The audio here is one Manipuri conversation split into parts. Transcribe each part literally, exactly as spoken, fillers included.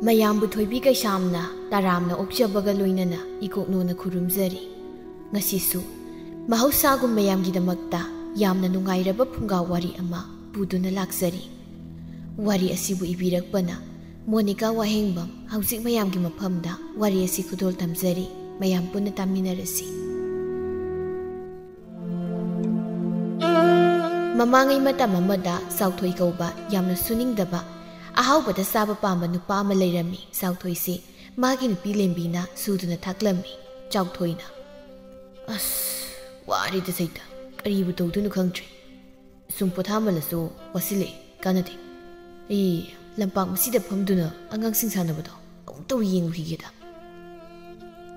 ꯃꯌꯥꯝꯕꯨ ꯊꯣꯏꯕꯤ ꯀꯩꯁꯥꯝꯅ ꯇꯔꯥꯝꯅ ꯑꯣꯛꯆꯕꯒ ꯂꯣꯏꯅꯅ ꯏꯀꯣꯛꯅꯣꯅ ꯈꯨꯔꯨꯝꯖꯔꯤ꯫ ꯉꯁꯤꯁꯨ ꯃꯍꯧꯁꯥꯒꯨꯝ ꯃꯌꯥꯝꯒꯤꯗꯃꯛꯇ ꯌꯥꯝꯅ ꯅꯨꯡꯉꯥꯏꯔꯕ ꯐꯨꯡꯒꯥ ꯋꯥꯔꯤ ꯑꯃ ꯄꯨꯗꯨꯅ ꯂꯥꯛꯆꯔꯤ꯫ ꯋꯥꯔꯤ ꯑꯁꯤꯕꯨ ꯏꯕꯤꯔꯛꯄꯅ ꯃꯣꯅꯤꯀꯥ ꯋꯥꯍꯦꯡꯕꯝ꯫ ꯍꯧꯖꯤꯛ ꯃꯌꯥꯝꯒꯤ ꯃꯐꯝꯗ ꯋꯥꯔꯤ ꯑꯁꯤ ꯈꯨꯗꯣꯜ ꯇꯝꯖꯔꯤ꯫ ꯃꯌꯥꯝ ꯄꯨꯟꯅ ꯇꯥꯃꯤꯟꯅꯔꯁꯤ꯫ ꯃꯃꯥꯡꯉꯩ ꯃꯇꯝ ꯑꯃꯗ ꯆꯥꯎꯊꯣꯏ ꯀꯧꯕ ꯌꯥꯝꯅ ꯁꯨꯅꯤꯡꯗꯕ, ꯑꯍꯥꯎꯕꯗ ꯆꯥꯕ ꯄꯥꯝꯕ ꯅꯨꯄꯥ ꯑꯃ ꯂꯩꯔꯝꯃꯤ꯫ ꯆꯥꯎꯊꯣꯏꯁꯤ ꯃꯥꯒꯤ ꯅꯨꯄꯤ ꯂꯦꯝꯕꯤꯅ ꯁꯨꯗꯨꯅ ꯊꯥꯛꯂꯝꯃꯤ꯫ ꯆꯥꯎꯊꯣꯏꯅ, "ꯑꯁ, ꯋꯥꯔꯦꯗ ꯁꯩꯇ, ꯀꯔꯤꯕꯨ ꯇꯧꯗꯣꯏꯅꯣ ꯈꯪꯗ꯭ꯔꯦ꯫ ꯁꯨꯝ ꯄꯣꯊꯥꯃꯜꯂꯁꯨ ꯋꯥꯁꯤꯜꯂꯛꯑꯦ, ꯀꯥꯟꯅꯗꯦ꯫ ꯑꯩ ꯂꯝꯄꯥꯛ ꯃꯁꯤꯗ ꯐꯝꯗꯨꯅ ꯑꯉꯥꯡꯁꯤꯡ ꯁꯥꯟꯅꯕꯗꯣ ꯑꯃꯨꯛꯇꯕꯨ ꯌꯦꯡꯉꯨꯈꯤꯒꯦꯗ꯫"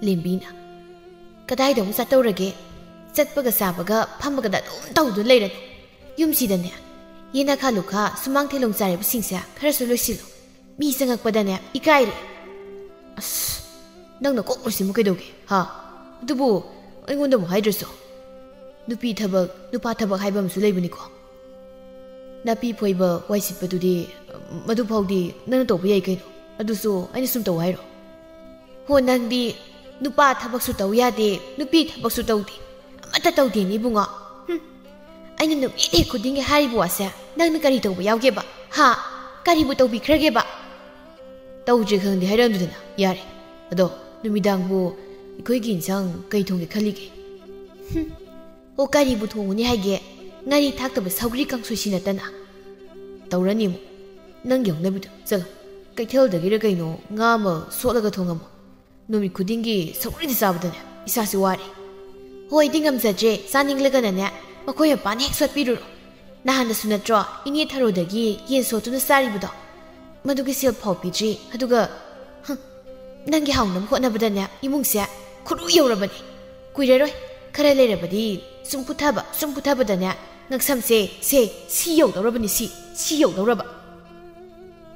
ꯂꯦꯝꯕꯤꯅ, "ꯀꯗꯥꯏꯗ ꯑꯃꯨꯛ ꯆꯠꯇꯧꯔꯒꯦ? ꯆꯠꯄꯒ ꯆꯥꯕꯒ ꯐꯝꯕꯒꯗ ꯑꯗꯨꯝ ꯇꯧꯗꯨꯅ ꯂꯩꯔꯅꯨ꯫ ꯌꯨꯝꯁꯤꯗꯅꯦ, ꯌꯦꯅꯈꯥ ꯂꯨꯈꯥ ꯁꯨꯃꯥꯡ ꯊꯦꯂꯣꯡ ꯆꯥꯔꯤꯕꯁꯤꯡꯁꯦ ꯈꯔꯁꯨ ꯂꯣꯏꯁꯤꯜꯂꯨ꯫ ꯃꯤ ꯆꯪꯉꯛꯄꯗꯅꯦ ꯏꯀꯥꯏꯔꯦ꯫" "ꯑꯁ, ꯅꯪꯅ ꯀꯣꯛ ꯂꯣꯏꯁꯤꯟꯕ ꯀꯩꯗꯧꯒꯦ, ꯍꯥ? ꯑꯗꯨꯕꯨ ꯑꯩꯉꯣꯟꯗ ꯑꯃꯨꯛ ꯍꯥꯏꯗ꯭ꯔꯁꯨ꯫ ꯅꯨꯄꯤ ꯊꯕꯛ, ꯅꯨꯄꯥ ꯊꯕꯛ ꯍꯥꯏꯕ ꯑꯃꯁꯨ ꯂꯩꯕꯅꯤꯀꯣ꯫ ꯅꯥꯄꯤ ꯐꯣꯏꯕ, ꯋꯥꯏ ꯁꯤꯠꯄꯗꯨꯗꯤ, ꯃꯗꯨ ꯐꯥꯎꯗꯤ ꯅꯪꯅ ꯇꯧꯕ ꯌꯥꯏ ꯀꯩꯅꯣ꯫ ꯑꯗꯨꯁꯨ ꯑꯩꯅ ꯁꯨꯝ ꯇꯧ ꯍꯥꯏꯔꯣ? ꯍꯣ, ꯅꯪꯗꯤ ꯅꯨꯄꯥ ꯊꯕꯛꯁꯨ ꯇꯧ ꯌꯥꯗꯦ, ꯅꯨꯄꯤ ꯊꯕꯛꯁꯨ ꯇꯧꯗꯦ, ꯑꯃꯠꯇ ꯇꯧꯗꯦꯅꯦ ꯏꯕꯨꯡꯉꯣ꯫ ꯍꯨꯝ꯫ ꯑꯩꯅ ꯅꯨꯃꯤꯠ ꯍꯦꯛ ꯈꯨꯗꯤꯡꯒꯤ ꯍꯥꯏꯔꯤꯕ ꯋꯥꯁꯦ ꯅꯪꯅ ꯀꯔꯤ ꯇꯧꯕ ꯌꯥꯎꯒꯦꯕ? ꯍꯥ? ꯀꯔꯤꯕꯨ ꯇꯧꯕꯤꯈ꯭ꯔꯒꯦꯕ?" "ꯇꯧꯗ꯭ꯔꯦ ꯈꯪꯗꯦ ꯍꯥꯏꯔꯛꯑꯅꯨꯗꯅ, ꯌꯥꯔꯦ꯫ ꯑꯗꯣ ꯅꯨꯃꯤꯗꯥꯡꯕꯨ ꯑꯩꯈꯣꯏꯒꯤ ꯏꯟꯁꯥꯡ ꯀꯩ ꯊꯣꯡꯒꯦ ꯈꯜꯂꯤꯒꯦ?" "ꯍꯨꯝ꯫ ꯑꯣ, ꯀꯔꯤꯕꯨ ꯊꯣꯡꯉꯨꯅꯤ ꯍꯥꯏꯒꯦ? ꯉꯥꯔꯤ ꯊꯥꯛꯇꯕ ꯁꯧꯒ꯭ꯔꯤ ꯀꯥꯡꯁꯣꯏꯁꯤ ꯅꯠꯇꯅ꯫" "ꯇꯧꯔꯅꯤ ꯑꯃꯨꯛ ꯅꯪꯒꯤ ꯍꯧꯅꯕꯤꯗꯣ꯫ ꯆꯠꯂꯣ, ꯀꯩꯊꯦꯜꯗꯒꯤꯔ ꯀꯩꯅꯣ ꯉꯥ ꯑꯃ ꯁꯣꯠꯂꯒ ꯊꯣꯡꯉꯝꯃꯣ꯫ ꯅꯨꯃꯤꯠ ꯈꯨꯗꯤꯡꯒꯤ ꯁꯧꯒ꯭ꯔꯤꯗ ꯆꯥꯕꯗꯅꯦ ꯏꯁꯥꯁꯦ ꯋꯥꯔꯦ꯫" "ꯍꯣꯏꯗꯤ ꯉꯝꯖꯗ꯭ꯔꯦ, ꯆꯥꯅꯤꯡꯂꯒꯅꯅꯦ ꯃꯈꯣꯏ ꯃꯄꯥꯟ ꯍꯦꯛ ꯁꯣꯠꯄꯤꯔꯨꯔꯣ꯫ ꯅꯍꯥꯟꯗꯁꯨ ꯅꯠꯇ꯭ꯔꯣ ꯏꯅꯦ ꯊꯔꯣꯗꯒꯤ ꯌꯦꯟ ꯁꯣꯠꯇꯨꯅ ꯆꯥꯔꯤꯕꯗꯣ? ꯃꯗꯨꯒꯤ ꯁꯦꯜ ꯐꯥꯎ ꯄꯤꯗ꯭ꯔꯤ, ꯑꯗꯨꯒ, ꯍꯝ, ꯅꯪꯒꯤ ꯍꯥꯎꯅꯕ ꯍꯣꯠꯅꯕꯗꯅꯦ ꯏꯃꯨꯡꯁꯦ ꯈꯨꯔꯨ ꯌꯧꯔꯕꯅꯤ꯫ ꯀꯨꯏꯔꯔꯣꯏ, ꯈꯔ ꯂꯩꯔꯕꯗꯤ ꯁꯨꯝ ꯄꯨꯊꯕ, ꯁꯨꯝ ꯄꯨꯊꯕꯗꯅꯦ ꯉꯛꯁꯝꯁꯦ, ꯁꯦ, ꯁꯤ ꯌꯧꯗꯧꯔꯕꯅꯤ, ꯁꯤ, ꯁꯤ ꯌꯧꯗꯧꯔꯕ꯫"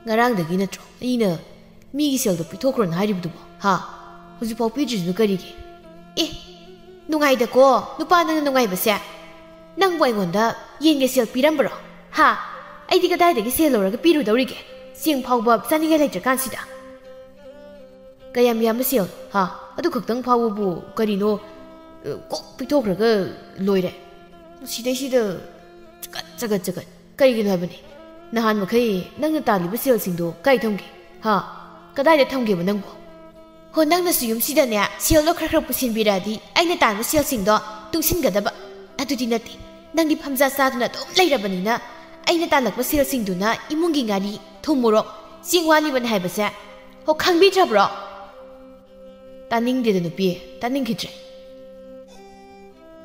"ꯉꯔꯥꯡꯗꯒꯤ ꯅꯠꯇ꯭ꯔꯣ ꯑꯩꯅ ꯃꯤꯒꯤ ꯁꯦꯜꯗꯣ ꯄꯤꯊꯣꯛꯈ꯭ꯔꯣꯅ ꯍꯥꯏꯔꯤꯕꯗꯨꯕꯣ, ꯍꯥ? ꯍꯧꯖꯤꯛꯐꯥꯎ ꯄꯤꯗ꯭ꯔꯤꯗꯨꯅ ꯀꯔꯤꯒꯤ?" "ꯑꯦ, ꯅꯨꯡꯉꯥꯏꯗꯀꯣ ꯅꯨꯄꯥ ꯅꯪꯅ ꯅꯨꯡꯉꯥꯏꯕꯁꯦ꯫ ꯅꯪꯕꯨ ꯑꯩꯉꯣꯟꯗ ꯌꯦꯟꯒꯤ ꯁꯦꯜ ꯄꯤꯔꯝꯕ꯭ꯔꯣ? ꯍꯥ? ꯑꯩꯗꯤ ꯀꯗꯥꯏꯗꯒꯤ ꯁꯦꯜ ꯂꯧꯔꯒ ꯄꯤꯔꯨꯗꯧꯔꯤꯒꯦ? ꯆꯦꯡ ꯐꯥꯎꯕ ꯆꯥꯅꯤꯡꯉꯥꯏ ꯂꯩꯇ꯭ꯔꯀꯥꯟꯁꯤꯗ꯫ ꯀꯌꯥꯝ ꯌꯥꯝꯕ ꯁꯦꯜ? ꯍꯥ? ꯑꯗꯨ ꯈꯛꯇꯪ ꯐꯥꯎꯕꯕꯨ ꯀꯔꯤꯅꯣ? ꯑ, ꯀꯣꯛ ꯄꯤꯊꯣꯛꯈ꯭ꯔꯒ ꯂꯣꯏꯔꯦ꯫ ꯁꯤꯗꯩꯁꯤꯗ ꯆꯒꯠ, ꯆꯒꯠ, ꯆꯒꯠ꯫ ꯀꯔꯤꯒꯤꯅꯣ ꯍꯥꯏꯕꯅꯤ? ꯅꯍꯥꯟ ꯃꯈꯩ ꯅꯪꯅ ꯇꯥꯜꯂꯤꯕ ꯁꯦꯜꯁꯤꯡꯗꯣ ꯀꯥꯏ ꯊꯝꯒꯦ? ꯍꯥ? ꯀꯗꯥꯏꯗ ꯊꯝꯒꯦꯕ ꯅꯪꯕꯣ? ꯍꯣ, ꯅꯪꯅꯁꯨ ꯌꯨꯝꯁꯤꯗꯅꯦ, ꯁꯦꯜꯗꯣ ꯈꯔ ꯈꯔ ꯄꯨꯁꯤꯟꯕꯤꯔꯛꯑꯗꯤ ꯑꯩꯅ ꯇꯥꯟꯕ ꯁꯦꯜꯁꯤꯡꯗꯣ ꯇꯨꯡꯁꯤꯟꯒꯗꯕ꯫ ꯑꯗꯨꯗꯤ ꯅꯠꯇꯦ, ꯅꯪꯗꯤ ꯐꯝꯖꯥ ꯆꯥꯗꯨꯅ ꯑꯗꯨꯝ ꯂꯩꯔꯕꯅꯤꯅ, ꯑꯩꯅ ꯇꯥꯜꯂꯛꯄ ꯁꯦꯜꯁꯤꯡꯗꯨꯅ ꯏꯃꯨꯡꯒꯤ ꯉꯥꯔꯤ, ꯊꯨꯝ, ꯃꯣꯔꯣꯛ, ꯆꯦꯡ ꯋꯥꯠꯂꯤꯕꯅꯤ ꯍꯥꯏꯕꯁꯦ, ꯍꯣ, ꯈꯪꯕꯤꯗ꯭ꯔꯕ꯭ꯔꯣ? ꯇꯥꯅꯤꯡꯗꯦꯗ ꯅꯨꯄꯤ, ꯇꯥꯅꯤꯡꯈꯤꯗ꯭ꯔꯦ꯫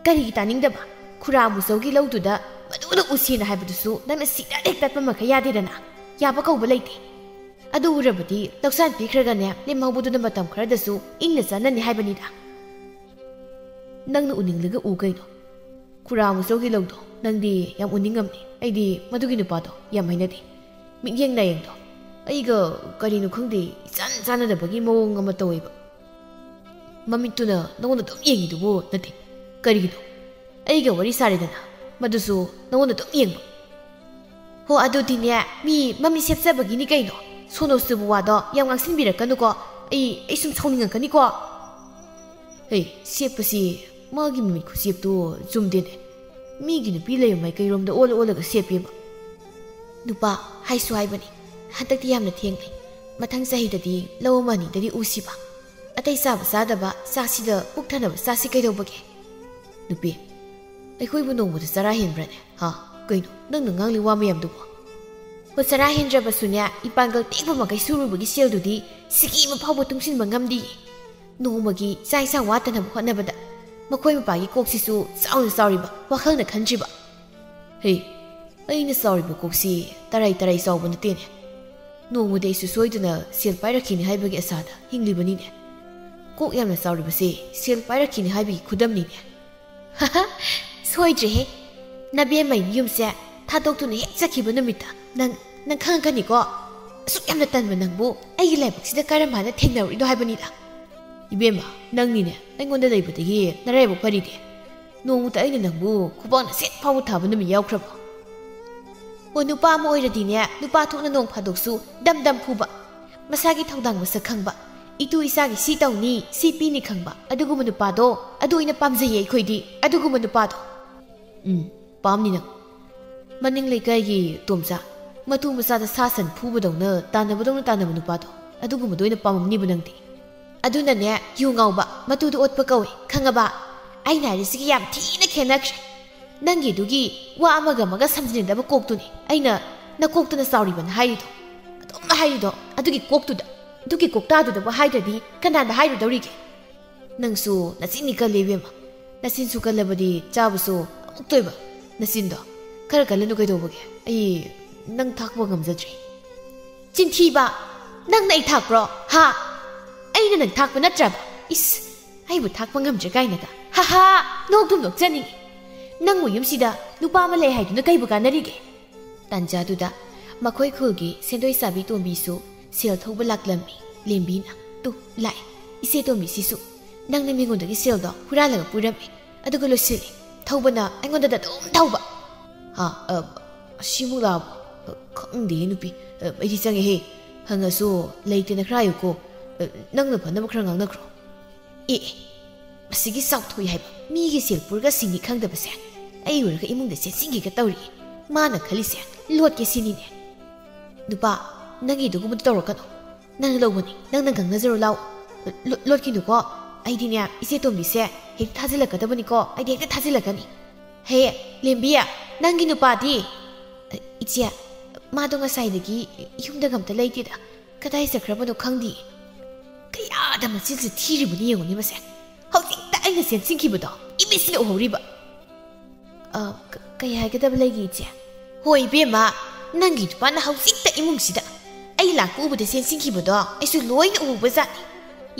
ꯀꯔꯤꯒꯤ ꯇꯥꯅꯤꯡꯗꯕ? ꯈꯨꯔꯥ ꯑꯃꯨꯆꯧꯒꯤ ꯂꯧꯗꯨꯗ ꯃꯗꯨꯅ ꯎꯁꯦꯅ ꯍꯥꯏꯕꯗꯨꯁꯨ ꯅꯪꯅ ꯁꯤꯗ ꯍꯦꯛ ꯇꯠꯄ ꯃꯈꯩ ꯌꯥꯗꯦꯗꯅ꯫ ꯌꯥꯕ ꯀꯧꯕ ꯂꯩꯇꯦ꯫ ꯑꯗꯨ ꯎꯔꯕꯗꯤ ꯂꯧꯁꯥꯟ ꯄꯤꯈ꯭ꯔꯒꯅꯦ, ꯂꯦꯝꯍꯧꯕꯗꯨꯅ ꯃꯇꯝ ꯈꯔꯗꯁꯨ ꯏꯪꯅ ꯆꯥꯟꯅꯅꯤ ꯍꯥꯏꯕꯅꯤꯗ꯫ ꯅꯪꯅ ꯎꯅꯤꯡꯂꯒ ꯎ ꯀꯩꯅꯣ꯫ ꯈꯨꯔꯥ ꯑꯃꯨꯆꯧꯒꯤ ꯂꯧꯗꯣ ꯅꯪꯗꯤ ꯌꯥꯝ ꯎꯅꯤꯡꯉꯝꯅꯤ꯫ ꯑꯩꯗꯤ ꯃꯗꯨꯒꯤ ꯅꯨꯄꯥꯗꯣ ꯌꯥꯝ ꯍꯩꯅꯗꯦ꯫ ꯃꯤꯠꯌꯦꯡ ꯅꯥꯌꯦꯡꯗꯣ ꯑꯩꯒ ꯀꯔꯤꯅꯣ ꯈꯪꯗꯦ, ꯏꯆꯥꯟ ꯆꯥꯟꯅꯗꯕꯒꯤ ꯃꯑꯣꯡ ꯑꯃ ꯇꯧꯋꯦꯕ꯫ ꯃꯃꯤꯠꯇꯨꯅ ꯅꯉꯣꯟꯗ ꯑꯗꯨꯝ ꯌꯦꯡꯉꯤꯗꯨꯕꯨ ꯅꯠꯇꯦ꯫ ꯀꯔꯤꯒꯤꯅꯣ? ꯑꯩꯒ ꯋꯥꯔꯤ ꯁꯥꯔꯦꯗꯅ, ꯃꯗꯨꯁꯨ ꯅꯉꯣꯟꯗ ꯑꯗꯨꯝ ꯌꯦꯡꯕ꯫ ꯍꯣ, ꯑꯗꯨꯗꯤꯅꯦ, ꯃꯤ ꯃꯃꯤꯠ ꯁꯦꯞꯆꯕꯒꯤꯅꯤ ꯀꯩꯅꯣ꯫ ꯁꯣꯅꯣ ꯆꯨꯕ ꯋꯥꯗꯣ ꯌꯥꯝ ꯉꯥꯡꯁꯤꯟꯕꯤꯔꯛꯀꯅꯨꯀꯣ꯫ ꯑꯩ, ꯑꯩ ꯁꯨꯝ ꯁꯥꯎꯅꯤꯡꯉꯛꯀꯅꯤꯀꯣ꯫ ꯍꯦ, ꯁꯦꯞꯄꯁꯤ ꯃꯥꯒꯤ ꯃꯃꯤꯠ ꯈꯨꯁꯦꯞꯇꯨ ꯆꯨꯝꯗꯦꯅꯦ꯫ ꯃꯤꯒꯤ ꯅꯨꯄꯤ ꯂꯩꯕ ꯃꯥꯏꯀꯩꯔꯣꯝꯗ ꯑꯣꯜꯂ ꯑꯣꯜꯂꯒ ꯁꯦꯞꯄꯦꯕ꯫ ꯅꯨꯄꯥ, ꯍꯥꯏꯁꯨ ꯍꯥꯏꯕꯅꯤ, ꯍꯟꯗꯛꯇꯤ ꯌꯥꯝꯅ ꯊꯦꯡꯂꯦ꯫ ꯃꯊꯪ ꯆꯍꯤꯗꯗꯤ ꯂꯧ ꯑꯃ ꯑꯅꯤꯗꯗꯤ ꯎꯁꯤꯕ꯫ ꯑꯇꯩ ꯆꯥꯕ ꯆꯥꯗꯕ ꯆꯥꯛꯁꯤꯗ ꯄꯨꯛ ꯊꯟꯅꯕ ꯆꯥꯁꯤ ꯀꯩꯗꯧꯕꯒꯦ? ꯅꯨꯄꯤ, ꯑꯩꯈꯣꯏꯕꯨ ꯅꯣꯡꯃꯗ ꯆꯔꯥ ꯍꯦꯟꯕ꯭ꯔꯅꯦ? ꯍꯥ? ꯀꯩꯅꯣ ꯅꯪꯅ ꯉꯥꯡꯂꯤ ꯋꯥ ꯃꯌꯥꯝꯗꯨꯕꯣ? ꯍꯣ, ꯆꯔꯥ ꯍꯦꯟꯗ꯭ꯔꯕꯁꯨꯅꯦ, ꯏꯄꯥꯡꯒꯜ ꯇꯦꯛꯄ ꯃꯈꯩ ꯁꯨꯔꯨꯕꯒꯤ ꯁꯦꯜꯗꯨꯗꯤ ꯁꯤꯀꯤ ꯑꯃ ꯐꯥꯎꯕ ꯇꯨꯡꯁꯤꯟꯕ ꯉꯝꯗꯤꯌꯦ꯫ ꯅꯣꯡꯃꯒꯤ ꯆꯥꯛ ꯏꯟꯁꯥꯡ ꯋꯥꯠꯇꯅꯕ ꯍꯣꯠꯅꯕꯗ ꯃꯈꯣꯏ ꯃꯄꯥꯒꯤ ꯀꯣꯛꯁꯤꯁꯨ ꯆꯥꯎꯅ ꯆꯥꯎꯔꯤꯕ, ꯋꯥꯈꯜꯅ ꯈꯟꯗ꯭ꯔꯤꯕ꯫ ꯍꯦ, ꯑꯩꯅ ꯆꯥꯎꯔꯤꯕ ꯀꯣꯛꯁꯤ ꯇꯔꯥꯏ ꯇꯔꯥꯏ ꯆꯥꯎꯕ ꯅꯠꯇꯦꯅꯦ꯫ ꯅꯣꯡꯃꯗꯤ ꯑꯩꯁꯨ ꯁꯣꯏꯗꯅ ꯁꯦꯜ ꯄꯥꯏꯔꯛꯈꯤꯅꯤ ꯍꯥꯏꯕꯒꯤ ꯑꯁꯥꯗ ꯍꯤꯡꯂꯤꯕꯅꯤꯅꯦ꯫ ꯀꯣꯛ ꯌꯥꯝꯅ ꯆꯥꯎꯔꯤꯕꯁꯦ ꯁꯦꯜ ꯄꯥꯏꯔꯛꯈꯤꯅꯤ ꯍꯥꯏꯕꯒꯤ ꯈꯨꯗꯝꯅꯤꯅꯦ꯫ ꯁꯣꯏꯗ꯭ꯔꯦꯍꯦ꯫ ꯅꯕꯦꯝꯃꯩ ꯌꯨꯝꯁꯦ ꯊꯥꯗꯣꯛꯇꯨꯅ ꯍꯦꯛ ꯆꯠꯈꯤꯕ ꯅꯨꯃꯤꯠꯇ ꯅꯪ, ꯅꯪ ꯈꯪꯉꯛꯀꯅꯤꯀꯣ꯫ ꯑꯁꯨꯛ ꯌꯥꯝꯅ ꯇꯟꯕ ꯅꯪꯕꯨ ꯑꯩꯒꯤ ꯂꯥꯏꯕꯛꯁꯤꯗ ꯀꯔꯝ ꯍꯥꯏꯅ ꯊꯦꯡꯅꯔꯨꯏꯅꯣ ꯍꯥꯏꯕꯅꯤꯗ꯫ ꯏꯕꯦꯝꯃ, ꯅꯪꯅꯤꯅꯦ ꯑꯩꯉꯣꯟꯗ ꯂꯩꯕꯗꯒꯤ ꯅꯔꯥꯏꯕꯛ ꯐꯔꯤꯗꯤ꯫ ꯅꯣꯡꯃꯇ ꯑꯩꯅ ꯅꯪꯕꯨ ꯈꯨꯕꯥꯛꯅ ꯁꯦꯠ ꯐꯥꯎꯕ ꯊꯥꯕ ꯅꯨꯃꯤꯠ ꯌꯥꯎꯈ꯭ꯔꯕꯣ? ꯑꯣ, ꯅꯨꯄꯥ ꯑꯃ ꯑꯣꯏꯔꯗꯤꯅꯦ, ꯅꯨꯄꯥ ꯊꯣꯛꯅ ꯅꯣꯡ ꯐꯥꯗꯣꯛꯁꯨ ꯗꯝ ꯗꯝ ꯐꯨꯕ, ꯃꯁꯥꯒꯤ ꯊꯧꯗꯥꯡ ꯃꯁꯛ ꯈꯪꯕ, ꯏꯇꯨ ꯏꯆꯥꯒꯤ ꯁꯤ ꯇꯧꯅꯤ, ꯁꯤ ꯄꯤꯅꯤ ꯈꯪꯕ ꯑꯗꯨꯒꯨꯝꯕ ꯅꯨꯄꯥꯗꯣ, ꯑꯗꯨ ꯑꯣꯏꯅ ꯄꯥꯝꯖꯩꯌꯦ ꯑꯩꯈꯣꯏꯗꯤ, ꯑꯗꯨꯒꯨꯝꯕ ꯅꯨꯄꯥꯗꯣ꯫ ꯎꯝ, ꯄꯥꯝꯅꯤ ꯅꯪ꯫ ꯃꯅꯤꯡ ꯂꯩꯀꯥꯏꯒꯤ ꯇꯣꯝꯆꯥ, ꯃꯇꯨ ꯃꯆꯥꯗ ꯁꯥ ꯁꯟ ꯐꯨꯕꯗꯧꯅ ꯇꯥꯟꯅꯕꯗꯧꯅ ꯇꯥꯟꯅꯕ ꯅꯨꯄꯥꯗꯣ, ꯑꯗꯨꯒꯨꯝꯕꯗꯣ ꯑꯣꯏꯅ ꯄꯥꯝꯃꯝꯅꯤꯕ ꯅꯪꯗꯤ꯫ ꯑꯗꯨꯅꯅꯦ, ꯌꯨ ꯉꯥꯎꯕ, ꯃꯇꯨꯗ ꯑꯣꯠꯄ ꯀꯧꯏ, ꯈꯪꯉꯕ? ꯑꯩꯅ ꯍꯥꯏꯔꯤꯁꯤꯒ ꯌꯥꯝ ꯊꯤꯅ ꯈꯦꯠꯅꯈ꯭ꯔꯦ꯫ ꯅꯪꯒꯤ ꯑꯗꯨꯒꯤ ꯋꯥ ꯑꯃꯒ ꯑꯃꯒ ꯁꯝꯖꯤꯟꯅꯗꯕ ꯀꯣꯛꯇꯨꯅꯤ ꯑꯩꯅ ꯅꯀꯣꯛꯇꯅ ꯆꯥꯎꯔꯤꯕꯅ ꯍꯥꯏꯔꯤꯗꯣ꯫ ꯑꯗꯨꯝ ꯍꯥꯏꯔꯤꯗꯣ, ꯑꯗꯨꯒꯤ ꯀꯣꯛꯇꯨꯗ, ꯑꯗꯨꯒꯤ ꯀꯣꯛꯇꯥꯗꯨꯗꯕꯨ ꯍꯥꯏꯗ꯭ꯔꯗꯤ ꯀꯅꯥꯗ ꯍꯥꯏꯔꯨꯗꯧꯔꯤꯒꯦ? ꯅꯪꯁꯨ ꯅꯆꯤꯟꯗꯤ ꯀꯜꯂꯦ ꯏꯕꯦꯝꯃ꯫ ꯅꯆꯤꯟꯁꯨ ꯀꯜꯂꯕꯗꯤ ꯆꯥꯕꯁꯨ ꯑꯃꯨꯛꯇꯣꯏꯕ꯫ ꯅꯆꯤꯟꯗꯣ ꯈꯔ ꯀꯜꯂꯅꯨ ꯀꯩꯗꯧꯕꯒꯦ? ꯑꯩ ꯅꯪ ꯊꯥꯛꯄ ꯉꯝꯖꯗ꯭ꯔꯦ꯫ ꯆꯤꯟꯊꯤꯕ! ꯅꯪꯅ ꯑꯩ ꯊꯥꯛꯄ꯭ꯔꯣ? ꯍꯥ? ꯑꯩꯅ ꯅꯪ ꯊꯥꯛꯄ ꯅꯠꯇ꯭ꯔꯕ? ꯏꯁ, ꯑꯩꯕꯨ ꯊꯥꯛꯄ ꯉꯝꯗ꯭ꯔꯦ ꯀꯥꯏꯅꯒ꯫ ꯍꯥ ꯍꯥ! ꯅꯣꯛꯇꯨꯝ ꯅꯣꯛꯆꯅꯤꯡꯉꯤ꯫ ꯅꯪꯕꯨ ꯌꯨꯝꯁꯤꯗ ꯅꯨꯄꯥ ꯑꯃ ꯂꯩ ꯍꯥꯏꯗꯨꯅ ꯀꯩꯕꯨ ꯀꯥꯟꯅꯔꯤꯒꯦ? ꯇꯥꯟꯖꯥꯗꯨꯗ ꯃꯈꯣꯏ ꯈꯨꯜꯒꯤ ꯁꯦꯟꯗꯣꯏ ꯆꯥꯕꯤ ꯇꯣꯝꯕꯤꯁꯨ ꯁꯦꯜ ꯊꯧꯕ ꯂꯥꯛꯂꯝꯃꯤ꯫ ꯂꯦꯝꯕꯤꯅ, "ꯇꯨ, ꯂꯥꯛꯑꯦ꯫ ꯏꯆꯦ ꯇꯣꯝꯕꯤꯁꯤꯁꯨ ꯅꯪꯅ ꯃꯤꯉꯣꯟꯗꯒꯤ ꯁꯦꯜꯗꯣ ꯍꯨꯔꯥꯜꯂꯒ ꯄꯨꯔꯝꯃꯦ꯫ ꯑꯗꯨꯒ ꯂꯣꯏꯁꯤꯜꯂꯦ꯫ ꯊꯧꯕꯅ ꯑꯩꯉꯣꯟꯗꯗ ꯑꯗꯨꯝ ꯊꯧꯕ꯫" "ꯍꯥ? ꯑ, ꯑꯁꯤꯃꯨꯛ ꯂꯥꯛꯑꯕꯣ? ꯑ, ꯈꯪꯗꯦ ꯅꯨꯄꯤ꯫ ꯑ, ꯑꯩꯗꯤ ꯆꯪꯉꯦꯍꯦ꯫ ꯍꯪꯉꯁꯨ ꯂꯩꯇꯦꯅ ꯈꯔ ꯍꯥꯏꯌꯨꯀꯣ꯫ ꯑ, ꯅꯪꯅ ꯐꯅꯕ ꯈꯔ ꯉꯥꯡꯅꯈ꯭ꯔꯣ꯫" "ꯑꯦ, ꯑꯦ, ꯃꯁꯤꯒꯤ ꯆꯥꯎꯊꯣꯏ ꯍꯥꯏꯕ ꯃꯤꯒꯤ ꯁꯦꯜ ꯄꯨꯔꯒ ꯁꯤꯡꯅꯤ ꯈꯪꯗꯕꯁꯦ꯫ ꯑꯩ ꯎꯔꯒ ꯏꯃꯨꯡꯗ ꯆꯦꯟꯁꯤꯟꯒꯦꯒ ꯇꯧꯔꯤ꯫ ꯃꯥꯅ ꯈꯜꯂꯤꯁꯦ ꯂꯣꯠꯀꯦ ꯁꯤꯅꯤꯅꯦ꯫ ꯅꯨꯄꯥ, ꯅꯪꯒꯤ ꯑꯗꯨꯒꯨꯝꯕꯗꯣ ꯇꯧꯔꯛꯀꯅꯨ꯫ ꯅꯪꯅ ꯂꯧꯕꯅꯤ, ꯅꯪꯅ ꯉꯥꯡꯅꯖꯔꯣ ꯂꯥꯎ꯫ ꯂꯣ-, ꯂꯣꯠꯈꯤꯅꯨꯀꯣ꯫ ꯑꯩꯗꯤꯅꯦ, ꯏꯆꯦ ꯇꯣꯝꯕꯤꯁꯦ ꯍꯦꯛꯇ ꯊꯥꯖꯤꯜꯂꯛꯀꯗꯕꯅꯤꯀꯣ꯫ ꯑꯩꯗꯤ ꯍꯦꯛꯇ ꯊꯥꯖꯤꯜꯂꯛꯀꯅꯤ꯫ ꯍꯦ, ꯂꯦꯝꯕꯤ, ꯅꯪꯒꯤ ꯅꯨꯄꯥꯗꯤ?" "ꯑ, ꯏꯆꯦ, ꯃꯥꯗꯣ ꯉꯁꯥꯏꯗꯒꯤ ꯌꯨꯝꯗꯒ ꯑꯝꯇ ꯂꯩꯇꯦꯗ꯫ ꯀꯗꯥꯏ ꯆꯠꯈ꯭ꯔꯕꯅꯣ ꯈꯪꯗꯦ꯫ ꯀꯌꯥꯗ ꯃꯆꯤꯟꯁꯦ ꯊꯤꯔꯤꯕꯅꯤ ꯌꯦꯡꯉꯨꯅꯦ ꯃꯁꯦ꯫ ꯍꯧꯖꯤꯛꯇ ꯑꯩꯅ ꯆꯦꯟꯁꯤꯟꯈꯤꯕꯗꯣ ꯏꯃꯤꯠꯁꯤꯅ ꯎꯍꯧꯔꯤꯕ꯫" "ꯑ, ꯀ-, ꯀꯩ ꯍꯥꯏꯒꯗꯕ ꯂꯩꯒꯦ ꯏꯆꯦ?" "ꯍꯣꯏ ꯏꯕꯦꯝꯃ, ꯅꯪꯒꯤ ꯅꯨꯄꯥꯅ ꯍꯧꯖꯤꯛꯇ ꯏꯃꯨꯡꯁꯤꯗ ꯑꯩ ꯂꯥꯛꯄ ꯎꯕꯗ ꯆꯦꯟꯁꯤꯟꯈꯤꯕꯗꯣ ꯑꯩꯁꯨ ꯂꯣꯏꯅ ꯎꯍꯧꯕꯖꯥꯠꯅꯤ꯫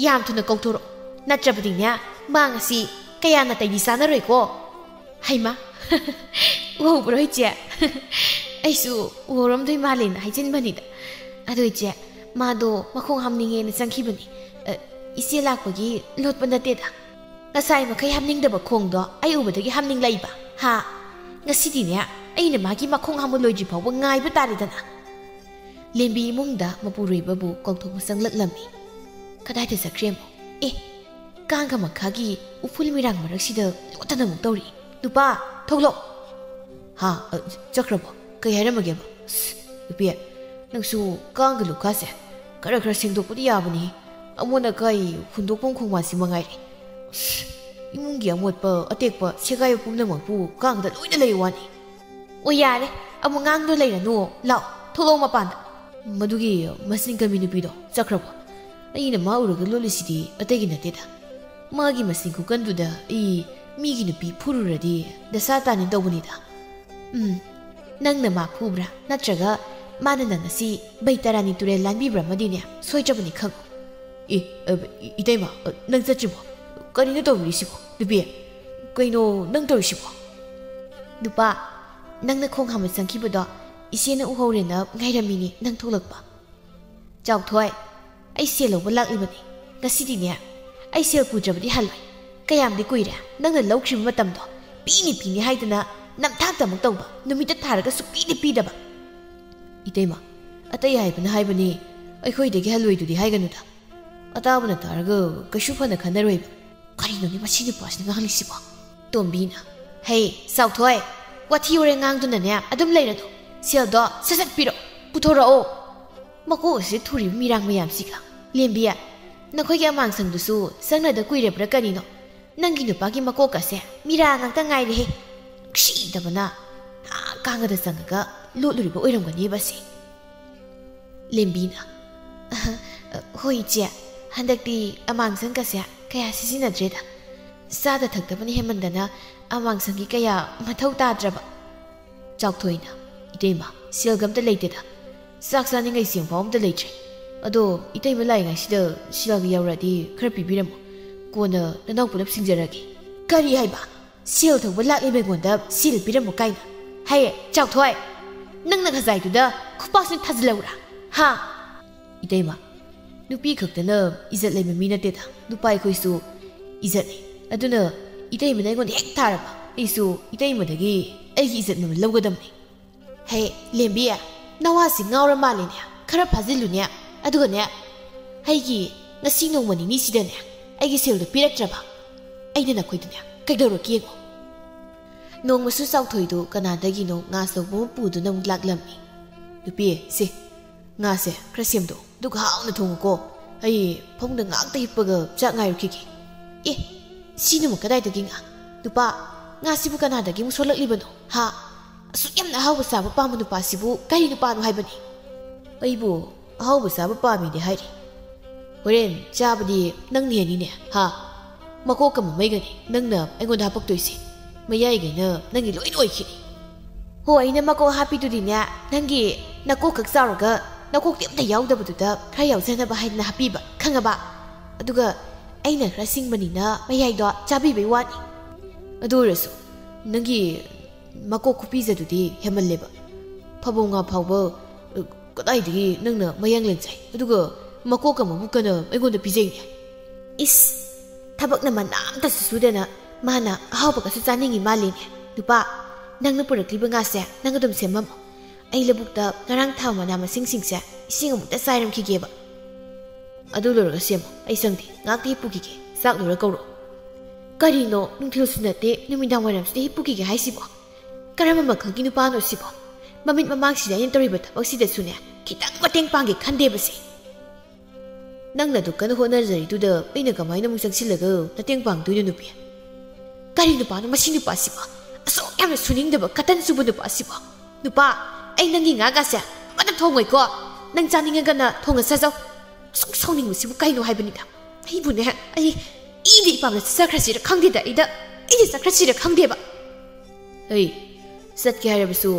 ꯌꯥꯝ ꯊꯨꯅ ꯀꯧꯊꯣꯔꯛꯑꯣ, ꯅꯠꯇ꯭ꯔꯕꯗꯤꯅꯦ ꯃꯥ ꯉꯁꯤ ꯀꯌꯥ ꯅꯥꯇꯩꯗꯤ ꯆꯥꯅꯔꯣꯏꯀꯣ꯫" "ꯍꯩꯃꯥ, ꯎꯍꯧꯕ꯭ꯔꯣ ꯏꯆꯦ?" "ꯑꯩꯁꯨ ꯎꯍꯧꯔꯝꯗꯣꯏ ꯃꯥꯜꯂꯦꯅ ꯍꯥꯏꯖꯤꯟꯕꯅꯤꯗ꯫ ꯑꯗꯣ ꯏꯆꯦ, ꯃꯥꯗꯣ ꯃꯈꯣꯡ ꯍꯥꯝꯅꯤꯡꯉꯦꯅ ꯆꯪꯈꯤꯕꯅꯤ꯫ ꯑ, ꯏꯆꯦ ꯂꯥꯛꯄꯒꯤ ꯂꯣꯠꯄ ꯅꯠꯇꯦꯗ꯫ ꯉꯁꯥꯏ ꯃꯈꯩ ꯍꯥꯝꯅꯤꯡꯗꯕ ꯈꯣꯡꯗꯣ ꯑꯩ ꯎꯕꯗꯒꯤ ꯍꯥꯝꯅꯤꯡꯂꯛꯏꯕ꯫ ꯍꯥ? ꯉꯁꯤꯗꯤꯅꯦ, ꯑꯩꯅ ꯃꯥꯒꯤ ꯃꯈꯣꯡ ꯍꯥꯝꯕ ꯂꯣꯏꯗ꯭ꯔꯤ ꯐꯥꯎꯕ ꯉꯥꯏꯕ ꯇꯥꯔꯦꯗꯅ꯫" ꯂꯦꯝꯕꯤ ꯏꯃꯨꯡꯗ ꯃꯄꯨꯔꯣꯏꯕꯕꯨ ꯀꯧꯊꯣꯛꯄ ꯆꯪꯂꯛꯂꯝꯃꯤ꯫ ꯀꯗꯥꯏꯗ ꯆꯠꯈ꯭ꯔꯦꯃꯣ? ꯑꯦ, ꯀꯥꯡꯒ ꯃꯈꯥꯒꯤ ꯎꯐꯨꯜ ꯃꯤꯔꯥꯡ ꯃꯔꯛꯁꯤꯗ ꯂꯣꯠꯇꯅ ꯑꯃꯨꯛ ꯇꯧꯔꯤ꯫ "ꯅꯨꯄꯥ, ꯊꯣꯛꯂꯛꯑꯣ!" "ꯍꯥ? ꯑ, ꯆꯠꯈ꯭ꯔꯕꯣ? ꯀꯩ ꯍꯥꯏꯔꯝꯃꯒꯦꯕ?" "ꯑꯁ, ꯅꯨꯄꯤ, ꯅꯪꯁꯨ ꯀꯥꯡꯒ ꯂꯨꯈꯥꯁꯦ ꯈꯔ ꯈꯔ ꯁꯦꯡꯗꯣꯛꯄꯗꯤ ꯌꯥꯕꯅꯤ꯫ ꯑꯃꯣꯠ ꯑꯀꯥꯏ ꯍꯨꯟꯗꯣꯛꯐꯝ ꯈꯣꯡꯕꯥꯟꯁꯤ ꯃꯉꯥꯏꯔꯦ꯫ ꯑꯁ, ꯏꯃꯨꯡꯒꯤ ꯑꯃꯣꯠꯄ ꯑꯇꯦꯛꯄ ꯁꯦꯒꯥꯏꯕ ꯄꯨꯝꯅꯃꯛꯄꯨ ꯀꯥꯡꯗ ꯂꯣꯏꯅ ꯂꯩ ꯋꯥꯅꯤ꯫" "ꯑꯣ, ꯌꯥꯔꯦ, ꯑꯃꯨꯛ ꯉꯥꯡꯗꯨꯅ ꯂꯩꯔꯅꯨ꯫ ꯂꯥꯛꯑꯣ, ꯊꯣꯛꯂꯛꯑꯣ ꯃꯄꯥꯟꯗ꯫" "ꯃꯗꯨꯒꯤ ꯃꯆꯤꯟ ꯀꯟꯕꯤ ꯅꯨꯄꯤꯗꯣ ꯆꯠꯈ꯭ꯔꯕꯣ? ꯑꯩꯅ ꯃꯥ ꯎꯔꯒ ꯂꯣꯠꯂꯤꯁꯤꯗꯤ ꯑꯇꯩꯒꯤ ꯅꯠꯇꯦꯗ꯫ ꯃꯥꯒꯤ ꯃꯆꯤꯟ ꯈꯨꯀꯟꯗꯨꯗ ꯑꯩ ꯃꯤꯒꯤ ꯅꯨꯄꯤ ꯐꯨꯔꯨꯔꯗꯤ ꯗꯁꯥ ꯇꯥꯅꯤ ꯇꯧꯕꯅꯤꯗ꯫" "ꯎꯝ, ꯅꯪꯅ ꯃꯥ ꯐꯨꯕ꯭ꯔꯥ, ꯅꯠꯇ꯭ꯔꯒ ꯃꯥꯅ ꯅꯪ ꯑꯁꯤ ꯕꯩꯇꯥꯔꯥꯅꯤ ꯇꯨꯔꯦꯜ ꯂꯥꯟꯕꯤꯕ꯭ꯔꯥ ꯑꯃꯗꯤꯅꯦ ꯁꯣꯏꯗ꯭ꯔꯕꯅꯤ ꯈꯪꯉꯨ꯫" "ꯑꯦ, ꯑ, ꯏ-, ꯏꯇꯩꯃ, ꯑ, ꯅꯪ ꯆꯠꯇ꯭ꯔꯤꯕꯣ? ꯀꯔꯤꯅꯣ ꯇꯧꯕꯤꯔꯤꯁꯤꯕꯣ? ꯅꯨꯄꯤ, ꯀꯩꯅꯣ ꯅꯪ ꯇꯧꯔꯤꯁꯤꯕꯣ?" "ꯅꯨꯄꯥ, ꯅꯪꯅ ꯈꯣꯡ ꯍꯥꯝꯕ ꯆꯪꯈꯤꯕꯗꯣ ꯏꯆꯦꯅ ꯎꯍꯧꯔꯦꯅ ꯉꯥꯏꯔꯝꯃꯤꯅꯤ ꯅꯪ ꯊꯣꯛꯂꯛꯄ꯫" "ꯆꯥꯎꯊꯣꯏ, ꯑꯩ ꯁꯦꯜ ꯂꯧꯕ ꯂꯥꯛꯂꯤꯕꯅꯤ꯫ ꯉꯁꯤꯗꯤꯅꯦ, ꯑꯩ ꯁꯦꯜ ꯄꯨꯗ꯭ꯔꯕꯗꯤ ꯍꯜꯂꯣꯏ꯫ ꯀꯌꯥꯝꯗꯤ ꯀꯨꯏꯔꯦ ꯅꯪꯅ ꯂꯧꯈ꯭ꯔꯤꯕ ꯃꯇꯝꯗꯣ꯫ ꯄꯤꯅꯤ ꯄꯤꯅꯤ ꯍꯥꯏꯗꯅ ꯅꯝꯊꯥꯛꯇ ꯑꯃꯨꯛ ꯇꯧꯕ, ꯅꯨꯃꯤꯠꯇ ꯊꯥꯔꯒ ꯁꯨꯛꯄꯤꯗꯤ ꯄꯤꯗꯕ꯫" "ꯏꯇꯩꯃ, ꯑꯇꯩ ꯍꯥꯏꯕꯅ ꯍꯥꯏꯕꯅꯤ, ꯑꯩꯈꯣꯏꯗꯒꯤ ꯍꯜꯂꯣꯏꯗꯨꯗꯤ ꯍꯥꯏꯒꯅꯨꯗ꯫ ꯑꯇꯥꯕꯅ ꯇꯥꯔꯒ ꯀꯩꯁꯨ ꯐꯅ ꯈꯟꯅꯔꯣꯏꯕ꯫" "ꯀꯔꯤꯅꯣꯅꯦ ꯃꯁꯤ ꯅꯨꯄꯥꯁꯤꯅ ꯉꯥꯡꯂꯤꯁꯤꯕꯣ?" ꯇꯣꯝꯕꯤꯅ, "ꯍꯦ, ꯆꯥꯎꯊꯣꯏ, ꯋꯥꯊꯤ ꯋꯥꯔꯦꯡ ꯉꯥꯡꯗꯨꯅꯅꯦ ꯑꯗꯨꯝ ꯂꯩꯔꯅꯨ꯫ ꯁꯦꯜꯗꯣ ꯁꯠ ꯁꯠ ꯄꯤꯔꯛꯑꯣ, ꯄꯨꯊꯣꯔꯛꯑꯣ꯫ ꯃꯀꯣꯛ ꯑꯁꯤꯗ ꯊꯨꯔꯤꯕ ꯃꯤꯔꯥꯡ ꯃꯌꯥꯝꯁꯤꯒ꯫" "ꯂꯦꯝꯕꯤ, ꯅꯈꯣꯏꯒꯤ ꯑꯃꯥꯡꯁꯪꯗꯨꯁꯨ ꯆꯪꯅꯗ ꯀꯨꯏꯔꯕ꯭ꯔꯥ ꯀꯔꯤꯅꯣ? ꯅꯪꯒꯤ ꯅꯨꯄꯥꯒꯤ ꯃꯀꯣꯛ ꯑꯁꯦ ꯃꯤꯔꯥꯡ ꯉꯥꯛꯇ ꯉꯥꯏꯔꯦꯍꯦ꯫ ꯅꯨꯡꯁꯤꯗꯕꯅ ꯑꯥ ꯀꯥꯡꯒꯗ ꯆꯪꯉꯒ ꯂꯣꯠꯂꯨꯔꯤꯕ ꯑꯣꯏꯔꯝꯒꯅꯦꯕ ꯑꯁꯦ꯫" ꯂꯦꯝꯕꯤꯅ, "ꯍꯣꯏ ꯏꯆꯦ, ꯍꯟꯗꯛꯇꯤ ꯑꯃꯥꯡꯁꯪꯒꯁꯦ ꯀꯌꯥ ꯁꯤꯖꯤꯟꯅꯗ꯭ꯔꯦꯗ꯫ ꯆꯥꯗ ꯊꯛꯇꯕꯅ ꯍꯦꯟꯃꯟꯗꯅ ꯑꯃꯥꯡꯁꯪꯒꯤ ꯀꯌꯥ ꯃꯊꯧ ꯇꯥꯗ꯭ꯔꯕ꯫" ꯆꯥꯎꯊꯣꯏꯅ, "ꯏꯇꯩꯃ, ꯁꯦꯜꯒ ꯑꯝꯇ ꯂꯩꯇꯦꯗ꯫ ꯆꯥꯛ ꯆꯥꯅꯤꯡꯉꯥꯏ ꯆꯦꯡꯐꯥꯎ ꯑꯝꯇ ꯂꯩꯇ꯭ꯔꯦ꯫ ꯑꯗꯣ ꯏꯇꯩꯃ ꯂꯥꯛꯏꯉꯩꯁꯤꯗ ꯁꯦꯜꯒ ꯌꯥꯎꯔꯛꯑꯗꯤ ꯈꯔ ꯄꯤꯕꯤꯔꯝꯃꯣ꯫ ꯀꯣꯟꯅ ꯅꯅꯥꯎ ꯄꯨꯂꯞ ꯁꯤꯡꯖꯔꯒꯦ꯫" "ꯀꯔꯤ ꯍꯥꯏꯕ? ꯁꯦꯜ ꯊꯧꯕ ꯂꯥꯛꯂꯤꯕ ꯑꯩꯉꯣꯟꯗ ꯁꯦꯜ ꯄꯤꯔꯝꯃꯨ ꯀꯥꯏꯅ? ꯍꯦ, ꯆꯥꯎꯊꯣꯏ, ꯅꯪꯅ ꯈꯖꯥꯏꯗꯨꯗ ꯈꯨꯄꯥꯛꯁꯤꯅ ꯊꯥꯖꯤꯜꯂꯧꯔꯥ? ꯍꯥ?" "ꯏꯇꯩꯃ, ꯅꯨꯄꯤ ꯈꯛꯇꯅ ꯏꯖꯠ ꯂꯩꯕ ꯃꯤ ꯅꯠꯇꯦꯗ, ꯅꯨꯄꯥ ꯑꯩꯈꯣꯏꯁꯨ ꯏꯖꯠꯅꯤ꯫ ꯑꯗꯨꯅ ꯏꯇꯩꯃꯅ ꯑꯩꯉꯣꯟꯗ ꯍꯦꯛ ꯊꯥꯔꯕ, ꯑꯩꯁꯨ ꯏꯇꯩꯃꯗꯒꯤ ꯑꯩꯒꯤ ꯏꯖꯠ ꯃꯃꯜ ꯂꯧꯒꯗꯕꯅꯤ꯫" "ꯍꯦ, ꯂꯦꯝꯕꯤ, ꯅꯋꯥꯁꯤ ꯉꯥꯎꯔ ꯃꯥꯜꯂꯦꯅꯦ꯫ ꯈꯔ ꯐꯥꯖꯤꯜꯂꯨꯅꯦ꯫ ꯑꯗꯨꯒꯅꯦ, ꯑꯩꯒꯤ ꯉꯁꯤ ꯅꯣꯡꯃ ꯅꯤꯅꯤꯁꯤꯗꯅꯦ ꯑꯩꯒꯤ ꯁꯦꯜꯗꯣ ꯄꯤꯔꯛꯇ꯭ꯔꯕ ꯑꯩꯅ ꯅꯈꯣꯏꯗꯅꯦ ꯀꯩꯗꯧꯔꯛꯀꯦ ꯌꯦꯡꯉꯣ꯫ ꯅꯣꯡꯃꯁꯨ ꯆꯥꯎꯊꯣꯏꯗꯣ ꯀꯅꯥꯗꯒꯤꯅꯣ ꯉꯥ ꯑꯆꯧꯕ ꯑꯃ ꯄꯨꯗꯨꯅ ꯑꯃꯨꯛ ꯂꯥꯛꯂꯝꯃꯤ꯫ "ꯅꯨꯄꯤ, ꯁꯦ, ꯉꯥꯁꯦ ꯈꯔ ꯁꯦꯝꯗꯣꯛꯑꯣ, ꯑꯗꯨꯒ ꯍꯥꯎꯅ ꯊꯣꯡꯉꯨꯀꯣ꯫ ꯑꯩ ꯐꯃꯨꯡꯗ ꯉꯥꯛꯇ ꯍꯤꯞꯄꯒ ꯆꯥꯛ ꯉꯥꯏꯔꯨꯈꯤꯒꯦ꯫" "ꯑꯦ, ꯁꯤꯅ ꯑꯃꯨꯛ ꯀꯗꯥꯏꯗꯒꯤ ꯉꯥ? ꯅꯨꯄꯥ, ꯉꯥꯁꯤꯕꯨ ꯀꯅꯥꯗꯒꯤ ꯑꯃꯨꯛ ꯁꯣꯜꯂꯛꯂꯤꯕꯅꯣ? ꯍꯥ? ꯑꯁꯨꯛ ꯌꯥꯝꯅ ꯑꯍꯥꯎꯕ ꯆꯥꯕ ꯄꯥꯝꯕ ꯅꯨꯄꯥꯁꯤꯕꯨ ꯀꯔꯤ ꯅꯨꯄꯥꯅꯣ ꯍꯥꯏꯕꯅꯤ?" "ꯑꯩꯕꯨ ꯑꯍꯥꯎꯕ ꯆꯥꯕ ꯄꯥꯝꯃꯤꯗꯤ ꯍꯥꯏꯔꯤ꯫ ꯍꯣꯔꯦꯟ ꯆꯥꯕꯗꯤ ꯅꯪꯅ ꯍꯦꯟꯅꯤꯅꯦ, ꯍꯥ? ꯃꯀꯣꯛꯀ ꯃꯃꯩꯒꯅꯤ ꯅꯪꯅ ꯑꯩꯉꯣꯟꯗ ꯍꯥꯄꯛꯇꯣꯏꯁꯦ꯫ ꯃꯌꯥꯏꯒꯩꯅ ꯅꯪꯒꯤ ꯂꯣꯏꯅ ꯑꯣꯏꯈꯤꯅꯤ꯫" "ꯍꯣ, ꯑꯩꯅ ꯃꯀꯣꯛ ꯍꯥꯞꯄꯤꯗꯨꯗꯤꯅꯦ, ꯅꯪꯒꯤ ꯅꯀꯣꯛ ꯈꯛ ꯆꯥꯎꯔꯒ ꯅꯀꯣꯛꯇꯤ ꯑꯝꯇ ꯌꯥꯎꯗꯕꯗꯨꯗ ꯈꯔ ꯌꯥꯎꯖꯅꯕ ꯍꯥꯏꯗꯅ ꯍꯥꯞꯄꯤꯕ, ꯈꯪꯉꯕ? ꯑꯗꯨꯒ ꯑꯩꯅ ꯈꯔ ꯁꯤꯡꯕꯅꯤꯅ ꯃꯌꯥꯏꯗꯣ ꯆꯥꯕꯤꯕꯩ ꯋꯥꯅꯤ꯫ ꯑꯗꯨ ꯑꯣꯏꯔꯁꯨ ꯅꯪꯒꯤ ꯃꯀꯣꯛ ꯈꯨꯄꯤꯖꯗꯨꯗꯤ ꯍꯦꯟꯃꯜꯂꯦꯕ꯫ ꯐꯕꯧ ꯉꯥ ꯐꯥꯎꯕ, ꯑ, ꯀꯗꯥꯏꯗꯒꯤ ꯅꯪꯅ ꯃꯌꯥꯡꯂꯦꯟ ꯆꯥꯏ, ꯑꯗꯨꯒ ꯃꯀꯣꯛꯀ ꯃꯕꯨꯛꯀꯅ ꯑꯩꯉꯣꯟꯗ ꯄꯤꯖꯩꯅꯦ?" "ꯏꯁ, ꯊꯕꯛꯅ ꯃꯅꯥ ꯑꯝꯇꯁꯨ ꯁꯨꯗꯅ ꯃꯥꯅ ꯑꯍꯥꯎꯕꯒꯁꯨ ꯆꯥꯅꯤꯡꯉꯤ ꯃꯥꯜꯂꯦꯅꯦ꯫ ꯅꯨꯄꯥ, ꯅꯪꯅ ꯄꯨꯔꯛꯂꯤꯕ ꯉꯥꯁꯦ ꯅꯪ ꯑꯗꯨꯝ ꯁꯦꯝꯃꯝꯃꯣ꯫ ꯑꯩ ꯂꯧꯕꯨꯛꯇ ꯉꯔꯥꯡ ꯊꯥꯕ ꯃꯅꯥ ꯃꯁꯤꯡꯁꯤꯡꯁꯦ ꯏꯁꯤꯡ ꯑꯃꯨꯛꯇ ꯆꯥꯏꯔꯝꯈꯤꯒꯦꯕ꯫" "ꯑꯗꯨ ꯂꯣꯏꯔꯒ ꯁꯦꯝꯃꯣ, ꯑꯩ ꯁꯪꯗꯦ꯫ ꯉꯥꯛꯇꯤ ꯍꯤꯞꯄꯨꯈꯤꯒꯦ, ꯆꯥꯛ ꯂꯣꯏꯔ ꯀꯧꯔꯣ꯫" "ꯀꯔꯤꯅꯣ, ꯅꯨꯡꯊꯤꯜꯁꯨ ꯅꯠꯇꯦ, ꯅꯨꯃꯤꯗꯥꯡ ꯋꯥꯏꯔꯝꯁꯤꯗ ꯍꯤꯞꯄꯨꯈꯤꯒꯦ ꯍꯥꯏꯁꯤꯕꯣ? ꯀꯔꯝꯕ ꯃꯈꯜꯒꯤ ꯅꯨꯄꯥꯅꯣ ꯁꯤꯕꯣ? ꯃꯃꯤꯠ ꯃꯃꯥꯡꯁꯤꯗ ꯑꯩꯅ ꯇꯧꯔꯤꯕ ꯊꯕꯛꯁꯤꯗꯁꯨꯅꯦ, ꯈꯤꯇꯪ ꯃꯇꯦꯡ ꯄꯥꯡꯒꯦ ꯈꯟꯗꯦꯕꯁꯦ꯫ ꯅꯪꯅ ꯑꯗꯨꯛ ꯀꯟꯅ ꯍꯣꯠꯅꯖꯔꯤꯗꯨꯗ ꯑꯩꯅ ꯀꯃꯥꯏꯅ ꯑꯃꯨꯛ ꯆꯪꯁꯤꯜꯂꯒ ꯃꯇꯦꯡ ꯄꯥꯡꯗꯣꯏꯅꯣ, ꯅꯨꯄꯤ?" "ꯀꯔꯤ ꯅꯨꯄꯥꯅꯣ ꯃꯁꯤ ꯅꯨꯄꯥꯁꯤꯕꯣ? ꯑꯁꯨꯛ ꯌꯥꯝꯅ ꯁꯨꯅꯤꯡꯗꯕ ꯀꯇꯟ ꯆꯨꯕ ꯅꯨꯄꯥꯁꯤꯕꯣ? ꯅꯨꯄꯥ, ꯑꯩ ꯅꯪꯒꯤ ꯉꯥꯒꯥꯁꯦ ꯑꯃꯠꯇ ꯊꯣꯡꯉꯣꯏꯀꯣ꯫ ꯅꯪ ꯆꯥꯅꯤꯡꯉꯒꯅ ꯊꯣꯡꯉ ꯆꯥꯖꯧ꯫ ꯑꯁꯨꯛ ꯁꯥꯎꯅꯤꯡꯕꯁꯤꯕꯨ ꯀꯩꯅꯣ ꯍꯥꯏꯕꯅꯤꯗ꯫ ꯑꯩꯕꯨꯅꯦ, ꯑꯩ ꯏꯗꯤ ꯏꯄꯥꯝꯗ ꯆꯠꯆꯈ꯭ꯔꯁꯤꯔ ꯈꯪꯗꯦꯗ, ꯑꯩꯗ, ꯑꯩꯗꯤ ꯆꯠꯈ꯭ꯔꯁꯤꯔ ꯈꯪꯗꯦꯕ꯫" "ꯑꯩ ꯆꯠꯀꯦ ꯍꯥꯏꯔꯕꯁꯨ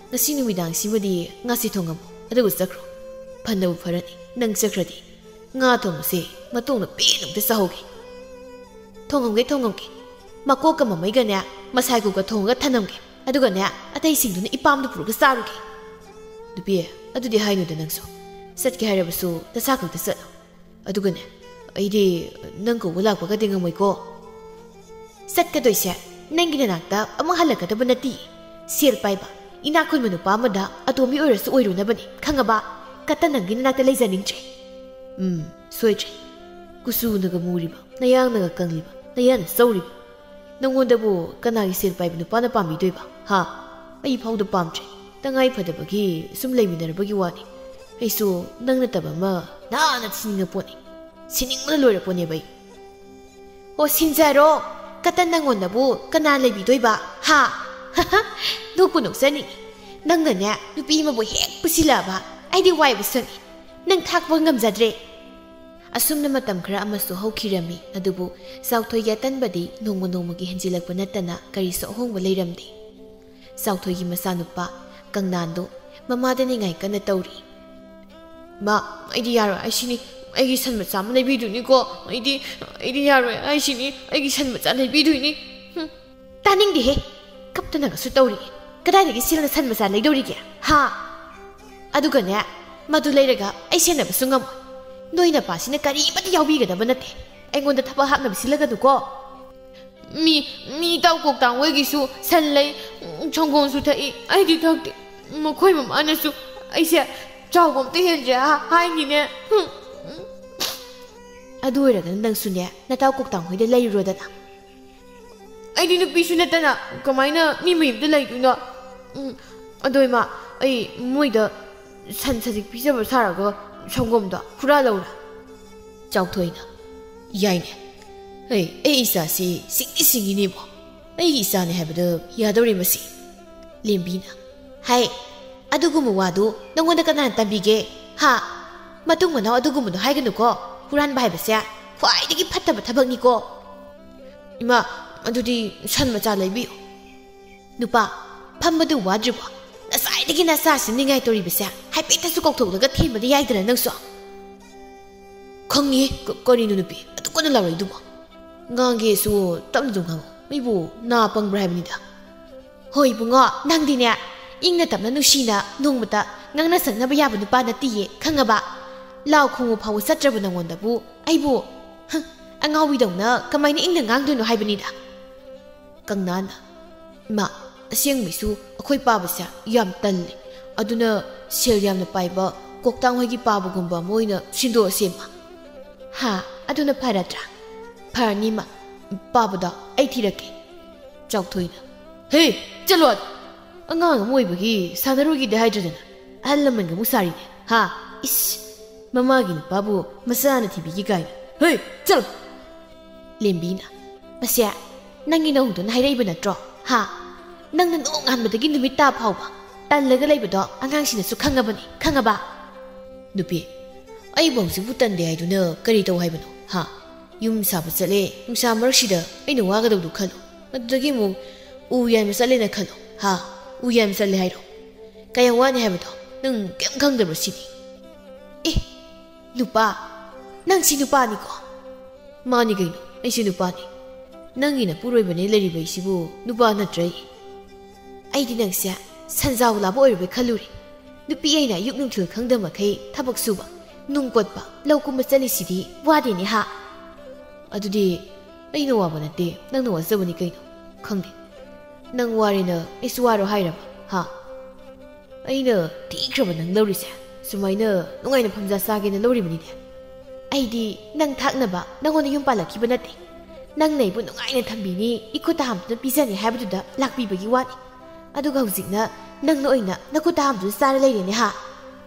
ꯉꯁꯤ ꯅꯨꯃꯤꯗꯥꯡꯁꯤꯃꯗꯤ ꯉꯥꯁꯤ ꯊꯣꯡꯉꯝꯃꯣ, ꯑꯗꯨꯒ ꯆꯠꯈ꯭ꯔꯣ꯫ ꯐꯅꯕꯨ ꯐꯔꯅꯤ, ꯅꯪ ꯆꯠꯈ꯭ꯔꯗꯤ ꯉꯥ ꯊꯣꯡꯕꯁꯦ ꯃꯇꯣꯡꯅ ꯄꯦꯟꯅ ꯑꯝꯇ ꯆꯥꯍꯧꯒꯦ꯫" "ꯊꯣꯡꯉꯝꯒꯦ, ꯊꯣꯡꯉꯝꯒꯦ꯫ ꯃꯀꯣꯛꯀ ꯃꯃꯩꯒꯅꯦ ꯃꯁꯥꯏꯒꯨꯒ ꯊꯣꯡꯉꯒ ꯊꯅꯝꯒꯦ꯫ ꯑꯗꯨꯒꯅꯦ ꯑꯇꯩꯁꯤꯡꯗꯨꯅ ꯏꯄꯥꯝꯗ ꯄꯨꯔꯒ ꯆꯥꯔꯨꯒꯦ꯫" "ꯅꯨꯄꯤ, ꯑꯗꯨꯗꯤ ꯍꯥꯏꯅꯨꯗ ꯅꯪꯁꯨ꯫ ꯆꯠꯀꯦ ꯍꯥꯏꯔꯕꯁꯨ ꯅꯁꯥ ꯈꯛꯇ ꯆꯠꯂꯣ꯫ ꯑꯗꯨꯒꯅꯦ, ꯑꯩꯗꯤ ꯅꯪ ꯀꯧꯕ ꯂꯥꯛꯄꯒꯗꯤ ꯉꯝꯃꯣꯏꯀꯣ꯫" "ꯆꯠꯀꯗꯣꯏꯁꯦ ꯅꯪꯒꯤ ꯅꯅꯥꯛꯇ ꯑꯃꯨꯛ ꯍꯜꯂꯛꯀꯗꯕ ꯅꯠꯇꯦ꯫ ꯁꯦꯜ ꯄꯥꯏꯕ, ꯏꯅꯥꯛ ꯈꯨꯟꯕ ꯅꯨꯄꯥ ꯑꯃꯗ ꯑꯇꯣꯝꯕꯤ ꯑꯣꯏꯔꯁꯨ ꯑꯣꯏꯔꯨꯅꯕꯅꯤ, ꯈꯪꯉꯕ? ꯀꯇꯟ ꯅꯪꯒꯤ ꯅꯅꯥꯛꯇ ꯂꯩꯖꯅꯤꯡꯗ꯭ꯔꯦ꯫" "ꯎꯝ, ꯁꯣꯏꯗ꯭ꯔꯦ꯫ ꯀꯨꯆꯨꯅꯒ ꯃꯨꯔꯤꯕ, ꯅꯌꯥꯡꯅꯒ ꯀꯪꯂꯤꯕ, ꯅꯌꯥꯅ ꯆꯧꯔꯤꯕ, ꯅꯪꯉꯣꯟꯗꯕꯨ ꯀꯅꯥꯒꯤ ꯁꯦꯜ ꯄꯥꯏꯕ ꯅꯨꯄꯥꯅ ꯄꯥꯝꯕꯤꯗꯣꯏꯕ? ꯍꯥ? ꯑꯩ ꯐꯥꯎꯗ ꯄꯥꯝꯗ꯭ꯔꯦ꯫ ꯇꯉꯥꯏ ꯐꯗꯕꯒꯤ ꯁꯨꯝ ꯂꯩꯃꯤꯟꯅꯔꯕꯒꯤ ꯋꯥꯅꯤ꯫ ꯑꯩꯁꯨ ꯅꯪ ꯅꯠꯇꯕ ꯑꯃ ꯅꯥꯟꯅ ꯊꯤꯅꯤꯡꯉ ꯄꯣꯠꯅꯤ꯫ ꯁꯤꯅꯤꯡꯕꯅ ꯂꯣꯏꯔ ꯄꯣꯠꯅꯦꯕ ꯑꯩ꯫ ꯑꯣ, ꯁꯤꯟꯖꯔꯣ꯫ ꯀꯇꯟ ꯅꯪꯉꯣꯟꯗꯕꯨ ꯀꯅꯥ ꯂꯩꯕꯤꯗꯣꯏꯕ? ꯍꯥ? ꯅꯣꯛꯄꯨ ꯅꯣꯛꯆꯅꯤꯡꯉꯤ꯫ ꯅꯪꯅꯅꯦ, ꯅꯨꯄꯤ ꯑꯃꯕꯨ ꯍꯦꯛ ꯄꯨꯁꯤꯜꯂꯛꯑꯕ, ꯑꯩꯗꯤ ꯋꯥꯏꯕ ꯁꯪꯉꯤ꯫ ꯅꯪ ꯊꯥꯛꯄ ꯉꯝꯖꯗ꯭ꯔꯦ꯫ ꯑꯁꯨꯝꯅ ꯃꯇꯝ ꯈꯔ ꯑꯃꯁꯨ ꯍꯧꯈꯤꯔꯝꯃꯤ, ꯑꯗꯨꯕꯨ ꯆꯥꯎꯊꯣꯏꯒꯤ ꯑꯇꯟꯕꯗꯤ ꯅꯣꯡꯃ ꯅꯣꯡꯃꯒꯤ ꯍꯦꯟꯖꯤꯜꯂꯛꯄ ꯅꯠꯇꯅ ꯀꯔꯤꯁꯨ ꯑꯍꯣꯡꯕ ꯂꯩꯔꯝꯗꯦ꯫ ꯆꯥꯎꯊꯣꯏꯒꯤ ꯃꯆꯥꯅꯨꯄꯥ ꯀꯪꯅꯥꯟꯗꯨ ꯃꯃꯥꯗ ꯅꯤꯡꯉꯥꯏ ꯀꯟꯅ ꯇꯧꯔꯤ꯫ "ꯃꯥ, ꯑꯩꯗꯤ ꯌꯥꯔꯣꯏ ꯍꯥꯏꯁꯤꯅꯤ, ꯑꯩꯒꯤ ꯁꯟ ꯃꯆꯥ ꯑꯃ ꯂꯩꯕꯤꯗꯨꯅꯤꯀꯣ, ꯑꯩꯗꯤ, ꯑꯩꯗꯤ ꯌꯥꯔꯣꯏ ꯍꯥꯏꯁꯤꯅꯤ, ꯑꯩꯒꯤ ꯁꯟ ꯃꯆꯥ ꯂꯩꯕꯤꯗꯣꯏꯅꯤ꯫" ꯍꯨꯝ, ꯇꯥꯅꯤꯡꯗꯦꯍꯦ, ꯀꯞꯇꯅꯒꯁꯨ ꯇꯧꯔꯤ꯫ ꯀꯗꯥꯏꯗꯒꯤ ꯁꯦꯜꯅ ꯁꯟ ꯃꯆꯥ ꯂꯩꯗꯧꯔꯤꯒꯦ? ꯍꯥ? ꯑꯗꯨꯒꯅꯦ, ꯃꯗꯨ ꯂꯩꯔꯒ ꯑꯩ ꯁꯦꯟꯅꯕꯁꯨ ꯉꯝꯃꯣꯏ꯫ ꯅꯣꯏ ꯅꯄꯥꯁꯤꯅ ꯀꯔꯤꯃꯠꯇ ꯌꯥꯎꯕꯤꯒꯗꯕ ꯅꯠꯇꯦ꯫ ꯑꯩꯉꯣꯟꯗ ꯊꯕꯛ ꯍꯥꯞꯅꯕ ꯁꯤꯜꯂꯒꯅꯨꯀꯣ꯫ ꯃꯤ, ꯃꯤ ꯏꯇꯥꯎ ꯀꯣꯛꯇꯥꯡ ꯍꯣꯏꯒꯤꯁꯨ ꯁꯟ ꯂꯩ, ꯁꯪꯒꯣꯝꯁꯨ ꯊꯛꯏ, ꯑꯩꯗꯤ ꯊꯛꯇꯦ꯫ ꯃꯈꯣꯏ ꯃꯃꯥꯅꯁꯨ ꯑꯩꯁꯦ ꯆꯥꯎꯕ ꯑꯝꯇ ꯍꯦꯟꯗ꯭ꯔꯦ ꯍꯥ-, ꯍꯥꯏꯅꯤꯅꯦ꯫ ꯍꯨꯝ꯫ ꯑꯗꯨ ꯑꯣꯏꯔꯒꯅ ꯅꯪꯁꯨꯅꯦ, ꯅꯇꯥꯎ ꯀꯣꯛꯇꯥꯡ ꯍꯣꯏꯗ ꯂꯩꯔꯨꯔꯣꯗꯅ꯫ ꯑꯩꯗꯤ ꯅꯨꯄꯤꯁꯨ ꯅꯠꯇꯅ ꯀꯃꯥꯏꯅ ꯃꯤ ꯃꯌꯨꯝꯗ ꯂꯩꯗꯣꯏꯅꯣ? ꯎꯝ, ꯑꯗꯣ ꯏꯃꯥ, ꯑꯩ ꯃꯣꯏꯗ ꯁꯟ ꯁꯖꯤꯛ ꯄꯤꯖꯕ ꯁꯥꯔꯒ ꯁꯪꯒꯣꯝꯗꯣ ꯍꯨꯔꯥꯜꯂꯧꯔꯥ? ꯆꯥꯎꯊꯣꯏꯅ, "ꯌꯥꯏꯅꯦ꯫ ꯑꯩ, ꯑꯩ ꯏꯆꯥꯁꯤ ꯁꯤꯡꯗꯤ ꯁꯤꯡꯉꯤꯅꯦꯕꯣ꯫ ꯑꯩꯒꯤ ꯏꯆꯥꯅꯦ ꯍꯥꯏꯕꯗ ꯌꯥꯗꯧꯔꯦ ꯃꯁꯤ꯫" ꯂꯦꯝꯕꯤꯅ, "ꯍꯥꯏ, ꯑꯗꯨꯒꯨꯝꯕ ꯋꯥꯗꯨ ꯅꯪꯉꯣꯟꯗ ꯀꯅꯥꯅ ꯇꯝꯕꯤꯒꯦ? ꯍꯥ? ꯃꯇꯨꯡ ꯃꯅꯥꯎ ꯑꯗꯨꯒꯨꯝꯕꯗꯣ ꯍꯥꯏꯒꯅꯨꯀꯣ꯫ ꯍꯨꯔꯥꯟꯕ ꯍꯥꯏꯕꯁꯦ ꯈ꯭ꯋꯥꯏꯗꯒꯤ ꯐꯠꯇꯕ ꯊꯕꯛꯅꯤꯀꯣ꯫" "ꯏꯃꯥ, ꯑꯗꯨꯗꯤ ꯁꯟ ꯃꯆꯥ ꯂꯩꯕꯤꯌꯨ꯫" "ꯅꯨꯄꯥ, ꯐꯝꯕꯗꯨ ꯋꯥꯗ꯭ꯔꯤꯕꯣ? ꯉꯁꯥꯏꯗꯒꯤ ꯅꯆꯥꯁꯤ ꯅꯤꯡꯉꯥꯏ ꯇꯧꯔꯤꯕꯁꯦ ꯍꯥꯏꯐꯦꯠꯇꯁꯨ ꯀꯧꯊꯣꯛꯂꯒ ꯊꯦꯝꯕꯗꯤ ꯌꯥꯏꯗꯅ ꯅꯪꯁꯨ?" "ꯈꯪꯉꯤ, ꯀ-, ꯀꯔꯤꯅꯣ ꯅꯨꯄꯤ, ꯑꯗꯨꯛ ꯀꯟꯅ ꯂꯥꯎꯔꯛꯏꯗꯨꯕꯣ? ꯉꯥꯡꯒꯦꯁꯨ ꯇꯞꯅꯁꯨ ꯉꯥꯡꯉꯨ, ꯃꯤꯕꯨ ꯅꯥ ꯄꯪꯕ꯭ꯔꯥ ꯍꯥꯏꯕꯅꯤꯗ꯫" "ꯍꯣꯏ ꯏꯕꯨꯡꯉꯣ, ꯅꯪꯗꯤꯅꯦ, ꯏꯪꯅ ꯇꯞꯅ ꯅꯨꯡꯁꯤꯅ ꯅꯣꯡꯃꯇ ꯉꯥꯡꯅ ꯁꯛꯅꯕ ꯌꯥꯕ ꯅꯨꯄꯥ ꯅꯠꯇꯤꯌꯦ, ꯈꯪꯉꯕ? ꯂꯥꯎ ꯈꯣꯡꯉꯨ ꯐꯥꯎꯕ ꯆꯠꯇ꯭ꯔꯕ ꯅꯪꯉꯣꯟꯗꯕꯨ ꯑꯩꯕꯨ, ꯍ, ꯑꯉꯥꯎꯕꯤꯗꯧꯅ ꯀꯃꯥꯏꯅ ꯏꯪꯅ ꯉꯥꯡꯗꯣꯏꯅꯣ ꯍꯥꯏꯕꯅꯤꯗ꯫" ꯀꯪꯅꯥꯟꯅ, "ꯏꯃꯥ, ꯑꯁꯦꯡꯕꯩꯁꯨ ꯑꯩꯈꯣꯏ ꯄꯥꯕꯁꯦ ꯌꯥꯝ ꯇꯜꯂꯦ꯫ ꯑꯗꯨꯅ ꯁꯦꯜ ꯌꯥꯝꯅ ꯄꯥꯏꯕ ꯀꯣꯛꯇꯥꯡ ꯍꯣꯏꯒꯤ ꯄꯥꯕꯒꯨꯝꯕ ꯑꯃ ꯑꯣꯏꯅ ꯁꯤꯟꯗꯣꯛꯑꯁꯦ, ꯏꯃꯥ꯫" "ꯍꯥ? ꯑꯗꯨꯅ ꯐꯔꯗ꯭ꯔꯥ? ꯐꯔꯅꯤꯃ꯫ ꯄꯥꯕꯗꯣ ꯑꯩ ꯊꯤꯔꯛꯀꯦ꯫ ꯆꯥꯎꯊꯣꯏꯅ, "ꯍꯦ, ꯆꯠꯂꯣ ꯑꯥꯗ! ꯑꯉꯥꯡ ꯑꯃ ꯑꯣꯏꯕꯒꯤ ꯁꯥꯟꯅꯔꯨꯒꯦꯗꯤ ꯍꯥꯏꯗ꯭ꯔꯗꯅ ꯑꯍꯜ ꯂꯃꯟꯒ ꯑꯃꯨꯛ ꯁꯥꯔꯤꯅꯦ, ꯍꯥ? ꯏꯁ! ꯃꯃꯥꯒꯤ ꯅꯨꯄꯥꯕꯨ ꯃꯆꯥꯅ ꯊꯤꯕꯤꯒꯦ ꯀꯥꯏꯅ꯫ ꯍꯦ, ꯆꯠꯂꯣ!" ꯂꯦꯝꯕꯤꯅ, "ꯃꯁꯦ, ꯅꯪꯒꯤ ꯅꯧꯗꯨꯅ ꯍꯥꯏꯔꯛꯏꯕ ꯅꯠꯇ꯭ꯔꯣ? ꯍꯥ? ꯅꯪꯅ ꯅꯣꯡꯉꯥꯟꯕꯗꯒꯤ ꯅꯨꯃꯤꯠ ꯇꯥ ꯐꯥꯎꯕ ꯇꯜꯂꯒ ꯂꯩꯕꯗꯣ ꯑꯉꯥꯡꯁꯤꯡꯅꯁꯨ ꯈꯪꯉꯕꯅꯤ, ꯈꯪꯉꯕ?" "ꯅꯨꯄꯤ, ꯑꯩꯕꯨ ꯍꯧꯖꯤꯛꯄꯨ ꯇꯟꯗꯦ ꯍꯥꯏꯗꯨꯅ ꯀꯔꯤ ꯇꯧ ꯍꯥꯏꯕꯅꯣ, ꯍꯥ? ꯌꯨꯝ ꯁꯥꯕ ꯆꯠꯂꯦ, ꯅꯨꯡꯁꯥ ꯃꯔꯛꯁꯤꯗ ꯑꯩꯅ ꯋꯥꯒꯗꯧꯗꯨ ꯈꯜꯂꯣ꯫ ꯃꯗꯨꯗꯒꯤ ꯑꯃꯨꯛ ꯎ ꯌꯥꯟꯕ ꯆꯠꯂꯦꯅ ꯈꯜꯂꯣ, ꯍꯥ? ꯎ ꯌꯥꯟꯕ ꯆꯠꯂꯦ ꯍꯥꯏꯔꯣ? ꯀꯌꯥꯝ ꯋꯥꯅꯤ ꯍꯥꯏꯕꯗꯣ ꯅꯪ ꯀꯩꯝ ꯈꯪꯗꯕ꯭ꯔꯥ ꯁꯤꯅꯤ?" "ꯑꯦ, ꯅꯨꯄꯥ? ꯅꯪꯁꯤ ꯅꯨꯄꯥꯅꯤꯀꯣ?" "ꯃꯥꯅꯤ ꯀꯩꯅꯣ, ꯑꯩꯁꯦ ꯅꯨꯄꯥꯅꯤ꯫ ꯅꯪꯒꯤ ꯅꯄꯨꯔꯣꯏꯕꯅꯦ ꯂꯩꯔꯤꯕ ꯑꯩꯁꯤꯕꯨ ꯅꯨꯄꯥ ꯅꯠꯇ꯭ꯔꯦ?" "ꯑꯩꯗꯤ ꯅꯪꯁꯦ ꯁꯟꯖꯥꯎ ꯂꯥꯕ ꯑꯣꯏꯔꯕꯣꯏ ꯈꯜꯂꯨꯔꯦ꯫ ꯅꯨꯄꯤ ꯑꯩꯅ ꯑꯌꯨꯛ ꯅꯨꯡꯊꯤꯜ ꯈꯪꯗ ꯃꯈꯩ ꯊꯕꯛ ꯁꯨꯕ, ꯅꯨꯡ ꯀꯣꯠꯄ, ꯂꯧ ꯀꯨꯝꯕ ꯆꯠꯂꯤꯁꯤꯗꯤ ꯋꯥꯗꯦꯅꯦ ꯍꯥ?" "ꯑꯗꯨꯗꯤ ꯑꯩꯅ ꯋꯥꯕ ꯅꯠꯇꯦ, ꯅꯪꯅ ꯋꯥꯖꯕꯅꯤ ꯀꯩꯅꯣ꯫ ꯈꯪꯗꯦ, ꯅꯪ ꯋꯥꯔꯦꯅ ꯑꯩꯁꯨ ꯋꯥꯔꯣ ꯍꯥꯏꯔꯕ, ꯍꯥ? ꯑꯩꯅ ꯊꯤꯈ꯭ꯔꯕ ꯅꯪ ꯂꯧꯔꯤꯁꯦ ꯁꯨꯃꯥꯏꯅ ꯅꯨꯡꯉꯥꯏꯅ ꯐꯝꯖꯥ ꯆꯥꯒꯦꯅ ꯂꯧꯔꯤꯕꯅꯤꯅꯦ꯫ ꯑꯩꯗꯤ ꯅꯪ ꯊꯥꯛꯅꯕ ꯅꯪꯉꯣꯟꯗ ꯌꯨꯝ ꯄꯥꯜꯂꯛꯈꯤꯕ ꯅꯠꯇꯦ꯫ ꯅꯪꯅ ꯑꯩꯕꯨ ꯅꯨꯡꯉꯥꯏꯅ ꯊꯝꯕꯤꯅꯤ, ꯏꯈꯨꯠꯇ ꯍꯥꯝꯗꯨꯅ ꯄꯤꯖꯅꯤ ꯍꯥꯏꯕꯗꯨꯗ ꯂꯥꯛꯄꯤꯕꯒꯤ ꯋꯥꯅꯤ꯫ ꯑꯗꯨꯒ ꯍꯧꯖꯤꯛꯅ ꯅꯪꯅ ꯑꯣꯏꯅ ꯅꯈꯨꯠꯇ ꯍꯥꯝꯗꯨꯅ ꯆꯥꯔ ꯂꯩꯔꯦꯅꯦ ꯍꯥ?"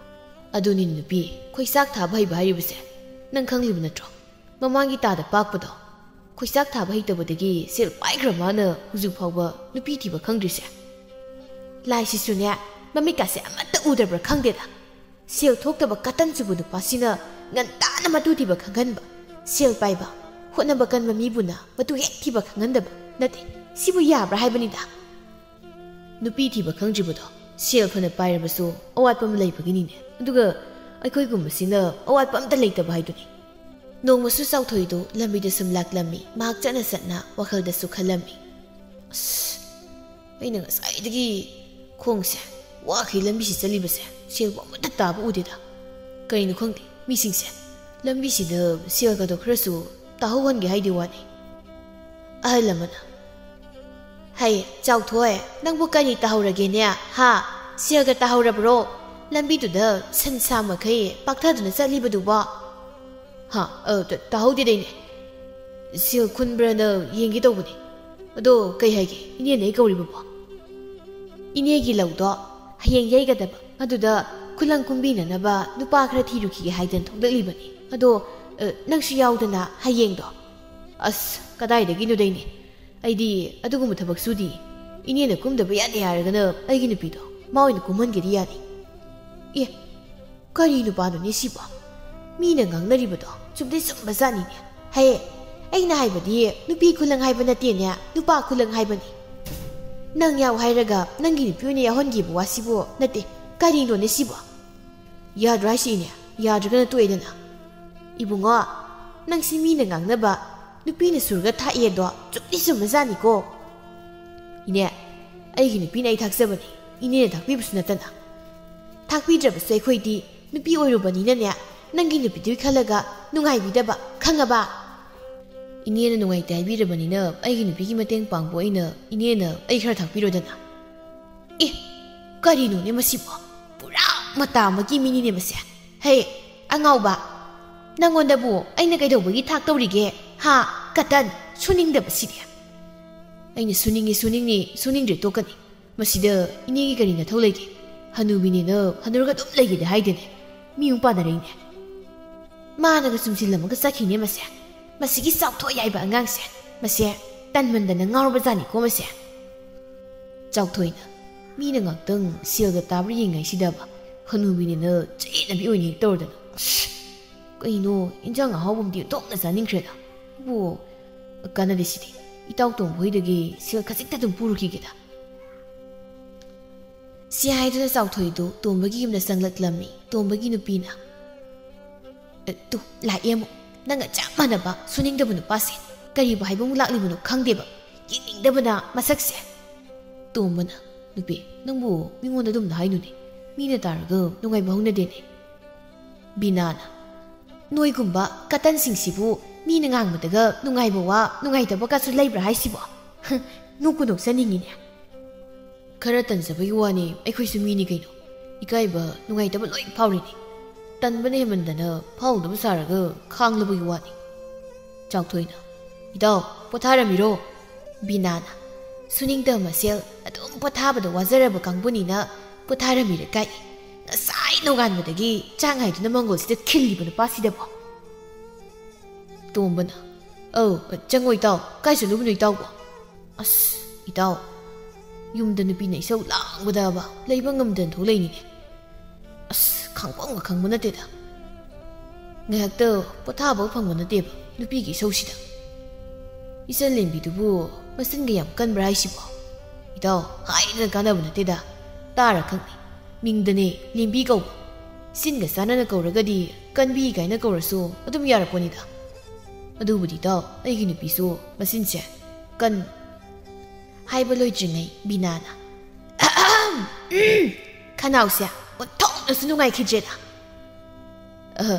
"ꯑꯗꯨꯅꯤ ꯅꯨꯄꯤ, ꯈꯣꯏꯆꯥꯛ ꯊꯥꯕ ꯍꯩꯕ ꯍꯥꯏꯔꯤꯕꯁꯦ ꯅꯪ ꯈꯪꯂꯤꯕ ꯅꯠꯇ꯭ꯔꯣ? ꯃꯃꯥꯡꯒꯤ ꯇꯥꯗ ꯄꯥꯛꯄꯗꯣ, ꯈꯣꯏꯆꯥꯛ ꯊꯥꯕ ꯍꯩꯇꯕꯗꯒꯤ ꯁꯦꯜ ꯄꯥꯏꯈ꯭ꯔ ꯃꯥꯅ ꯍꯧꯖꯤꯛ ꯐꯥꯎꯕ ꯅꯨꯄꯤ ꯊꯤꯕ ꯈꯪꯗ꯭ꯔꯤꯁꯦ꯫ ꯂꯥꯏꯁꯤꯁꯨꯅꯦ, ꯃꯃꯤꯠꯀꯥꯁꯦ ꯑꯃꯠꯇ ꯎꯗ꯭ꯔꯕ꯭ꯔꯥ ꯈꯪꯗꯦꯗ꯫ ꯁꯦꯜ ꯊꯣꯛꯇꯕ ꯀꯇꯟ ꯆꯨꯕ ꯅꯨꯄꯥꯁꯤꯅ ꯉꯟꯇꯥꯅ ꯃꯇꯨ ꯊꯤꯕ ꯈꯪꯍꯟꯕ꯫ ꯁꯦꯜ ꯄꯥꯏꯕ, ꯍꯣꯠꯅꯕ ꯀꯟꯕ ꯃꯤꯕꯨꯅ ꯃꯇꯨ ꯍꯦꯛ ꯊꯤꯕ ꯈꯪꯍꯟꯗꯕ ꯅꯠꯇꯦ꯫ ꯁꯤꯕꯨ ꯌꯥꯕ꯭ꯔꯥ ꯍꯥꯏꯕꯅꯤꯗ?" "ꯅꯨꯄꯤ ꯊꯤꯕ ꯈꯪꯗ꯭ꯔꯤꯕꯗꯣ ꯁꯦꯜ ꯐꯅ ꯄꯥꯏꯔꯕꯁꯨ ꯑꯋꯥꯠꯄ ꯑꯃ ꯂꯩꯕꯒꯤꯅꯤꯅꯦ꯫ ꯑꯗꯨꯒ ꯑꯩꯈꯣꯏꯒꯨꯝꯕꯁꯤꯅ ꯑꯋꯥꯠꯄ ꯑꯝꯇ ꯂꯩꯇꯕ ꯍꯥꯏꯗꯨꯅꯤ꯫" ꯅꯣꯡꯃꯁꯨ ꯆꯥꯎꯊꯣꯏꯗꯨ ꯂꯝꯕꯤꯗ ꯁꯨꯝ ꯂꯥꯛꯂꯝꯃꯤ꯫ ꯃꯍꯥꯛ ꯆꯠꯅ ꯆꯠꯅ ꯋꯥꯈꯜꯗꯁꯨ ꯈꯜꯂꯝꯃꯤ, "ꯑꯁ, ꯑꯩꯅ ꯉꯁꯥꯏꯗꯒꯤ ꯈꯣꯡꯁꯦ ꯋꯥꯈꯩ ꯂꯝꯕꯤꯁꯤ ꯆꯠꯂꯤꯕꯁꯦ ꯁꯦꯜꯕꯨ ꯑꯃꯠꯇ ꯇꯥꯕ ꯎꯗꯦꯗ꯫ ꯀꯔꯤꯅꯣ ꯈꯪꯗꯦ, ꯃꯤꯁꯤꯡꯁꯦ ꯂꯝꯕꯤꯁꯤꯗ ꯁꯦꯜꯒꯗꯣ ꯈꯔꯁꯨ ꯇꯥꯍꯧꯍꯟꯒꯦ ꯍꯥꯏꯗꯦ ꯋꯥꯅꯤ꯫" ꯑꯍꯜ ꯑꯃꯅ, "ꯍꯩ, ꯆꯥꯎꯊꯣꯏ, ꯅꯪꯕꯨ ꯀꯔꯤ ꯇꯥꯍꯧꯔꯒꯦꯅꯦ? ꯍꯥ? ꯁꯦꯜꯒ ꯇꯥꯍꯧꯔꯕ꯭ꯔꯣ? ꯂꯝꯕꯤꯗꯨꯗ ꯁꯟ ꯁꯥ ꯃꯈꯩ ꯄꯥꯛꯊꯗꯨꯅ ꯆꯠꯂꯤꯕꯗꯨꯕꯣ?" ꯍꯥ? ꯑ, ꯇ-, ꯇꯥꯍꯧꯗꯦꯗ ꯏꯅꯦ꯫ ꯁꯦꯜ ꯈꯨꯟꯕ꯭ꯔꯥꯅ ꯌꯦꯡꯒꯦ ꯇꯧꯕꯅꯦ꯫ ꯑꯗꯣ ꯀꯩ ꯍꯥꯏꯒꯦ? ꯏꯅꯦꯅ ꯑꯩ ꯀꯧꯔꯤꯕꯕꯣ? ꯏꯅꯦꯒꯤ ꯂꯧꯗꯣ ꯍꯌꯦꯡ ꯌꯩꯒꯗꯕ꯫ ꯑꯗꯨꯗ ꯈꯨꯂꯪ ꯀꯨꯝꯕꯤꯅꯅꯕ ꯅꯨꯄꯥ ꯈꯔ ꯊꯤꯔꯨꯈꯤꯒꯦ ꯍꯥꯏꯗꯅ ꯊꯣꯛꯂꯛꯂꯤꯕꯅꯤ꯫ ꯑꯗꯣ, ꯑ, ꯅꯪꯁꯨ ꯌꯥꯎꯗꯅ ꯍꯌꯦꯡꯗꯣ? ꯑꯁ, ꯀꯗꯥꯏꯗꯒꯤꯅꯣꯗ ꯏꯅꯦ꯫ ꯑꯩꯗꯤ ꯑꯗꯨꯒꯨꯝꯕ ꯊꯕꯛ ꯁꯨꯗꯤꯌꯦ꯫ ꯏꯅꯦꯅ ꯀꯨꯝꯗꯕ ꯌꯥꯗꯦ ꯍꯥꯏꯔꯒꯅ ꯑꯩꯒꯤ ꯅꯨꯄꯤꯗꯣ ꯃꯥ ꯑꯣꯏꯅ ꯀꯨꯝꯍꯟꯒꯦꯗꯤ ꯌꯥꯅꯤ꯫ ꯑꯦ, ꯀꯔꯤ ꯅꯨꯄꯥꯅꯣꯅꯦ ꯁꯤꯕꯣ? ꯃꯤꯅ ꯉꯥꯡꯅꯔꯤꯕꯗꯣ ꯆꯨꯝꯗꯤ ꯆꯨꯝꯕꯖꯥꯠꯅꯤꯅꯦ꯫ ꯍꯦ, ꯑꯩꯅ ꯍꯥꯏꯕꯗꯤ ꯅꯨꯄꯤ ꯈꯨꯂꯪ ꯍꯥꯏꯕ ꯅꯠꯇꯦꯅꯦ, ꯅꯨꯄꯥ ꯈꯨꯂꯪ ꯍꯥꯏꯕꯅꯤ꯫ ꯅꯪ ꯌꯥꯎ ꯍꯥꯏꯔꯒ ꯅꯪꯒꯤ ꯅꯨꯄꯤ ꯑꯣꯏꯅ ꯌꯥꯎꯍꯟꯒꯦꯕꯨ ꯋꯥꯁꯤꯕꯨ ꯅꯠꯇꯦ꯫ ꯀꯔꯤꯅꯣꯅꯦ ꯁꯤꯕꯣ? ꯌꯥꯗ꯭ꯔꯣ ꯍꯥꯏꯁꯤꯅꯦ? ꯌꯥꯗ꯭ꯔꯒꯅ ꯇꯣꯛꯑꯦꯗꯅ꯫ ꯏꯕꯨꯡꯉꯣ, ꯅꯪꯁꯤ ꯃꯤꯅ ꯉꯥꯡꯅꯕ ꯅꯨꯄꯤꯅ ꯁꯨꯔꯒ ꯊꯥꯛꯑꯦꯗꯣ ꯆꯨꯝꯗꯤ ꯆꯨꯝꯕꯖꯥꯠꯅꯤꯀꯣ꯫ ꯏꯅꯦ, ꯑꯩꯒꯤ ꯅꯨꯄꯤꯅ ꯑꯩ ꯊꯥꯛꯆꯕꯅꯤ, ꯏꯅꯦꯅ ꯊꯥꯛꯄꯤꯕꯁꯨ ꯅꯠꯇꯅ꯫ ꯊꯥꯛꯄꯤꯗ꯭ꯔꯕꯁꯨ ꯑꯩꯈꯣꯏꯗꯤ ꯅꯨꯄꯤ ꯑꯣꯏꯔꯨꯕꯅꯤꯅꯅꯦ, ꯅꯪꯒꯤ ꯅꯨꯄꯤꯗꯨꯒꯤ ꯈꯜꯂꯒ ꯅꯨꯡꯉꯥꯏꯕꯤꯗꯕ, ꯈꯪꯉꯕ? ꯏꯅꯦꯅ ꯅꯨꯡꯉꯥꯏꯇꯦ ꯍꯥꯏꯕꯤꯔꯕꯅꯤꯅ ꯑꯩꯒꯤ ꯅꯨꯄꯤꯒꯤ ꯃꯇꯦꯡ ꯄꯥꯡꯕ ꯑꯣꯏꯅ ꯏꯅꯦꯅ ꯑꯩ ꯈꯔ ꯊꯥꯛꯄꯤꯔꯣꯗꯅ꯫ ꯑꯦ, ꯀꯔꯤꯅꯣꯅꯦ ꯃꯁꯤꯕꯣ? ꯄꯨꯔꯥ ꯃꯇꯥ ꯑꯃꯒꯤ ꯃꯤꯅꯤꯅꯦ ꯃꯁꯦ꯫ ꯍꯦ, ꯑꯉꯥꯎꯕ, ꯅꯪꯉꯣꯟꯗꯕꯨ ꯑꯩꯅ ꯀꯩꯗꯧꯕꯒꯤ ꯊꯥꯛꯇꯧꯔꯤꯒꯦ? ꯍꯥ? ꯀꯇꯟ, ꯁꯨꯅꯤꯡꯗꯕꯁꯤꯗꯤ꯫ ꯑꯩꯅ ꯁꯨꯅꯤꯡꯉꯤ, ꯁꯨꯅꯤꯡꯉꯤ, ꯁꯨꯅꯤꯡꯗ꯭ꯔꯦ ꯇꯣꯛꯀꯅꯤ꯫ ꯃꯁꯤꯗ ꯏꯅꯦꯒꯤ ꯀꯔꯤ ꯅꯊꯧ ꯂꯩꯒꯦ? ꯍꯅꯨꯕꯤꯅꯦꯅ ꯍꯅꯨꯔꯒ ꯑꯗꯨꯝ ꯂꯩꯒꯦꯗꯤ ꯍꯥꯏꯗꯦꯅꯦ꯫ ꯃꯤ ꯑꯃꯨꯛ ꯄꯥꯟꯅꯔꯛꯏꯅꯦ꯫ ꯃꯥꯅꯒ ꯆꯨꯝꯁꯤꯜꯂꯝꯃꯒ ꯆꯠꯈꯤꯅꯦ ꯃꯁꯦ꯫ ꯃꯁꯤꯒꯤ ꯆꯥꯎꯊꯣꯛ ꯌꯥꯏꯕ ꯑꯉꯥꯡꯁꯦ꯫ ꯃꯁꯦ ꯇꯟꯃꯟꯗꯅ ꯉꯥꯎꯔꯕꯖꯥꯠꯅꯤꯀꯣ ꯃꯁꯦ꯫ ꯆꯥꯎꯊꯣꯏꯅ ꯃꯤꯅ ꯉꯥꯛꯇꯪ ꯁꯦꯜꯒ ꯇꯥꯕ꯭ꯔꯥ ꯌꯦꯡꯉꯩꯁꯤꯗꯕ ꯍꯅꯨꯕꯤꯅꯦꯅ ꯆꯌꯦꯠꯅꯕꯤ ꯑꯣꯏꯅ ꯍꯦꯛ ꯇꯧꯔꯗꯅ꯫ ꯑꯁ, ꯀꯩꯅꯣ, ꯏꯟꯖꯥꯡ ꯑꯍꯥꯎꯕ ꯑꯃꯗꯤ ꯑꯣꯟꯊꯣꯛꯅ ꯆꯥꯅꯤꯡꯈ꯭ꯔꯦꯗ꯫ ꯏꯕꯨ, ꯀꯥꯟꯅꯗꯦ ꯁꯤꯗꯤ꯫ ꯏꯇꯥꯎ ꯇꯣꯝꯕ ꯍꯣꯏꯗꯒꯤ ꯁꯦꯜ ꯈꯖꯤꯛꯇ ꯑꯗꯨꯝ ꯄꯨꯔꯨꯈꯤꯒꯦꯗ꯫ ꯁꯤ ꯍꯥꯏꯗꯨꯅ ꯆꯥꯎꯊꯣꯏꯗꯨ ꯇꯣꯝꯕꯒꯤ ꯌꯨꯝꯗ ꯆꯪꯂꯛꯂꯝꯃꯤ꯫ ꯇꯣꯝꯕꯒꯤ ꯅꯨꯄꯤꯅ, "ꯑꯦ, ꯇꯨ, ꯂꯥꯛꯑꯦ ꯑꯃꯨꯛ꯫ ꯅꯪꯒ ꯆꯞ ꯃꯥꯟꯅꯕ ꯁꯨꯅꯤꯡꯗꯕ ꯅꯨꯄꯥꯁꯦ꯫ ꯀꯔꯤꯕꯨ ꯍꯥꯏꯕ ꯑꯃꯨꯛ ꯂꯥꯛꯂꯤꯕꯅꯣ ꯈꯪꯗꯦꯕ꯫ ꯌꯦꯡꯅꯤꯡꯗꯕꯅ ꯃꯁꯛꯁꯦ꯫" ꯇꯣꯝꯕꯅ, "ꯅꯨꯄꯤ, ꯅꯪꯕꯨ ꯃꯤꯉꯣꯟꯗ ꯑꯗꯨꯝꯅ ꯍꯥꯏꯅꯨꯅꯦ꯫ ꯃꯤꯅ ꯇꯥꯔꯒ ꯅꯨꯡꯉꯥꯏꯕ ꯍꯧꯅꯗꯦꯅꯦ꯫" ꯕꯤꯅꯥꯅ, "ꯅꯣꯏꯒꯨꯝꯕ ꯀꯇꯟꯁꯤꯡꯁꯤꯕꯨ ꯃꯤꯅ ꯉꯥꯡꯕꯗꯒ ꯅꯨꯡꯉꯥꯏꯕ ꯋꯥ, ꯅꯨꯡꯉꯥꯏꯇꯕ ꯀꯥꯁꯨ ꯂꯩꯕ꯭ꯔꯥ ꯍꯥꯏꯁꯤꯕꯣ? ꯅꯣꯛꯄꯨ ꯅꯣꯛꯆꯅꯤꯡꯉꯤꯅꯦ꯫" "ꯈꯔ ꯇꯟꯖꯕꯒꯤ ꯋꯥꯅꯤ, ꯑꯩꯈꯣꯏꯁꯨ ꯃꯤꯅꯤ ꯀꯩꯅꯣ꯫ ꯏꯀꯥꯏꯕ, ꯅꯨꯡꯉꯥꯏꯇꯕ ꯂꯣꯏ ꯐꯥꯎꯔꯤꯅꯤ꯫" ꯇꯟꯕꯅ ꯍꯦꯟꯃꯟꯗꯅ ꯐꯥꯎꯗꯕ ꯁꯥꯔꯒ ꯈꯥꯡꯂꯕꯒꯤ ꯋꯥꯅꯤ꯫ ꯆꯥꯎꯊꯣꯏꯅ, "ꯏꯇꯥꯎ, ꯄꯣꯊꯥꯔꯝꯃꯤꯔꯣ?" ꯕꯤꯅꯥꯅ, "ꯁꯨꯅꯤꯡꯗꯕ ꯃꯁꯦꯜ ꯑꯗꯨꯝ ꯄꯣꯊꯥꯕꯗ ꯋꯥꯖꯔꯕ ꯀꯥꯡꯕꯨꯅꯤꯅ ꯄꯣꯊꯥꯔꯝꯃꯤꯔ ꯀꯥꯏ꯫ ꯉꯁꯥꯏ ꯅꯣꯡꯉꯥꯟꯕꯗꯒꯤ ꯆꯥꯛ ꯉꯥꯏꯗꯨꯅ ꯃꯪꯒꯣꯜꯁꯤꯗ ꯈꯤꯜꯂꯤꯕ ꯅꯨꯄꯥꯁꯤꯗꯕꯣ?" ꯇꯣꯝꯕꯅ, "ꯑꯧ, ꯆꯪꯉꯣ ꯏꯇꯥꯎ, ꯀꯥꯏ ꯆꯠꯂꯨꯕꯅꯣ ꯏꯇꯥꯎꯕꯣ?" "ꯑꯁ, ꯏꯇꯥꯎ, ꯌꯨꯝꯗ ꯅꯨꯄꯤꯅ ꯏꯁꯧ ꯂꯥꯡꯕꯗꯕ ꯂꯩꯕ ꯉꯝꯗꯅ ꯊꯣꯛꯂꯛꯏꯅꯤꯅꯦ꯫ ꯑꯁ, ꯈꯪꯐꯝꯒ ꯈꯪꯕ ꯅꯠꯇꯦꯗ꯫ ꯉꯥꯏꯍꯥꯛꯇ ꯄꯣꯊꯥꯕ ꯐꯪꯕ ꯅꯠꯇꯦꯕ ꯅꯨꯄꯤꯒꯤ ꯏꯁꯧꯁꯤꯗ꯫ ꯏꯆꯟ ꯂꯦꯝꯕꯤꯗꯨꯕꯨ ꯃꯆꯤꯟꯒ ꯌꯥꯝ ꯀꯟꯕ꯭ꯔꯥ ꯍꯥꯏꯁꯤꯕꯣ? ꯏꯇꯥꯎ, ꯍꯥꯏꯗꯅ ꯀꯥꯟꯅꯕ ꯅꯠꯇꯦꯗ, ꯇꯥꯔ ꯈꯪꯅꯤ꯫ ꯃꯤꯡꯗꯅꯦ ꯂꯦꯝꯕꯤ ꯀꯧꯕ꯫ ꯆꯤꯟꯒ ꯆꯥꯟꯅꯅ ꯀꯧꯔꯒꯗꯤ ꯀꯟꯕꯤ ꯀꯥꯏꯅ ꯀꯧꯔꯁꯨ ꯑꯗꯨꯝ ꯌꯥꯔꯛꯄꯅꯤꯗ꯫ ꯑꯗꯨꯕꯨꯗꯤ ꯏꯇꯥꯎ, ꯑꯩꯒꯤ ꯅꯨꯄꯤꯁꯨ ꯃꯆꯤꯟꯁꯦ ꯀꯟ-" ꯍꯥꯏꯕ ꯂꯣꯏꯗ꯭ꯔꯤꯉꯩ ꯕꯤꯅꯥꯅ, "ꯑꯍꯝ! ꯎꯝ!" ꯈꯅꯥꯎꯁꯦ ꯑꯣꯟꯊꯣꯛꯅꯁꯨ ꯅꯨꯡꯉꯥꯏꯈꯤꯗ꯭ꯔꯦꯗ꯫ "ꯑꯍ,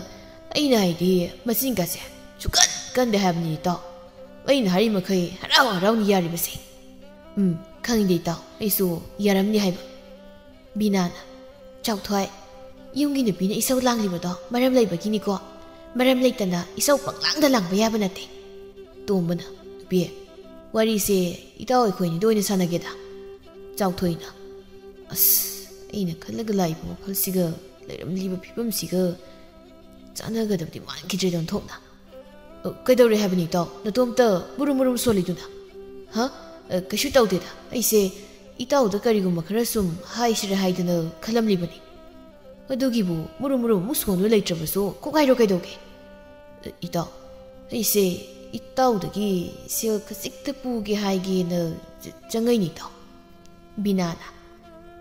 ꯑꯩꯅ ꯍꯥꯏꯗꯤ ꯃꯆꯤꯟꯒꯁꯦ ꯁꯨꯀꯟ ꯀꯟꯗꯦ ꯍꯥꯏꯕꯅꯤ ꯏꯇꯥꯎ꯫ ꯑꯩꯅ ꯍꯥꯏꯔꯤ ꯃꯈꯩ ꯍꯔꯥꯎ ꯍꯔꯥꯎꯅ ꯌꯥꯔꯤꯕꯁꯦ꯫" "ꯎꯝ, ꯈꯪꯉꯤꯗ ꯏꯇꯥꯎ, ꯑꯩꯁꯨ ꯌꯥꯔꯝꯅꯤ ꯍꯥꯏꯕ꯫" ꯕꯤꯅꯥꯅ, "ꯆꯥꯎꯊꯣꯏ, ꯌꯨꯝꯒꯤ ꯅꯨꯄꯤꯅ ꯏꯁꯧ ꯂꯥꯡꯂꯤꯕꯗꯣ ꯃꯔꯝ ꯂꯩꯕꯒꯤꯅꯤꯀꯣ꯫ ꯃꯔꯝ ꯂꯩꯇꯅ ꯏꯁꯧ ꯄꯪꯂꯥꯡꯗ ꯂꯥꯡꯕ ꯌꯥꯕ ꯅꯠꯇꯦ꯫" ꯇꯣꯝꯕꯅ, "ꯅꯨꯄꯤ, ꯋꯥꯔꯤꯁꯦ ꯏꯇꯥꯎ ꯑꯩꯈꯣꯏꯅꯤꯗ ꯑꯣꯏꯅ ꯁꯥꯟꯅꯒꯦꯗ꯫" ꯆꯥꯎꯊꯣꯏꯅ, "ꯑꯁ, ꯑꯩꯅ ꯈꯜꯂꯒ ꯂꯥꯛꯏꯕ ꯋꯥꯈꯜꯁꯤꯒ ꯂꯩꯔꯝꯂꯤꯕ ꯐꯤꯕꯝꯁꯤꯒ ꯆꯥꯟꯅꯒꯗꯕꯗꯤ ꯃꯥꯟꯈꯤꯗ꯭ꯔꯦꯗ ꯑꯣꯟꯊꯣꯛꯅ꯫" "ꯑ, ꯀꯩꯗꯧꯔꯦ ꯍꯥꯏꯕꯅꯤ ꯏꯇꯥꯎ? ꯅꯇꯣꯝꯇ ꯃꯨꯔꯨꯝ ꯃꯨꯔꯨꯝ ꯁꯣꯜꯂꯤꯗꯨꯅ?" "ꯍꯥ? ꯑ, ꯀꯩꯁꯨ ꯇꯧꯗꯦꯗ꯫ ꯑꯩꯁꯦ ꯏꯇꯥꯎꯗ ꯀꯔꯤꯒꯨꯝꯕ ꯈꯔ ꯁꯨꯝ ꯍꯥꯏꯁꯤꯔ ꯍꯥꯏꯗꯅ ꯈꯜꯂꯝꯂꯤꯕꯅꯤ꯫ ꯑꯗꯨꯒꯤꯕꯨ ꯃꯨꯔꯨꯝ ꯃꯨꯔꯨꯝ ꯑꯃꯨꯛ ꯁꯣꯟꯗꯨꯅ ꯂꯩꯇ꯭ꯔꯕꯁꯨ ꯀꯣꯛ ꯍꯥꯏꯔꯣ ꯀꯩꯗꯧꯒꯦ?" "ꯑ, ꯏꯇꯥꯎ, ꯑꯩꯁꯦ ꯏꯇꯥꯎꯗꯒꯤ ꯁꯦꯜ ꯈꯖꯤꯛꯇ ꯄꯨꯒꯦ ꯍꯥꯏꯒꯦꯅ ꯆ-, ꯆꯪꯉꯛꯏꯅꯤ ꯏꯇꯥꯎ꯫" ꯕꯤꯅꯥꯅ,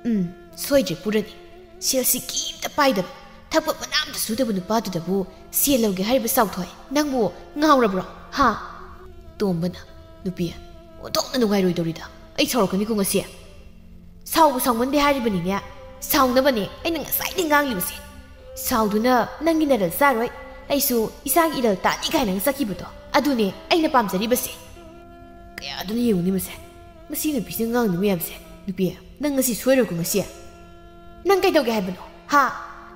"ꯎꯝ, ꯁꯣꯏꯗ꯭ꯔꯦ ꯄꯨꯔꯅꯤ꯫ ꯁꯦꯜꯁꯤ ꯀꯤꯝꯇ ꯄꯥꯏꯗꯕ, ꯊꯕꯛ ꯃꯅꯥ ꯑꯃꯇ ꯁꯨꯗꯕ ꯅꯨꯄꯥꯗꯨꯗꯕꯨ ꯁꯦꯜ ꯂꯧꯒꯦ ꯍꯥꯏꯔꯤꯕ ꯆꯥꯎꯊꯣꯏ? ꯅꯪꯕꯨ ꯉꯥꯎꯔꯕ꯭ꯔꯣ? ꯍꯥ?" ꯇꯣꯝꯕꯅ, "ꯅꯨꯄꯤ, ꯑꯣꯟꯊꯣꯛꯅ ꯅꯨꯡꯉꯥꯏꯔꯣꯏꯗꯧꯔꯤꯗ꯫ ꯑꯩ ꯁꯥꯎꯔꯛꯀꯅꯤꯀꯣ ꯉꯁꯤ꯫ ꯁꯥꯎꯕ ꯁꯥꯎꯃꯟꯗꯦ ꯍꯥꯏꯔꯤꯕꯅꯤꯅꯦ꯫ ꯁꯥꯎꯅꯕꯅꯦ ꯑꯩꯅ ꯉꯁꯥꯏꯗꯩ ꯉꯥꯡꯂꯤꯕꯁꯦ꯫ ꯁꯥꯎꯗꯨꯅ ꯅꯪꯒꯤ ꯅꯔꯜ ꯆꯥꯔꯣꯏ, ꯑꯩꯁꯨ ꯏꯁꯥꯒꯤ ꯏꯔꯜ ꯇꯥꯅꯤ ꯀꯥꯏꯅ ꯆꯠꯈꯤꯕꯗꯣ, ꯑꯗꯨꯅꯦ ꯑꯩꯅ ꯄꯥꯝꯖꯔꯤꯕꯁꯦ꯫" ꯀꯌꯥꯗꯨꯅ ꯌꯦꯡꯉꯨꯅꯤ ꯃꯁꯦ꯫ ꯃꯁꯤ ꯅꯨꯄꯤꯁꯤꯅ ꯉꯥꯡꯂꯤ ꯃꯌꯥꯝꯁꯦ꯫ "ꯅꯨꯄꯤ, ꯅꯪ ꯉꯁꯤ ꯁꯣꯏꯔꯣꯏꯀꯣ ꯉꯁꯤ꯫ ꯅꯪ ꯀꯩꯗꯧꯒꯦ ꯍꯥꯏꯕꯅꯣ? ꯍꯥ?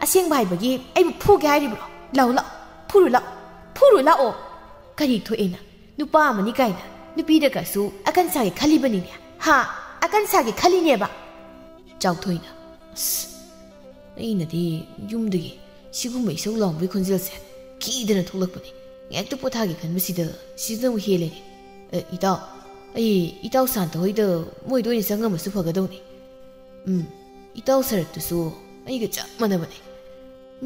ꯑꯁꯦꯡꯕ ꯍꯥꯏꯕꯒꯤ ꯑꯩꯕꯨ ꯐꯨꯒꯦ ꯍꯥꯏꯔꯤꯕ꯭ꯔꯣ? ꯂꯥꯎ ꯂꯥꯎ, ꯐꯨꯔꯨ ꯂꯥꯎ, ꯐꯨꯔꯨ ꯂꯥꯛꯑꯣ꯫ ꯀꯔꯤ ꯊꯣꯛꯑꯦꯅ? ꯅꯨꯄꯥ ꯑꯃꯅꯤ ꯀꯥꯏꯅ ꯅꯨꯄꯤꯗ ꯀꯁꯨ ꯑꯀꯟ ꯁꯥꯒꯦ ꯈꯜꯂꯤꯕꯅꯤꯅꯦ꯫ ꯍꯥ? ꯑꯀꯟ ꯁꯥꯒꯦ ꯈꯜꯂꯤꯅꯦꯕ꯫ ꯆꯥꯎꯊꯣꯏꯅ, ꯑꯁ, ꯑꯩꯅꯗꯤ ꯌꯨꯝꯗꯒꯤ ꯁꯤꯒꯨꯝꯕ ꯏꯁꯧ ꯂꯥꯡꯕꯒꯤ ꯈꯣꯟꯖꯦꯜꯁꯦ ꯀꯤꯗꯅ ꯊꯣꯛꯂꯛꯄꯅꯤ꯫ ꯉꯥꯏꯍꯥꯛꯇ ꯄꯣꯊꯥꯒꯦ ꯈꯟꯕꯁꯤꯗ ꯁꯤꯗꯅ ꯑꯃꯨꯛ ꯍꯦꯜꯂꯦꯅꯦ꯫ ꯑꯦ, ꯏꯇꯥꯎ, ꯑꯩ ꯏꯇꯥꯎ ꯁꯥꯟꯇ ꯍꯣꯏꯗ ꯃꯣꯏꯗ ꯑꯣꯏꯅ ꯆꯪꯉꯝꯃꯁꯨ ꯐꯒꯗꯧꯅꯤ꯫ ꯎꯝ, ꯏꯇꯥꯎ ꯁꯔꯠꯇꯨꯁꯨ ꯑꯩꯒ ꯆꯞ ꯃꯥꯟꯅꯕꯅꯦ꯫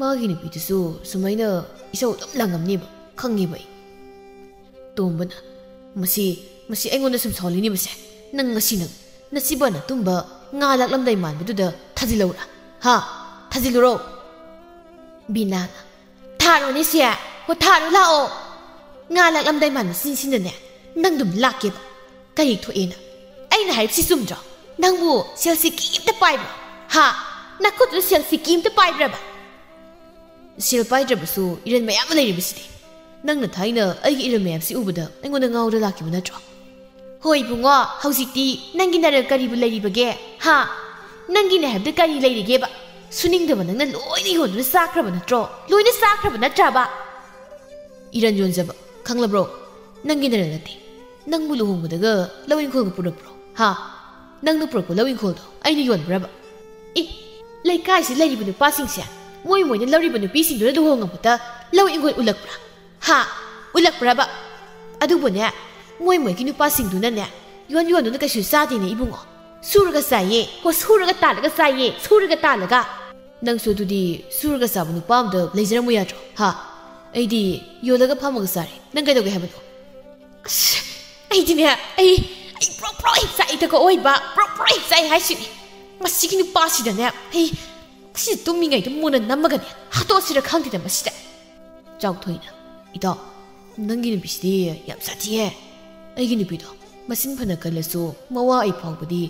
ꯃꯥꯒꯤ ꯅꯨꯄꯤꯗꯨꯁꯨ ꯁꯨꯃꯥꯏꯅ ꯏꯁꯧ ꯑꯗꯨꯝ ꯂꯥꯡꯉꯝꯅꯦꯕ, ꯈꯪꯉꯦꯕ ꯑꯩ꯫ ꯇꯣꯝꯕꯅ, ꯃꯁꯤ, ꯃꯁꯤ ꯑꯩꯉꯣꯟꯗ ꯁꯨꯝ ꯁꯥꯎꯍꯜꯂꯤꯅꯦꯕꯁꯦ꯫ ꯅꯪ ꯉꯁꯤ ꯅꯪ ꯅꯆꯤꯕ ꯅꯇꯨꯝꯕ ꯉꯥ ꯂꯥꯛꯂꯝꯗꯥꯏ ꯃꯥꯟꯕꯗꯨꯗ ꯊꯥꯖꯤꯜꯂꯧꯔꯥ? ꯍꯥ? ꯊꯥꯖꯤꯜꯂꯨꯔꯣ? ꯕꯤꯅꯥꯅ, ꯊꯥꯔꯣꯅꯦ ꯁꯦ, ꯍꯣ, ꯊꯥꯔꯣ ꯂꯥꯛꯑꯣ꯫ ꯉꯥ ꯂꯥꯛꯂꯝꯗꯥꯏ ꯃꯥꯟꯕ ꯁꯤꯟꯁꯤꯟꯗꯅꯦ ꯅꯪ ꯑꯗꯨꯝ ꯂꯥꯛꯀꯦꯕ꯫ ꯀꯔꯤ ꯊꯣꯛꯑꯦꯅ? ꯑꯩꯅ ꯍꯥꯏꯔꯤꯕꯁꯤ ꯆꯨꯝꯗ꯭ꯔꯣ? ꯅꯪꯕꯨ ꯁꯦꯜꯁꯤ ꯀꯤꯝꯇ ꯄꯥꯏꯕ꯭ꯔꯣ? ꯍꯥ? ꯅꯈꯨꯠꯇꯨꯗ ꯁꯦꯜꯁꯤ ꯀꯤꯝꯇ ꯄꯥꯏꯕ꯭ꯔꯕ? ꯁꯦꯜ ꯄꯥꯏꯗ꯭ꯔꯕꯁꯨ ꯏꯔꯟ ꯃꯌꯥꯝ ꯑꯃ ꯂꯩꯔꯤꯕꯁꯤꯗꯤ꯫ ꯅꯪꯅ ꯊꯥꯏꯅ ꯑꯩꯒꯤ ꯏꯔꯟ ꯃꯌꯥꯝꯁꯤ ꯎꯕꯗ ꯑꯩꯉꯣꯟꯗ ꯉꯥꯎꯗ ꯂꯥꯛꯈꯤꯕ ꯅꯠꯇ꯭ꯔꯣ? ꯍꯣꯏ ꯏꯕꯨꯡꯉꯣ, ꯍꯧꯖꯤꯛꯇꯤ ꯅꯪꯒꯤ ꯅꯔꯜ ꯀꯔꯤꯕꯨ ꯂꯩꯔꯤꯕꯒꯦ? ꯍꯥ? ꯅꯪꯒꯤꯅꯦ ꯍꯥꯏꯕꯗ ꯀꯔꯤ ꯂꯩꯔꯤꯒꯦꯕ? ꯁꯨꯅꯤꯡꯗꯕ ꯅꯪꯅ ꯂꯣꯏꯅ ꯌꯣꯟꯗꯨꯅ ꯆꯥꯈ꯭ꯔꯕ ꯅꯠꯇ꯭ꯔꯣ? ꯂꯣꯏꯅ ꯆꯥꯈ꯭ꯔꯕ ꯅꯠꯇ꯭ꯔꯕ? ꯏꯔꯟ ꯌꯣꯟꯖꯕ, ꯈꯪꯂꯕ꯭ꯔꯣ? ꯅꯪꯒꯤ ꯅꯔꯜ ꯅꯠꯇꯦ꯫ ꯅꯪꯕꯨ ꯂꯨꯍꯣꯡꯕꯗꯒ ꯂꯧ ꯏꯪꯈꯣꯜꯒ ꯄꯨꯔꯛꯄ꯭ꯔꯣ? ꯍꯥ? ꯅꯪꯅ ꯄꯨꯔꯛꯄ ꯂꯧ ꯏꯪꯈꯣꯜꯗꯣ ꯑꯩꯅ ꯌꯣꯟꯕ꯭ꯔꯕ? ꯑꯦ, ꯂꯩꯀꯥꯏꯁꯤ ꯂꯩꯔꯤꯕ ꯅꯨꯄꯥꯁꯤꯡꯁꯦ ꯃꯣꯏ ꯃꯣꯏꯅ ꯂꯧꯔꯤꯕ ꯅꯨꯄꯤꯁꯤꯡꯗꯨꯅ ꯂꯨꯍꯣꯡꯉꯛꯄꯗ ꯂꯧ ꯏꯪꯈꯣꯜ ꯎꯠꯂꯛꯄ꯭ꯔꯥ? ꯍꯥ? ꯎꯠꯂꯛꯄ꯭ꯔꯕ? ꯑꯗꯨꯕꯨꯅꯦ, ꯃꯣꯏ ꯃꯣꯏꯒꯤ ꯅꯨꯄꯥꯁꯤꯡꯗꯨꯅꯅꯦ ꯌꯣꯟ ꯌꯣꯟꯗꯨꯅ ꯀꯩꯁꯨ ꯆꯥꯗꯦꯅꯦ ꯏꯕꯨꯡꯉꯣ꯫ ꯁꯨꯔꯒ ꯆꯥꯏꯌꯦ꯫ ꯍꯣ, ꯁꯨꯔꯒ ꯇꯥꯜꯂꯒ ꯆꯥꯏꯌꯦ꯫ ꯁꯨꯔꯒ ꯇꯥꯜꯂꯒ꯫ ꯅꯪꯁꯨ ꯑꯗꯨꯗꯤ ꯁꯨꯔꯒ ꯆꯥꯕ ꯅꯨꯄꯥ ꯑꯝꯗ ꯂꯩꯖꯔꯝꯃꯨ ꯌꯥꯗ꯭ꯔꯣ? ꯍꯥ? ꯑꯩꯗꯤ ꯌꯣꯜꯂꯒ ꯐꯝꯃꯒ ꯆꯥꯔꯦ꯫ ꯅꯪ ꯀꯩꯗꯧꯒꯦ ꯍꯥꯏꯕꯅꯣ? ꯑꯁ, ꯑꯩꯗꯤꯅꯦ, ꯑꯩ, ꯑꯩ ꯄ꯭ꯔꯣꯛ ꯄ꯭ꯔꯣꯛ ꯍꯦꯛ ꯆꯥꯛꯏꯗꯀꯣ ꯑꯣꯏꯕ, ꯄ꯭ꯔꯣꯛ ꯄ꯭ꯔꯣꯛ ꯍꯦꯛ ꯆꯥꯛꯏ ꯍꯥꯏꯁꯤꯅꯤ꯫ ꯃꯁꯤꯒꯤ ꯅꯨꯄꯥꯁꯤꯗꯅꯦ, ꯑꯩ, ꯃꯁꯤꯗ ꯇꯨꯝꯃꯤꯉꯩꯗ ꯃꯣꯟꯅ ꯅꯝꯃꯒꯅꯦ ꯍꯥꯠꯇꯣꯛꯑꯁꯤꯔ ꯈꯪꯗꯦꯗ ꯃꯁꯤꯗ꯫ ꯆꯥꯎꯊꯣꯏꯅ, ꯏꯇꯥꯎ, ꯅꯪꯒꯤ ꯅꯨꯄꯤꯁꯤꯗꯤ ꯌꯥꯝ ꯁꯥꯊꯤꯍꯦ꯫ ꯑꯩꯒꯤ ꯅꯨꯄꯤꯗꯣ ꯃꯆꯤꯟ ꯐꯅ ꯀꯜꯂꯁꯨ ꯃꯋꯥ ꯑꯩ ꯐꯥꯎꯕꯗꯤ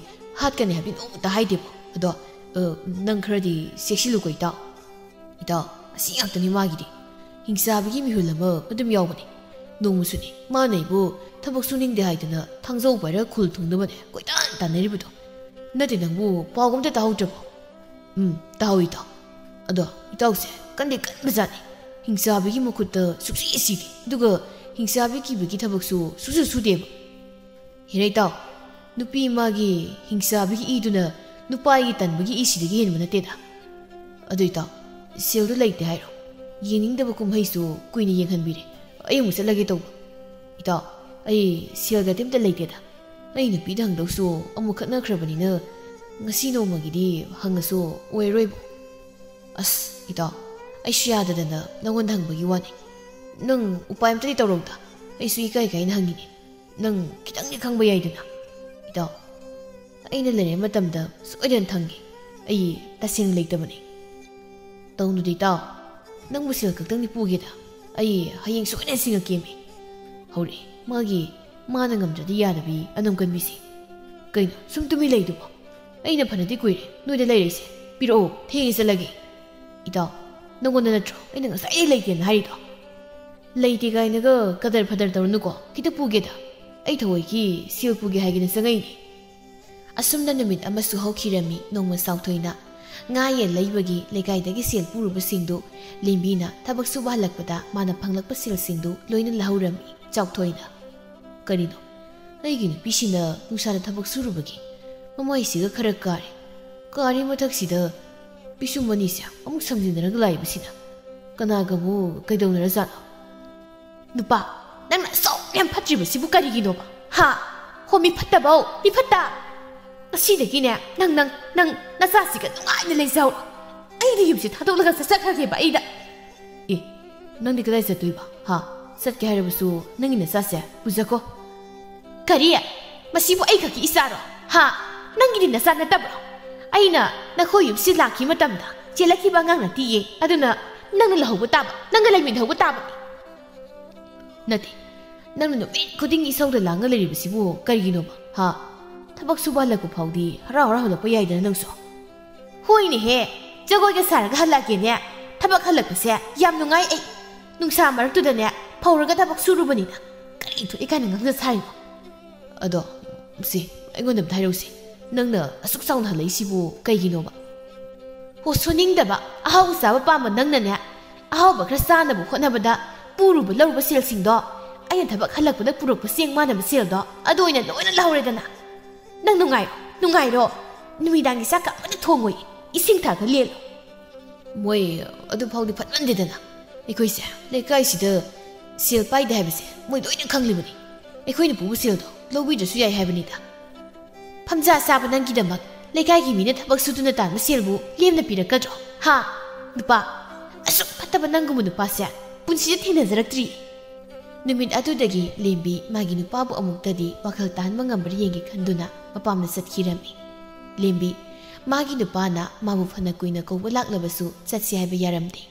ꯍꯥꯠꯀꯅꯤ ꯍꯥꯏꯕꯗꯤ ꯅꯣꯡꯃꯇ ꯍꯥꯏꯗꯦꯕ꯫ ꯑꯗꯣ, ꯑ, ꯅꯪ ꯈꯔꯗꯤ ꯆꯦꯛꯁꯤꯜꯂꯨꯀꯣ ꯏꯇꯥꯎ꯫ ꯏꯇꯥꯎ, ꯑꯁꯤ ꯉꯥꯛꯇꯅꯤ ꯃꯥꯒꯤꯗꯤ꯫ ꯍꯤꯡꯆꯥꯕꯤꯒꯤ ꯃꯤꯍꯨꯜ ꯑꯃ ꯑꯗꯨꯝ ꯌꯥꯎꯕꯅꯤ꯫ ꯅꯣꯡꯃꯁꯨꯅꯤ ꯃꯥꯅ ꯑꯩꯕꯨ ꯊꯕꯛ ꯁꯨꯅꯤꯡꯗꯦ ꯍꯥꯏꯗꯅ ꯊꯥꯡꯖꯧ ꯄꯥꯏꯔ ꯈꯨꯜ ꯊꯨꯡꯅꯕꯅꯦ ꯀꯣꯏꯇꯥꯟ ꯇꯥꯟꯅꯔꯤꯕꯗꯣ꯫ ꯅꯠꯇꯦ, ꯅꯪꯕꯨ ꯄꯥꯎꯒ ꯑꯝꯇ ꯇꯥꯍꯧꯗ꯭ꯔꯕꯣ? ꯎꯝ, ꯇꯥꯍꯧꯏ ꯏꯇꯥꯎ꯫ ꯑꯗꯣ ꯏꯇꯥꯎꯁꯦ ꯀꯟꯗꯤ ꯀꯟꯕꯖꯥꯠꯅꯤ꯫ ꯍꯤꯡꯆꯥꯕꯤꯒꯤ ꯃꯈꯨꯠꯇ ꯁꯨꯛꯁꯤ ꯁꯤꯗꯦ, ꯑꯗꯨꯒ ꯍꯤꯡꯆꯥꯕꯤ ꯀꯤꯕꯒꯤ ꯊꯕꯛꯁꯨ ꯁꯨꯁꯨ ꯁꯨꯗꯦꯕ꯫ ꯍꯦꯔꯥ ꯏꯇꯥꯎ, ꯅꯨꯄꯤ ꯃꯥꯒꯤ ꯍꯤꯡꯆꯥꯕꯤꯒꯤ ꯏꯗꯨꯅ ꯅꯨꯄꯥꯒꯤ ꯇꯟꯕꯒꯤ ꯏꯁꯤꯗꯒꯤ ꯍꯦꯟꯕ ꯅꯠꯇꯦꯗ꯫ ꯑꯗꯨ ꯏꯇꯥꯎ, ꯁꯦꯜꯗꯨ ꯂꯩꯇꯦ ꯍꯥꯏꯔꯣ? ꯌꯦꯡꯅꯤꯡꯗꯕ ꯀꯨꯝꯍꯩꯁꯨ ꯀꯨꯏꯅ ꯌꯦꯡꯍꯟꯕꯤꯔꯦ꯫ ꯑꯩ ꯑꯃꯨꯛ ꯆꯠꯂꯒꯦ ꯇꯧꯕ꯫ ꯏꯇꯥꯎ, ꯑꯩ ꯁꯦꯜꯒꯗꯤ ꯑꯝꯇ ꯂꯩꯇꯦꯗ꯫ ꯑꯩ ꯅꯨꯄꯤꯗ ꯍꯪꯗꯧꯁꯨ ꯑꯃꯨꯛ ꯈꯠꯅꯈ꯭ꯔꯕꯅꯤꯅ ꯉꯁꯤ ꯅꯣꯡꯃꯒꯤꯗꯤ ꯍꯪꯉꯁꯨ ꯑꯣꯏꯔꯣꯏꯕ꯫ ꯑꯁ ꯏꯇꯥꯎ, ꯑꯩꯁꯨ ꯌꯥꯗꯗꯅ ꯅꯉꯣꯟꯗ ꯍꯪꯕꯒꯤ ꯋꯥꯅꯤ꯫ ꯅꯪ ꯎꯄꯥꯏ ꯑꯝꯇꯗꯤ ꯇꯧꯔꯧꯗ꯫ ꯑꯩꯁꯨ ꯏꯀꯥꯏ ꯀꯥꯏꯅ ꯍꯪꯉꯤꯅꯦ꯫ ꯅꯪ ꯈꯤꯇꯪꯗꯤ ꯈꯪꯕ ꯌꯥꯏꯗꯅ꯫ ꯏꯇꯥꯎ, ꯑꯩꯅ ꯂꯩꯔꯤꯉꯩ ꯃꯇꯝꯗ ꯁꯣꯏꯗꯅ ꯊꯪꯒꯦ꯫ ꯑꯩ ꯇꯁꯦꯡꯅ ꯂꯩꯇꯕꯅꯤ꯫ ꯇꯧꯅꯨꯗ ꯏꯇꯥꯎ, ꯅꯪꯕꯨ ꯁꯦꯜ ꯈꯛꯇꯪꯗꯤ ꯄꯨꯒꯦꯗ꯫ ꯑꯩ ꯍꯌꯦꯡ ꯁꯣꯏꯗꯅ ꯁꯤꯡꯉꯛꯀꯦꯃꯤ꯫ ꯍꯧꯔꯛꯑꯦ ꯃꯥꯒꯤ ꯃꯥꯅ ꯉꯝꯗ꯭ꯔꯗꯤ ꯌꯥꯗꯕꯤ ꯑꯅꯝ ꯀꯟꯕꯤꯁꯦ꯫ ꯀꯩꯅꯣ ꯁꯨꯝ ꯇꯨꯃꯤꯟ ꯂꯩꯗꯨꯕꯣ? ꯑꯩꯅ ꯐꯅꯗꯤ ꯀꯨꯏꯔꯦ ꯅꯣꯏꯗ ꯂꯩꯔꯛꯏꯁꯦ꯫ ꯄꯤꯔꯛꯑꯣ, ꯊꯦꯡꯉꯦ ꯆꯠꯂꯒꯦ꯫ ꯏꯇꯥꯎ, ꯅꯪꯉꯣꯟꯗ ꯅꯠꯇ꯭ꯔꯣ ꯑꯩꯅ ꯉꯁꯥꯏꯗꯩ ꯂꯩꯇꯦꯅ ꯍꯥꯏꯔꯤꯗꯣ? ꯂꯩꯇꯦ ꯀꯥꯏꯅꯒ ꯀꯗꯔ ꯐꯗꯔ ꯇꯧꯔꯅꯨꯀꯣ꯫ ꯈꯤꯇ ꯄꯨꯒꯦꯗ꯫ ꯑꯩ ꯊꯑꯣꯏꯒꯤ ꯁꯦꯜ ꯄꯨꯒꯦ ꯍꯥꯏꯒꯦꯅ ꯆꯪꯉꯛꯏꯅꯦ꯫ ꯑꯁꯨꯝꯅ ꯅꯨꯃꯤꯠ ꯑꯃꯁꯨ ꯍꯧꯈꯤꯔꯝꯃꯤ꯫ ꯅꯣꯡꯃ ꯆꯥꯎꯊꯣꯏꯅ ꯉꯥ ꯌꯦꯟ ꯂꯩꯕꯒꯤ ꯂꯩꯀꯥꯏꯗꯒꯤ ꯁꯦꯜ ꯄꯨꯔꯨꯕꯁꯤꯡꯗꯨ ꯂꯦꯝꯕꯤꯅ ꯊꯕꯛ ꯁꯨꯕ ꯍꯜꯂꯛꯄꯗ ꯃꯥꯅ ꯐꯪꯂꯛꯄ ꯁꯦꯜꯁꯤꯡꯗꯨ ꯂꯣꯏꯅ ꯂꯧꯍꯧꯔꯝꯃꯤ꯫ ꯆꯥꯎꯊꯣꯏꯅ, "ꯀꯔꯤꯅꯣ? ꯑꯩꯒꯤ ꯅꯨꯄꯤꯁꯤꯅ ꯅꯨꯡꯁꯥꯗ ꯊꯕꯛ ꯁꯨꯔꯨꯕꯒꯤ ꯃꯃꯥꯏꯁꯤꯒ ꯈꯔ ꯀꯥꯔꯦ꯫ ꯀꯥꯔꯤ ꯃꯊꯛꯁꯤꯗ ꯄꯤꯁꯨꯝ ꯑꯅꯤꯁꯦ ꯑꯃꯨꯛ ꯁꯝꯖꯤꯟꯅꯔꯒ ꯂꯥꯛꯏꯕꯁꯤꯅ? ꯀꯅꯥꯒꯕꯨ ꯀꯩꯗꯧꯅꯔꯖꯥꯠꯅꯣ?" "ꯅꯨꯄꯥ, ꯅꯪꯅ ꯑꯁꯨꯛ ꯌꯥꯝ ꯐꯠꯇ꯭ꯔꯤꯕꯁꯤꯕꯨ ꯀꯔꯤꯒꯤꯅꯣꯕ? ꯍꯥ? ꯍꯣ, ꯃꯤ ꯐꯠꯇꯕꯧ, ꯃꯤ ꯐꯠꯇ! ꯉꯁꯤꯗꯒꯤꯅꯦ, ꯅꯪ, ꯅꯪ, ꯅꯪ ꯅꯆꯥꯁꯤꯒ ꯅꯨꯡꯉꯥꯏꯅ ꯂꯩꯖꯍꯧꯔꯣ꯫ ꯑꯩꯅ ꯌꯨꯝꯁꯦ ꯊꯥꯗꯣꯛꯂꯒ ꯆꯠꯆꯈ꯭ꯔꯒꯦꯕ ꯑꯩꯗ꯫" "ꯑꯦ, ꯅꯪꯗꯤ ꯀꯗꯥꯏ ꯆꯠꯇꯣꯏꯕ? ꯍꯥ? ꯆꯠꯀꯦ ꯍꯥꯏꯔꯕꯁꯨ ꯅꯪꯒꯤ ꯅꯆꯥꯁꯦ ꯄꯨꯖꯈꯣ꯫" "ꯀꯔꯤ? ꯃꯁꯤꯕꯨ ꯑꯩ ꯈꯛꯀꯤ ꯏꯆꯥꯔꯣ? ꯍꯥ? ꯅꯪꯒꯤꯗꯤ ꯅꯆꯥ ꯅꯠꯇꯕ꯭ꯔꯣ? ꯑꯩꯅ ꯅꯈꯣꯏ ꯌꯨꯝꯁꯤ ꯂꯥꯛꯈꯤꯕ ꯃꯇꯝꯗ ꯆꯦꯜꯂꯛꯈꯤꯕ ꯑꯉꯥꯡ ꯅꯠꯇꯤꯌꯦ꯫ ꯑꯗꯨꯅ ꯅꯪꯅ ꯂꯧꯍꯧꯕ ꯇꯥꯕ, ꯅꯪꯒ ꯂꯩꯃꯤꯟꯅꯍꯧꯕ ꯇꯥꯕꯅꯤ꯫" "ꯅꯠꯇꯦ, ꯅꯪꯅ ꯅꯨꯃꯤꯠ ꯈꯨꯗꯤꯡꯒꯤ ꯏꯁꯧꯗ ꯂꯥꯡꯉ ꯂꯩꯔꯤꯕꯁꯤꯕꯨ ꯀꯔꯤꯒꯤꯅꯣꯕ? ꯍꯥ? ꯊꯕꯛ ꯁꯨꯕ ꯍꯜꯂꯛꯄ ꯐꯥꯎꯗꯤ ꯍꯔꯥꯎ ꯍꯔꯥꯎ ꯍꯜꯂꯛꯄ ꯌꯥꯏꯗꯅ ꯅꯪꯁꯨ꯫" "ꯍꯣꯏꯅꯦꯍꯦ, ꯖꯒꯣꯏꯒ ꯁꯥꯔꯒ ꯍꯜꯂꯛꯀꯦꯅꯦ꯫ ꯊꯕꯛ ꯍꯜꯂꯛꯄꯁꯦ ꯌꯥꯝ ꯅꯨꯡꯉꯥꯏ ꯑꯩ꯫ ꯅꯨꯡꯁꯥ ꯃꯔꯛꯇꯨꯗꯅꯦ ꯐꯧꯔꯒ ꯊꯕꯛ ꯁꯨꯔꯨꯕꯅꯤꯅ꯫ ꯀꯔꯤ ꯊꯣꯛꯑꯦ ꯀꯥꯏꯅ ꯉꯥꯡꯖ ꯁꯥꯔꯤꯅꯣ?" "ꯑꯗꯣ, ꯁꯤ, ꯑꯩꯉꯣꯟꯗ ꯑꯝꯇ ꯍꯥꯏꯔꯛꯎꯁꯦ꯫ ꯅꯪꯅ ꯑꯁꯨꯛ ꯆꯥꯎꯅ ꯍꯜꯂꯛꯏꯁꯤꯕꯨ ꯀꯩꯒꯤꯅꯣꯕ?" ꯍꯣ, ꯁꯨꯅꯤꯡꯗꯕ, ꯑꯍꯥꯎꯕ ꯆꯥꯕ ꯄꯥꯝꯕ ꯅꯪꯅꯅꯦ, ꯑꯍꯥꯎꯕ ꯈꯔ ꯆꯥꯅꯕ ꯍꯣꯠꯅꯕꯗ ꯄꯨꯔꯨꯕ ꯂꯧꯔꯨꯕ ꯁꯦꯜꯁꯤꯡꯗꯣ, ꯑꯩꯅ ꯊꯕꯛ ꯍꯜꯂꯛꯄꯗ ꯄꯨꯔꯛꯄ ꯆꯦꯡ ꯃꯥꯟꯅꯕ ꯁꯦꯜꯗꯣ, ꯑꯗꯨ ꯑꯣꯏꯅ ꯂꯣꯏꯅ ꯂꯧꯔꯦꯗꯅ꯫ ꯅꯪ ꯅꯨꯡꯉꯥꯏꯔꯣ, ꯅꯨꯡꯉꯥꯏꯔꯣ꯫ ꯅꯨꯃꯤꯗꯥꯡꯒꯤ ꯆꯥꯛꯀ ꯑꯃꯠꯇ ꯊꯣꯡꯉꯣꯏ, ꯏꯁꯤꯡ ꯊꯛꯑꯒ ꯂꯦꯜꯂꯣ꯫ ꯃꯣꯏ ꯑꯗꯨ ꯐꯥꯎꯗꯤ ꯐꯠꯃꯟꯗꯦꯗꯅ꯫ ꯑꯩꯈꯣꯏꯁꯦ ꯂꯩꯀꯥꯏꯁꯤꯗ ꯁꯦꯜ ꯄꯥꯏꯗꯦ ꯍꯥꯏꯕꯁꯦ ꯃꯣꯏ ꯂꯣꯏꯅ ꯈꯪꯂꯤꯕꯅꯤ꯫ ꯑꯩꯈꯣꯏꯅ ꯄꯨꯕ ꯁꯦꯜꯗꯣ ꯂꯧꯕꯤꯗ꯭ꯔꯁꯨ ꯌꯥꯏ ꯍꯥꯏꯕꯅꯤꯗ꯫ ꯐꯝꯖꯥ ꯆꯥꯕ ꯅꯪꯒꯤꯗꯃꯛ ꯂꯩꯀꯥꯏꯒꯤ ꯃꯤꯅ ꯊꯕꯛ ꯁꯨꯗꯨꯅ ꯇꯥꯟꯕ ꯁꯦꯜꯕꯨ ꯂꯦꯝꯅ ꯄꯤꯔꯛꯀꯗ꯭ꯔꯣ? ꯍꯥ? ꯅꯨꯄꯥ, ꯑꯁꯨꯛ ꯐꯠꯇꯕ ꯅꯪꯒꯨꯝꯕ ꯅꯨꯄꯥꯁꯦ ꯄꯨꯟꯁꯤꯗ ꯊꯦꯡꯅꯖꯔꯛꯇ꯭ꯔꯤ꯫ ꯅꯨꯃꯤꯠ ꯑꯗꯨꯗꯒꯤ ꯂꯦꯝꯕꯤ ꯃꯥꯒꯤ ꯅꯨꯄꯥꯕꯨ ꯑꯃꯨꯛꯇꯗꯤ ꯋꯥꯈꯜ ꯇꯥꯍꯟꯕ ꯉꯝꯕ꯭ꯔꯥ ꯌꯦꯡꯒꯦ ꯈꯟꯗꯨꯅ ꯃꯄꯥꯝꯗ ꯆꯠꯈꯤꯔꯝꯃꯤ꯫ ꯂꯦꯝꯕꯤ, ꯃꯥꯒꯤ ꯅꯨꯄꯥꯅ ꯃꯥꯕꯨ ꯐꯅ ꯀꯨꯏꯅ ꯀꯧꯕ ꯂꯥꯛꯂꯕꯁꯨ ꯆꯠꯁꯤ ꯍꯥꯏꯕ ꯌꯥꯔꯝꯗꯦ꯫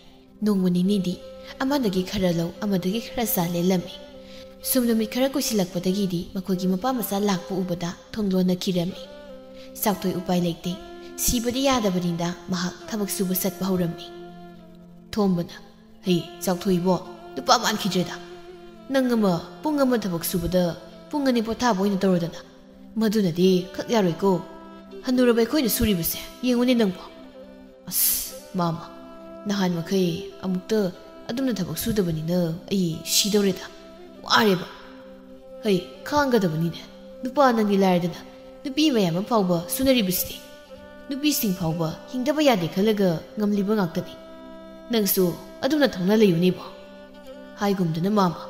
ꯅꯣꯡꯃ ꯅꯤꯅꯤꯗꯤ ꯑꯃꯗꯒꯤ ꯈꯔ ꯂꯧ, ꯑꯃꯗꯒꯤ ꯈꯔ ꯆꯥ ꯂꯦꯜꯂꯝꯃꯤ꯫ ꯁꯨꯝ ꯅꯨꯃꯤꯠ ꯈꯔ ꯀꯨꯏꯁꯤꯜꯂꯛꯄꯗꯒꯤꯗꯤ ꯃꯈꯣꯏꯒꯤ ꯃꯄꯥ ꯃꯆꯥ ꯂꯥꯛꯄ ꯎꯕꯗ ꯊꯣꯡ ꯂꯣꯟꯅꯈꯤꯔꯝꯃꯤ꯫ ꯆꯥꯎꯊꯣꯏ ꯎꯄꯥꯏ ꯂꯩꯇꯦ꯫ ꯁꯤꯕꯗꯤ ꯌꯥꯗꯕꯅꯤꯅ ꯃꯍꯥꯛ ꯊꯕꯛ ꯁꯨꯕ ꯆꯠꯄ ꯍꯧꯔꯝꯃꯤ꯫ ꯊꯣꯝꯕꯅ, "ꯍꯩ, ꯆꯥꯎꯊꯣꯏꯕꯣ, ꯅꯨꯄꯥ ꯃꯥꯟꯈꯤꯗ꯭ꯔꯦꯗ꯫ ꯅꯪ ꯑꯃ ꯄꯨꯡ ꯑꯃ ꯊꯕꯛ ꯁꯨꯕꯗ ꯄꯨꯡ ꯑꯅꯤ ꯄꯣꯊꯥꯕ ꯑꯣꯏꯅ ꯇꯧꯔꯗꯅ꯫ ꯃꯗꯨꯅꯗꯤ ꯈꯛ ꯌꯥꯔꯣꯏꯀꯣ꯫ ꯍꯟꯅꯨꯔꯕ ꯑꯩꯈꯣꯏꯅ ꯁꯨꯔꯤꯕꯁꯦ ꯌꯦꯡꯉꯨꯅꯦ ꯅꯪꯕꯣ꯫ ꯑꯁ, ꯃꯥꯃ, ꯅꯍꯥꯟ ꯃꯈꯩ ꯑꯃꯨꯛꯇ ꯑꯗꯨꯝꯅ ꯊꯕꯛ ꯁꯨꯗꯕꯅꯤꯅ ꯑꯩ ꯁꯤꯗꯧꯔꯦꯗ꯫ ꯋꯥꯔꯦꯕ꯫ ꯍꯩ, ꯈꯥꯡꯒꯗꯕꯅꯤꯅꯦ꯫ ꯅꯨꯄꯥ ꯅꯪꯗꯤ ꯂꯥꯏꯔꯗꯅ, ꯅꯨꯄꯤ ꯃꯌꯥꯝ ꯑꯃ ꯐꯥꯎꯕ ꯁꯨꯅꯔꯤꯕꯁꯤꯗꯤ꯫ ꯅꯨꯄꯤꯁꯤꯡ ꯐꯥꯎꯕ ꯍꯤꯡꯗꯕ ꯌꯥꯗꯦ ꯈꯜꯂꯒ ꯉꯝꯂꯤꯕ ꯉꯥꯛꯇꯅꯤ꯫ ꯅꯪꯁꯨ ꯑꯗꯨꯝꯅ ꯊꯧꯅꯥ ꯂꯩꯌꯨꯅꯦꯕꯣ꯫ ꯍꯥꯏꯒꯨꯝꯗꯅ ꯃꯥꯃ,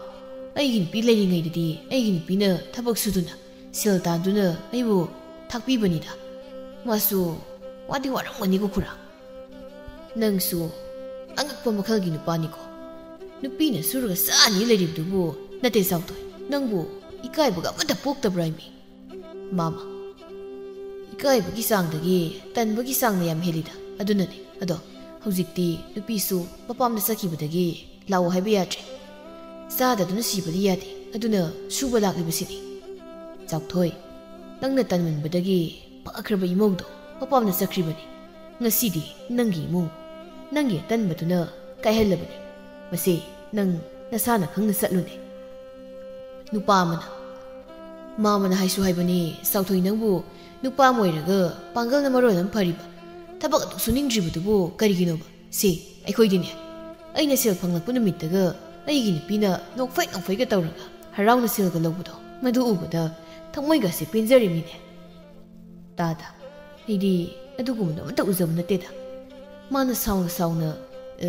ꯑꯩꯒꯤ ꯅꯨꯄꯤ ꯂꯩꯔꯤꯉꯩꯗꯗꯤ ꯑꯩꯒꯤ ꯅꯨꯄꯤꯅ ꯊꯕꯛ ꯁꯨꯗꯨꯅ, ꯁꯦꯜ ꯇꯥꯟꯗꯨꯅ ꯑꯩꯕꯨ ꯊꯥꯛꯄꯤꯕꯅꯤꯗ꯫ ꯃꯥꯁꯨ ꯋꯥꯗꯤ ꯋꯥꯔꯝꯒꯅꯤꯀꯣ ꯈꯨꯔꯥ꯫ ꯅꯪꯁꯨ ꯑꯉꯛꯄ ꯃꯈꯜꯒꯤ ꯅꯨꯄꯥꯅꯤꯀꯣ꯫ ꯅꯨꯄꯤꯅ ꯁꯨꯔꯒ ꯆꯥꯅꯤ ꯂꯩꯔꯤꯕꯗꯨꯕꯨ ꯅꯠꯇꯦ ꯆꯥꯎꯊꯣꯏ꯫ ꯅꯪꯕꯨ ꯏꯀꯥꯏꯕꯒ ꯑꯃꯠꯇ ꯄꯣꯛꯇꯕ꯭ꯔꯥ ꯍꯥꯏꯃꯤ? ꯃꯥꯃ, ꯏꯀꯥꯏꯕꯒꯤ ꯆꯥꯡꯗꯒꯤ ꯇꯟꯕꯒꯤ ꯆꯥꯡꯅ ꯌꯥꯝ ꯍꯦꯜꯂꯤꯗ꯫ ꯑꯗꯨꯅꯅꯤ꯫ ꯑꯗꯣ ꯍꯧꯖꯤꯛꯇꯤ ꯅꯨꯄꯤꯁꯨ ꯃꯄꯥꯝꯗ ꯆꯠꯈꯤꯕꯗꯒꯤ ꯂꯥꯛꯑꯣ ꯍꯥꯏꯕ ꯌꯥꯗ꯭ꯔꯦ꯫ ꯆꯥꯗꯗꯨꯅ ꯁꯤꯕꯗꯤ ꯌꯥꯗꯦ꯫ ꯑꯗꯨꯅ ꯁꯨꯕ ꯂꯥꯛꯂꯤꯕꯁꯤꯅꯤ꯫ ꯆꯥꯎꯊꯣꯏ, ꯅꯪꯅ ꯇꯟꯃꯟꯕꯗꯒꯤ ꯐꯈ꯭ꯔꯕ ꯏꯃꯧꯗꯣ ꯃꯄꯥꯝꯗ ꯆꯠꯈ꯭ꯔꯤꯕꯅꯤ꯫ ꯉꯁꯤꯗꯤ ꯅꯪꯒꯤ ꯏꯃꯨꯡ, ꯅꯪꯒꯤ ꯑꯇꯟꯕꯗꯨꯅ ꯀꯥꯏꯍꯜꯂꯕꯅꯤ꯫ ꯃꯁꯤ ꯅꯪ ꯅꯁꯥꯅ ꯈꯪꯅ ꯆꯠꯂꯨꯅꯦ꯫ ꯅꯨꯄꯥ ꯑꯃꯅ, ꯃꯥꯃꯅ ꯍꯥꯏꯁꯨ ꯍꯥꯏꯕꯅꯤ, ꯆꯥꯎꯊꯣꯏ ꯅꯪꯕꯨ ꯅꯨꯄꯥ ꯑꯃ ꯑꯣꯏꯔꯒ ꯄꯥꯡꯒꯜꯅ ꯃꯔꯣꯜ ꯑꯃ ꯐꯔꯤꯕ, ꯊꯕꯛ ꯑꯗꯨꯛ ꯁꯨꯅꯤꯡꯗ꯭ꯔꯤꯕꯗꯨꯕꯨ ꯀꯔꯤꯒꯤꯅꯣꯕ? ꯁꯤ ꯑꯩꯈꯣꯏꯗꯤꯅꯦ, ꯑꯩꯅ ꯁꯦꯜ ꯐꯪꯂꯛꯄ ꯅꯨꯃꯤꯠꯇꯒ ꯑꯩꯒꯤ ꯅꯨꯄꯤꯅ ꯅꯣꯛꯐꯦꯠ ꯅꯣꯛꯐꯦꯠꯀ ꯇꯧꯔꯒ ꯍꯔꯥꯎꯅ ꯁꯦꯜꯒ ꯂꯧꯕꯗꯣ, ꯃꯗꯨ ꯎꯕꯗ ꯊꯃꯣꯏꯒꯁꯦ ꯄꯦꯟꯖꯔꯤꯃꯤꯅꯦ꯫ ꯇꯥꯗ, ꯑꯩꯗꯤ ꯑꯗꯨꯒꯨꯝꯕꯗꯣ ꯑꯃꯠꯇ ꯎꯖꯕ ꯅꯠꯇꯦꯗ꯫ ꯃꯥꯅ ꯁꯥꯎꯅ ꯁꯥꯎꯅ, ꯑ,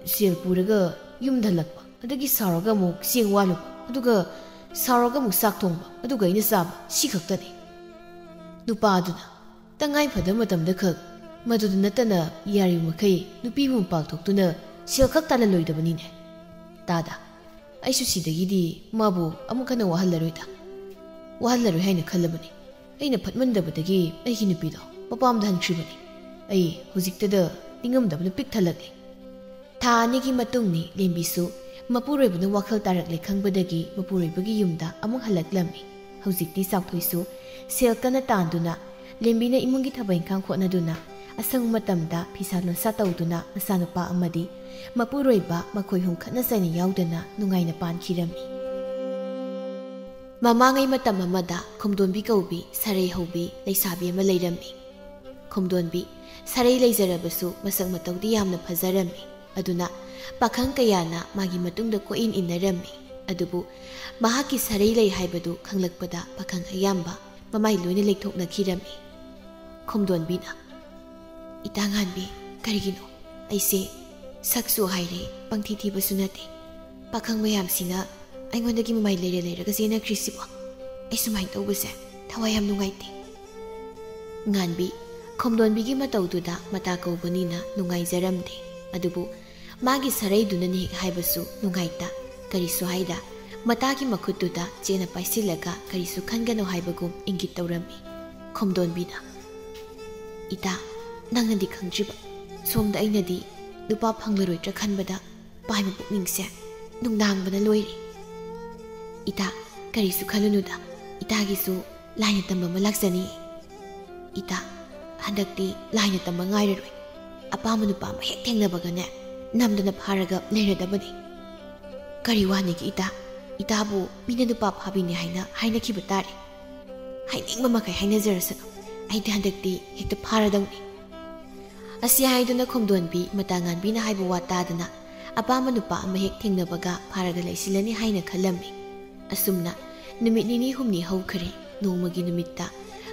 ꯁꯦꯜ ꯄꯨꯔꯒ ꯌꯨꯝꯗ ꯍꯜꯂꯛꯄ, ꯑꯗꯒꯤ ꯁꯥꯎꯔꯒ ꯑꯃꯨꯛ ꯆꯦꯡ ꯋꯥꯜꯂꯨꯕ, ꯑꯗꯨꯒ ꯁꯥꯎꯔꯒ ꯑꯃꯨꯛ ꯆꯥꯛ ꯊꯣꯡꯕ, ꯑꯗꯨꯒ ꯑꯩꯅ ꯆꯥꯕ, ꯁꯤ ꯈꯛꯇꯅꯤ꯫ ꯅꯨꯄꯥꯗꯨꯅ ꯇꯉꯥꯏ ꯐꯗꯕ ꯃꯇꯝꯗ ꯈꯛ ꯃꯗꯨꯗ ꯅꯠꯇꯅ ꯌꯥꯔꯤꯕ ꯃꯈꯩ ꯅꯨꯄꯤꯕꯨ ꯃꯄꯥꯜ ꯊꯣꯛꯇꯨꯅ ꯁꯦꯜ ꯈꯛ ꯇꯥꯜꯍꯜꯂꯣꯏꯗꯕꯅꯤꯅꯦ꯫ ꯇꯥꯗ, ꯑꯩꯁꯨ ꯁꯤꯗꯒꯤꯗꯤ ꯃꯥꯕꯨ ꯑꯃꯨꯛ ꯍꯟꯅ ꯋꯥꯍꯜꯂꯔꯣꯏꯗ꯫ ꯋꯥꯍꯜꯂꯔꯣꯏ ꯍꯥꯏꯅ ꯈꯜꯂꯕꯅꯤ꯫ ꯑꯩꯅ ꯐꯠꯃꯟꯗꯕꯗꯒꯤ ꯑꯩꯒꯤ ꯅꯨꯄꯤꯗꯣ ꯃꯄꯥꯝꯗ ꯍꯟꯈ꯭ꯔꯤꯕꯅꯤ꯫ ꯑꯩ ꯍꯧꯖꯤꯛꯇꯗ ꯅꯤꯡꯉꯝꯗꯕꯅ ꯄꯤꯛ ꯊꯜꯂꯛꯂꯤ꯫ ꯊꯥ ꯑꯅꯤꯒꯤ ꯃꯇꯨꯡꯅꯤ ꯂꯦꯝꯕꯤꯁꯨ ꯃꯄꯨꯔꯣꯏꯕꯅ ꯋꯥꯈꯜ ꯇꯥꯔꯛꯂꯦ ꯈꯪꯕꯗꯒꯤ ꯃꯄꯨꯔꯣꯏꯕꯒꯤ ꯌꯨꯝꯗ ꯑꯃꯨꯛ ꯍꯜꯂꯛꯂꯝꯃꯤ꯫ ꯍꯧꯖꯤꯛꯇꯤ ꯆꯥꯎꯊꯣꯏꯁꯨ ꯁꯦꯜ ꯀꯟꯅ ꯇꯥꯟꯗꯨꯅ ꯂꯦꯝꯕꯤꯅ ꯏꯃꯨꯡꯒꯤ ꯊꯕꯛ ꯏꯪꯈꯥꯡ ꯍꯣꯠꯅꯗꯨꯅ ꯑꯁꯪꯕ ꯃꯇꯝꯗ ꯐꯤꯁꯥ ꯂꯣꯟꯁꯥ ꯇꯧꯗꯨꯅ ꯃꯆꯥꯅꯨꯄꯥ ꯑꯃꯗꯤ ꯃꯄꯨꯔꯣꯏꯕ ꯃꯈꯣꯏ ꯍꯨꯝ ꯈꯠꯅ ꯆꯩꯅ ꯌꯥꯎꯗꯅ ꯅꯨꯡꯉꯥꯏꯅ ꯄꯥꯟꯈꯤꯔꯝꯃꯤ꯫ ꯃꯃꯥꯡꯉꯩ ꯃꯇꯝ ꯑꯃꯗ ꯈꯣꯝꯗꯣꯟꯕꯤ ꯀꯧꯕꯤ ꯁꯔꯩ ꯍꯧꯕꯤ ꯂꯩꯁꯥꯕꯤ ꯑꯃ ꯂꯩꯔꯝꯃꯤ꯫ ꯈꯣꯝꯗꯣꯟꯕꯤ ꯁꯔꯩ ꯂꯩꯖꯔꯕꯁꯨ ꯃꯁꯛ ꯃꯇꯧꯗꯤ ꯌꯥꯝꯅ ꯐꯖꯔꯝꯃꯤ꯫ ꯑꯗꯨꯅ ꯄꯥꯈꯪ ꯀꯌꯥꯅ ꯃꯥꯒꯤ ꯃꯇꯨꯡꯗ ꯀꯣꯏꯏꯟ ꯏꯟꯅꯔꯝꯃꯤ꯫ ꯑꯗꯨꯕꯨ ꯃꯍꯥꯛꯀꯤ ꯁꯔꯩ ꯂꯩ ꯍꯥꯏꯕꯗꯨ ꯈꯪꯂꯛꯄꯗ ꯄꯥꯈꯪ ꯑꯌꯥꯝꯕ ꯃꯃꯥꯏ ꯂꯣꯏꯅ ꯂꯩꯊꯣꯛꯅꯈꯤꯔꯝꯃꯤ꯫ ꯈꯣꯝꯗꯣꯟꯕꯤꯅ, "ꯏꯇꯥ ꯉꯥꯟꯕꯤ, ꯀꯔꯤꯒꯤꯅꯣ? ꯑꯩꯁꯦ ꯁꯛꯁꯨ ꯍꯥꯏꯔꯦ, ꯄꯪꯊꯤ ꯊꯤꯕꯁꯨ ꯅꯠꯇꯦ꯫ ꯄꯥꯈꯪ ꯃꯌꯥꯝꯁꯤꯅ ꯑꯩꯉꯣꯟꯗꯒꯤ ꯃꯃꯥꯏ ꯂꯩꯔ ꯂꯩꯔꯒ ꯆꯦꯟꯅꯈ꯭ꯔꯤꯁꯤꯕꯣ? ꯑꯩ ꯁꯨꯃꯥꯏꯅ ꯇꯧꯕꯁꯦ ꯊꯋꯥꯏ ꯌꯥꯝ ꯅꯨꯡꯉꯥꯏꯇꯦ꯫" ꯉꯥꯟꯕꯤ ꯈꯣꯝꯗꯣꯟꯕꯤꯒꯤ ꯃꯇꯧꯗꯨꯗ ꯃꯇꯥ ꯀꯧꯕꯅꯤꯅ ꯅꯨꯡꯉꯥꯏꯖꯔꯝꯗꯦ꯫ ꯑꯗꯨꯕꯨ ꯃꯥꯒꯤ ꯁꯔꯩꯗꯨꯅꯅꯤ ꯍꯦꯛ ꯍꯥꯏꯕꯁꯨ ꯅꯨꯡꯉꯥꯏꯇ, ꯀꯔꯤꯁꯨ ꯍꯥꯏꯗ, ꯃꯇꯥꯒꯤ ꯃꯈꯨꯠꯇꯨꯗ ꯆꯦꯠꯅ ꯄꯥꯏꯁꯤꯜꯂꯒ ꯀꯔꯤꯁꯨ ꯈꯟꯒꯅꯨ ꯍꯥꯏꯕꯒꯨꯝ ꯏꯪꯒꯤꯠ ꯇꯧꯔꯝꯃꯤ꯫ ꯈꯣꯝꯗꯣꯟꯕꯤꯅ, "ꯏꯇꯥ, ꯅꯪꯅꯗꯤ ꯈꯪꯗ꯭ꯔꯤꯕ, ꯁꯣꯝꯗ ꯑꯩꯅꯗꯤ ꯅꯨꯄꯥ ꯐꯪꯂꯔꯣꯏꯗ꯭ꯔꯥ ꯈꯟꯕꯗ ꯄꯥꯏꯕ ꯄꯨꯛꯅꯤꯡꯁꯦ ꯅꯨꯡꯅꯥꯡꯕꯅ ꯂꯣꯏꯔꯦ꯫ ꯏꯇꯥ, ꯀꯔꯤꯁꯨ ꯈꯜꯂꯨꯅꯨꯗ, ꯏꯇꯥꯒꯤꯁꯨ ꯂꯥꯏꯅ ꯇꯝꯕ ꯑꯃ ꯂꯥꯛꯆꯅꯤ꯫ ꯏꯇꯥ, ꯍꯟꯗꯛꯇꯤ ꯂꯥꯏꯅ ꯇꯝꯕ ꯉꯥꯏꯔꯔꯣꯏ꯫ ꯑꯄꯥꯝꯕ ꯅꯨꯄꯥ ꯑꯃ ꯍꯦꯛ ꯊꯦꯡꯅꯕꯒꯅꯦ, ꯅꯝꯗꯅ ꯐꯥꯔꯒ ꯂꯩꯔꯗꯕꯅꯤ꯫" "ꯀꯔꯤ ꯋꯥꯅꯤꯒꯦ ꯏꯇꯥ? ꯏꯇꯥꯕꯨ ꯃꯤꯅ ꯅꯨꯄꯥ ꯐꯥꯕꯤꯅꯤ ꯍꯥꯏꯅ ꯍꯥꯏꯅꯈꯤꯕ ꯇꯥꯔꯦ꯫ ꯍꯥꯏꯅꯤꯡꯕ ꯃꯈꯩ ꯍꯥꯏꯅꯖꯔꯁꯅꯨ, ꯑꯩꯗꯤ ꯍꯟꯗꯛꯇꯤ ꯍꯦꯛꯇ ꯐꯥꯔꯗꯧꯅꯤ꯫" ꯑꯁꯤ ꯍꯥꯏꯗꯨꯅ ꯈꯣꯝꯗꯣꯟꯕꯤ ꯃꯇꯥ ꯉꯥꯟꯕꯤꯅ ꯍꯥꯏꯕ ꯋꯥ ꯇꯥꯗꯅ ꯑꯄꯥꯝꯕ ꯅꯨꯄꯥ ꯑꯃ ꯍꯦꯛ ꯊꯦꯡꯅꯕꯒ ꯐꯥꯔꯒ ꯂꯩꯁꯤꯜꯂꯅꯤ ꯍꯥꯏꯅ ꯈꯜꯂꯝꯃꯤ꯫ ꯑꯁꯨꯝꯅ ꯅꯨꯃꯤꯠ ꯅꯤꯅꯤ ꯍꯨꯝꯅꯤ ꯍꯧꯈ꯭ꯔꯦ꯫ ꯅꯣꯡꯃꯒꯤ ꯅꯨꯃꯤꯠꯇ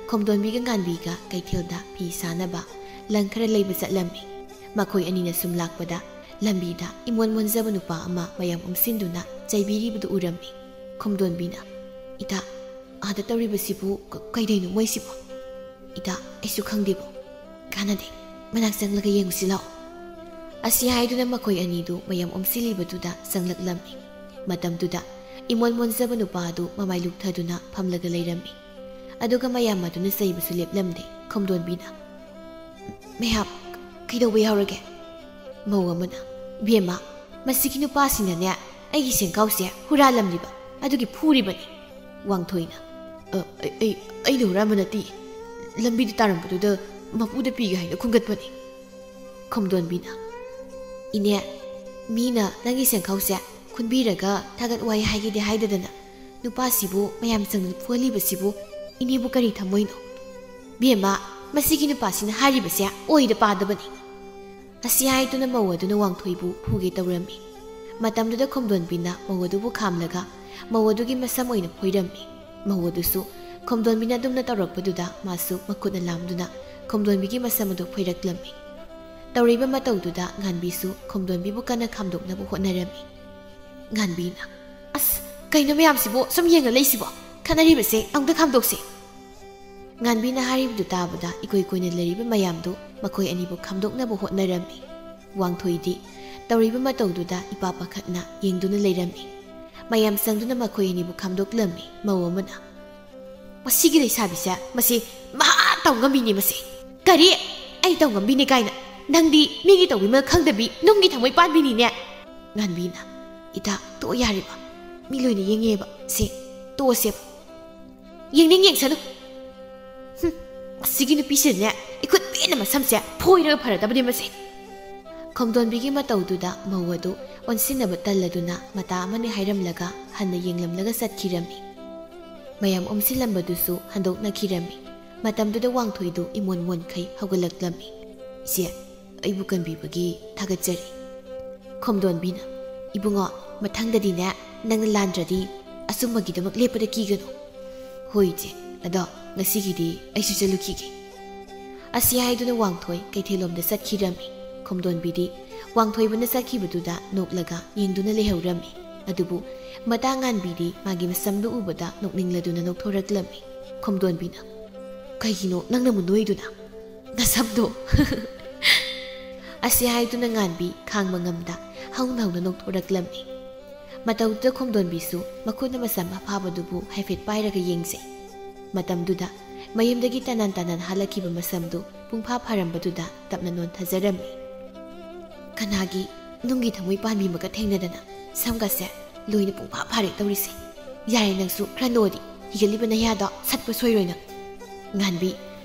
ꯈꯣꯝꯗꯣꯟꯕꯤꯒ ꯉꯥꯟꯕꯤꯒ ꯀꯩꯊꯦꯜꯗ ꯐꯤ ꯁꯥꯅꯕ ꯂꯪ ꯈꯔ ꯂꯩꯕ ꯆꯠꯂꯝꯃꯤ꯫ ꯃꯈꯣꯏ ꯑꯅꯤꯅ ꯁꯨꯝ ꯂꯥꯛꯄꯗ ꯂꯝꯕꯤꯗ ꯏꯃꯣꯟ ꯃꯣꯟꯖꯕ ꯅꯨꯄꯥ ꯑꯃ ꯃꯌꯥꯝ ꯑꯣꯝꯁꯤꯟꯗꯨꯅ ꯆꯩꯕꯤꯔꯤꯕꯗꯨ ꯎꯔꯝꯃꯤ꯫ ꯈꯣꯝꯗꯣꯟꯕꯤꯅ, "ꯏꯇꯥ, ꯑꯥꯗ ꯇꯧꯔꯤꯕꯁꯤꯕꯨ ꯀ-, ꯀꯩꯗꯩꯅꯣ ꯃꯣꯏꯁꯤꯕꯣ?" "ꯏꯇꯥ, ꯑꯩꯁꯨ ꯈꯪꯗꯦꯕꯣ꯫ ꯀꯥꯟꯅꯗꯦ, ꯃꯅꯥꯛ ꯆꯪꯂꯒ ꯌꯦꯡꯉꯨꯁꯤ ꯂꯥꯛꯑꯣ꯫" ꯑꯁꯤ ꯍꯥꯏꯗꯨꯅ ꯃꯈꯣꯏ ꯑꯅꯤꯗꯨ ꯃꯌꯥꯝ ꯑꯣꯝꯁꯤꯜꯂꯤꯕꯗꯨꯗ ꯆꯪꯂꯛꯂꯝꯃꯤ꯫ ꯃꯇꯝꯗꯨꯗ ꯏꯃꯣꯟ ꯃꯣꯟꯖꯕ ꯅꯨꯄꯥ ꯑꯗꯨ ꯃꯃꯥꯏ ꯂꯨꯛꯊꯗꯨꯅ ꯐꯝꯂꯒ ꯂꯩꯔꯝꯃꯤ꯫ ꯑꯗꯨꯒ ꯃꯌꯥꯝ ꯑꯗꯨꯅ ꯆꯩꯕꯁꯨ ꯂꯦꯞꯂꯝꯗꯦ꯫ ꯈꯣꯝꯗꯣꯟꯕꯤꯅ, "ꯃꯌꯥꯝ, ꯀꯩꯗꯧꯕ ꯌꯥꯎꯔꯒꯦ?" ꯃꯧ ꯑꯃꯅ, "ꯏꯕꯦꯝꯃ, ꯃꯁꯤꯒꯤ ꯅꯨꯄꯥꯁꯤꯅꯅꯦ ꯑꯩꯒꯤ ꯁꯦꯡꯈꯥꯎꯁꯦ ꯍꯨꯔꯥꯜꯂꯝꯂꯤꯕ, ꯑꯗꯨꯒꯤ ꯐꯨꯔꯤꯕꯅꯤ꯫" ꯋꯥꯡꯊꯣꯏꯅ, "ꯑ, ꯑꯩ, ꯑꯩ, ꯑꯩꯅ ꯍꯨꯔꯥꯟꯕ ꯅꯠꯇꯦ, ꯂꯝꯕꯤꯗ ꯇꯥꯔꯝꯕꯗꯨꯗ ꯃꯄꯨꯗ ꯄꯤꯒꯦ ꯍꯥꯏꯅ ꯈꯨꯟꯒꯠꯄꯅꯤ꯫" ꯈꯣꯝꯗꯣꯟꯕꯤꯅ, "ꯏꯅꯦ, ꯃꯤꯅ ꯅꯪꯒꯤ ꯁꯦꯡꯈꯥꯎꯁꯦ ꯈꯨꯟꯕꯤꯔꯒ ꯊꯥꯒꯠ ꯋꯥꯍꯩ ꯍꯥꯏꯒꯦꯗꯤ ꯍꯥꯏꯗꯗꯅ ꯅꯨꯄꯥꯁꯤꯕꯨ ꯃꯌꯥꯝ ꯆꯪꯗꯅ ꯐꯨꯍꯜꯂꯤꯕꯁꯤꯕꯨ ꯏꯅꯦꯕꯨ ꯀꯔꯤ ꯊꯝꯃꯣꯏꯅꯣ? ꯕꯦꯝꯃ, ꯃꯁꯤꯒꯤ ꯅꯨꯄꯥꯁꯤꯅ ꯍꯥꯏꯔꯤꯕꯁꯦ ꯑꯣꯏꯗ ꯄꯥꯗꯕꯅꯤ꯫" ꯑꯁꯤ ꯍꯥꯏꯗꯨꯅ ꯃꯧ ꯑꯗꯨꯅ ꯋꯥꯡꯊꯣꯏꯕꯨ ꯐꯨꯒꯦ ꯇꯧꯔꯝꯃꯤ꯫ ꯃꯇꯝꯗꯨꯗ ꯈꯣꯝꯗꯣꯟꯕꯤꯅ ꯃꯧ ꯑꯗꯨꯕꯨ ꯈꯥꯝꯂꯒ ꯃꯧ ꯑꯗꯨꯒꯤ ꯃꯁꯝ ꯑꯣꯏꯅ ꯐꯣꯏꯔꯝꯃꯤ꯫ ꯃꯧ ꯑꯗꯨꯁꯨ ꯈꯣꯝꯗꯣꯟꯕꯤꯅ ꯑꯗꯨꯝꯅ ꯇꯧꯔꯛꯄꯗꯨꯗ ꯃꯥꯁꯨ ꯃꯈꯨꯠꯅ ꯂꯥꯝꯗꯨꯅ ꯈꯣꯝꯗꯣꯟꯕꯤꯒꯤ ꯃꯁꯝ ꯑꯗꯨ ꯐꯣꯏꯔꯛꯂꯝꯃꯤ꯫ ꯇꯧꯔꯤꯕ ꯃꯇꯧꯗꯨꯗ ꯉꯥꯟꯕꯤꯁꯨ ꯈꯣꯝꯗꯣꯟꯕꯤꯕꯨ ꯀꯟꯅ ꯈꯥꯝꯗꯣꯛꯅꯕ ꯍꯣꯠꯅꯔꯝꯃꯤ꯫ ꯉꯥꯟꯕꯤꯅ, "ꯑꯁ, ꯀꯩꯅꯣ ꯃꯌꯥꯝꯁꯤꯕꯨ ꯁꯨꯝ ꯌꯦꯡꯉ ꯂꯩꯁꯤꯕꯣ? ꯈꯠꯅꯔꯤꯕꯁꯦ ꯑꯃꯨꯛꯇ ꯈꯥꯝꯗꯣꯛꯁꯤ꯫" ꯉꯥꯟꯕꯤꯅ ꯍꯥꯏꯔꯤꯕꯗꯨ ꯇꯥꯕꯗ ꯏꯀꯣꯏ ꯀꯣꯏꯅ ꯂꯩꯔꯤꯕ ꯃꯌꯥꯝꯗꯨ ꯃꯈꯣꯏ ꯑꯅꯤꯕꯨ ꯈꯥꯝꯗꯣꯛꯅꯕ ꯍꯣꯠꯅꯔꯝꯃꯤ꯫ ꯋꯥꯡꯊꯣꯏꯗꯤ ꯇꯧꯔꯤꯕ ꯃꯇꯧꯗꯨꯗ ꯏꯄꯥ ꯄꯥꯈꯠꯅ ꯌꯦꯡꯗꯨꯅ ꯂꯩꯔꯝꯃꯤ꯫ ꯃꯌꯥꯝ ꯆꯪꯗꯨꯅ ꯃꯈꯣꯏ ꯑꯅꯤꯕꯨ ꯈꯥꯝꯗꯣꯛꯂꯝꯃꯤ꯫ ꯃꯧ ꯑꯃꯅ, "ꯃꯁꯤꯒꯤ ꯂꯩꯁꯥꯕꯤꯁꯦ, ꯃꯁꯤ ꯃꯍꯥ ꯇꯧꯉꯝꯕꯤꯅꯤ ꯃꯁꯤ꯫ ꯀꯔꯤ? ꯑꯩ ꯇꯧꯉꯝꯕꯤꯅꯤ ꯀꯥꯏꯅ? ꯅꯪꯗꯤ ꯃꯤꯒꯤ ꯇꯧꯕꯤꯃꯜ ꯈꯪꯗꯕꯤ ꯅꯨꯡꯒꯤ ꯊꯃꯣꯏ ꯄꯥꯟꯕꯤꯅꯤꯅꯦ꯫" ꯉꯥꯟꯕꯤꯅ, "ꯏꯇꯥ, ꯇꯣꯛꯑꯣ ꯌꯥꯔꯦꯕ꯫ ꯃꯤ ꯂꯣꯏꯅ ꯌꯦꯡꯉꯦꯕ꯫ ꯁꯦ, ꯇꯣꯛꯑꯁꯦꯕ꯫ ꯌꯦꯡꯅꯤꯡ ꯌꯦꯡꯁꯅꯨ꯫ ꯍꯨꯝ, ꯑꯁꯤꯒꯤ ꯅꯨꯄꯤꯁꯤꯅꯅꯦ, ꯏꯈꯨꯠ ꯄꯦꯟꯅ ꯃꯁꯝꯁꯦ ꯐꯣꯏꯔꯒ ꯐꯔꯗꯕꯅꯦ ꯃꯁꯤ꯫" ꯈꯣꯝꯗꯣꯟꯕꯤꯒꯤ ꯃꯇꯧꯗꯨꯗ ꯃꯧ ꯑꯗꯨ ꯑꯣꯟꯁꯤꯟꯅꯕ ꯇꯜꯂꯗꯨꯅ ꯃꯇꯥ ꯑꯃꯅꯤ ꯍꯥꯏꯔꯝꯂꯒ ꯍꯟꯅ ꯌꯦꯡꯂꯝꯂꯒ ꯆꯠꯈꯤꯔꯝꯃꯤ꯫ ꯃꯌꯥꯝ ꯑꯣꯝꯁꯤꯜꯂꯝꯕꯗꯨꯁꯨ ꯍꯟꯗꯣꯛꯅꯈꯤꯔꯝꯃꯤ꯫ ꯃꯇꯝꯗꯨꯗ ꯋꯥꯡꯊꯣꯏꯗꯨ ꯏꯃꯣꯟ ꯃꯣꯟꯈꯩ ꯍꯧꯒꯠꯂꯛꯂꯝꯃꯤ꯫ "ꯏꯆꯦ, ꯑꯩꯕꯨ ꯀꯟꯕꯤꯕꯒꯤ ꯊꯥꯒꯠꯆꯔꯤ꯫" ꯈꯣꯝꯗꯣꯟꯕꯤꯅ, "ꯏꯕꯨꯡꯉꯣ, ꯃꯊꯪꯗꯗꯤꯅꯦ, ꯅꯪꯅ ꯂꯥꯟꯗ꯭ꯔꯗꯤ ꯑꯆꯨꯝꯕꯒꯤꯗꯃꯛ ꯂꯦꯞꯄꯗ ꯀꯤꯒꯅꯨ꯫" "ꯍꯣꯏ ꯏꯆꯦ, ꯑꯗꯣ ꯉꯁꯤꯒꯤꯗꯤ ꯑꯩꯁꯨ ꯆꯠꯂꯨꯈꯤꯒꯦ꯫" ꯑꯁꯤ ꯍꯥꯏꯗꯨꯅ ꯋꯥꯡꯊꯣꯏ ꯀꯩꯊꯦꯜꯂꯣꯝꯗ ꯆꯠꯈꯤꯔꯝꯃꯤ꯫ ꯈꯣꯝꯗꯣꯟꯕꯤꯗꯤ ꯋꯥꯡꯊꯣꯏꯕꯅ ꯆꯠꯈꯤꯕꯗꯨꯗ ꯅꯣꯛꯂꯒ ꯌꯦꯡꯗꯨꯅ ꯂꯩꯍꯧꯔꯝꯃꯤ꯫ ꯑꯗꯨꯕꯨ ꯃꯇꯥ ꯉꯥꯟꯕꯤꯗꯤ ꯃꯥꯒꯤ ꯃꯁꯝꯗꯨ ꯎꯕꯗ ꯅꯣꯛꯅꯤꯡꯂꯗꯨꯅ ꯅꯣꯛꯊꯣꯔꯛꯂꯝꯃꯤ꯫ ꯈꯣꯝꯗꯣꯟꯕꯤꯅ, "ꯀꯩꯒꯤꯅꯣ ꯅꯪꯅ ꯃꯨꯟꯅꯣꯏꯗꯨꯅ? ꯅꯁꯝꯗꯣ!" ꯑꯁꯤ ꯍꯥꯏꯗꯨꯅ ꯉꯥꯟꯕꯤ ꯈꯥꯡꯕ ꯉꯝꯗ ꯍꯧꯅ ꯍꯧꯅ ꯅꯣꯛꯊꯣꯔꯛꯂꯝꯃꯤ꯫ ꯃꯇꯧꯗꯨꯗ ꯈꯣꯝꯗꯣꯟꯕꯤꯁꯨ ꯃꯈꯨꯠꯅ ꯃꯁꯝ ꯑꯐꯥꯕꯗꯨꯕꯨ ꯍꯥꯏꯐꯦꯠ ꯄꯥꯏꯔꯒ ꯌꯦꯡꯖꯩ꯫ ꯃꯇꯝꯗꯨꯗ ꯃꯌꯨꯝꯗꯒꯤ ꯇꯅꯥꯟ ꯇꯅꯥꯟ ꯍꯥꯜꯂꯛꯈꯤꯕ ꯃꯁꯝꯗꯨ ꯄꯨꯡꯐꯥ ꯐꯥꯔꯝꯕꯗꯨꯗ ꯇꯞꯅ ꯅꯣꯟꯊꯖꯔꯝꯃꯤ꯫ "ꯀꯅꯥꯒꯤ ꯅꯨꯡꯒꯤ ꯊꯃꯣꯏ ꯄꯥꯟꯕꯤ ꯑꯃꯒ ꯊꯦꯡꯅꯗꯅ ꯁꯝꯒꯁꯦ ꯂꯣꯏꯅ ꯄꯨꯡꯐꯥ ꯐꯥꯔꯦ ꯇꯧꯔꯤꯁꯦ꯫ ꯌꯥꯔꯦ, ꯅꯪꯁꯨ ꯈꯔ ꯅꯣꯛꯑꯗꯤ, ꯍꯤꯒꯠꯂꯤꯕ ꯅꯌꯥꯗꯣ ꯁꯠꯄ ꯁꯣꯏꯔꯣꯏ ꯅꯪ꯫" ꯉꯥꯟꯕꯤ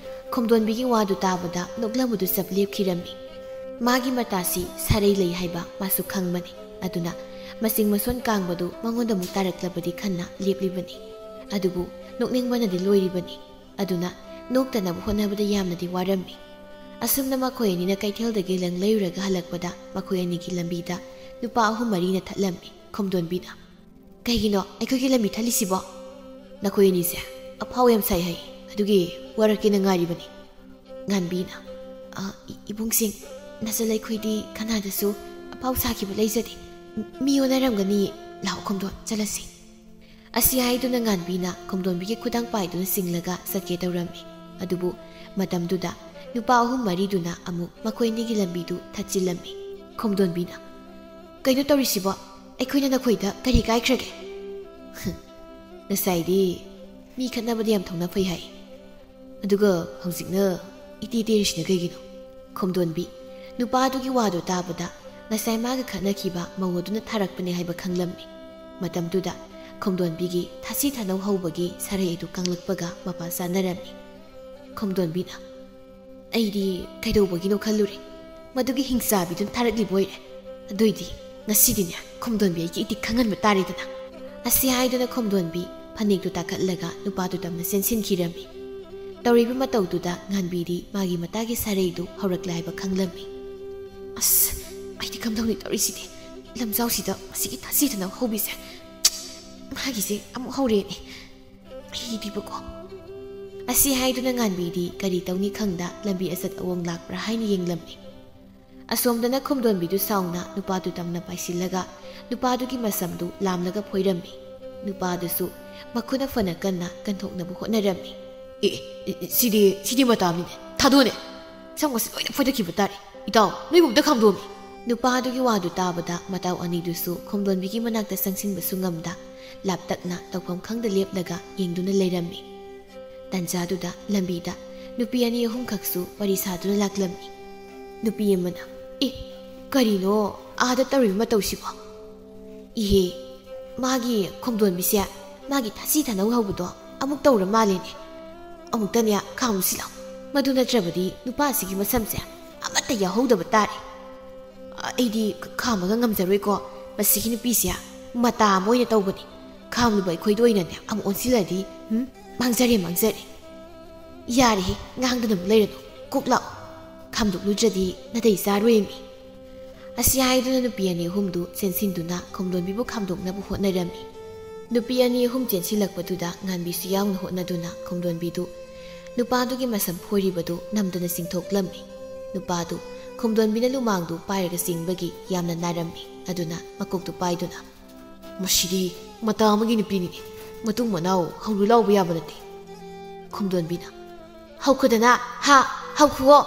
ꯈꯣꯝꯗꯣꯟꯕꯤꯒꯤ ꯋꯥꯗꯨ ꯇꯥꯕꯗ ꯅꯣꯛꯂꯝꯕꯗꯨ ꯆꯞ ꯂꯦꯞꯈꯤꯔꯝꯃꯤ꯫ ꯃꯥꯒꯤ ꯃꯇꯥꯁꯤ ꯁꯥꯔꯩ ꯂꯩ ꯍꯥꯏꯕ ꯃꯥꯁꯨ ꯈꯪꯕꯅꯤ꯫ ꯑꯗꯨꯅ ꯃꯆꯤꯡ ꯃꯁꯣꯟ ꯀꯥꯡꯕꯗꯨ ꯃꯉꯣꯟꯗ ꯑꯃꯨꯛ ꯇꯥꯔꯛꯂꯕꯗꯤ ꯈꯟꯅ ꯂꯦꯞꯂꯤꯕꯅꯤ꯫ ꯑꯗꯨꯕꯨ ꯅꯣꯛꯅꯤꯡꯕꯅꯗꯤ ꯂꯣꯏꯔꯤꯕꯅꯤ꯫ ꯑꯗꯨꯅ ꯅꯣꯛꯇꯅꯕ ꯍꯣꯠꯅꯕꯗ ꯌꯥꯝꯅꯗꯤ ꯋꯥꯔꯝꯃꯤ꯫ ꯑꯁꯨꯝꯅ ꯃꯈꯣꯏ ꯑꯅꯤꯅ ꯀꯩꯊꯦꯜꯗꯒꯤ ꯂꯪ ꯂꯩꯔꯨꯔꯒ ꯍꯜꯂꯛꯄꯗ ꯃꯈꯣꯏ ꯑꯅꯤꯒꯤ ꯂꯝꯕꯤꯗ ꯅꯨꯄꯥ ꯑꯍꯨꯝ ꯃꯔꯤꯅ ꯊꯠꯂꯝꯃꯤ꯫ ꯈꯣꯝꯗꯣꯟꯕꯤꯅ, "ꯀꯩꯒꯤꯅꯣ ꯑꯩꯈꯣꯏꯒꯤ ꯂꯝꯕꯤ ꯊꯠꯂꯤꯁꯤꯕꯣ?" "ꯅꯈꯣꯏ ꯑꯅꯤꯁꯦ ꯑꯐꯥꯎ ꯌꯥꯝ ꯁꯥꯏ ꯍꯥꯏ, ꯑꯗꯨꯒꯤ ꯋꯥꯔꯛꯀꯦꯅ ꯉꯥꯏꯔꯤꯕꯅꯤ꯫" ꯉꯥꯟꯕꯤꯅ, "ꯑ, ꯏ-, ꯏꯕꯨꯡꯁꯤꯡ, ꯅꯆꯜ ꯑꯩꯈꯣꯏꯗꯤ ꯀꯅꯥꯗꯁꯨ ꯑꯐꯥꯎ ꯁꯥꯈꯤꯕ ꯂꯩꯖꯗꯦ꯫ ꯃꯤ ꯑꯣꯟꯅꯔꯝꯒꯅꯤ꯫ ꯂꯥꯛꯑꯣ ꯈꯣꯝꯗꯣꯟ, ꯆꯠꯂꯁꯤ꯫" ꯑꯁꯤ ꯍꯥꯏꯗꯨꯅ ꯉꯥꯟꯕꯤꯅ ꯈꯣꯝꯗꯣꯟꯕꯤꯒꯤ ꯈꯨꯗꯥꯡ ꯄꯥꯏꯗꯨꯅ ꯆꯤꯡꯂꯒ ꯆꯠꯀꯦ ꯇꯧꯔꯝꯃꯤ꯫ ꯑꯗꯨꯕꯨ ꯃꯇꯝꯗꯨꯗ ꯅꯨꯄꯥ ꯑꯍꯨꯝ ꯃꯔꯤꯗꯨꯅ ꯑꯃꯨꯛ ꯃꯈꯣꯏ ꯑꯅꯤꯒꯤ ꯂꯝꯕꯤꯗꯨ ꯊꯠꯆꯤꯜꯂꯝꯃꯤ꯫ ꯈꯣꯝꯗꯣꯟꯕꯤꯅ, "ꯀꯩꯅꯣ ꯇꯧꯔꯤꯁꯤꯕꯣ? ꯑꯩꯈꯣꯏꯅ ꯅꯈꯣꯏꯗ ꯀꯔꯤ ꯀꯥꯏꯈ꯭ꯔꯒꯦ?" "ꯉꯁꯥꯏꯗꯤ ꯃꯤ ꯈꯠꯅꯕꯗ ꯌꯥꯝ ꯊꯧꯅꯥ ꯐꯩ ꯍꯥꯏ, ꯑꯗꯨꯒ ꯍꯧꯖꯤꯛꯅ ꯏꯇꯤ ꯇꯦꯔꯤꯁꯤꯅ ꯀꯩꯒꯤꯅꯣ?" ꯈꯣꯝꯗꯣꯟꯕꯤ ꯅꯨꯄꯥꯗꯨꯒꯤ ꯋꯥꯗꯨ ꯇꯥꯕꯗ ꯉꯁꯥꯏ ꯃꯥꯒ ꯈꯠꯅꯈꯤꯕ ꯃꯧ ꯑꯗꯨꯅ ꯊꯥꯔꯛꯄꯅꯦ ꯍꯥꯏꯕ ꯈꯪꯂꯝꯃꯤ꯫ ꯃꯇꯝꯗꯨꯗ ꯈꯣꯝꯗꯣꯟꯕꯤꯒꯤ ꯊꯥꯁꯤ ꯊꯥꯅꯧ ꯍꯧꯕꯒꯤ ꯁꯥꯔꯩ ꯑꯗꯨ ꯀꯪꯂꯛꯄꯒ ꯃꯄꯥ ꯆꯥꯅꯔꯝꯃꯤ꯫ ꯈꯣꯝꯗꯣꯟꯕꯤꯅ, "ꯑꯩꯗꯤ ꯀꯩꯗꯧꯕꯒꯤꯅꯣ ꯈꯜꯂꯨꯔꯦ, ꯃꯗꯨꯒꯤ ꯍꯤꯡꯆꯥꯕꯤꯗꯨꯅ ꯊꯥꯔꯛꯂꯤꯕ ꯑꯣꯏꯔꯦ꯫ ꯑꯗꯨꯏꯗꯤ ꯉꯁꯤꯗꯤꯅꯦ, ꯈꯣꯝꯗꯣꯟꯕꯤ ꯑꯩꯒꯤ ꯏꯇꯤꯛ ꯈꯪꯍꯟꯕ ꯇꯥꯔꯦꯗꯅ꯫" ꯑꯁꯤ ꯍꯥꯏꯗꯨꯅ ꯈꯣꯝꯗꯣꯟꯕꯤ ꯐꯅꯦꯛꯇꯨ ꯇꯥꯈꯠꯂꯒ ꯅꯨꯄꯥꯗꯨ ꯇꯝꯅ ꯆꯦꯟꯁꯤꯟꯈꯤꯔꯝꯃꯤ꯫ ꯇꯧꯔꯤꯕ ꯃꯇꯧꯗꯨꯗ ꯉꯥꯟꯕꯤꯗꯤ ꯃꯥꯒꯤ ꯃꯇꯥꯒꯤ ꯁꯥꯔꯩꯗꯨ ꯍꯧꯔꯛꯂꯦ ꯍꯥꯏꯕ ꯈꯪꯂꯝꯃꯤ꯫ "ꯑꯁ, ꯑꯩꯗꯤ ꯀꯝꯗꯧꯅꯤ ꯇꯧꯔꯤꯁꯤꯗꯤ? ꯂꯝꯖꯥꯎꯁꯤꯗ ꯃꯁꯤꯒꯤ ꯊꯥꯁꯤ ꯊꯅꯧ ꯍꯧꯕꯤꯁꯦ꯫ ꯃꯥꯒꯤꯁꯦ ꯑꯃꯨꯛ ꯍꯧꯔꯦꯅꯦ꯫ ꯑꯩꯗꯤꯕꯀꯣ"꯫ ꯑꯁꯤ ꯍꯥꯏꯗꯨꯅ ꯉꯥꯟꯕꯤꯗꯤ ꯀꯔꯤ ꯇꯧꯅꯤ ꯈꯪꯗ ꯂꯝꯕꯤ ꯑꯆꯠ ꯑꯋꯣꯡ ꯂꯥꯛꯄ꯭ꯔꯥ ꯍꯥꯏꯅ ꯌꯦꯡꯂꯝꯃꯤ꯫ ꯑꯁꯣꯝꯗꯅ ꯈꯨꯝꯗꯣꯟꯕꯤꯗꯨ ꯁꯥꯎꯅ ꯅꯨꯄꯥꯗꯨ ꯇꯝꯅ ꯄꯥꯏꯁꯤꯜꯂꯒ ꯅꯨꯄꯥꯗꯨꯒꯤ ꯃꯁꯝꯗꯨ ꯂꯥꯝꯂꯒ ꯐꯣꯏꯔꯝꯃꯤ꯫ ꯅꯨꯄꯥꯗꯨꯁꯨ ꯃꯈꯨꯠꯅ ꯐꯅ ꯀꯟꯅ ꯀꯟꯊꯣꯛꯅꯕ ꯍꯣꯠꯅꯔꯝꯃꯤ꯫ "ꯑꯦ, ꯑꯦ, ꯑꯦ, ꯁꯤꯗꯤ, ꯁꯤꯗꯤ ꯃꯇꯥꯝꯅꯤꯅꯦ꯫ ꯊꯥꯗꯣꯛꯑꯣꯅꯦ꯫ ꯁꯝꯒꯁꯤ ꯂꯣꯏꯅ ꯐꯣꯏꯗꯠꯈꯤꯕ ꯇꯥꯔꯦ꯫ ꯏꯇꯥꯎ, ꯅꯣꯏꯕꯨ ꯑꯝꯇ ꯈꯥꯝꯗꯣꯛꯑꯝꯃꯤ"꯫ ꯅꯨꯄꯥꯗꯨꯒꯤ ꯋꯥꯗꯨ ꯇꯥꯕꯗ ꯃꯇꯥꯎ ꯑꯅꯤꯗꯨꯁꯨ ꯈꯨꯝꯗꯣꯟꯕꯤꯒꯤ ꯃꯅꯥꯛꯇ ꯆꯪꯁꯤꯟꯕꯁꯨ ꯉꯝꯗ ꯂꯥꯞꯇꯛꯅ ꯇꯧꯐꯝ ꯈꯪꯗ ꯂꯦꯞꯂꯒ ꯌꯦꯡꯗꯨꯅ ꯂꯩꯔꯝꯃꯤ꯫ ꯇꯟꯖꯥꯗꯨꯗ ꯂꯝꯕꯤꯗ ꯅꯨꯄꯤ ꯑꯅꯤ ꯑꯍꯨꯝꯈꯛꯁꯨ ꯋꯥꯔꯤ ꯁꯥꯗꯨꯅ ꯂꯥꯛꯂꯝꯃꯤ꯫ ꯅꯨꯄꯤ ꯑꯃꯅ, "ꯑꯦ, ꯀꯔꯤꯅꯣ ꯑꯥꯗ ꯇꯧꯔꯤꯕ ꯃꯇꯧꯁꯤꯕꯣ? ꯏꯍꯦ, ꯃꯥꯒꯤ ꯈꯣꯝꯗꯣꯟꯕꯤꯁꯦ ꯃꯥꯒꯤ ꯊꯥꯁꯤ ꯊꯥꯅꯧ ꯍꯧꯕꯗꯣ ꯑꯃꯨꯛ ꯇꯧꯔ ꯃꯥꯜꯂꯦꯅꯦ꯫ ꯑꯃꯨꯛꯇꯅꯦ ꯈꯥꯝꯃꯨꯁꯤ ꯂꯥꯎ꯫ ꯃꯗꯨ ꯅꯠꯇ꯭ꯔꯕꯗꯤ ꯅꯨꯄꯥꯁꯤꯒꯤ ꯃꯁꯝꯁꯦ ꯑꯃꯠꯇ ꯌꯥꯎꯍꯧꯗꯕ ꯇꯥꯔꯦ꯫ ꯑꯩꯗꯤ ꯈꯥꯝꯃꯒ ꯉꯝꯖꯔꯣꯏꯀꯣ꯫ ꯃꯁꯤꯒꯤ ꯅꯨꯄꯤꯁꯦ ꯃꯇꯥ ꯑꯃ ꯑꯣꯏꯅ ꯇꯧꯕꯅꯤ꯫ ꯈꯥꯝꯂꯨꯕ ꯑꯩꯈꯣꯏꯗ ꯑꯣꯏꯅꯅꯦ ꯑꯃꯨꯛ ꯑꯣꯟꯁꯤꯜꯂꯗꯤ, ꯎꯝ, ꯃꯥꯡꯖꯔꯦ, ꯃꯥꯡꯖꯔꯦ꯫ ꯌꯥꯔꯦꯍꯦ, ꯉꯥꯡꯗꯅꯕ ꯂꯩꯔꯅꯨ꯫ ꯀꯣꯛ ꯂꯥꯛꯑꯣ꯫ ꯈꯥꯝꯗꯣꯛꯂꯨꯗ꯭ꯔꯗꯤ ꯅꯥꯇꯩ ꯆꯥꯔꯣꯏꯃꯤ"꯫ ꯑꯁꯤ ꯍꯥꯏꯗꯨꯅ ꯅꯨꯄꯤ ꯑꯅꯤ ꯑꯍꯨꯝꯗꯨ ꯆꯦꯟꯁꯤꯟꯗꯨꯅ ꯈꯣꯝꯗꯣꯟꯕꯤꯕꯨ ꯈꯥꯝꯗꯣꯛꯅꯕ ꯍꯣꯠꯅꯔꯝꯃꯤ꯫ ꯅꯨꯄꯤ ꯑꯅꯤ ꯑꯍꯨꯝ ꯆꯦꯟꯁꯤꯜꯂꯛꯄꯗꯨꯗ ꯉꯥꯟꯕꯤꯁꯨ ꯌꯥꯎꯅ ꯍꯣꯠꯅꯗꯨꯅ ꯈꯣꯝꯗꯣꯟꯕꯤꯗꯨ ꯅꯨꯄꯥꯗꯨꯒꯤ ꯃꯁꯝ ꯐꯣꯏꯔꯤꯕꯗꯨ ꯅꯝꯗꯅ ꯆꯤꯡꯊꯣꯛꯂꯝꯃꯤ꯫ ꯅꯨꯄꯥꯗꯨ ꯈꯣꯝꯗꯣꯟꯕꯤꯅ ꯂꯨꯃꯥꯡꯗꯨ ꯄꯥꯏꯔꯒ ꯆꯤꯡꯕꯒꯤ ꯌꯥꯝꯅ ꯅꯥꯔꯝꯃꯤ꯫ ꯑꯗꯨꯅ ꯃꯀꯣꯛꯇꯨ ꯄꯥꯏꯗꯨꯅ, "ꯃꯁꯤꯗꯤ ꯃꯇꯥ ꯑꯃꯒꯤ ꯅꯨꯄꯤꯅꯤꯅꯦ꯫ ꯃꯇꯨꯡ ꯃꯅꯥꯎ ꯍꯧꯔꯨ ꯂꯥꯎꯕ ꯌꯥꯕ ꯅꯠꯇꯦ"꯫ ꯈꯣꯝꯗꯣꯟꯕꯤꯅ, "ꯍꯧꯈꯗꯅ, ꯍꯥ? ꯍꯧꯈꯨꯑꯣ꯫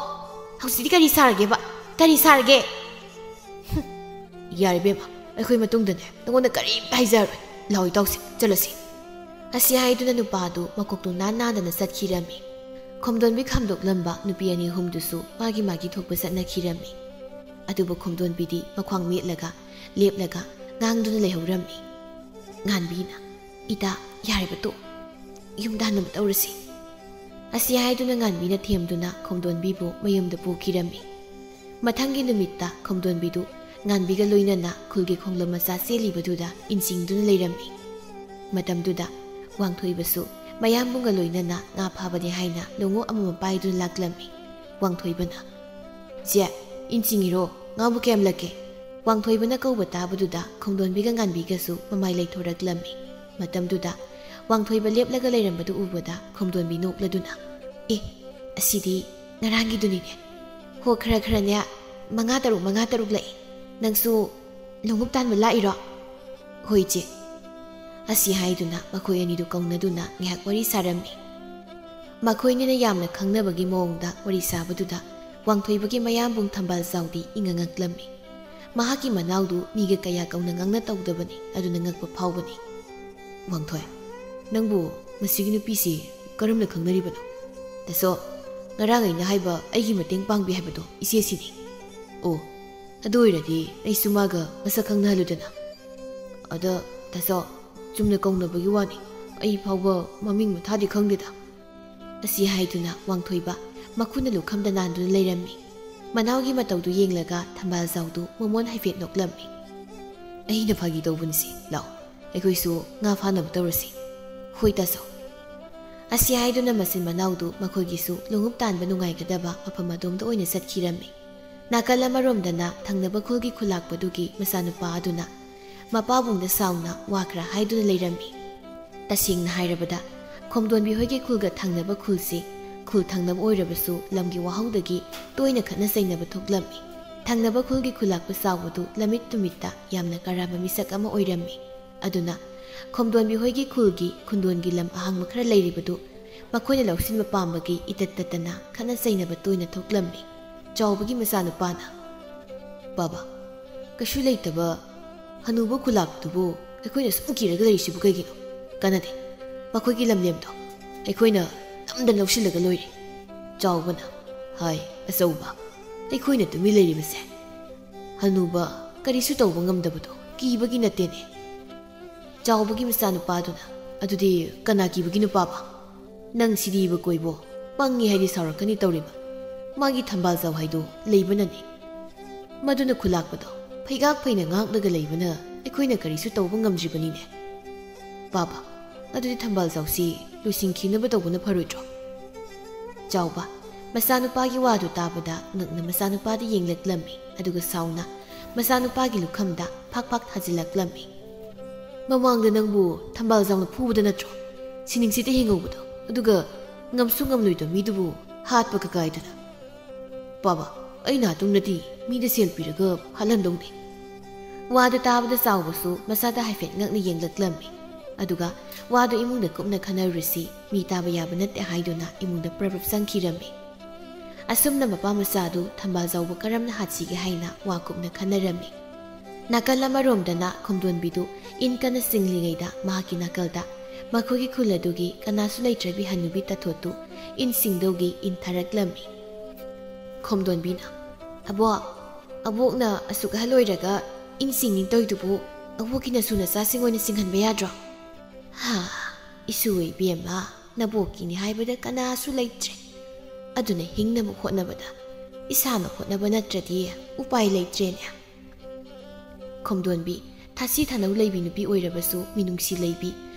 ꯍꯧꯖꯤꯛꯇꯤ ꯀꯔꯤ ꯁꯥꯔꯒꯦꯕ? ꯀꯔꯤ ꯁꯥꯔꯒꯦ?" "ꯍꯨꯝ, ꯌꯥꯔꯦ ꯏꯕꯦꯝꯃ, ꯑꯩꯈꯣꯏ ꯃꯇꯨꯡꯗꯅꯦ ꯅꯉꯣꯟꯗ ꯀꯔꯤꯝꯇ ꯍꯥꯏꯖꯔꯔꯣꯏ꯫ ꯂꯥꯛꯑꯣ ꯏꯇꯥꯎꯁꯦ, ꯆꯠꯂꯁꯤ"꯫ ꯑꯁꯤ ꯍꯥꯏꯗꯨꯅ ꯅꯨꯄꯥꯗꯨ ꯃꯀꯣꯛꯇꯨ ꯅꯥꯟ ꯅꯥꯟꯗꯅ ꯆꯠꯈꯤꯔꯝꯃꯤ꯫ ꯈꯣꯝꯗꯣꯟꯕꯤ ꯈꯥꯝꯗꯣꯛꯂꯝꯕ ꯅꯨꯄꯤ ꯑꯅꯤ ꯑꯍꯨꯝꯗꯨꯁꯨ ꯃꯥꯒꯤ ꯃꯥꯒꯤ ꯊꯣꯛꯄ ꯆꯠꯅꯈꯤꯔꯝꯃꯤ꯫ ꯑꯗꯨꯕꯨ ꯈꯣꯝꯗꯣꯟꯕꯤꯗꯤ ꯃꯈ꯭ꯋꯥꯡ ꯃꯦꯠꯂꯒ ꯂꯦꯞꯂꯒ ꯉꯥꯡꯗꯨꯅ ꯂꯩꯍꯧꯔꯝꯃꯤ꯫ ꯉꯥꯟꯕꯤꯅ, "ꯏꯇꯥ, ꯌꯥꯔꯦꯕ ꯇꯣꯛ, ꯌꯨꯝꯗ ꯍꯟꯅꯕ ꯇꯧꯔꯁꯤ"꯫ ꯑꯁꯤ ꯍꯥꯏꯗꯨꯅ ꯉꯥꯟꯕꯤꯅ ꯊꯦꯝꯗꯨꯅ ꯈꯣꯝꯗꯣꯟꯕꯤꯕꯨ ꯃꯌꯨꯝꯗ ꯄꯨꯈꯤꯔꯝꯃꯤ꯫ ꯃꯊꯪꯒꯤ ꯅꯨꯃꯤꯠꯇ ꯈꯣꯝꯗꯣꯟꯕꯤꯗꯨ ꯉꯥꯟꯕꯤꯒ ꯂꯣꯏꯅꯅ ꯈꯨꯜꯒꯤ ꯈꯣꯡꯂꯝ ꯃꯆꯥ ꯆꯦꯜꯂꯤꯕꯗꯨꯗ ꯏꯟꯁꯤꯡꯗꯨꯅ ꯂꯩꯔꯝꯃꯤ꯫ ꯃꯇꯝꯗꯨꯗ ꯋꯥꯡꯊꯣꯏꯕꯁꯨ ꯃꯌꯥꯝꯕꯨꯡꯒ ꯂꯣꯏꯅꯅ ꯉꯥ ꯐꯥꯕꯅꯤ ꯍꯥꯏꯅ ꯂꯣꯡꯎꯞ ꯑꯃꯃꯝ ꯄꯥꯏꯗꯨꯅ ꯂꯥꯛꯂꯝꯃꯤ꯫ ꯋꯥꯡꯊꯣꯏꯕꯅ, "ꯏꯆꯦ, ꯏꯟ ꯆꯤꯡꯉꯤꯔꯣ? ꯉꯥꯕꯨ ꯀꯌꯥꯝ ꯂꯛꯀꯦ?" ꯋꯥꯡꯊꯣꯏꯕꯅ ꯀꯧꯕ ꯇꯥꯕꯗꯨꯗ ꯈꯣꯝꯗꯣꯟꯕꯤꯒ ꯉꯥꯟꯕꯤꯒꯁꯨ ꯃꯃꯥꯏ ꯂꯩꯊꯣꯔꯛꯂꯝꯃꯤ꯫ ꯃꯇꯝꯗꯨꯗ ꯋꯥꯡꯊꯣꯏꯕ ꯂꯦꯞꯂꯒ ꯂꯩꯔꯝꯕꯗꯨ ꯎꯕꯗ ꯈꯣꯝꯗꯣꯟꯕꯤ ꯅꯣꯛꯂꯗꯨꯅ, "ꯑꯦ, ꯑꯁꯤꯗꯤ ꯉꯔꯥꯡꯒꯤꯗꯨꯅꯤꯅꯦ꯫ ꯍꯣ, ꯈꯔ ꯈꯔꯅꯦ, ꯃꯉꯥ ꯇꯔꯨꯛ, ꯃꯉꯥ ꯇꯔꯨꯛ ꯂꯛꯏ꯫ ꯅꯪꯁꯨ ꯂꯣꯡꯎꯞ ꯇꯥꯟꯕ ꯂꯥꯛꯏꯔꯣ?" "ꯍꯣꯏ, ꯏꯆꯦ꯫" ꯑꯁꯤ ꯍꯥꯏꯗꯨꯅ ꯃꯈꯣꯏ ꯑꯅꯤꯗꯨ ꯀꯧꯅꯗꯨꯅ ꯉꯥꯏꯍꯥꯛ ꯋꯥꯔꯤ ꯁꯥꯔꯝꯃꯤ꯫ ꯃꯈꯣꯏꯅꯤꯅ ꯌꯥꯝꯅ ꯈꯪꯅꯕꯒꯤ ꯃꯑꯣꯡꯗ ꯋꯥꯔꯤ ꯁꯥꯕꯗꯨꯗ ꯋꯥꯡꯊꯣꯏꯕꯒꯤ ꯃꯌꯥꯝꯕꯨꯡ ꯊꯝꯕꯥꯜ ꯆꯥꯎꯗꯤ ꯏꯉ ꯉꯛꯂꯝꯃꯤ꯫ ꯃꯍꯥꯛꯀꯤ ꯃꯅꯥꯎꯗꯨ ꯃꯤꯒ ꯀꯌꯥ ꯀꯧꯅ ꯉꯥꯡꯅ ꯇꯧꯗꯕꯅꯤ, ꯑꯗꯨꯅ ꯉꯛꯄ ꯐꯥꯎꯕꯅꯤ꯫ "ꯋꯥꯡꯊꯣꯏ, ꯅꯪꯕꯨ ꯃꯁꯤꯒꯤ ꯅꯨꯄꯤꯁꯤ ꯀꯔꯝꯅ ꯈꯪꯅꯔꯤꯕꯅꯣ?" "ꯇꯥꯆꯧ, ꯉꯔꯥꯡ ꯑꯩꯅ ꯍꯥꯏꯕ ꯑꯩꯒꯤ ꯃꯇꯦꯡ ꯄꯥꯡꯕꯤ ꯍꯥꯏꯕꯗꯣ ꯏꯆꯦꯁꯤꯅꯤ꯫" "ꯑꯣ, ꯑꯗꯨ ꯑꯣꯏꯔꯗꯤ ꯑꯩꯁꯨ ꯃꯥꯒ ꯃꯁꯛ ꯈꯪꯅꯍꯜꯂꯨꯗꯅ꯫" "ꯑꯗ, ꯇꯥꯆꯧ, ꯆꯨꯝꯅ ꯀꯧꯅꯕꯒꯤ ꯋꯥꯅꯤ꯫ ꯑꯩ ꯐꯥꯎꯕ ꯃꯃꯤꯡ ꯃꯊꯥꯗꯤ ꯈꯪꯗꯦꯗ꯫" ꯑꯁꯤ ꯍꯥꯏꯗꯨꯅ ꯋꯥꯡꯊꯣꯏꯕ ꯃꯈꯨꯠꯅ ꯂꯨꯈꯝꯗ ꯅꯥꯟꯗꯨꯅ ꯂꯩꯔꯝꯃꯤ꯫ ꯃꯅꯥꯎꯒꯤ ꯃꯇꯧꯗꯨ ꯌꯦꯡꯂꯒ ꯊꯝꯕꯥꯜꯖꯥꯎꯗꯨ ꯃꯃꯣꯟ ꯍꯥꯏꯐꯦꯠ ꯅꯣꯛꯂꯝꯃꯤ꯫ "ꯑꯩꯅ ꯐꯥꯒꯤ ꯇꯧꯕꯅꯤꯁꯤ, ꯂꯥꯛꯑꯣ, ꯑꯩꯈꯣꯏꯁꯨ ꯉꯥ ꯐꯥꯅꯕ ꯇꯧꯔꯁꯤ꯫" "ꯍꯣꯏ, ꯇꯥꯆꯧ꯫" ꯑꯁꯤ ꯍꯥꯏꯗꯨꯅ ꯃꯆꯤꯟ ꯃꯅꯥꯎꯗꯨ ꯃꯈꯣꯏꯒꯤꯁꯨ ꯂꯣꯡꯎꯞ ꯇꯥꯟꯕ ꯅꯨꯡꯉꯥꯏꯒꯗꯕ ꯃꯐꯝ ꯑꯗꯣꯝꯗ ꯑꯣꯏꯅ ꯆꯠꯈꯤꯔꯝꯃꯤ꯫ ꯅꯥꯀꯜ ꯑꯃꯔꯣꯝꯗꯅ ꯊꯪꯅꯕ ꯈꯨꯜꯒꯤ ꯈꯨꯂꯥꯛꯄꯗꯨꯒꯤ ꯃꯆꯥꯅꯨꯄꯥ ꯑꯗꯨꯅ ꯃꯄꯥꯕꯨꯡꯗ ꯁꯥꯎꯅ ꯋꯥ ꯈꯔ ꯍꯥꯏꯗꯨꯅ ꯂꯩꯔꯝꯃꯤ꯫ ꯇꯁꯦꯡꯅ ꯍꯥꯏꯔꯕꯗ, ꯈꯣꯝꯗꯣꯟꯕꯤ ꯍꯣꯏꯒꯤ ꯈꯨꯜꯒ ꯊꯪꯅꯕ ꯈꯨꯜꯁꯤ ꯈꯨꯜ ꯊꯪꯅꯕ ꯑꯣꯏꯔꯕꯁꯨ ꯂꯝꯒꯤ ꯋꯥꯍꯧꯗꯒꯤ ꯇꯣꯏꯅ ꯈꯠꯅ ꯆꯩꯅꯕ ꯊꯣꯛꯂꯝꯃꯤ꯫ ꯊꯪꯅꯕ ꯈꯨꯜꯒꯤ ꯈꯨꯂꯥꯛꯄ ꯆꯥꯎꯕꯗꯨ ꯂꯝꯃꯤꯠ ꯇꯨꯃꯤꯠꯇ ꯌꯥꯝꯅ ꯀꯔꯥꯕ ꯃꯤꯁꯛ ꯑꯃ ꯑꯣꯏꯔꯝꯃꯤ꯫ ꯑꯗꯨꯅ ꯈꯣꯝꯗꯣꯟꯕꯤ ꯍꯣꯏꯒꯤ ꯈꯨꯜꯒꯤ ꯈꯨꯟꯗꯣꯟꯒꯤ ꯂꯝ ꯑꯍꯥꯡꯕ ꯈꯔ ꯂꯩꯔꯤꯕꯗꯨ ꯃꯈꯣꯏꯅ ꯂꯧꯁꯤꯟꯕ ꯄꯥꯝꯕꯒꯤ ꯏꯇꯠ ꯇꯠꯇꯅ ꯈꯠꯅ ꯆꯩꯅꯕ ꯇꯣꯏꯅ ꯊꯣꯛꯂꯝꯃꯤ꯫ ꯆꯥꯎꯕꯒꯤ ꯃꯆꯥꯅꯨꯄꯥꯅ, "ꯕꯥꯕꯥ, ꯀꯩꯁꯨ ꯂꯩꯇꯕ ꯍꯅꯨꯕ ꯈꯨꯂꯥꯛꯄꯗꯨꯕꯨ ꯑꯩꯈꯣꯏꯅ ꯁꯨꯝ ꯀꯤꯔꯒ ꯂꯩꯔꯤꯁꯤꯕꯨ ꯀꯩꯒꯤꯅꯣ? ꯀꯥꯟꯅꯗꯦ꯫ ꯃꯈꯣꯏꯒꯤ ꯂꯝꯂꯦꯝꯗꯣ ꯑꯩꯈꯣꯏꯅ ꯅꯝꯗꯅ ꯂꯧꯁꯤꯜꯂꯒ ꯂꯣꯏꯔꯦ꯫" ꯆꯥꯎꯕꯅ, "ꯍꯥꯏ, ꯑꯆꯧꯕ, ꯑꯩꯈꯣꯏꯅ ꯇꯨꯃꯤꯟ ꯂꯩꯔꯤꯕꯁꯦ ꯍꯅꯨꯕ ꯀꯔꯤꯁꯨ ꯇꯧꯕ ꯉꯝꯗꯕꯗꯣ ꯀꯤꯕꯒꯤ ꯅꯠꯇꯦꯅꯦ꯫" ꯆꯥꯎꯕꯒꯤ ꯃꯆꯥꯅꯨꯄꯥꯗꯨꯅ, "ꯑꯗꯨꯗꯤ ꯀꯅꯥ ꯀꯤꯕꯒꯤ ꯅꯨꯄꯥꯕ? ꯅꯪ ꯁꯤꯗꯤꯕ ꯀꯣꯏꯕꯣ, ꯄꯪꯉꯤ ꯍꯥꯏꯗꯤ ꯁꯥꯎꯔꯛꯀꯅꯤ ꯇꯧꯔꯤꯕ꯫ ꯃꯥꯒꯤ ꯊꯝꯕꯥꯜ ꯖꯥꯎ ꯍꯥꯏꯗꯣ ꯂꯩꯕꯅꯅꯤ꯫ ꯃꯗꯨꯅ ꯈꯨꯂꯥꯛꯄꯗꯣ ꯐꯩꯒꯥꯛ ꯐꯩꯅ ꯉꯥꯛꯂꯒ ꯂꯩꯕꯅ ꯑꯩꯈꯣꯏꯅ ꯀꯔꯤꯁꯨ ꯇꯧꯕ ꯉꯝꯗ꯭ꯔꯤꯕꯅꯤꯅꯦ꯫" "ꯕꯥꯕꯥ, ꯑꯗꯨꯗꯤ ꯊꯝꯕꯥꯜꯖꯥꯎꯁꯤ ꯂꯣꯏꯁꯤꯟꯈꯤꯅꯕ ꯇꯧꯕꯅ ꯐꯔꯣꯏꯗ꯭ꯔꯣ? ꯆꯥꯎꯕ, ꯃꯆꯥꯅꯨꯄꯥꯒꯤ ꯋꯥꯗꯨ ꯇꯥꯕꯗ ꯉꯛꯅ ꯃꯆꯥꯅꯨꯄꯥꯗ ꯌꯦꯡꯂꯛꯂꯝꯃꯤ, ꯑꯗꯨꯒ ꯁꯥꯎꯅ ꯃꯆꯥꯅꯨꯄꯥꯒꯤ ꯂꯨꯈꯝꯗ ꯐꯥꯛ ꯐꯥꯛ ꯊꯥꯖꯤꯜꯂꯛꯂꯝꯃꯤ꯫ "ꯃꯃꯥꯡꯗ ꯅꯪꯕꯨ ꯊꯝꯕꯥꯜꯖꯥꯎꯅ ꯐꯨꯕꯗ ꯅꯠꯇ꯭ꯔꯣ ꯁꯤꯅꯤꯡꯁꯤꯠꯇ ꯍꯤꯡꯍꯧꯕꯗꯣ? ꯑꯗꯨꯒ ꯉꯝꯁꯨ ꯉꯝꯂꯣꯏꯗꯣ ꯃꯤꯗꯨꯕꯨ ꯍꯥꯠꯄ ꯀꯀꯥꯏꯗꯅ?" "ꯕꯥꯕꯥ, ꯑꯩꯅ ꯑꯗꯨꯝꯅꯗꯤ ꯃꯤꯗ ꯁꯦꯜ ꯄꯤꯔꯒ ꯍꯥꯠꯍꯟꯗꯧꯅꯤ꯫" ꯋꯥꯗꯨ ꯇꯥꯕꯗ ꯆꯥꯎꯕꯁꯨ ꯃꯆꯥꯗ ꯍꯥꯏꯐꯦꯠ ꯉꯛꯅ ꯌꯦꯡꯂꯛꯂꯝꯃꯤ꯫ ꯑꯗꯨꯒ ꯋꯥꯗꯨ ꯏꯃꯨꯡꯗ ꯀꯨꯞꯅ ꯈꯟꯅꯔꯨꯔꯁꯤ, ꯃꯤ ꯇꯥꯕ ꯌꯥꯕ ꯅꯠꯇꯦ ꯍꯥꯏꯗꯨꯅ ꯏꯃꯨꯡꯗ ꯄ꯭ꯔꯞ ꯄ꯭ꯔꯞ ꯆꯪꯈꯤꯔꯝꯃꯤ꯫ ꯑꯁꯨꯝꯅ ꯃꯄꯥ ꯃꯆꯥꯗꯨ ꯊꯝꯕꯥꯜꯖꯥꯎꯕ ꯀꯔꯝꯅ ꯍꯥꯠꯁꯤꯒꯦ ꯍꯥꯏꯅ ꯋꯥ ꯀꯨꯞꯅ ꯈꯟꯅꯔꯝꯃꯤ꯫ ꯅꯥꯀꯜ ꯑꯃꯔꯣꯝꯗꯅ ꯈꯣꯝꯗꯣꯟꯕꯤꯗꯨ ꯏꯟ ꯀꯟꯅ ꯆꯤꯡꯂꯤꯉꯩꯗ ꯃꯍꯥꯛꯀꯤ ꯅꯥꯀꯜꯗ ꯃꯈꯣꯏꯒꯤ ꯈꯨꯜ ꯑꯗꯨꯒꯤ ꯀꯅꯥꯁꯨ ꯂꯩꯇ꯭ꯔꯕꯤ ꯍꯟꯅꯨꯕꯤ ꯇꯥꯊꯣꯠꯇꯨ ꯏꯟ ꯆꯤꯡꯗꯧꯒꯤ ꯏꯟ ꯊꯥꯔꯛꯂꯝꯃꯤ꯫ ꯈꯣꯝꯗꯣꯟꯕꯤꯅ, "ꯑꯕꯣꯛ, ꯑꯕꯣꯛꯅ ꯑꯁꯨꯛ ꯑꯍꯜ ꯑꯣꯏꯔꯒ ꯏꯟ ꯆꯤꯡꯅꯤ ꯇꯧꯏꯗꯨꯕꯨ ꯑꯕꯣꯛꯀꯤ ꯅꯁꯨ ꯅꯆꯥꯁꯤꯡ ꯑꯣꯏꯅ ꯆꯤꯡꯍꯟꯕ ꯌꯥꯗ꯭ꯔꯣ?" "ꯍꯥ, ꯏꯁꯨ ꯏꯕꯦꯝꯃ, ꯅꯕꯣꯛꯀꯤꯅꯤ ꯍꯥꯏꯕꯗ ꯀꯅꯥꯁꯨ ꯂꯩꯇ꯭ꯔꯦ꯫ ꯑꯗꯨꯅ ꯍꯤꯡꯅꯕ ꯍꯣꯠꯅꯕꯗ ꯏꯁꯥꯅ ꯍꯣꯠꯅꯕ ꯅꯠꯇ꯭ꯔꯗꯤ ꯎꯄꯥꯏ ꯂꯩꯇ꯭ꯔꯦꯅꯦ꯫" ꯈꯣꯝꯗꯣꯟꯕꯤ ꯊꯥꯁꯤ ꯊꯥꯅꯧ ꯂꯩꯕꯤ ꯅꯨꯄꯤ ꯑꯣꯏꯔꯕꯁꯨ ꯃꯤꯅꯨꯡꯁꯤ ꯂꯩꯕꯤ,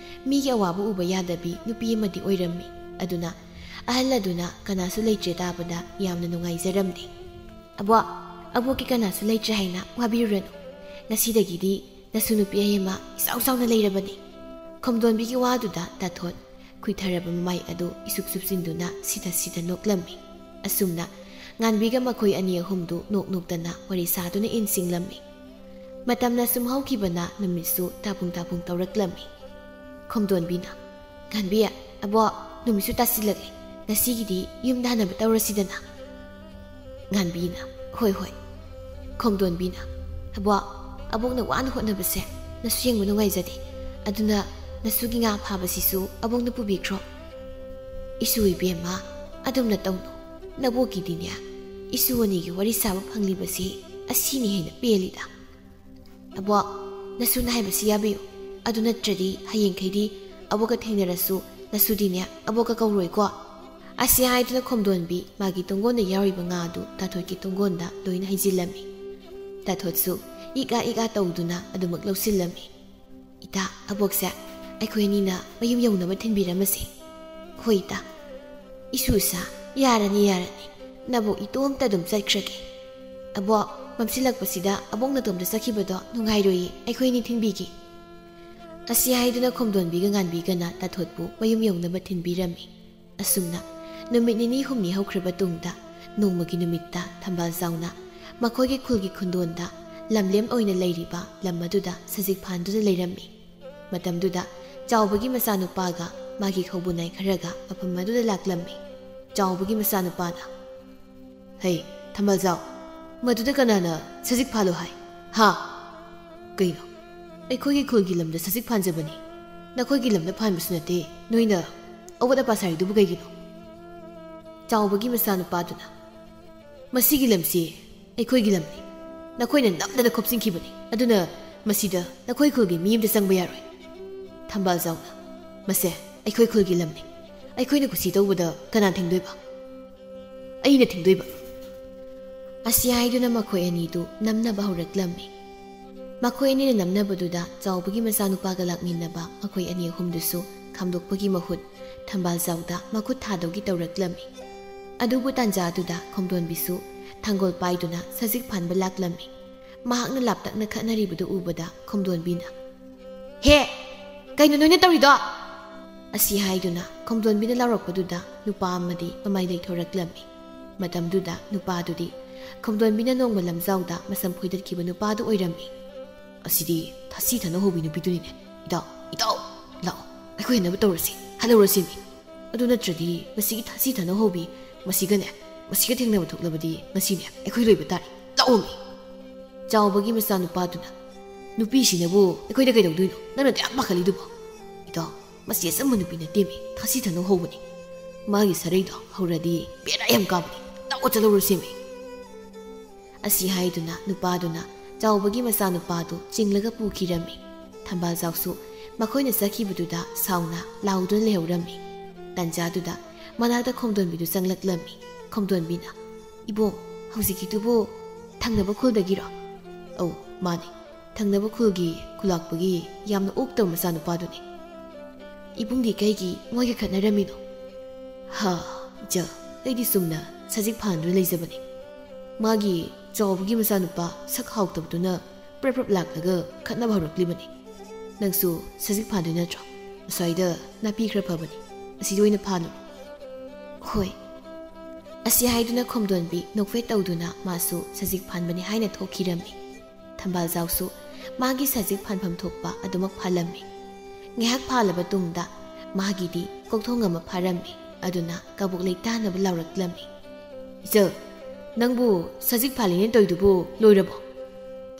ꯃꯤꯒꯤ ꯑꯋꯥꯕ ꯎꯕ ꯌꯥꯗꯕꯤ ꯅꯨꯄꯤ ꯑꯃꯗꯤ ꯑꯣꯏꯔꯝꯃꯤ꯫ ꯑꯗꯨꯅ ꯑꯍꯜ ꯑꯗꯨꯅ ꯀꯅꯥꯁꯨ ꯂꯩꯇ꯭ꯔꯦ ꯇꯥꯕꯗ ꯌꯥꯝꯅ ꯅꯨꯡꯉꯥꯏꯖꯔꯝꯗꯦ꯫ "ꯑꯕꯣꯛ, ꯑꯕꯣꯛꯀꯤ ꯀꯅꯥꯁꯨ ꯂꯩꯇ꯭ꯔꯦ ꯍꯥꯏꯅ ꯋꯥꯕꯤꯔꯨꯔꯅꯨ꯫ ꯉꯁꯤꯗꯒꯤꯗꯤ ꯅꯁꯨ ꯅꯨꯄꯤ ꯑꯩ ꯑꯃ ꯏꯆꯥꯎ ꯆꯥꯎꯅ ꯂꯩꯔꯕꯅꯤ꯫" ꯈꯣꯝꯗꯣꯟꯕꯤꯒꯤ ꯋꯥꯗꯨꯗ ꯇꯥꯊꯣꯠ ꯈꯨꯏꯊꯔꯕ ꯃꯃꯥꯏ ꯑꯗꯨ ꯏꯁꯨꯛ ꯁꯨꯞꯆꯤꯟꯗꯨꯅ ꯁꯤꯗ ꯁꯤꯗ ꯅꯣꯛꯂꯝꯃꯤ꯫ ꯑꯁꯨꯝꯅ ꯉꯥꯟꯕꯤꯒ ꯃꯈꯣꯏ ꯑꯅꯤ ꯑꯍꯨꯝꯗꯨ ꯅꯣꯛ ꯅꯣꯛꯇꯅ ꯋꯥꯔꯤ ꯁꯥꯗꯨꯅ ꯏꯟꯁꯤꯡꯂꯝꯃꯤ꯫ ꯃꯇꯝꯅ ꯁꯨꯝ ꯍꯧꯈꯤꯕꯅ ꯅꯨꯃꯤꯠꯁꯨ ꯇꯥꯕꯨꯡ ꯇꯥꯕꯨꯡ ꯇꯧꯔꯛꯂꯝꯃꯤ꯫ ꯈꯣꯝꯗꯣꯟꯕꯤꯅ, "ꯉꯥꯟꯕꯤ, ꯑꯕꯣꯛ, ꯅꯨꯃꯤꯠꯁꯨ ꯇꯥꯁꯤꯜꯂꯛꯂꯦ, ꯉꯁꯤꯒꯤꯗꯤ ꯌꯨꯝꯗ ꯍꯟꯅꯕ ꯇꯧꯔꯁꯤꯗꯅ꯫" ꯉꯥꯟꯕꯤꯅ, "ꯍꯣꯏ, ꯍꯣꯏ꯫" ꯈꯣꯝꯗꯣꯟꯕꯤꯅ, "ꯑꯕꯣꯛ, ꯑꯕꯣꯛꯅ ꯋꯥꯅ ꯍꯣꯠꯅꯕꯁꯦ ꯅꯁꯨ ꯌꯦꯡꯕ ꯅꯨꯡꯉꯥꯏꯖꯗꯦ, ꯑꯗꯨꯅ ꯅꯁꯨꯒꯤ ꯉꯥ ꯐꯥꯕꯁꯤꯁꯨ ꯑꯕꯣꯛꯅ ꯄꯨꯕꯤꯈ꯭ꯔꯣ꯫" "ꯏꯁꯨ ꯏꯕꯦꯝꯃ, ꯑꯗꯨꯝꯅ ꯇꯧꯅꯨ꯫ ꯅꯕꯣꯛꯀꯤꯗꯤꯅꯦ, ꯏꯁꯨ ꯑꯅꯤꯒꯤ ꯋꯥꯔꯤ ꯁꯥꯕ ꯐꯪꯂꯤꯕꯁꯤ ꯑꯁꯤꯅ ꯍꯦꯟꯅ ꯄꯦꯜꯂꯤꯗ꯫ ꯑꯕꯣꯛ, ꯅꯁꯨꯅ ꯍꯥꯏꯕꯁꯤ ꯌꯥꯕꯤꯌꯨ꯫ ꯑꯗꯨ ꯅꯠꯇ꯭ꯔꯗꯤ ꯍꯌꯦꯡꯈꯩꯗꯤ ꯑꯕꯣꯛꯀ ꯊꯦꯡꯅꯔꯁꯨ ꯅꯁꯨꯗꯤꯅꯦ ꯑꯕꯣꯛꯀ ꯀꯧꯔꯣꯏꯀꯣ꯫" ꯑꯁꯤ ꯍꯥꯏꯗꯨꯅ ꯈꯣꯝꯗꯣꯟꯕꯤ ꯃꯥꯒꯤ ꯇꯨꯡꯒꯣꯟꯗ ꯌꯥꯎꯔꯤꯕ ꯉꯥ ꯑꯗꯨ ꯇꯥꯊꯣꯠꯀꯤ ꯇꯨꯡꯒꯣꯟꯗ ꯂꯣꯏꯅ ꯍꯩꯖꯤꯜꯂꯝꯃꯤ꯫ ꯇꯥꯊꯣꯠꯁꯨ ꯏꯛ ꯑꯥ ꯏꯛ ꯑꯥ ꯇꯧꯗꯨꯅ ꯑꯗꯨꯃꯛ ꯂꯧꯁꯤꯜꯂꯝꯃꯤ꯫ "ꯏꯇꯥ, ꯑꯕꯣꯛꯁꯦ ꯑꯩꯈꯣꯏ ꯑꯅꯤꯅ ꯃꯌꯨꯝ ꯌꯧꯅꯕ ꯊꯤꯟꯕꯤꯔꯝꯃꯁꯤ꯫ ꯍꯣꯏ ꯏꯇꯥ꯫ ꯏꯁꯨꯁꯥ, ꯌꯥꯔꯅꯤ, ꯌꯥꯔꯅꯤ꯫ ꯅꯕꯣꯛ ꯏꯇꯣꯝꯇ ꯑꯗꯨꯝ ꯆꯠꯈ꯭ꯔꯒꯦ꯫ ꯑꯕꯣꯛ, ꯃꯝꯁꯤꯜꯂꯛꯄꯁꯤꯗ ꯑꯕꯣꯛ ꯅꯇꯣꯝꯇ ꯆꯠꯈꯤꯕꯗꯣ ꯅꯨꯡꯉꯥꯏꯔꯣꯏꯌꯦ, ꯑꯩꯈꯣꯏ ꯑꯅꯤ ꯊꯤꯟꯕꯤꯒꯦ꯫ ꯑꯁꯤ ꯍꯥꯏꯗꯨꯅ ꯈꯣꯝꯗꯣꯟꯕꯤꯒ ꯉꯥꯟꯕꯤꯒꯅ ꯇꯥꯊꯣꯠꯄꯨ ꯃꯌꯨꯝ ꯌꯧꯅꯕ ꯊꯤꯟꯕꯤꯔꯝꯃꯤ꯫ ꯑꯁꯨꯝꯅ ꯅꯨꯃꯤꯠ ꯅꯤꯅꯤ ꯍꯨꯝꯅꯤ ꯍꯧꯈ꯭ꯔꯕ ꯇꯨꯡꯗ, ꯅꯣꯡꯃꯒꯤ ꯅꯨꯃꯤꯠꯇ ꯊꯝꯕꯥꯜ ꯖꯥꯎꯅ ꯃꯈꯣꯏꯒꯤ ꯈꯨꯜꯒꯤ ꯈꯨꯟꯗꯣꯟꯗ ꯂꯝꯂꯦꯝ ꯑꯣꯏꯅ ꯂꯩꯔꯤꯕ ꯂꯝ ꯑꯗꯨꯗ ꯁꯖꯤꯛ ꯐꯥꯟꯗꯨꯅ ꯂꯩꯔꯝꯃꯤ꯫ ꯃꯇꯝꯗꯨꯗ ꯆꯥꯎꯕꯒꯤ ꯃꯆꯥꯅꯨꯄꯥꯒ ꯃꯥꯒꯤ ꯈꯧꯕꯨꯅꯥꯏ ꯈꯔꯒ ꯃꯐꯝ ꯑꯗꯨꯗ ꯂꯥꯛꯂꯝꯃꯤ꯫ ꯆꯥꯎꯕꯒꯤ ꯃꯆꯥꯅꯨꯄꯥꯅ, "ꯍꯩ, ꯊꯝꯕꯥꯜꯖꯥꯎ, ꯃꯗꯨꯗ ꯀꯅꯥꯅ ꯁꯖꯤꯛ ꯐꯥꯜꯂꯨ ꯍꯥꯏ? ꯍꯥ? ꯀꯩꯅꯣ? ꯑꯩꯈꯣꯏꯒꯤ ꯈꯨꯜꯒꯤ ꯂꯝꯗ ꯁꯖꯤꯛ ꯐꯥꯟꯖꯕꯅꯤ꯫ ꯅꯈꯣꯏꯒꯤ ꯂꯝꯗ ꯐꯥꯟꯕꯁꯨ ꯅꯠꯇꯦ꯫ ꯅꯣꯏꯅ ꯑꯋꯥꯠ ꯑꯄꯥ ꯁꯥꯔꯤꯗꯨꯕꯨ ꯀꯩꯒꯤꯅꯣ?" ꯆꯥꯎꯕꯒꯤ ꯃꯆꯥꯅꯨꯄꯥꯗꯨꯅ, "ꯃꯁꯤꯒꯤ ꯂꯝꯁꯤ ꯑꯩꯈꯣꯏꯒꯤ ꯂꯝꯅꯤ꯫ ꯅꯈꯣꯏꯅ ꯅꯝꯗꯅ ꯈꯣꯞꯆꯤꯟꯈꯤꯕꯅꯤ꯫ ꯑꯗꯨꯅ ꯃꯁꯤꯗ ꯅꯈꯣꯏ ꯈꯨꯜꯒꯤ ꯃꯤ ꯑꯃꯇ ꯆꯪꯕ ꯌꯥꯔꯣꯏ꯫" ꯊꯝꯕꯥꯜꯖꯥꯎꯅ, "ꯃꯁꯦ ꯑꯩꯈꯣꯏ ꯈꯨꯜꯒꯤ ꯂꯝꯅꯤ꯫ ꯑꯩꯈꯣꯏꯅ ꯀꯨꯁꯤ ꯇꯧꯕꯗ ꯀꯅꯥ ꯊꯤꯡꯗꯣꯏꯕ? ꯑꯩꯅ ꯊꯤꯡꯗꯣꯏꯕ꯫" ꯑꯁꯤ ꯍꯥꯏꯗꯨꯅ ꯃꯈꯣꯏ ꯑꯅꯤꯗꯨ ꯅꯝꯅꯕ ꯍꯧꯔꯛꯂꯝꯃꯤ꯫ ꯃꯈꯣꯏ ꯑꯅꯤꯅ ꯅꯝꯅꯕꯗꯨꯗ ꯆꯥꯎꯕꯒꯤ ꯃꯆꯥꯅꯨꯄꯥꯒ ꯂꯥꯛꯃꯤꯟꯅꯕ ꯃꯈꯣꯏ ꯑꯅꯤ ꯑꯍꯨꯝꯗꯨꯁꯨ ꯈꯥꯝꯗꯣꯛꯄꯒꯤ ꯃꯍꯨꯠ ꯊꯝꯕꯥꯜꯖꯥꯎꯗ ꯃꯈꯨꯠ ꯊꯥꯗꯧꯒꯤ ꯇꯧꯔꯛꯂꯝꯃꯤ꯫ ꯑꯗꯨꯕꯨ ꯇꯥꯟꯖꯥꯗꯨꯗ ꯈꯣꯝꯗꯣꯟꯕꯤꯁꯨ ꯊꯥꯡꯒꯣꯜ ꯄꯥꯏꯗꯨꯅ ꯁꯖꯤꯛ ꯐꯥꯟꯕ ꯂꯥꯛꯂꯝꯃꯤ꯫ ꯃꯍꯥꯛꯅ ꯂꯥꯞꯇꯛꯅ ꯈꯠꯅꯔꯤꯕꯗꯨ ꯎꯕꯗ ꯈꯣꯝꯗꯣꯟꯕꯤꯅ, "ꯍꯦ! ꯀꯩꯅꯣ ꯅꯣꯏꯅ ꯇꯧꯔꯤꯗꯣ?" ꯑꯁꯤ ꯍꯥꯏꯗꯨꯅ ꯈꯣꯝꯗꯣꯟꯕꯤꯅ ꯂꯥꯎꯔꯛꯄꯗꯨꯗ ꯅꯨꯄꯥ ꯑꯃꯗꯤ ꯃꯃꯥꯏ ꯂꯩꯊꯣꯔꯛꯂꯝꯃꯤ꯫ ꯃꯇꯝꯗꯨꯗ ꯅꯨꯄꯥꯗꯨꯗꯤ ꯈꯣꯝꯗꯣꯟꯕꯤꯅ ꯅꯣꯡꯃ ꯂꯝꯖꯥꯎꯗ ꯃꯁꯝ ꯐꯣꯏꯗꯠꯈꯤꯕ ꯅꯨꯄꯥꯗꯨ ꯑꯣꯏꯔꯝꯃꯤ꯫ "ꯑꯁꯤꯗꯤ ꯊꯥꯁꯤ ꯊꯥꯅꯧ ꯍꯧꯕꯤ ꯅꯨꯄꯤꯗꯨꯅꯤꯅꯦ꯫ ꯏꯇꯥꯎ, ꯏꯇꯥꯎ, ꯂꯥꯛꯑꯣ, ꯑꯩꯈꯣꯏ ꯍꯦꯟꯅꯕ ꯇꯧꯔꯁꯤ, ꯍꯜꯍꯧꯔꯁꯤ ꯃꯤ꯫ ꯑꯗꯨ ꯅꯠꯇ꯭ꯔꯗꯤ ꯃꯁꯤꯒꯤ ꯊꯥꯁꯤ ꯊꯥꯅꯧ ꯍꯧꯕꯤ ꯃꯁꯤꯒꯅꯦ, ꯃꯁꯤꯒ ꯊꯦꯡꯅꯕ ꯊꯣꯛꯂꯕꯗꯤ ꯉꯁꯤꯅꯦ ꯑꯩꯈꯣꯏ ꯂꯣꯏꯕ ꯇꯥꯔꯦ꯫ ꯂꯥꯛꯑꯣ ꯃꯤ꯫" ꯆꯥꯎꯕꯒꯤ ꯃꯆꯥꯅꯨꯄꯥꯗꯨꯅ, "ꯅꯨꯄꯤꯁꯤꯅꯕꯨ ꯑꯩꯈꯣꯏꯗ ꯀꯩꯗꯧꯗꯣꯏꯅꯣ? ꯅꯪꯅ ꯑꯗꯨꯛ ꯌꯥꯝ ꯄꯥꯈꯠꯂꯤꯗꯨꯕꯣ?" "ꯏꯇꯥꯎ, ꯃꯁꯤ ꯑꯆꯝꯕ ꯅꯨꯄꯤ ꯅꯠꯇꯦꯃꯤ, ꯊꯥꯁꯤ ꯊꯥꯅꯧ ꯍꯧꯕꯅꯤ꯫ ꯃꯥꯒꯤ ꯁꯥꯔꯩꯗꯣ ꯍꯧꯔꯗꯤ ꯕꯦꯔꯥ ꯌꯥꯝ ꯀꯥꯕꯅꯤ꯫ ꯂꯥꯛꯑꯣ ꯆꯠꯍꯧꯔꯁꯦꯃꯤ꯫" ꯑꯁꯤ ꯍꯥꯏꯗꯨꯅ ꯅꯨꯄꯥꯗꯨꯅ ꯆꯥꯎꯕꯒꯤ ꯃꯆꯥꯅꯨꯄꯥꯗꯨ ꯆꯤꯡꯂꯒ ꯄꯨꯈꯤꯔꯝꯃꯤ꯫ ꯊꯝꯕꯥꯜꯖꯥꯎꯁꯨ ꯃꯈꯣꯏꯅ ꯆꯠꯈꯤꯕꯗꯨꯗ ꯁꯥꯎꯅ ꯂꯥꯎꯗꯨꯅ ꯂꯩꯍꯧꯔꯝꯃꯤ꯫ ꯇꯟꯖꯥꯗꯨꯗ ꯃꯅꯥꯛꯇ ꯈꯣꯝꯗꯣꯟꯕꯤꯗꯨ ꯆꯪꯂꯛꯂꯝꯃꯤ꯫ ꯈꯣꯝꯗꯣꯟꯕꯤꯅ, "ꯏꯕꯣꯛ, ꯍꯧꯖꯤꯛꯀꯤꯗꯨꯕꯨ ꯊꯪꯅꯕ ꯈꯨꯜꯗꯒꯤꯔꯣ?" "ꯑꯧ, ꯃꯥꯅꯤ꯫ ꯊꯪꯅꯕ ꯈꯨꯜꯒꯤ ꯈꯨꯂꯥꯛꯄꯒꯤ ꯌꯥꯝꯅ ꯑꯣꯛꯇꯕ ꯃꯆꯥꯅꯨꯄꯥꯗꯨꯅꯤ꯫ ꯏꯕꯨꯡꯗꯤ ꯀꯩꯒꯤ ꯃꯣꯏꯒ ꯈꯠꯅꯔꯝꯃꯤꯅꯣ? ꯍꯥ, ꯏꯆꯜ, ꯑꯩꯗꯤ ꯆꯨꯝꯅ ꯁꯖꯤꯛ ꯐꯥꯟꯗꯨꯅ ꯂꯩꯖꯕꯅꯤ꯫ ꯃꯥꯒꯤ ꯆꯥꯎꯕꯒꯤ ꯃꯆꯥꯅꯨꯄꯥ ꯁꯛ ꯍꯥꯎꯇꯕꯗꯨꯅ ꯄ꯭ꯔꯞ ꯄ꯭ꯔꯞ ꯂꯥꯛꯂꯒ ꯈꯠꯅꯕ ꯍꯧꯔꯛꯂꯤꯕꯅꯤ꯫ ꯅꯪꯁꯨ ꯁꯖꯤꯛ ꯐꯥꯟꯗꯣꯏ ꯅꯠꯇ꯭ꯔꯣ? ꯑꯁ꯭ꯋꯥꯏꯗ ꯅꯥꯄꯤ ꯈꯔ ꯐꯕꯅꯤ, ꯑꯁꯤꯗ ꯑꯣꯏꯅ ꯐꯥꯜꯂꯨ꯫ ꯍꯣꯏ꯫ ꯑꯁꯤ ꯍꯥꯏꯗꯨꯅ ꯈꯣꯝꯗꯣꯟꯕꯤ ꯅꯣꯛꯐꯦꯠ ꯇꯧꯗꯨꯅ ꯃꯥꯁꯨ ꯁꯖꯤꯛ ꯐꯥꯟꯕꯅꯤ ꯍꯥꯏꯅ ꯊꯣꯛꯈꯤꯔꯝꯃꯤ꯫ ꯊꯝꯕꯥꯜꯖꯥꯎꯁꯨ ꯃꯥꯒꯤ ꯁꯖꯤꯛ ꯐꯥꯟꯐꯝ ꯊꯣꯛꯄ ꯑꯗꯨꯃꯛ ꯐꯥꯜꯂꯝꯃꯤ꯫ ꯉꯥꯏꯍꯥꯛ ꯐꯥꯜꯂꯕ ꯇꯨꯡꯗ ꯃꯥꯒꯤꯗꯤ ꯀꯣꯛꯊꯣꯡ ꯑꯃ ꯐꯥꯔꯝꯃꯤ꯫ ꯑꯗꯨꯅ ꯀꯕꯣꯛ ꯂꯩ ꯇꯥꯅꯕ ꯂꯥꯎꯔꯛꯂꯝꯃꯤ꯫ "ꯏꯆꯜ, ꯅꯪꯕꯨ ꯁꯖꯤꯛ ꯐꯥꯜꯂꯤꯅꯦ ꯇꯧꯔꯤꯗꯨꯕꯨ ꯂꯣꯏꯔꯕꯣ?"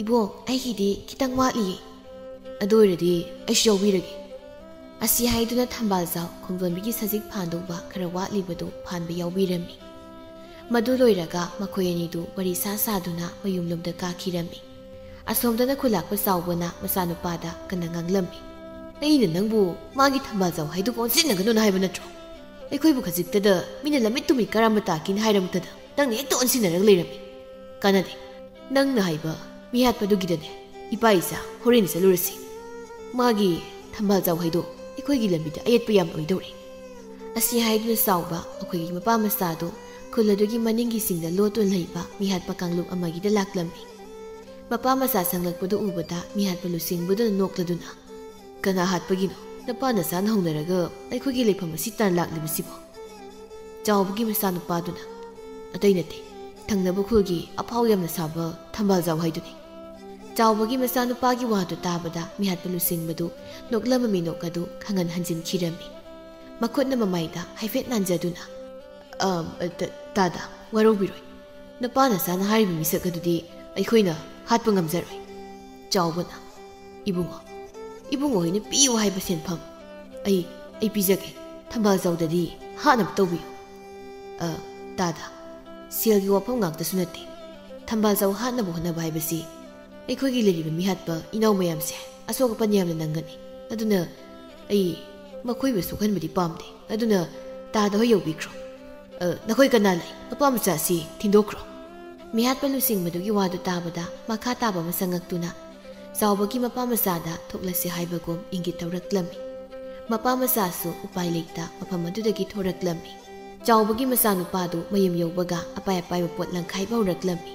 "ꯏꯕꯣꯛ, ꯑꯩꯒꯤꯗꯤ ꯈꯤꯇꯪ ꯋꯥꯠꯂꯤꯌꯦ꯫" "ꯑꯗꯨ ꯑꯣꯏꯔꯗꯤ ꯑꯩꯁꯨ ꯌꯥꯎꯕꯤꯔꯒꯦ꯫" ꯑꯁꯤ ꯍꯥꯏꯗꯨꯅ ꯊꯝꯕꯥꯜꯖꯥꯎ ꯈꯣꯡꯗꯣꯟꯕꯤꯒꯤ ꯁꯖꯤꯛ ꯐꯥꯟꯗꯧꯕ ꯈꯔ ꯋꯥꯠꯂꯤꯕꯗꯨ ꯐꯥꯟꯕ ꯌꯥꯎꯕꯤꯔꯝꯃꯤ꯫ ꯃꯗꯨ ꯂꯣꯏꯔꯒ ꯃꯈꯣꯏ ꯑꯅꯤꯗꯨ ꯋꯥꯔꯤ ꯁꯥ ꯁꯥꯗꯨꯅ ꯃꯌꯨꯝꯂꯣꯝꯗ ꯀꯥꯈꯤꯔꯝꯃꯤ꯫ ꯑꯁꯣꯝꯗꯅ ꯈꯨꯂꯥꯛꯄ ꯆꯥꯎꯕꯅ ꯃꯆꯥꯅꯨꯄꯥꯗ ꯀꯟꯅ ꯉꯥꯡꯂꯝꯃꯤ꯫ "ꯑꯩꯅ ꯅꯪꯕꯨ ꯃꯥꯒꯤ ꯊꯝꯕꯥꯜꯖꯥꯎ ꯍꯥꯏꯗꯨꯕꯨ ꯑꯣꯟꯁꯤꯟꯅꯒꯅꯨꯅ ꯍꯥꯏꯕ ꯅꯠꯇ꯭ꯔꯣ? ꯑꯩꯈꯣꯏꯕꯨ ꯈꯖꯤꯛꯇꯗ ꯃꯤꯅ ꯂꯝꯃꯤꯠ ꯇꯨꯃꯤꯠ ꯀꯔꯝꯕ ꯇꯥꯛꯀꯦꯅ ꯍꯥꯏꯔꯃꯛꯇꯗ ꯅꯪꯅ ꯍꯦꯛꯇ ꯑꯣꯟꯁꯤꯟꯅꯔꯒ ꯂꯩꯔꯝꯃꯤ꯫ ꯀꯥꯟꯅꯗꯦ꯫ ꯅꯪꯅ ꯍꯥꯏꯕ ꯃꯤꯍꯥꯠꯄꯗꯨꯒꯤꯗꯅꯦ ꯏꯄꯥ ꯏꯆꯥ ꯍꯣꯔꯦꯟ ꯆꯠꯂꯨꯔꯁꯤ꯫ ꯃꯥꯒꯤ ꯊꯝꯕꯥꯜꯖꯥꯎ ꯍꯥꯏꯗꯣ ꯑꯩꯈꯣꯏꯒꯤ ꯂꯝꯕꯤꯗ ꯑꯌꯦꯠꯄ ꯌꯥꯝ ꯑꯣꯏꯗꯧꯔꯤ꯫" ꯑꯁꯤ ꯍꯥꯏꯗꯨꯅ ꯆꯥꯎꯕ ꯑꯩꯈꯣꯏꯒꯤ ꯃꯄꯥ ꯃꯆꯥꯗꯨ ꯈꯨꯜ ꯑꯗꯨꯒꯤ ꯃꯅꯤꯡꯒꯤ ꯆꯤꯡꯗ ꯂꯣꯠꯇꯨꯅ ꯂꯩꯕ ꯃꯤꯍꯥꯠꯄ ꯀꯥꯡꯂꯨꯞ ꯑꯃꯒꯤꯗ ꯂꯥꯛꯂꯝꯃꯤ꯫ ꯃꯄꯥ ꯃꯆꯥ ꯆꯪꯂꯛꯄꯗꯨ ꯎꯕꯗ ꯃꯤꯍꯥꯠꯄ ꯂꯨꯆꯤꯡꯕꯗꯨꯅ ꯅꯣꯛꯂꯗꯨꯅ, "ꯀꯅꯥ ꯍꯥꯠꯄꯒꯤꯅꯣ? ꯅꯄꯥ ꯅꯆꯥꯅ ꯍꯧꯅꯔꯒ ꯑꯩꯈꯣꯏꯒꯤ ꯂꯩꯐꯝ ꯑꯁꯤ ꯇꯥꯟꯅ ꯂꯥꯛꯂꯤꯕꯁꯤꯕꯣ?" ꯆꯥꯎꯕꯒꯤ ꯃꯆꯥꯅꯨꯄꯥꯗꯨꯅ, "ꯑꯇꯩ ꯅꯠꯇꯦ, ꯊꯪꯅꯕ ꯈꯨꯜꯒꯤ ꯑꯐꯥꯎ ꯌꯥꯝꯅ ꯁꯥꯕ ꯊꯝꯕꯥꯜꯖꯥꯎ ꯍꯥꯏꯗꯨꯅꯤ꯫" ꯆꯥꯎꯕꯒꯤ ꯃꯆꯥꯅꯨꯄꯥꯒꯤ ꯋꯥꯗꯨ ꯇꯥꯕꯗ ꯃꯤꯍꯥꯠꯄ ꯂꯨꯆꯤꯡꯕꯗꯨ ꯅꯣꯛꯂꯝꯕ ꯃꯤꯅꯣꯛ ꯑꯗꯨ ꯈꯪꯍꯟ ꯍꯟꯖꯤꯟꯈꯤꯔꯝꯃꯤ꯫ ꯃꯈꯨꯠꯅ ꯃꯃꯥꯏꯗ ꯍꯥꯏꯐꯦꯠ ꯅꯥꯟꯖꯗꯨꯅ, "ꯑꯝ, ꯑ, ꯇ-, ꯇꯥꯗ, ꯋꯥꯔꯧꯕꯤꯔꯣꯏ꯫ ꯅꯄꯥ ꯅꯆꯥꯅ ꯍꯥꯏꯔꯤꯕ ꯃꯤꯁꯛ ꯑꯗꯨꯗꯤ ꯑꯩꯈꯣꯏꯅ ꯍꯥꯠꯄ ꯉꯝꯖꯔꯣꯏ꯫" ꯆꯥꯎꯕꯅ, "ꯏꯕꯨꯡꯉꯣ, ꯏꯕꯨꯡꯉꯣ ꯍꯣꯏꯅ ꯄꯤꯌꯨ ꯍꯥꯏꯕ ꯁꯦꯟꯐꯝ ꯑꯩ, ꯑꯩ ꯄꯤꯖꯒꯦ꯫ ꯊꯝꯕꯥꯜꯖꯥꯎꯗꯗꯤ ꯍꯥꯠꯅꯕ ꯇꯧꯕꯤꯌꯨ꯫" "ꯑ, ꯇꯥꯗ, ꯁꯦꯜꯒꯤ ꯋꯥꯐꯝ ꯉꯥꯛꯇꯁꯨ ꯅꯠꯇꯦ꯫ ꯊꯝꯕꯥꯜꯖꯥꯎ ꯍꯥꯠꯅꯕ ꯍꯣꯠꯅꯕ ꯍꯥꯏꯕꯁꯤ ꯑꯩꯈꯣꯏꯒꯤ ꯂꯩꯔꯤꯕ ꯃꯤꯍꯥꯠꯄ ꯏꯅꯥꯎ ꯃꯌꯥꯝꯁꯦ ꯑꯁꯣꯛ ꯑꯄꯟ ꯌꯥꯝꯅ ꯅꯪꯒꯅꯤ꯫ ꯑꯗꯨꯅ ꯑꯩ ꯃꯈꯣꯏꯕꯨ ꯁꯣꯛꯍꯟꯕꯗꯤ ꯄꯥꯝꯗꯦ꯫ ꯑꯗꯨꯅ ꯇꯥꯗ ꯍꯣꯏ ꯌꯧꯕꯤꯈ꯭ꯔꯣ꯫" "ꯑ, ꯅꯈꯣꯏ ꯀꯅꯥ ꯂꯩ? ꯃꯄꯥ ꯃꯆꯥ ꯑꯁꯤ ꯊꯤꯟꯗꯣꯛꯈ꯭ꯔꯣ꯫" ꯃꯤꯍꯥꯠꯄ ꯂꯨꯆꯤꯡꯕꯗꯨꯒꯤ ꯋꯥꯗꯨ ꯇꯥꯕꯗ ꯃꯈꯥ ꯇꯥꯕ ꯑꯃ ꯆꯪꯉꯛꯇꯨꯅ ꯆꯥꯎꯕꯒꯤ ꯃꯄꯥ ꯃꯆꯥꯗ ꯊꯣꯛꯂꯁꯤ ꯍꯥꯏꯕꯒꯨꯝ ꯏꯪꯒꯤꯠ ꯇꯧꯔꯛꯂꯝꯃꯤ꯫ ꯃꯄꯥ ꯃꯆꯥꯁꯨ ꯎꯄꯥꯏ ꯂꯩꯇ ꯃꯐꯝ ꯑꯗꯨꯗꯒꯤ ꯊꯣꯔꯛꯂꯝꯃꯤ꯫ ꯆꯥꯎꯕꯒꯤ ꯃꯆꯥꯅꯨꯄꯥꯗꯨ ꯃꯌꯨꯝ ꯌꯧꯕꯒ ꯑꯄꯥꯏ ꯑꯄꯥꯏꯕ ꯄꯣꯠ ꯂꯪꯈꯥꯏꯕ ꯍꯧꯔꯛꯂꯝꯃꯤ꯫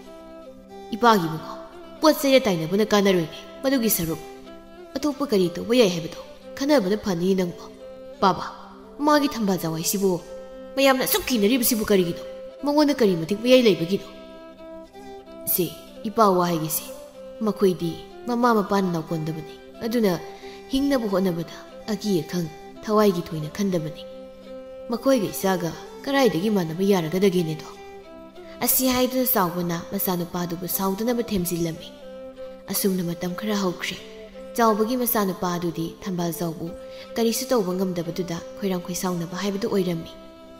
"ꯏꯄꯥꯒꯤ ꯏꯕꯨꯡꯉꯣ, ꯄꯣꯠ ꯆꯩꯗ ꯇꯥꯏꯅꯕꯅ ꯀꯥꯟꯅꯔꯣꯏꯅꯦ꯫ ꯃꯗꯨꯒꯤ ꯁꯔꯨꯛ ꯑꯇꯣꯞꯄ ꯀꯔꯤ ꯇꯧꯕ ꯌꯥꯏ ꯍꯥꯏꯕꯗꯣ ꯈꯟꯅꯕꯅ ꯐꯅꯤ ꯅꯪꯕꯣ꯫ ꯄꯥꯕ, ꯃꯥꯒꯤ ꯊꯝꯕꯥꯜ ꯖꯥꯎ ꯍꯥꯏꯁꯤꯕꯨ ꯃꯌꯥꯝꯅ ꯑꯁꯨꯛ ꯀꯤꯅꯔꯤꯕꯁꯤꯕꯨ ꯀꯔꯤꯒꯤꯅꯣ? ꯃꯉꯣꯟꯗ ꯀꯔꯤ ꯃꯇꯤꯛ ꯃꯌꯥꯏ ꯂꯩꯕꯒꯤꯅꯣ?" "ꯁꯦ, ꯏꯄꯥ ꯋꯥ ꯍꯥꯏꯒꯦꯁꯦ, ꯃꯈꯣꯏꯗꯤ ꯃꯃꯥ ꯃꯄꯥꯅ ꯅꯥꯎꯀꯣꯟꯗꯕꯅꯤ꯫ ꯑꯗꯨꯅ ꯍꯤꯡꯅꯕ ꯍꯣꯠꯅꯕꯗ ꯑꯀꯤ ꯑꯈꯪ ꯊꯋꯥꯏꯒꯤ ꯊꯣꯏꯅ ꯈꯟꯗꯕꯅꯤ꯫ ꯃꯈꯣꯏꯒ ꯏꯆꯥꯒ ꯀꯗꯥꯏꯗꯒꯤ ꯃꯥꯟꯅꯕ ꯌꯥꯔꯒꯗꯒꯦꯅꯦꯗꯣ?" ꯑꯁꯤ ꯍꯥꯏꯗꯨꯅ ꯆꯥꯎꯕꯅ ꯃꯆꯥꯅꯨꯄꯥꯗꯨꯕꯨ ꯁꯥꯎꯗꯅꯕ ꯊꯦꯝꯖꯤꯜꯂꯝꯃꯤ꯫ ꯑꯁꯨꯝꯅ ꯃꯇꯝ ꯈꯔ ꯍꯧꯈ꯭ꯔꯦ꯫ ꯆꯥꯎꯕꯒꯤ ꯃꯆꯥꯅꯨꯄꯥ ꯑꯗꯨꯗꯤ ꯊꯝꯕꯥꯜ ꯖꯥꯎꯕꯨ ꯀꯔꯤꯁꯨ ꯇꯧꯕ ꯉꯝꯗꯕꯗꯨꯗ ꯈꯣꯏꯔꯥꯡ ꯈꯣꯏꯁꯥꯎꯅꯕ ꯍꯥꯏꯕꯗꯨ ꯑꯣꯏꯔꯝꯃꯤ꯫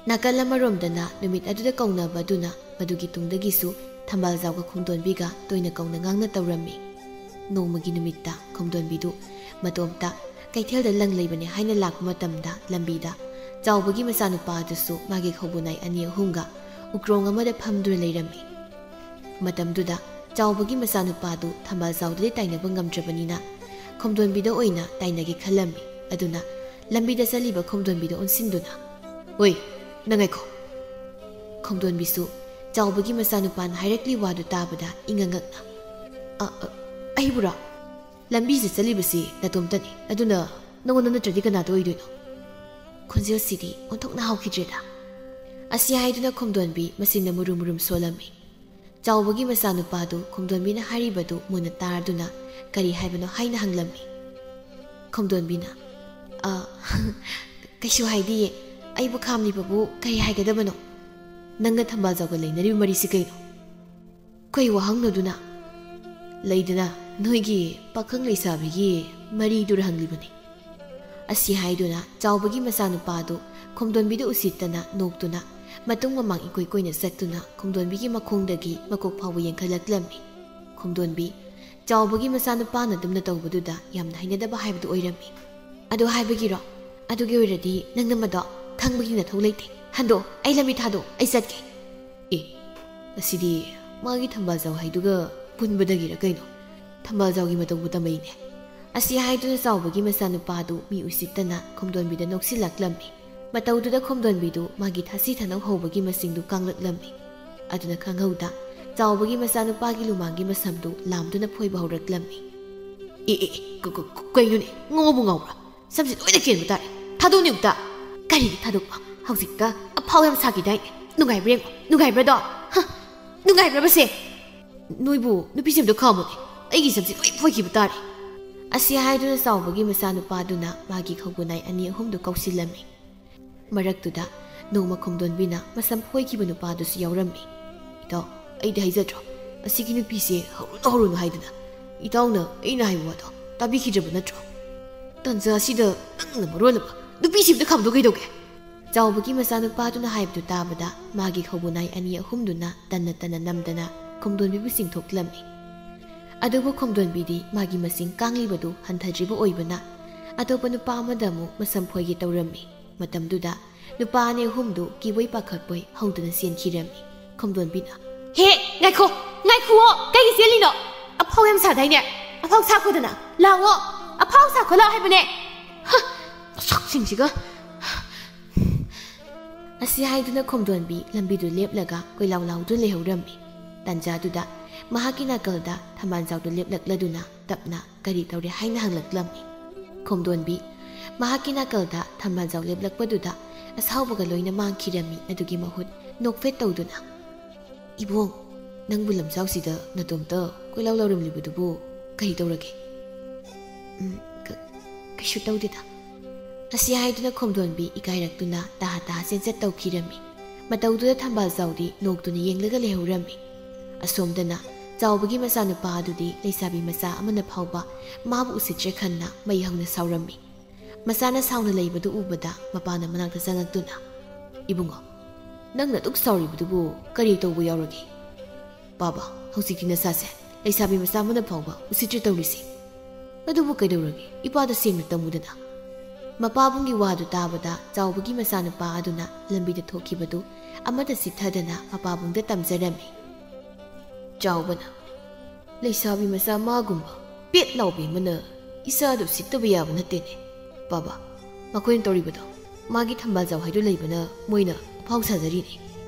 ꯅꯥꯀꯜ ꯑꯃꯔꯣꯝꯗꯅ ꯅꯨꯃꯤꯠ ꯑꯗꯨꯗ ꯀꯧꯅꯕ ꯑꯗꯨꯅ ꯃꯗꯨꯒꯤ ꯇꯨꯡꯗꯒꯤꯁꯨ ꯊꯝꯕꯥꯜ ꯖꯥꯎꯒ ꯈꯣꯡꯗꯣꯟꯕꯤꯒ ꯇꯣꯏꯅ ꯀꯧꯅ ꯉꯥꯡꯅ ꯇꯧꯔꯝꯃꯤ꯫ ꯅꯣꯡꯃꯒꯤ ꯅꯨꯃꯤꯠꯇ ꯈꯣꯡꯗꯣꯟꯕꯤꯗꯨ ꯃꯇꯣꯝꯇ ꯀꯩꯊꯦꯜꯗ ꯂꯪ ꯂꯩꯕꯅꯦ ꯍꯥꯏꯅ ꯂꯥꯛꯄ ꯃꯇꯝꯗ ꯂꯝꯕꯤꯗ ꯆꯥꯎꯕꯒꯤ ꯃꯆꯥꯅꯨꯄꯥ ꯑꯗꯨꯁꯨ ꯃꯥꯒꯤ ꯈꯧꯕꯨꯅꯥꯏ ꯑꯅꯤ ꯑꯍꯨꯝꯒ ꯎꯀ꯭ꯔꯣꯡ ꯑꯃꯗ ꯐꯝꯗꯨꯅ ꯂꯩꯔꯝꯃꯤ꯫ ꯃꯇꯝꯗꯨꯗ ꯆꯥꯎꯕꯒꯤ ꯃꯆꯥꯅꯨꯄꯥꯗꯨ ꯊꯝꯕꯥꯜ ꯖꯥꯎꯗꯗꯤ ꯇꯥꯏꯅꯕ ꯉꯝꯗ꯭ꯔꯕꯅꯤꯅ ꯈꯣꯡꯗꯣꯟꯕꯤꯗ ꯑꯣꯏꯅ ꯇꯥꯏꯅꯒꯦ ꯈꯜꯂꯝꯃꯤ꯫ ꯑꯗꯨꯅ ꯂꯝꯕꯤꯗ ꯆꯠꯂꯤꯕ ꯈꯣꯡꯗꯣꯟꯕꯤꯗ ꯑꯣꯟꯁꯤꯟꯗꯨꯅ, "ꯑꯣꯏ, ꯅꯪ ꯉꯥꯏꯈꯣ!" ꯈꯣꯡꯗꯣꯟꯕꯤꯁꯨ ꯆꯥꯎꯕꯒꯤ ꯃꯆꯥꯅꯨꯄꯥꯅ ꯍꯥꯏꯔꯛꯂꯤ ꯋꯥꯗꯨ ꯇꯥꯕꯗ ꯏꯉꯛ ꯉꯛꯅ, "ꯑ, ꯑ, ꯑꯩꯕꯨꯔꯣ? ꯂꯝꯕꯤꯁꯤꯗ ꯆꯠꯂꯤꯕꯁꯤ ꯅꯇꯣꯝꯇꯅꯤ, ꯑꯗꯨꯅ ꯅꯉꯣꯟꯗ ꯅꯠꯇ꯭ꯔꯗꯤ ꯀꯅꯥꯗ ꯑꯣꯏꯗꯣꯏꯅꯣ?" ꯈꯣꯟꯖꯦꯜꯁꯤꯗꯤ ꯑꯣꯟꯊꯣꯛꯅ ꯍꯥꯎꯈꯤꯗ꯭ꯔꯦꯗ꯫ ꯑꯁꯤ ꯍꯥꯏꯗꯨꯅ ꯈꯣꯡꯗꯣꯟꯕꯤ ꯃꯆꯤꯟꯅ ꯃꯨꯔꯨꯝ ꯃꯨꯔꯨꯝ ꯁꯣꯜꯂꯝꯃꯤ꯫ ꯆꯥꯎꯕꯒꯤ ꯃꯆꯥꯅꯨꯄꯥꯗꯨ ꯈꯣꯡꯗꯣꯟꯕꯤꯅ ꯍꯥꯏꯔꯤꯕꯗꯨ ꯃꯨꯟꯅ ꯇꯥꯔꯗꯨꯅ ꯀꯔꯤ ꯍꯥꯏꯕꯅꯣ ꯍꯥꯏꯅ ꯍꯪꯂꯝꯃꯤ꯫ ꯈꯣꯡꯗꯣꯟꯕꯤꯅ, "ꯑ, ꯀꯩꯁꯨ ꯍꯥꯏꯗꯤꯌꯦ, ꯑꯩꯕꯨ ꯈꯥꯝꯂꯤꯕꯕꯨ ꯀꯔꯤ ꯍꯥꯏꯒꯗꯕꯅꯣ? ꯅꯪꯒ ꯊꯝꯕꯥꯜ ꯖꯥꯎꯒ ꯂꯩꯅꯔꯤꯕ ꯃꯔꯤꯁꯤ ꯀꯩꯅꯣ?" "ꯀꯩ ꯋꯥꯍꯪꯅꯣꯗꯨꯅ?" "ꯂꯩꯗꯅ, ꯅꯣꯏꯒꯤ ꯄꯥꯈꯪ ꯂꯩꯁꯥꯕꯤꯒꯤ ꯃꯔꯤꯗꯨꯔ ꯍꯪꯂꯤꯕꯅꯤ꯫" ꯑꯁꯤ ꯍꯥꯏꯗꯨꯅ ꯆꯥꯎꯕꯒꯤ ꯃꯆꯥꯅꯨꯄꯥꯗꯨ ꯈꯣꯡꯗꯣꯟꯕꯤꯗ ꯎꯁꯤꯠꯇꯅ ꯅꯣꯛꯇꯨꯅ ꯃꯇꯨꯡ ꯃꯃꯥꯡ ꯏꯀꯣꯏ ꯀꯣꯏꯅ ꯆꯠꯇꯨꯅ ꯈꯣꯡꯗꯣꯟꯕꯤꯒꯤ ꯃꯈꯣꯡꯗꯒꯤ ꯃꯀꯣꯛ ꯐꯥꯎꯕ ꯌꯦꯡꯈꯠꯂꯛꯂꯝꯃꯤ꯫ ꯈꯣꯡꯗꯣꯟꯕꯤ ꯆꯥꯎꯕꯒꯤ ꯃꯆꯥꯅꯨꯄꯥꯅ ꯑꯗꯨꯝꯅ ꯇꯧꯕꯗꯨꯗ ꯌꯥꯝꯅ ꯍꯩꯅꯗꯕ ꯍꯥꯏꯕꯗꯨ ꯑꯣꯏꯔꯝꯃꯤ꯫ "ꯑꯗꯨ ꯍꯥꯏꯕꯒꯤꯔꯣ? ꯑꯗꯨꯒꯤ ꯑꯣꯏꯔꯗꯤ ꯅꯪꯅ ꯃꯗꯣ ꯈꯪꯕꯒꯤ ꯅꯊꯧ ꯂꯩꯇꯦ꯫ ꯍꯟꯗꯣꯛ, ꯑꯩ ꯂꯝꯕꯤ ꯊꯥꯗꯣꯛ, ꯑꯩ ꯆꯠꯀꯦ꯫" "ꯑꯦ, ꯑꯁꯤꯗꯤ ꯃꯥꯒꯤ ꯊꯝꯕꯥꯜ ꯖꯥꯎ ꯍꯥꯏꯗꯨꯒ ꯄꯨꯟꯕꯗꯒꯤꯔ ꯀꯩꯅꯣ? ꯊꯝꯕꯥꯜ ꯖꯥꯎꯒꯤ ꯃꯇꯧꯕꯨ ꯇꯝꯃꯩꯅꯦ꯫ ꯑꯁꯤ ꯍꯥꯏꯗꯨꯅ ꯆꯥꯎꯕꯒꯤ ꯃꯆꯥꯅꯨꯄꯥꯗꯨ ꯃꯤ ꯎꯁꯤꯠꯇꯅ ꯈꯣꯝꯗꯣꯟꯕꯤꯗ ꯅꯣꯛꯁꯤꯜꯂꯛꯂꯝꯃꯤ꯫ ꯃꯇꯧꯗꯨꯗ ꯈꯣꯝꯗꯣꯟꯕꯤꯗꯨ ꯃꯥꯒꯤ ꯊꯥꯁꯤ ꯊꯥꯅꯧ ꯍꯧꯕꯒꯤ ꯃꯁꯤꯡꯗꯨ ꯀꯥꯡꯂꯛꯂꯝꯃꯤ꯫ ꯑꯗꯨꯅ ꯈꯪꯍꯧꯗ ꯆꯥꯎꯕꯒꯤ ꯃꯆꯥꯅꯨꯄꯥꯒꯤ ꯂꯨꯃꯥꯡꯒꯤ ꯃꯁꯝꯗꯨ ꯂꯥꯝꯗꯨꯅ ꯐꯣꯏꯕ ꯍꯧꯔꯛꯂꯝꯃꯤ꯫ "ꯑꯦ, ꯑꯦ, ꯑꯦ, ꯀ-, ꯀ-, ꯀ-, ꯀꯩꯅꯣꯅꯦ? ꯉꯥꯎꯕꯨ ꯉꯥꯎꯕ꯭ꯔꯥ? ꯁꯝꯁꯤ ꯂꯣꯏꯅ ꯀꯦꯟꯕ ꯇꯥꯔꯦ꯫ ꯊꯥꯗꯣꯛꯅꯤ ꯑꯃꯨꯛꯇ!" "ꯀꯔꯤꯒꯤ ꯊꯥꯗꯣꯛꯄ? ꯍꯧꯖꯤꯛꯇ ꯑꯐꯥꯎ ꯌꯥꯝ ꯁꯥꯈꯤꯗꯥꯏꯅꯦ? ꯅꯨꯡꯉꯥꯏꯕ꯭ꯔꯥ ꯌꯦꯡꯉꯣ, ꯅꯨꯡꯉꯥꯏꯕ꯭ꯔꯥꯗꯣ? ꯍ, ꯅꯨꯡꯉꯥꯏꯕ꯭ꯔꯕꯁꯦ? ꯅꯣꯏꯕꯨ ꯅꯨꯄꯤꯁꯦ ꯑꯝꯇ ꯈꯥꯝꯃꯨꯅꯦ, ꯑꯩꯒꯤ ꯁꯝꯁꯤ ꯂꯣꯏ ꯐꯣꯏꯈꯤꯕ ꯇꯥꯔꯦ꯫" ꯑꯁꯤ ꯍꯥꯏꯗꯨꯅ ꯆꯥꯎꯕꯒꯤ ꯃꯆꯥꯅꯨꯄꯥꯗꯨꯅ ꯃꯥꯒꯤ ꯈꯧꯕꯨꯅꯥꯏ ꯑꯅꯤ ꯑꯍꯨꯝꯗꯨ ꯀꯧꯁꯤꯜꯂꯝꯃꯤ꯫ ꯃꯔꯛꯇꯨꯗ ꯅꯣꯡꯃ ꯈꯣꯝꯗꯣꯟꯕꯤꯅ ꯃꯁꯝ ꯐꯣꯏꯈꯤꯕ ꯅꯨꯄꯥꯗꯨꯁꯨ ꯌꯥꯎꯔꯝꯃꯤ꯫ "ꯏꯇꯥꯎ, ꯑꯩꯗꯤ ꯍꯥꯏꯖꯗ꯭ꯔꯣ, ꯑꯁꯤꯒꯤ ꯅꯨꯄꯤꯁꯦ ꯍꯧꯔꯨꯅꯨ ꯍꯧꯔꯨꯅꯨ ꯍꯥꯏꯗꯨꯅ? ꯏꯇꯥꯎꯅ ꯑꯩꯅ ꯍꯥꯏꯕ ꯋꯥꯗꯣ ꯇꯥꯕꯤꯈꯤꯗ꯭ꯔꯕ ꯅꯠꯇ꯭ꯔꯣ? ꯇꯟꯖꯥ ꯑꯁꯤꯗ ꯅꯪꯅ ꯃꯔꯣꯜ ꯑꯃ ꯅꯨꯄꯤꯁꯤ ꯑꯝꯇ ꯈꯥꯝꯗꯣꯛ ꯀꯩꯗꯧꯒꯦ?" ꯆꯥꯎꯕꯒꯤ ꯃꯆꯥꯅꯨꯄꯥꯗꯨꯅ ꯍꯥꯏꯕꯗꯨ ꯇꯥꯕꯗ ꯃꯥꯒꯤ ꯈꯧꯕꯨꯅꯥꯏ ꯑꯅꯤ ꯑꯍꯨꯝꯗꯨꯅ ꯇꯟꯅ ꯇꯟꯅ ꯅꯝꯗꯅ ꯈꯣꯝꯗꯣꯟꯕꯤꯕꯨ ꯆꯤꯡꯊꯣꯛꯂꯝꯃꯤ꯫ ꯑꯗꯨꯕꯨ ꯈꯣꯝꯗꯣꯟꯕꯤꯗꯤ ꯃꯥꯒꯤ ꯃꯁꯤꯡ ꯀꯥꯡꯂꯤꯕꯗꯨ ꯍꯟꯊꯗ꯭ꯔꯤꯕ ꯑꯣꯏꯕꯅ ꯑꯇꯣꯞꯄ ꯅꯨꯄꯥ ꯑꯃꯗ ꯑꯃꯨꯛ ꯃꯁꯝ ꯐꯣꯏꯒꯦ ꯇꯧꯔꯝꯃꯤ꯫ ꯃꯇꯝꯗꯨꯗ ꯅꯨꯄꯥ ꯑꯅꯤ ꯑꯍꯨꯝꯗꯨ ꯀꯤꯕꯣꯏ ꯄꯥꯈꯠꯄꯣꯏ ꯍꯧꯗꯨꯅ ꯆꯦꯟꯈꯤꯔꯝꯃꯤ꯫ ꯈꯣꯝꯗꯣꯟꯕꯤꯅ, "ꯍꯦ, ꯉꯥꯏꯈꯣ, ꯉꯥꯏꯈꯨꯑꯣ, ꯀꯩꯒꯤ ꯆꯦꯜꯂꯤꯅꯣ? ꯑꯐꯥꯎ ꯌꯥꯝ ꯁꯥꯗꯥꯏꯅꯦ? ꯑꯐꯥꯎ ꯁꯥꯈꯣꯗꯅ, ꯂꯥꯛꯑꯣ, ꯑꯐꯥꯎ ꯁꯥꯈꯣ ꯂꯥꯛꯑꯣ ꯍꯥꯏꯕꯅꯦ꯫ ꯍ, ꯃꯁꯛꯁꯤꯡꯁꯤꯒ꯫" ꯑꯁꯤ ꯍꯥꯏꯗꯨꯅ ꯈꯣꯝꯗꯣꯟꯕꯤ ꯂꯝꯕꯤꯗꯨ ꯂꯦꯞꯂꯒ ꯀꯣꯏꯂꯥꯎ ꯂꯥꯎꯗꯨꯅ ꯂꯩꯍꯧꯔꯝꯃꯤ꯫ ꯇꯥꯟꯖꯥꯗꯨꯗ ꯃꯍꯥꯛꯀꯤ ꯅꯥꯀꯜꯗ ꯊꯝꯕꯥꯜꯖꯥꯎꯗꯨ ꯂꯦꯞꯂꯛꯂꯗꯨꯅ ꯇꯞꯅ ꯀꯔꯤ ꯇꯧꯔꯦ ꯍꯥꯏꯅ ꯍꯪꯂꯛꯂꯝꯃꯤ꯫ ꯈꯣꯝꯗꯣꯟꯕꯤ ꯃꯍꯥꯛꯀꯤ ꯅꯥꯀꯜꯗ ꯊꯝꯕꯥꯜꯖꯥꯎ ꯂꯦꯞꯂꯛꯄꯗꯨꯗ ꯑꯁꯥꯎꯕꯒ ꯂꯣꯏꯅ ꯃꯥꯡꯈꯤꯔꯝꯃꯤ꯫ ꯑꯗꯨꯒꯤ ꯃꯍꯨꯠ ꯅꯣꯛꯐꯦꯠ ꯇꯧꯗꯨꯅ, "ꯏꯕꯣꯡ, ꯅꯪꯕꯨ ꯂꯝꯖꯥꯎꯁꯤꯗ ꯅꯇꯣꯝꯇ ꯀꯣꯏꯂꯥꯎ ꯂꯥꯎꯔꯝꯂꯤꯕꯗꯨꯕꯨ ꯀꯔꯤ ꯇꯧꯔꯒꯦ?" "ꯎꯝ, ꯀ-, ꯀꯩꯁꯨ ꯇꯧꯗꯦꯗ꯫" ꯑꯁꯤ ꯍꯥꯏꯗꯨꯅ ꯈꯣꯝꯗꯣꯟꯕꯤ ꯏꯀꯥꯏꯔꯛꯇꯨꯅ ꯇꯍꯥ ꯇꯍꯥ ꯆꯦꯟꯆꯠ ꯇꯧꯈꯤꯔꯝꯃꯤ꯫ ꯃꯇꯧꯗꯨꯗ ꯊꯝꯕꯥꯜꯖꯥꯎꯗꯤ ꯅꯣꯛꯇꯨꯅ ꯌꯦꯡꯂꯒ ꯂꯩꯍꯧꯔꯝꯃꯤ꯫ ꯑꯁꯣꯝꯗꯅ ꯆꯥꯎꯕꯒꯤ ꯃꯆꯥꯅꯨꯄꯥ ꯑꯗꯨꯗꯤ ꯂꯩꯁꯥꯕꯤ ꯃꯆꯥ ꯑꯃꯅ ꯐꯥꯎꯕ ꯃꯥꯕꯨ ꯎꯁꯤꯠꯇ꯭ꯔꯦ ꯈꯟꯅ ꯃꯩ ꯍꯧꯅ ꯁꯥꯎꯔꯝꯃꯤ꯫ ꯃꯆꯥꯅ ꯁꯥꯎꯅ ꯂꯩꯕꯗꯨ ꯎꯕꯗ ꯃꯄꯥꯅ ꯃꯅꯥꯛꯇ ꯆꯪꯉꯛꯇꯨꯅ, "ꯏꯕꯨꯡꯉꯣ, ꯅꯪꯅ ꯑꯗꯨꯛ ꯁꯥꯎꯔꯤꯕꯗꯨꯕꯨ ꯀꯔꯤ ꯇꯧꯕ ꯌꯥꯎꯔꯒꯦ?" "ꯄꯥꯕ, ꯍꯧꯖꯤꯛꯇꯤ ꯅꯆꯥꯁꯦ ꯂꯩꯁꯥꯕꯤ ꯃꯆꯥ ꯑꯃꯅ ꯐꯥꯎꯕ ꯎꯁꯤꯠꯇ꯭ꯔꯦ ꯇꯧꯔꯤꯁꯦ꯫ ꯑꯗꯨꯕꯨ ꯀꯩꯗꯧꯔꯒꯦ, ꯏꯄꯥꯗ ꯁꯦꯡꯅ ꯇꯝꯃꯨꯗꯅ꯫" ꯃꯄꯥꯕꯨꯡꯒꯤ ꯋꯥꯗꯨ ꯇꯥꯕꯗ ꯆꯥꯎꯕꯒꯤ ꯃꯆꯥꯅꯨꯄꯥ ꯑꯗꯨꯅ ꯂꯝꯕꯤꯗ ꯊꯣꯛꯈꯤꯕꯗꯨ ꯑꯃꯠꯇ ꯆꯤꯠꯊꯗꯅ ꯃꯄꯥꯕꯨꯡꯗ ꯇꯝꯖꯔꯝꯃꯤ꯫ ꯆꯥꯎꯕꯅ, "ꯂꯩꯁꯥꯕꯤ ꯃꯆꯥ ꯃꯥꯒꯨꯝꯕ ꯄꯦꯠ ꯂꯥꯎꯕꯤ ꯑꯃꯅ ꯏꯆꯥꯗꯨ ꯎꯁꯤꯠꯇꯕ ꯌꯥꯕ ꯅꯠꯇꯦꯅꯦ꯫ ꯕꯥꯕꯥ, ꯃꯈꯣꯏꯅ ꯇꯧꯔꯤꯕꯗꯣ ꯃꯥꯒꯤ ꯊꯝꯕꯥꯜ ꯖꯥꯎ ꯍꯥꯏꯗꯨ ꯂꯩꯕꯅ ꯃꯣꯏꯅ ꯑꯐꯥꯎ ꯁꯥꯖꯔꯤꯅꯦ꯫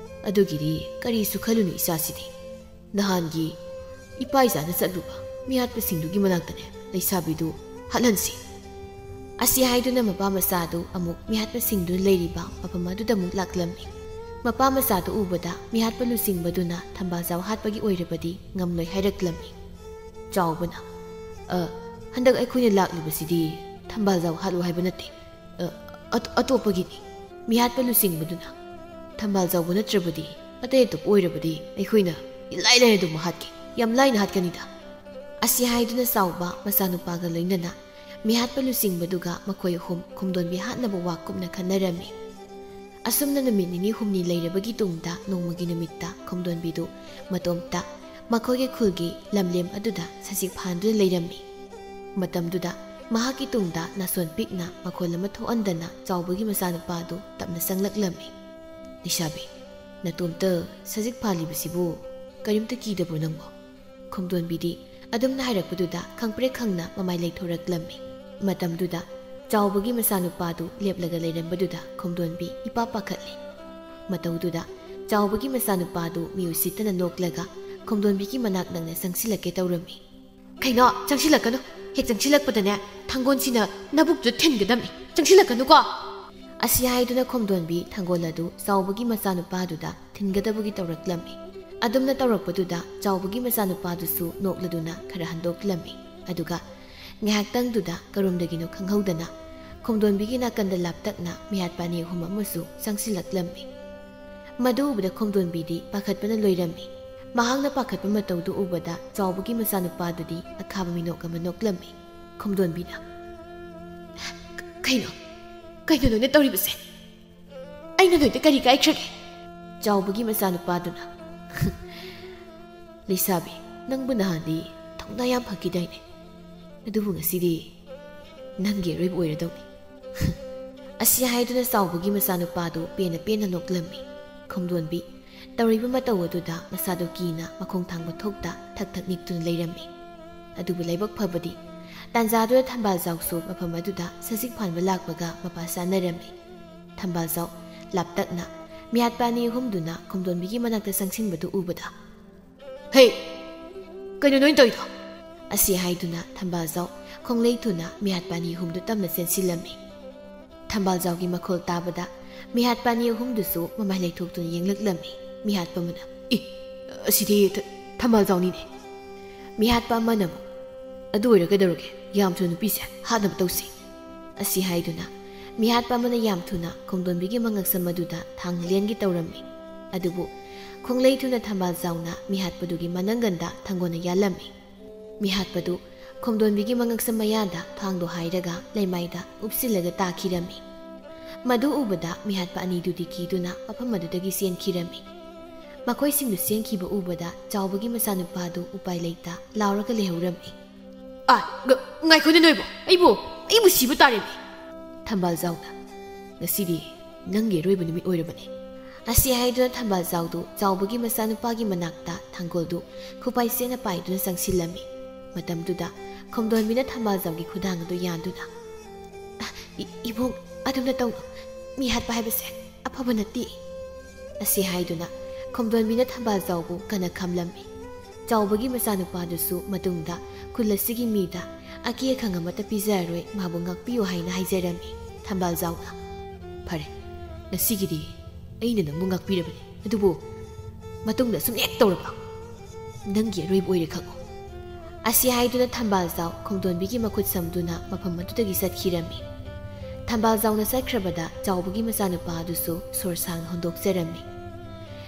ꯑꯗꯨꯒꯤꯗꯤ ꯀꯔꯤꯁꯨ ꯈꯜꯂꯨꯅꯨ ꯏꯆꯥꯁꯤꯗꯤ꯫ ꯅꯍꯥꯟꯒꯤ ꯏꯄꯥ ꯏꯆꯥꯅ ꯆꯠꯂꯨꯕ ꯃꯤꯍꯥꯠꯄꯁꯤꯡꯗꯨꯒꯤ ꯃꯅꯥꯛꯇꯅꯦ ꯂꯩꯁꯥꯕꯤꯗꯨ ꯍꯥꯠꯍꯟꯁꯤ꯫ ꯑꯁꯤ ꯍꯥꯏꯗꯨꯅ ꯃꯄꯥ ꯃꯆꯥꯗꯨ ꯑꯃꯨꯛ ꯃꯤꯍꯥꯠꯄꯁꯤꯡꯗꯨꯅ ꯂꯩꯔꯤꯕ ꯃꯐꯝ ꯑꯗꯨꯗ ꯑꯃꯨꯛ ꯂꯥꯛꯂꯝꯃꯤ꯫ ꯃꯄꯥ ꯃꯆꯥꯗꯨ ꯎꯕꯗ ꯃꯤꯍꯥꯠꯄ ꯂꯨꯆꯤꯡꯕꯗꯨꯅ ꯊꯝꯕꯥꯜ ꯖꯥꯎ ꯍꯥꯠꯄꯒꯤ ꯑꯣꯏꯔꯕꯗꯤ ꯉꯝꯂꯣꯏ ꯍꯥꯏꯔꯛꯂꯝꯃꯤ꯫ ꯆꯥꯎꯕꯅ, "ꯑ, ꯍꯟꯗꯛ ꯑꯩꯈꯣꯏꯅ ꯂꯥꯛꯂꯤꯕꯁꯤꯗꯤ ꯊꯝꯕꯥꯜ ꯖꯥꯎ ꯍꯥꯠꯂꯨ ꯍꯥꯏꯕ ꯅꯠꯇꯦ꯫ ꯑ, ꯑꯇꯣꯞꯄꯒꯤꯅꯤ꯫ ꯃꯤꯍꯥꯠꯄ ꯂꯨꯆꯤꯡꯕꯗꯨꯅ ꯊꯝꯕꯥꯜ ꯖꯥꯎꯕ ꯅꯠꯇ꯭ꯔꯕꯗꯤ, ꯑꯇꯩ ꯑꯇꯣꯞꯄ ꯑꯣꯏꯔꯕꯗꯤ ꯑꯩꯈꯣꯏꯅ ꯏꯂꯥꯏ ꯂꯥꯏꯅ ꯑꯗꯨꯝ ꯍꯥꯠꯀꯦ꯫ ꯌꯥꯝ ꯂꯥꯏꯅ ꯍꯥꯠꯀꯅꯤꯗ"꯫ ꯑꯁꯤ ꯍꯥꯏꯗꯨꯅ ꯆꯥꯎꯕ ꯃꯆꯥꯅꯨꯄꯥꯒ ꯂꯣꯏꯅꯅ ꯃꯤꯍꯥꯠꯄ ꯂꯨꯆꯤꯡꯕꯗꯨꯒ ꯃꯈꯣꯏ ꯑꯍꯨꯝ ꯈꯣꯝꯗꯣꯟꯕꯤ ꯍꯥꯠꯅꯕ ꯋꯥ ꯀꯨꯞꯅ ꯈꯟꯅꯔꯝꯃꯤ꯫ ꯑꯁꯨꯝꯅ ꯅꯨꯃꯤꯠ ꯅꯤꯅꯤ ꯍꯨꯝꯅꯤ ꯂꯩꯔꯕꯒꯤ ꯇꯨꯡꯗ ꯅꯣꯡꯃꯒꯤ ꯅꯨꯃꯤꯠꯇ ꯈꯣꯝꯗꯣꯟꯕꯤꯗꯨ ꯃꯇꯣꯝꯇ ꯃꯈꯣꯏꯒꯤ ꯈꯨꯜꯒꯤ ꯂꯝꯂꯦꯝ ꯑꯗꯨꯗ ꯁꯖꯤꯛ ꯐꯥꯟꯗꯨꯅ ꯂꯩꯔꯝꯃꯤ꯫ ꯃꯇꯝꯗꯨꯗ ꯃꯍꯥꯛꯀꯤ ꯇꯨꯡꯗ ꯅꯥꯁꯣꯟ ꯄꯤꯛꯅ ꯃꯈꯣꯜ ꯑꯃ ꯊꯣꯛꯍꯟꯗꯅ ꯆꯥꯎꯕꯒꯤ ꯃꯆꯥꯅꯨꯄꯥꯗꯨ ꯇꯞꯅ ꯆꯪꯂꯛꯂꯝꯃꯤ꯫ "ꯂꯩꯁꯥꯕꯤ, ꯅꯇꯣꯝꯇ ꯁꯖꯤꯛ ꯐꯥꯜꯂꯤꯕꯁꯤꯕꯨ ꯀꯔꯤꯝꯇ ꯀꯤꯗꯕ꯭ꯔꯣ ꯅꯪꯕꯣ?" ꯈꯣꯝꯗꯣꯟꯕꯤꯗꯤ ꯑꯗꯨꯝꯅ ꯍꯥꯏꯔꯛꯄꯗꯨꯗ ꯈꯪꯄ꯭ꯔꯦꯛ ꯈꯪꯅ ꯃꯃꯥꯏ ꯂꯩꯊꯣꯔꯛꯂꯝꯃꯤ꯫ ꯃꯇꯝꯗꯨꯗ ꯆꯥꯎꯕꯒꯤ ꯃꯆꯥꯅꯨꯄꯥꯗꯨ ꯂꯦꯞꯂꯒ ꯂꯩꯔꯝꯕꯗꯨꯗ ꯈꯣꯝꯗꯣꯟꯕꯤ ꯏꯄꯥ ꯄꯥꯈꯠꯂꯤ꯫ ꯃꯇꯧꯗꯨꯗ ꯆꯥꯎꯕꯒꯤ ꯃꯆꯥꯅꯨꯄꯥꯗꯨ ꯃꯤ ꯎꯁꯤꯠꯇꯅ ꯅꯣꯛꯂꯒ ꯈꯣꯝꯗꯣꯟꯕꯤꯒꯤ ꯃꯅꯥꯛ ꯅꯛꯅ ꯆꯪꯁꯤꯜꯂꯛꯀꯦ ꯇꯧꯔꯝꯃꯤ꯫ "ꯀꯩꯅꯣ, ꯆꯪꯁꯤꯜꯂꯛꯀꯅꯨ꯫ ꯍꯦꯛ ꯆꯪꯁꯤꯜꯂꯛꯄꯗꯅꯦ, ꯊꯥꯡꯒꯣꯟꯁꯤꯅ ꯅꯕꯨꯛꯇꯨꯗ ꯊꯤꯟꯒꯗꯕꯅꯤ꯫ ꯆꯪꯁꯤꯜꯂꯛꯀꯅꯨꯀꯣ!" ꯑꯁꯤ ꯍꯥꯏꯗꯨꯅ ꯈꯣꯝꯗꯣꯟꯕꯤ ꯊꯥꯡꯒꯣꯜ ꯑꯗꯨ ꯆꯥꯎꯕꯒꯤ ꯃꯆꯥꯅꯨꯄꯥꯗꯨꯗ ꯊꯤꯟꯒꯗꯕꯒꯤ ꯇꯧꯔꯛꯂꯝꯃꯤ꯫ ꯑꯗꯨꯝꯅ ꯇꯧꯔꯛꯄꯗꯨꯗ ꯆꯥꯎꯕꯒꯤ ꯃꯆꯥꯅꯨꯄꯥꯗꯨꯁꯨ ꯅꯣꯛꯂꯗꯨꯅ ꯈꯔ ꯍꯟꯗꯣꯛꯂꯝꯃꯤ꯫ ꯑꯗꯨꯒ ꯉꯥꯏꯍꯥꯛꯇꯪꯗꯨꯗ ꯀꯔꯣꯝꯗꯒꯤꯅꯣ ꯈꯪꯍꯧꯗꯅ ꯈꯣꯝꯗꯣꯟꯕꯤꯒꯤ ꯅꯥꯀꯟꯗ ꯂꯥꯞꯇꯛꯅ ꯃꯤꯍꯥꯠꯄ ꯑꯅꯤ ꯑꯍꯨꯝ ꯑꯃꯁꯨ ꯆꯪꯁꯤꯜꯂꯛꯂꯝꯃꯤ꯫ ꯃꯗꯨ ꯎꯕꯗ ꯈꯣꯝꯗꯣꯟꯕꯤꯗꯤ ꯄꯥꯈꯠꯄꯅ ꯂꯣꯏꯔꯝꯃꯤ꯫ ꯃꯍꯥꯛꯅ ꯄꯥꯈꯠꯄ ꯃꯇꯧꯗꯨ ꯎꯕꯗ ꯆꯥꯎꯕꯒꯤ ꯃꯆꯥꯅꯨꯄꯥꯗꯨꯗꯤ ꯑꯈꯥꯕ ꯃꯤꯅꯣꯛ ꯑꯃ ꯅꯣꯛꯂꯝꯃꯤ꯫ ꯈꯣꯝꯗꯣꯟꯕꯤꯅ, "ꯀꯩꯅꯣ? ꯀꯩꯅꯣ ꯅꯣꯏꯅ ꯇꯧꯔꯤꯕꯁꯦ? ꯑꯩꯅ ꯅꯣꯏꯗ ꯀꯔꯤ ꯀꯥꯏꯈ꯭ꯔꯒꯦ?" ꯆꯥꯎꯕꯒꯤ ꯃꯆꯥꯅꯨꯄꯥꯗꯨꯅ, "ꯂꯩꯁꯥꯕꯤ, ꯅꯪꯕꯨ ꯅꯍꯥꯟꯗꯤ ꯊꯧꯅꯥ ꯌꯥꯝ ꯐꯈꯤꯗꯥꯏꯅꯦ? ꯑꯗꯨꯕꯨ ꯉꯁꯤꯗꯤ ꯅꯪꯒꯤ ꯑꯔꯣꯏꯕ ꯑꯣꯏꯔꯗꯧꯅꯤ"꯫ ꯑꯁꯤ ꯍꯥꯏꯗꯨꯅ ꯆꯥꯎꯕꯒꯤ ꯃꯆꯥꯅꯨꯄꯥꯗꯨ ꯄꯦꯟꯅ ꯄꯦꯟꯅ ꯅꯣꯛꯂꯝꯃꯤ꯫ ꯈꯣꯝꯗꯣꯟꯕꯤ ꯇꯧꯔꯤꯕ ꯃꯇꯧ ꯑꯗꯨꯗ ꯃꯁꯥꯗꯨ ꯀꯤꯅ ꯃꯈꯣꯡ ꯊꯥꯡꯕ ꯊꯣꯛꯇ ꯊꯛ ꯊꯛ ꯅꯤꯛꯇꯨꯅ ꯂꯩꯔꯝꯃꯤ꯫ ꯑꯗꯨꯕꯨ ꯂꯥꯏꯕꯛ ꯐꯕꯗꯤ ꯇꯥꯟꯖꯥꯗꯨꯗ ꯊꯝꯕꯥꯜꯖꯥꯎꯁꯨ ꯃꯐꯝ ꯑꯗꯨꯗ ꯁꯖꯤꯛ ꯐꯥꯟꯕ ꯂꯥꯛꯄꯒ ꯃꯄꯥ ꯆꯥꯅꯔꯝꯃꯤ꯫ ꯊꯝꯕꯥꯜꯖꯥꯎ ꯂꯥꯞꯇꯛꯅ ꯃꯤꯍꯥꯠꯄ ꯑꯅꯤ ꯑꯍꯨꯝꯗꯨꯅ ꯈꯣꯝꯗꯣꯟꯕꯤꯒꯤ ꯃꯅꯥꯛꯇ ꯆꯪꯁꯤꯟꯕꯗꯨ ꯎꯕꯗ, "ꯍꯦ, ꯀꯩꯅꯣ ꯅꯣꯏ ꯇꯧꯔꯤꯗꯣ?" ꯑꯁꯤ ꯍꯥꯏꯗꯨꯅ ꯊꯝꯕꯥꯜꯖꯥꯎ ꯈꯣꯡꯂꯩ ꯊꯨꯅ ꯃꯤꯍꯥꯠꯄ ꯑꯅꯤ ꯑꯍꯨꯝꯗꯨ ꯇꯞꯅ ꯆꯦꯟꯁꯤꯜꯂꯝꯃꯤ꯫ ꯊꯝꯕꯥꯜꯖꯥꯎꯒꯤ ꯃꯈꯣꯜ ꯇꯥꯕꯗ ꯃꯤꯍꯥꯠꯄ ꯑꯅꯤ ꯑꯍꯨꯝꯗꯨꯁꯨ ꯃꯃꯥꯏ ꯂꯩꯊꯣꯛꯇꯨꯅ ꯌꯦꯡꯂꯛꯂꯝꯃꯤ꯫ ꯃꯤꯍꯥꯠꯄ ꯑꯃꯅ, "ꯏ, ꯑꯁꯤꯗꯤ ꯊ-, ꯊꯝꯕꯥꯜꯖꯥꯎꯅꯤꯅꯦ!" ꯃꯤꯍꯥꯠꯄ ꯑꯃꯅ ꯑꯃꯨꯛ, "ꯑꯗꯨ ꯑꯣꯏꯔ ꯀꯩꯗꯧꯔꯒꯦ? ꯌꯥꯝ ꯊꯨꯅ ꯅꯨꯄꯤꯁꯦ ꯍꯥꯠꯅꯕ ꯇꯧꯁꯤ!" ꯑꯁꯤ ꯍꯥꯏꯗꯨꯅ ꯃꯤꯍꯥꯠꯄ ꯑꯃꯅ ꯌꯥꯝ ꯊꯨꯅ ꯈꯣꯡꯗꯣꯟꯕꯤꯒꯤ ꯃꯉꯛꯁꯝ ꯑꯗꯨꯗ ꯊꯥꯡ ꯂꯦꯟꯒꯦ ꯇꯧꯔꯝꯃꯤ꯫ ꯑꯗꯨꯕꯨ ꯈꯣꯡꯂꯩ ꯊꯨꯅ ꯊꯝꯕꯥꯜꯖꯥꯎꯅ ꯃꯤꯍꯥꯠꯄꯗꯨꯒꯤ ꯃꯅꯪꯒꯟꯗ ꯊꯥꯡꯒꯣꯟꯅ ꯌꯥꯜꯂꯝꯃꯤ꯫ ꯃꯤꯍꯥꯠꯄꯗꯨ ꯈꯣꯡꯗꯣꯟꯕꯤꯒꯤ ꯃꯉꯛꯁꯝ ꯃꯌꯥꯗ ꯊꯥꯡꯗꯣ ꯍꯥꯏꯔꯒ ꯂꯩꯃꯥꯏꯗ ꯎꯞꯁꯤꯜꯂꯒ ꯇꯥꯈꯤꯔꯝꯃꯤ꯫ ꯃꯗꯨ ꯎꯕꯗ ꯃꯤꯍꯥꯠꯄ ꯑꯅꯤꯗꯨꯗꯤ ꯀꯤꯗꯨꯅ ꯃꯐꯝ ꯑꯗꯨꯗꯒꯤ ꯆꯦꯟꯈꯤꯔꯝꯃꯤ꯫ ꯃꯈꯣꯏꯁꯤꯡꯗꯨ ꯆꯦꯟꯈꯤꯕ ꯎꯕꯗ ꯆꯥꯎꯕꯒꯤ ꯃꯆꯥꯅꯨꯄꯥꯗꯨ ꯎꯄꯥꯏ ꯂꯩꯇ ꯂꯥꯎꯔꯒ ꯂꯩꯍꯧꯔꯝꯃꯤ꯫ "ꯑꯥ, ꯉ-, ꯉꯥꯏꯈꯣꯅꯦ ꯅꯣꯏꯕꯣ, ꯑꯩꯕꯨ, ꯑꯩꯕꯨ ꯁꯤꯕ ꯇꯥꯔꯦꯅꯦ!" ꯊꯝꯕꯥꯜꯖꯥꯎꯅ, "ꯉꯁꯤꯗꯤ ꯅꯪꯒꯤ ꯑꯔꯣꯏꯕ ꯅꯨꯃꯤꯠ ꯑꯣꯏꯔꯕꯅꯤ!" ꯑꯁꯤ ꯍꯥꯏꯗꯨꯅ ꯊꯝꯕꯥꯜꯖꯥꯎꯗꯨ ꯆꯥꯎꯕꯒꯤ ꯃꯆꯥꯅꯨꯄꯥꯒꯤ ꯃꯅꯥꯛꯇ ꯊꯥꯡꯒꯣꯜꯗꯨ ꯈꯨꯄꯥꯏ ꯆꯦꯠꯅ ꯄꯥꯏꯗꯨꯅ ꯆꯪꯁꯤꯜꯂꯝꯃꯤ꯫ ꯃꯇꯝꯗꯨꯗ ꯈꯣꯝꯗꯣꯟꯕꯤꯅ ꯊꯝꯕꯥꯜꯖꯥꯎꯒꯤ ꯈꯨꯗꯥꯡ ꯑꯗꯨ ꯌꯥꯟꯗꯨꯅ, "ꯏ-, ꯏꯕꯨꯡ, ꯑꯗꯨꯝꯅ ꯇꯧꯅꯨ꯫ ꯃꯤꯍꯥꯠꯄ ꯍꯥꯏꯕꯁꯦ ꯑꯐꯕ ꯅꯠꯇꯦ!" ꯑꯁꯤ ꯍꯥꯏꯗꯨꯅ ꯈꯣꯝꯗꯣꯟꯕꯤꯅ ꯊꯝꯕꯥꯜꯖꯥꯎꯕꯨ ꯀꯟꯅ ꯈꯝꯂꯝꯃꯤ꯫ ꯆꯥꯎꯕꯒꯤ ꯃꯆꯥꯅꯨꯄꯥꯗꯨꯁꯨ ꯃꯇꯨꯡꯗ ꯈꯨꯜ ꯑꯁꯤꯒꯤ ꯃꯤꯗ ꯑꯀꯤ ꯑꯈꯪ ꯑꯃꯠꯇ ꯄꯤꯖꯔꯔꯣꯏ, ꯃꯥꯕꯨ ꯉꯥꯛꯄꯤꯌꯨ ꯍꯥꯏꯅ ꯍꯥꯏꯖꯔꯝꯃꯤ꯫ ꯊꯝꯕꯥꯜꯖꯥꯎꯅ, "ꯐꯔꯦ, ꯉꯁꯤꯒꯤꯗꯤ ꯑꯩꯅ ꯅꯪꯕꯨ ꯉꯥꯛꯄꯤꯔꯕꯅꯤ, ꯑꯗꯨꯕꯨ ꯃꯇꯨꯡꯗ ꯑꯁꯨꯝ ꯍꯦꯛ ꯇꯧꯔꯕ, ꯅꯪꯒꯤ ꯑꯔꯣꯏꯕ ꯑꯣꯏꯔꯦ ꯈꯪꯉꯨ!" ꯑꯁꯤ ꯍꯥꯏꯗꯨꯅ ꯊꯝꯕꯥꯜꯖꯥꯎ ꯈꯣꯡꯗꯣꯟꯕꯤꯒꯤ ꯃꯈꯨꯠ ꯁꯝꯗꯨꯅ ꯃꯐꯝ ꯑꯗꯨꯗꯒꯤ ꯆꯠꯈꯤꯔꯝꯃꯤ꯫ ꯊꯝꯕꯥꯜꯖꯥꯎꯅ ꯆꯠꯈ꯭ꯔꯕꯗ ꯆꯥꯎꯕꯒꯤ ꯃꯆꯥꯅꯨꯄꯥ ꯑꯗꯨꯁꯨ ꯁꯣꯔ ꯁꯥꯡꯅ ꯍꯣꯟꯗꯣꯛꯆꯔꯝꯃꯤ꯫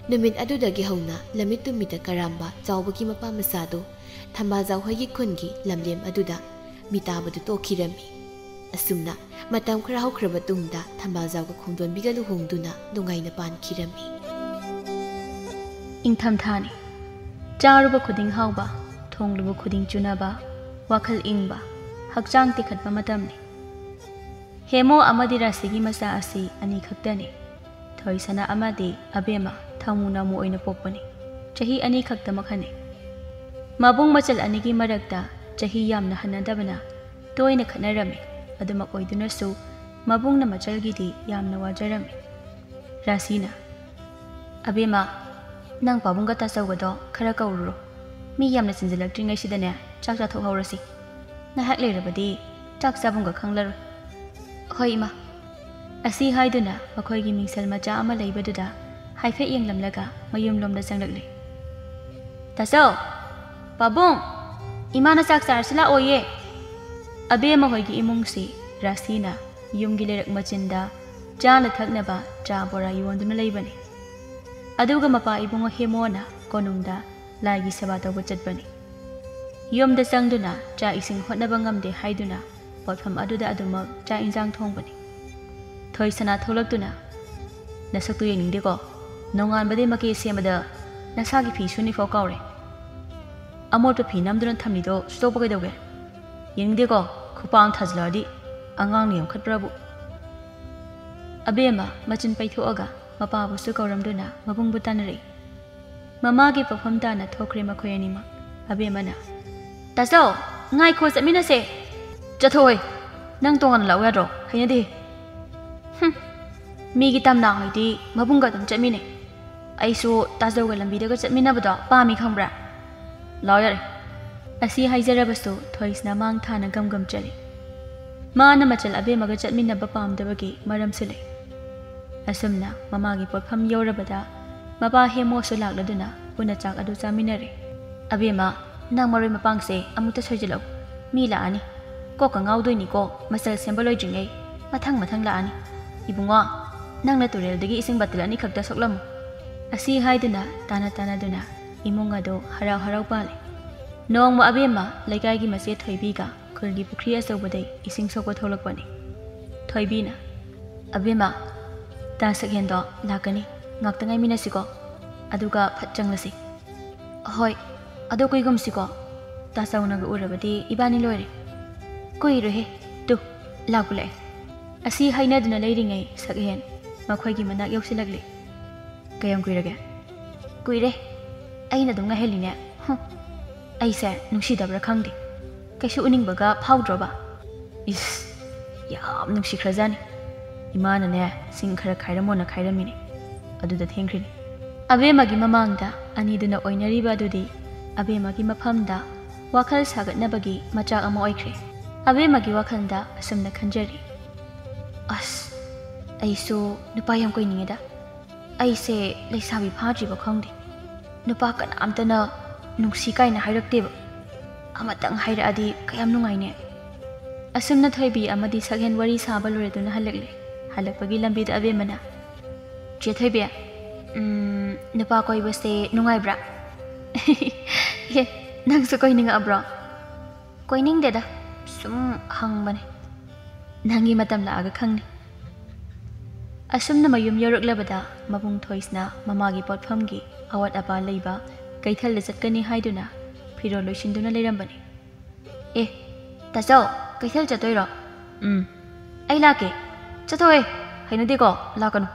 ꯅꯨꯃꯤꯠ ꯑꯗꯨꯗꯒꯤ ꯍꯧꯅ ꯂꯝꯃꯤꯠ ꯇꯨꯃꯤꯠꯇ ꯀꯔꯥꯝꯕ ꯆꯥꯎꯕꯒꯤ ꯃꯄꯥ ꯃꯆꯥꯗꯨ ꯊꯝꯕꯥꯜꯖꯥꯎ ꯍꯣꯏꯒꯤ ꯈꯨꯟꯒꯤ ꯂꯝꯂꯦꯝ ꯑꯗꯨꯗ ꯃꯤꯇꯥꯕꯗꯨ ꯇꯣꯛꯈꯤꯔꯝꯃꯤ꯫ ꯑꯁꯨꯝꯅ ꯃꯇꯝ ꯈꯔ ꯍꯧꯈ꯭ꯔꯕ ꯇꯨꯡꯗ ꯊꯝꯕꯥꯜꯖꯥꯎꯒ ꯈꯣꯡꯗꯣꯟꯕꯤꯒ ꯂꯨꯍꯣꯡꯗꯨꯅ ꯅꯨꯡꯉꯥꯏꯅ ꯄꯥꯟꯈꯤꯔꯝꯃꯤ꯫ ꯏꯪꯊꯝꯊꯥꯅꯤ꯫ ꯆꯥꯔꯨꯕ ꯈꯨꯗꯤꯡ ꯍꯥꯎꯕ, ꯊꯣꯡꯂꯨꯕ ꯈꯨꯗꯤꯡ ꯆꯨꯅꯕ, ꯋꯥꯈꯜ ꯏꯪꯕ, ꯍꯛꯆꯥꯡ ꯇꯦꯛꯈꯠꯄ ꯃꯇꯝꯅꯤ꯫ ꯍꯦꯃꯣ ꯑꯃꯗꯤ ꯔꯥꯁꯤꯒꯤ ꯃꯆꯥ ꯑꯁꯤ ꯑꯅꯤꯈꯛꯇꯅꯤ꯫ ꯊꯣꯏꯁꯅꯥ ꯑꯃꯗꯤ ꯑꯕꯦꯝꯃ ꯊꯧꯃꯨ ꯅꯧꯃꯨ ꯑꯣꯏꯅ ꯄꯣꯛꯄꯅꯤ꯫ ꯆꯍꯤ ꯑꯅꯤ ꯈꯛꯇꯃꯛ ꯍꯟꯅꯩ꯫ ꯃꯕꯨꯡ ꯃꯆꯜ ꯑꯅꯤꯒꯤ ꯃꯔꯛꯇ ꯆꯍꯤ ꯌꯥꯝꯅ ꯍꯟꯅꯗꯕꯅ ꯇꯣꯏꯅ ꯈꯠꯅꯔꯝꯃꯤ꯫ ꯑꯗꯨꯃꯛ ꯑꯣꯏꯗꯨꯅꯁꯨ ꯃꯕꯨꯡꯅ ꯃꯆꯜꯒꯤꯗꯤ ꯌꯥꯝꯅ ꯋꯥꯖꯔꯝꯃꯤ꯫ ꯔꯥꯁꯤꯅ, "ꯑꯕꯦꯝꯃ, ꯅꯪ ꯄꯥꯕꯨꯡꯒ ꯇꯥꯆꯧꯒꯗꯣ ꯈꯔ ꯀꯧꯔꯨꯔꯣ꯫ ꯃꯤ ꯌꯥꯝꯅ ꯆꯤꯟꯁꯤꯜꯂꯛꯇ꯭ꯔꯤꯉꯩꯁꯤꯗꯅꯦ ꯆꯥꯛ ꯆꯥꯊꯣꯛꯍꯧꯔꯁꯤ꯫ ꯉꯥꯏꯍꯥꯛ ꯂꯩꯔꯕꯗꯤ ꯆꯥꯛ ꯆꯥꯐꯝꯒ ꯈꯪꯂꯔꯣꯏ꯫" "ꯍꯣꯏ ꯏꯃꯥ꯫" ꯑꯁꯤ ꯍꯥꯏꯗꯨꯅ ꯃꯈꯣꯏꯒꯤ ꯃꯤꯡꯁꯦꯜ ꯃꯆꯥ ꯑꯃ ꯂꯩꯕꯗꯨꯗ ꯍꯥꯏꯐꯦꯠ ꯌꯦꯡꯂꯝꯂꯒ ꯃꯌꯨꯝꯂꯣꯝꯗ ꯆꯪꯂꯛꯂꯤ꯫ "ꯇꯥꯆꯧ! ꯄꯥꯕꯨꯡ! ꯏꯃꯥꯅ ꯆꯥꯛ ꯆꯥꯔꯁꯤ ꯂꯥꯛꯑꯣꯌꯦ!" ꯑꯕꯦꯝꯃ ꯍꯣꯏꯒꯤ ꯏꯃꯨꯡꯁꯤ ꯔꯥꯁꯤꯅ ꯌꯨꯝꯒꯤ ꯂꯩꯔꯛ ꯃꯆꯤꯟꯗ ꯆꯥꯅ ꯊꯛꯅꯕ ꯆꯥ ꯕꯣꯔꯥ ꯌꯣꯟꯗꯨꯅ ꯂꯩꯕꯅꯤ꯫ ꯑꯗꯨꯒ ꯃꯄꯥ ꯏꯕꯨꯡꯉꯣ ꯍꯦꯃꯣꯅ ꯀꯣꯅꯨꯡꯗ ꯂꯥꯏꯒꯤ ꯁꯦꯕꯥ ꯇꯧꯕ ꯆꯠꯄꯅꯤ꯫ ꯌꯨꯝꯗ ꯆꯪꯗꯨꯅ ꯆꯥꯛ ꯏꯁꯤꯡ ꯍꯣꯠꯅꯕ ꯉꯝꯗꯦ ꯍꯥꯏꯗꯨꯅ ꯄꯣꯠꯐꯝ ꯑꯗꯨꯗ ꯑꯗꯨꯃꯛ ꯆꯥꯛ ꯏꯟꯁꯥꯡ ꯊꯣꯡꯕꯅꯤ꯫ ꯊꯣꯏꯁꯅꯥ ꯊꯣꯛꯂꯛꯇꯨꯅ, "ꯅꯁꯛꯇꯨ ꯌꯦꯡꯅꯤꯡꯗꯦꯀꯣ꯫ ꯅꯣꯡꯉꯥꯟꯕꯗꯩ ꯃꯀꯦ ꯁꯦꯝꯕꯗ ꯅꯁꯥꯒꯤ ꯐꯤ ꯁꯨꯅꯤꯐꯥꯎ ꯀꯥꯎꯔꯦ꯫ ꯑꯃꯣꯠꯄ ꯐꯤ ꯅꯝꯗꯨꯅ ꯊꯝꯂꯤꯗꯣ ꯁꯨꯗꯣꯛꯄ ꯀꯩꯗꯧꯒꯦ? ꯌꯦꯡꯅꯤꯡꯗꯦꯀꯣ, ꯈꯨꯄꯥꯛ ꯑꯃ ꯊꯥꯖꯤꯜꯂꯛꯑꯗꯤ꯫ ꯑꯉꯥꯡꯅ ꯌꯥꯝꯈꯠꯄ꯭ꯔꯕꯨ꯫" ꯑꯕꯦꯝꯃ ꯃꯆꯤꯟ ꯄꯩꯊꯣꯛꯑꯒ ꯃꯄꯥꯕꯨꯁꯨ ꯀꯧꯔꯝꯗꯨꯅ ꯃꯕꯨꯡꯕꯨ ꯇꯥꯟꯅꯔꯛꯏ꯫ ꯃꯃꯥꯒꯤ ꯄꯣꯛꯐꯝ ꯇꯥꯅ ꯊꯣꯛꯈ꯭ꯔꯦ ꯃꯈꯣꯏ ꯑꯅꯤꯃꯛ꯫ ꯑꯕꯦꯝꯃꯅ, "ꯇꯥꯆꯧ, ꯉꯥꯏꯈꯣ, ꯆꯠꯃꯤꯟꯅꯁꯦ!" "ꯆꯠꯊꯣꯛꯑꯣꯏ꯫ ꯅꯪ ꯇꯣꯉꯥꯟꯅ ꯂꯥꯛꯎ ꯌꯥꯗ꯭ꯔꯣ? ꯍꯩꯅꯗꯦ꯫" "ꯍꯨꯝ꯫ ꯃꯤꯒꯤ ꯇꯝꯅꯥ ꯍꯣꯏꯗꯤ ꯃꯕꯨꯡꯒ ꯑꯗꯨꯝ ꯆꯠꯃꯤꯟꯅꯩ꯫ ꯑꯩꯁꯨ ꯇꯥꯆꯧꯒ ꯂꯝꯕꯤꯗꯒ ꯆꯠꯃꯤꯟꯅꯕꯗꯣ ꯄꯥꯝꯃꯤ ꯈꯪꯕ꯭ꯔꯥ? ꯂꯥꯛꯑꯣ ꯌꯥꯔꯦ꯫" ꯑꯁꯤ ꯍꯥꯏꯖꯔꯕꯁꯨ ꯊꯣꯏꯁꯅ ꯃꯥꯡ ꯊꯥꯅ ꯒꯝ ꯒꯝ ꯆꯠꯂꯤ꯫ ꯃꯥꯅ ꯃꯆꯜ ꯑꯕꯦꯝꯃꯒ ꯆꯠꯃꯤꯟꯅꯕ ꯄꯥꯝꯗꯕꯒꯤ ꯃꯔꯝꯁꯨ ꯂꯩ꯫ ꯑꯁꯨꯝꯅ ꯃꯃꯥꯒꯤ ꯄꯣꯠꯐꯝ ꯌꯧꯔꯕꯗ ꯃꯄꯥ ꯍꯦꯃꯣꯁꯨ ꯂꯥꯛꯂꯗꯨꯅ ꯄꯨꯟꯅ ꯆꯥꯛ ꯑꯗꯨ ꯆꯥꯃꯤꯟꯅꯔꯦ꯫ "ꯑꯕꯦꯝꯃ, ꯅꯪ ꯃꯔꯣꯏ ꯃꯄꯥꯡꯁꯦ ꯑꯃꯨꯛꯇ ꯁꯣꯏꯖꯤꯜꯂꯛꯎ꯫ ꯃꯤ ꯂꯥꯛꯑꯅꯤ꯫ ꯀꯣꯛꯀ ꯉꯥꯎꯗꯣꯏꯅꯤꯀꯣ, ꯃꯆꯜ ꯁꯦꯝꯕ ꯂꯣꯏꯗ꯭ꯔꯤꯉꯩ꯫ ꯃꯊꯪ ꯃꯊꯪ ꯂꯥꯛꯑꯅꯤ꯫ ꯏꯕꯨꯡꯉꯣ, ꯅꯪꯅ ꯇꯨꯔꯦꯜꯗꯒꯤ ꯏꯁꯤꯡ ꯕꯥꯇꯤꯜ ꯑꯅꯤꯈꯛꯇ ꯁꯣꯛꯂꯝꯃꯨ꯫" ꯑꯁꯤ ꯍꯥꯏꯗꯨꯅ ꯇꯥꯅ ꯇꯥꯅꯗꯨꯅ ꯏꯃꯨꯡ ꯑꯗꯨ ꯍꯔꯥꯎ ꯍꯔꯥꯎ ꯄꯥꯜꯂꯤ꯫ ꯅꯣꯡꯃ ꯑꯕꯦꯝꯃ ꯂꯩꯀꯥꯏꯒꯤ ꯃꯆꯦ ꯊꯣꯏꯕꯤꯒ ꯈꯨꯜꯒꯤ ꯄꯨꯈ꯭ꯔꯤ ꯑꯆꯧꯕꯗꯩ ꯏꯁꯤꯡ ꯁꯣꯛꯄ ꯊꯣꯛꯂꯛꯄꯅꯤ꯫ ꯊꯣꯏꯕꯤꯅ, "ꯑꯕꯦꯝꯃ, ꯇꯥ ꯁꯛꯍꯦꯟꯗꯣ ꯂꯥꯛꯀꯅꯤ, ꯉꯥꯛꯇ ꯉꯥꯏꯃꯤꯟꯅꯁꯤꯀꯣ, ꯑꯗꯨꯒ ꯐꯠ ꯆꯪꯂꯁꯤ꯫" "ꯍꯣꯏ, ꯑꯗꯣ ꯀꯨꯏꯒꯨꯝꯁꯤꯀꯣ, ꯇꯥꯆꯧꯅꯒ ꯎꯔꯕꯗꯤ ꯏꯕꯥꯅꯤ ꯂꯣꯏꯔꯦ꯫" "ꯀꯨꯏꯔꯣꯏꯍꯦ, ꯇꯨ, ꯂꯥꯛꯄ ꯂꯥꯛꯑꯦ꯫" ꯑꯁꯤ ꯍꯥꯏꯅꯗꯨꯅ ꯂꯩꯔꯤꯉꯩ ꯁꯛꯍꯦꯟ ꯃꯈꯣꯏꯒꯤ ꯃꯅꯥꯛ ꯌꯧꯁꯤꯜꯂꯛꯂꯤ꯫ "ꯀꯌꯥꯝ ꯀꯨꯏꯔꯒꯦ?" "ꯀꯨꯏꯔꯦ, ꯑꯩꯅ ꯑꯗꯨꯝ ꯉꯥꯏꯍꯜꯂꯤꯅꯦ꯫ ꯍꯨꯝ, ꯑꯩꯁꯦ ꯅꯨꯡꯁꯤꯗꯕ꯭ꯔꯥ ꯈꯪꯗꯦ, ꯀꯩꯁꯨ ꯎꯅꯤꯡꯕꯒ ꯐꯥꯎꯗ꯭ꯔꯣꯕ?" ꯏꯁ, ꯌꯥꯝ ꯅꯨꯡꯁꯤꯈ꯭ꯔꯖꯥꯠꯅꯤ꯫ ꯏꯃꯥꯅꯅꯦ, ꯁꯤꯡ ꯈꯔ ꯈꯥꯏꯔꯝꯃꯣꯅ ꯈꯥꯏꯔꯝꯃꯤꯅꯦ꯫ ꯑꯗꯨꯗ ꯊꯦꯡꯈ꯭ꯔꯤꯅꯤ꯫ ꯑꯕꯦꯝꯃꯒꯤ ꯃꯃꯥꯡꯗ ꯑꯅꯤꯗꯨꯅ ꯑꯣꯏꯅꯔꯤꯕ ꯑꯗꯨꯗꯤ ꯑꯕꯦꯝꯃꯒꯤ ꯃꯐꯝꯗ ꯋꯥꯈꯜ ꯁꯥꯒꯠꯅꯕꯒꯤ ꯃꯆꯥꯛ ꯑꯃ ꯑꯣꯏꯈ꯭ꯔꯦ꯫ ꯑꯕꯦꯝꯃꯒꯤ ꯋꯥꯈꯜꯗ ꯑꯁꯨꯝꯅ ꯈꯟꯖꯔꯤ, "ꯑꯁ, ꯑꯩꯁꯨ ꯅꯨꯄꯥ ꯌꯥꯝ ꯀꯣꯏꯅꯤꯡꯉꯦꯗ꯫ ꯑꯩꯁꯦ ꯂꯩꯁꯥꯕꯤ ꯐꯥꯗ꯭ꯔꯤꯕ ꯈꯪꯗꯦ꯫ ꯅꯨꯄꯥ ꯀꯅꯥꯝꯇꯅ ꯅꯨꯡꯁꯤ ꯀꯥꯏꯅ ꯍꯥꯏꯔꯛꯇꯦꯕ꯫ ꯑꯃꯇꯪ ꯍꯥꯏꯔꯛꯑꯗꯤ ꯀꯌꯥꯝ ꯅꯨꯡꯉꯥꯏꯅꯦ?" ꯑꯁꯨꯝꯅ ꯊꯣꯏꯕꯤ ꯑꯃꯗꯤ ꯁꯛꯍꯦꯟ ꯋꯥꯔꯤ ꯁꯥꯕ ꯂꯣꯏꯔꯗꯨꯅ ꯍꯜꯂꯛꯂꯦ꯫ ꯍꯜꯂꯛꯄꯒꯤ ꯂꯝꯕꯤꯗ ꯑꯕꯦꯝꯃꯅ, "ꯆꯦ ꯊꯣꯏꯕꯤ, ꯎꯝ, ꯅꯨꯄꯥ ꯀꯣꯏꯕꯁꯦ ꯅꯨꯡꯉꯥꯏꯕ꯭ꯔꯥ?" "ꯑꯦ, ꯅꯪꯁꯨ ꯀꯣꯏꯅꯤꯡꯉꯛꯑꯕ꯭ꯔꯣ?" "ꯀꯣꯏꯅꯤꯡꯗꯦꯗ, ꯁꯨꯝ ꯍꯪꯕꯅꯦ꯫ ꯅꯪꯒꯤ ꯃꯇꯝ ꯂꯥꯛꯑꯒ ꯈꯪꯅꯤ꯫" ꯑꯁꯨꯝꯅ ꯃꯌꯨꯝ ꯌꯧꯔꯛꯂꯕꯗ ꯃꯕꯨꯡ ꯊꯣꯏꯁꯅ ꯃꯃꯥꯒꯤ ꯄꯣꯠꯐꯝꯒꯤ ꯑꯋꯥꯠ ꯑꯄꯥ ꯂꯩꯕ ꯀꯩꯊꯦꯜꯗ ꯆꯠꯀꯅꯤ ꯍꯥꯏꯗꯨꯅ ꯐꯤꯔꯣꯜ ꯂꯣꯏꯁꯤꯟꯗꯨꯅ ꯂꯩꯔꯝꯕꯅꯤ꯫ "ꯑꯦ, ꯇꯥꯆꯧ, ꯀꯩꯊꯦꯜ ꯆꯠꯇꯣꯏꯔꯣ?" "ꯎꯝ, ꯑꯩ ꯂꯥꯛꯀꯦ꯫" "ꯆꯠꯊꯣꯛꯑꯦ, ꯍꯩꯅꯗꯦꯀꯣ, ꯂꯥꯛꯀꯅꯨ꯫"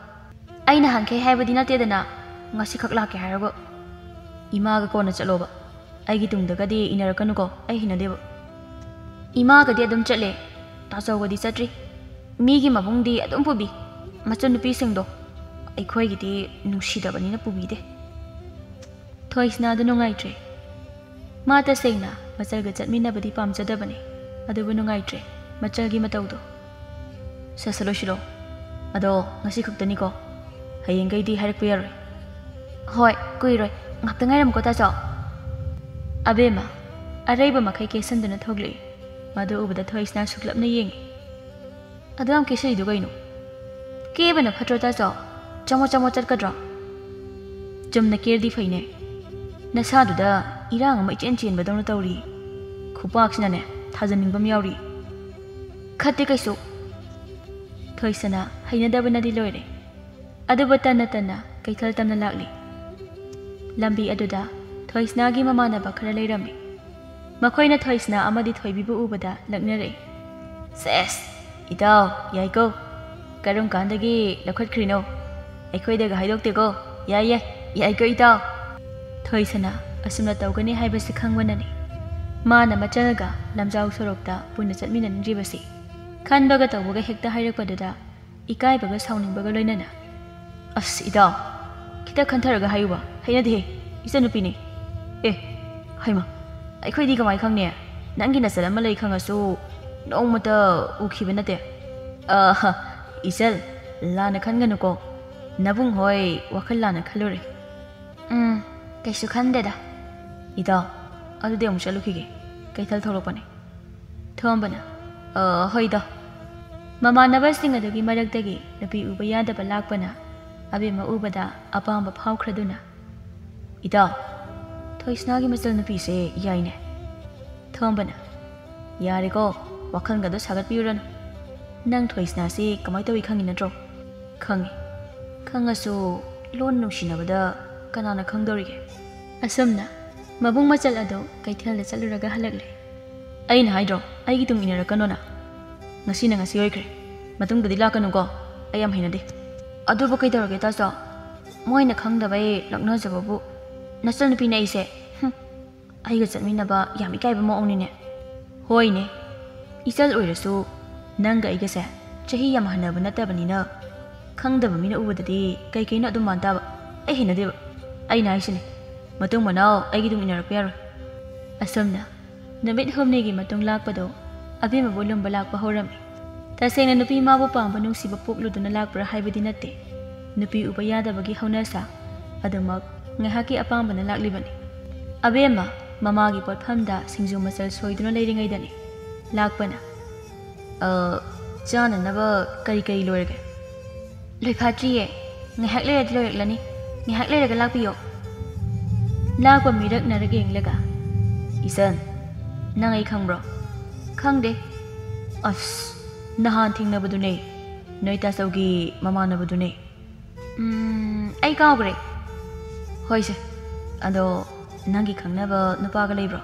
"ꯑꯩ ꯅꯍꯥꯟꯈꯩ ꯍꯥꯏꯕꯗꯤ ꯅꯠꯇꯦꯗꯅ, ꯉꯁꯤꯈꯛ ꯂꯥꯛꯀꯦ ꯍꯥꯏꯔꯒ꯫" "ꯏꯃꯥꯒ ꯀꯣꯟꯅ ꯆꯠꯂꯣꯕ, ꯑꯩꯒꯤ ꯇꯨꯡꯗꯒꯗꯤ ꯏꯟꯅꯔꯛꯀꯅꯨꯀꯣ, ꯑꯩ ꯍꯩꯅꯗꯦꯕ꯫" "ꯏꯃꯥꯒꯗꯤ ꯑꯗꯨꯝ ꯆꯠꯂꯦ, ꯇꯥꯆꯧꯒꯗꯤ ꯆꯠꯇ꯭ꯔꯤ꯫ ꯃꯤꯒꯤ ꯃꯕꯨꯡꯗꯤ ꯑꯗꯨꯝ ꯄꯨꯕꯤ, ꯃꯆꯟꯅꯨꯄꯤꯁꯤꯡꯗꯣ꯫ ꯑꯩꯈꯣꯏꯒꯤꯗꯤ ꯅꯨꯡꯁꯤꯗꯕꯅꯤꯅ ꯄꯨꯕꯤꯗꯦ꯫" ꯊꯣꯏꯁꯅꯥꯗꯨ ꯅꯨꯡꯉꯥꯏꯇ꯭ꯔꯦ꯫ ꯃꯥ ꯇꯁꯦꯡꯅ ꯃꯆꯜꯒ ꯆꯠꯃꯤꯟꯅꯕꯗꯤ ꯄꯥꯝꯖꯗꯕꯅꯤ, ꯑꯗꯨꯕꯨ ꯅꯨꯡꯉꯥꯏꯇ꯭ꯔꯦ, ꯃꯆꯜꯒꯤ ꯃꯇꯧꯗꯣ꯫ "ꯁꯠ ꯁꯠ ꯂꯣꯏꯁꯤꯜꯂꯣ꯫ ꯑꯗꯣ ꯉꯁꯤ ꯈꯛꯇꯅꯤꯀꯣ, ꯍꯌꯦꯡꯈꯩꯗꯤ ꯍꯥꯏꯔꯛꯄ ꯌꯥꯔꯣꯏ꯫" "ꯍꯣꯏ, ꯀꯨꯏꯔꯣꯏ꯫ ꯉꯥꯛꯇ ꯉꯥꯏꯔꯝꯃꯨꯀꯣ, ꯇꯥꯆꯧ꯫" ꯑꯕꯦꯝꯃ ꯑꯔꯩꯕ ꯃꯈꯩ ꯀꯦꯁꯟꯗꯨꯅ ꯊꯣꯛꯂꯛꯏ꯫ ꯃꯗꯨ ꯎꯕꯗ ꯊꯣꯏꯁꯅꯥ ꯁꯨꯛꯂꯞꯅ ꯌꯦꯡꯉꯤ꯫ "ꯑꯗꯨ ꯌꯥꯝ ꯀꯦꯁꯜꯂꯤꯗꯨ ꯀꯩꯅꯣ? ꯀꯦꯕꯅ ꯐꯠꯇ꯭ꯔꯣ, ꯇꯥꯆꯧ? ꯆꯃꯣ ꯆꯃꯣ ꯆꯠꯀꯗ꯭ꯔꯣ?" "ꯆꯨꯝꯅ ꯀꯦꯔꯗꯤ ꯐꯩꯅꯦ꯫ ꯅꯁꯥꯗꯨꯗ ꯏꯔꯥꯡ ꯑꯃ ꯏꯆꯦꯟ ꯆꯦꯟꯕꯗꯧꯅ ꯇꯧꯔꯤ꯫ ꯈꯨꯄꯥꯛꯁꯤꯅꯅꯦ, ꯊꯥꯖꯟꯅꯤꯡꯕ ꯑꯃ ꯌꯥꯎꯔꯤ꯫" "ꯈꯠꯇꯦ ꯀꯩꯁꯨ꯫" ꯊꯣꯏꯁꯅꯥ ꯍꯩꯅꯗꯕꯅꯗꯤ ꯂꯣꯏꯔꯦ꯫ ꯑꯗꯨꯕꯨ ꯇꯟꯅ ꯇꯟꯅ ꯀꯩꯊꯦꯜ ꯇꯝꯅ ꯂꯥꯛꯂꯤ꯫ ꯂꯝꯕꯤ ꯑꯗꯨꯗ ꯊꯣꯏꯁꯅꯥꯒꯤ ꯃꯃꯥꯟꯅꯕ ꯈꯔ ꯂꯩꯔꯝꯃꯤ꯫ ꯃꯈꯣꯏꯅ ꯊꯣꯏꯁꯅꯥ ꯑꯃꯗꯤ ꯊꯣꯏꯕꯤꯕꯨ ꯎꯕꯗ ꯂꯛꯅꯔꯛꯏ꯫ "ꯁꯦꯁ, ꯏꯇꯥꯎ, ꯌꯥꯏꯀꯣ꯫ ꯀꯔꯝ ꯀꯥꯟꯗꯒꯤ ꯂꯧꯈꯠꯈ꯭ꯔꯤꯅꯣ? ꯑꯩꯈꯣꯏꯗꯒ ꯍꯥꯏꯗꯣꯛꯇꯦꯀꯣ꯫ ꯌꯥꯏ, ꯌꯥꯏ, ꯌꯥꯏꯀꯣ, ꯏꯇꯥꯎ꯫" ꯊꯣꯏꯁꯅꯥ ꯑꯁꯨꯝꯅ ꯇꯧꯒꯅꯤ ꯍꯥꯏꯕꯁꯤ ꯈꯪꯕꯅꯅꯤ꯫ ꯃꯥꯅ ꯃꯆꯜꯒ ꯂꯝꯖꯥꯎ ꯁꯣꯔꯣꯛꯇ ꯄꯨꯟꯅ ꯆꯠꯃꯤꯟꯅꯅꯤꯡꯗ꯭ꯔꯤꯕꯁꯤ ꯈꯟꯕꯒ ꯇꯧꯕꯒ ꯍꯦꯛꯇ ꯍꯥꯏꯔꯛꯄꯗꯨꯗ ꯏꯀꯥꯏꯕꯒ ꯁꯥꯎꯅꯤꯡꯕꯒ ꯂꯣꯏꯅꯅ, "ꯑꯁ ꯏꯇꯥꯎ, ꯈꯤꯇ ꯈꯟꯊꯔꯒ ꯍꯥꯏꯌꯨꯕ, ꯍꯩꯅꯗꯦꯍꯦ, ꯏꯆꯟꯅꯨꯄꯤꯅꯤ꯫ ꯑꯦ, ꯍꯩꯃ, ꯑꯩꯈꯣꯏꯗꯤ ꯀꯃꯥꯏ ꯈꯪꯅꯤ? ꯅꯪꯒꯤ ꯅꯆꯜ ꯑꯃ ꯂꯩ ꯈꯪꯉꯁꯨ ꯅꯣꯡꯃꯇ ꯎꯈꯤꯕ ꯅꯠꯇꯦ꯫ ꯑꯍ, ꯏꯆꯜ, ꯂꯥꯟꯅ ꯈꯟꯒꯅꯨꯀꯣ꯫ ꯅꯕꯨꯡ ꯍꯣꯏ ꯋꯥꯈꯜ ꯂꯥꯟꯅ ꯈꯜꯂꯨꯔꯦ꯫" "ꯎꯝ, ꯀꯩꯁꯨ ꯈꯟꯗꯦꯗ꯫" "ꯏꯇꯥꯎ, ꯑꯗꯨꯗꯤ ꯑꯃꯨꯛ ꯆꯠꯂꯨꯈꯤꯒꯦ, ꯀꯩꯊꯦꯜ ꯊꯣꯛꯂꯛꯄꯅꯦ꯫" ꯊꯣꯝꯕꯅ, "ꯑ, ꯍꯣꯏꯗ꯫" ꯃꯃꯥꯟꯅꯕꯁꯤꯡ ꯑꯗꯨꯒꯤ ꯃꯔꯛꯇꯒꯤ ꯅꯨꯄꯤ ꯎꯕ ꯌꯥꯗꯕ ꯂꯥꯛꯄꯅ ꯑꯕꯦꯝꯃ ꯎꯕꯗ ꯑꯄꯥꯝꯕ ꯐꯥꯎꯈ꯭ꯔꯗꯨꯅ, "ꯏꯇꯥꯎ, ꯊꯣꯏꯁꯅꯥꯒꯤ ꯃꯆꯜ ꯅꯨꯄꯤꯁꯦ ꯌꯥꯏꯅꯦ꯫" ꯊꯣꯝꯕꯅ, "ꯌꯥꯔꯦꯀꯣ, ꯋꯥꯈꯜꯒꯗꯣ ꯁꯥꯒꯠꯄꯤꯔꯨꯔꯅꯨ꯫ ꯅꯪ ꯊꯣꯏꯁꯅꯥꯁꯤ ꯀꯃꯥꯏ ꯇꯧꯏ ꯈꯪꯉꯤ ꯅꯠꯇ꯭ꯔꯣ?" "ꯈꯪꯉꯤ꯫ ꯈꯪꯉꯁꯨ ꯂꯣꯟ ꯅꯨꯡꯁꯤꯅꯕꯗ ꯀꯅꯥꯅ ꯈꯪꯗꯧꯔꯤꯒꯦ?" ꯑꯁꯨꯝꯅ ꯃꯕꯨꯡ ꯃꯆꯜ ꯑꯗꯨ ꯀꯩꯊꯦꯜꯗ ꯆꯠꯂꯨꯔꯒ ꯍꯜꯂꯛꯂꯦ꯫ "ꯑꯩꯅ ꯍꯥꯏꯗ꯭ꯔꯣ, ꯑꯩꯒꯤ ꯇꯨꯡ ꯏꯟꯅꯔꯛꯀꯅꯣꯅ? ꯉꯁꯤꯅ ꯉꯁꯤ ꯑꯣꯏꯈ꯭ꯔꯦ꯫ ꯃꯇꯨꯡꯗꯗꯤ ꯂꯥꯛꯀꯅꯨꯀꯣ꯫ ꯑꯩ ꯌꯥꯝ ꯍꯩꯅꯗꯦ꯫" "ꯑꯗꯨꯕꯨ ꯀꯩꯗꯧꯔꯒꯦ ꯇꯥꯆꯧ? ꯃꯣꯏꯅ ꯈꯪꯗꯕꯩ ꯂꯛꯅꯖꯕꯕꯨ꯫ ꯅꯆꯟꯅꯨꯄꯤꯅꯦ ꯑꯩꯁꯦ꯫ ꯍꯨꯝ, ꯑꯩꯒ ꯆꯠꯃꯤꯟꯅꯕ ꯌꯥꯝ ꯏꯀꯥꯏꯕ ꯃꯑꯣꯡꯅꯤꯅꯦ꯫" "ꯍꯣꯏꯅꯦ, ꯏꯆꯜ ꯑꯣꯏꯔꯁꯨ ꯅꯪꯒ ꯑꯩꯒꯁꯦ ꯆꯍꯤ ꯌꯥꯝ ꯍꯟꯅꯕ ꯅꯠꯇꯕꯅꯤꯅ ꯈꯪꯗꯕ ꯃꯤꯅ ꯎꯕꯗꯗꯤ ꯀꯩ ꯀꯩꯅꯣ ꯑꯗꯨꯝ ꯃꯥꯟ ꯇꯥꯕ꯫ ꯑꯩ ꯍꯩꯅꯗꯦꯕ꯫ ꯑꯩꯅ ꯍꯥꯏꯁꯤꯅꯦ, ꯃꯇꯨꯡ ꯃꯅꯥꯎ ꯑꯩꯒꯤ ꯇꯨꯡ ꯏꯟꯅꯔꯛꯄ ꯌꯥꯔꯣꯏ꯫" ꯑꯁꯨꯝꯅ ꯅꯨꯃꯤꯠ ꯍꯨꯝꯅꯤꯒꯤ ꯃꯇꯨꯡ ꯂꯥꯛꯄꯗꯣ ꯑꯕꯦꯝꯃꯕꯨ ꯂꯨꯝꯕ ꯂꯥꯛꯄ ꯍꯧꯔꯝꯃꯤ꯫ ꯇꯁꯦꯡꯅ ꯅꯨꯄꯤ ꯃꯥꯕꯨ ꯄꯥꯝꯕ ꯅꯨꯡꯁꯤꯕ ꯄꯣꯛꯂꯨꯗꯨꯅ ꯂꯥꯛꯄ꯭ꯔꯥ ꯍꯥꯏꯕꯗꯤ ꯅꯠꯇꯦ꯫ ꯅꯨꯄꯤ ꯎꯕ ꯌꯥꯗꯕꯒꯤ ꯍꯧꯅꯁꯥ ꯑꯗꯨꯃꯛ ꯉꯥꯏꯍꯥꯛꯀꯤ ꯑꯄꯥꯝꯕꯅ ꯂꯥꯛꯂꯤꯕꯅꯤ꯫ ꯑꯕꯦꯝꯃ ꯃꯃꯥꯒꯤ ꯄꯣꯠꯐꯝꯗ ꯁꯤꯡꯖꯨ ꯃꯆꯜ ꯁꯣꯏꯗꯨꯅ ꯂꯩꯔꯤꯉꯩꯗꯅꯤ ꯂꯥꯛꯄꯅ꯫ "ꯑ, ꯆꯥꯅꯅꯕ ꯀꯔꯤ ꯀꯔꯤ ꯂꯣꯏꯔꯒꯦ?" "ꯂꯣꯏꯐꯥꯠꯇ꯭ꯔꯤꯌꯦ꯫ ꯉꯥꯏꯍꯥꯛ ꯂꯩꯔꯗꯤ ꯂꯣꯏꯔꯛꯂꯅꯤ꯫ ꯉꯥꯏꯍꯥꯛ ꯂꯩꯔꯒ ꯂꯥꯛꯄꯤꯌꯣ꯫" ꯂꯥꯛꯄ ꯃꯤꯔꯛ ꯅꯥꯔꯛ ꯌꯦꯡꯂꯒ, "ꯏꯆꯟ, ꯅꯪ ꯑꯩ ꯈꯪꯕ꯭ꯔꯣ?" "ꯈꯪꯗꯦ꯫" "ꯑꯁ, ꯅꯍꯥꯟ ꯊꯦꯡꯅꯕꯗꯨꯅꯦ꯫ ꯅꯣꯏ ꯇꯥꯆꯧꯒꯤ ꯃꯃꯥꯟꯅꯕꯗꯨꯅꯦ꯫" "ꯎꯝ, ꯑꯩ ꯀꯥꯎꯈ꯭ꯔꯦ꯫" "ꯍꯣꯏꯁꯦ, ꯑꯗꯣ ꯅꯪꯒꯤ ꯈꯪꯅꯕ ꯅꯨꯄꯥꯒ ꯂꯩꯕ꯭ꯔꯣ?"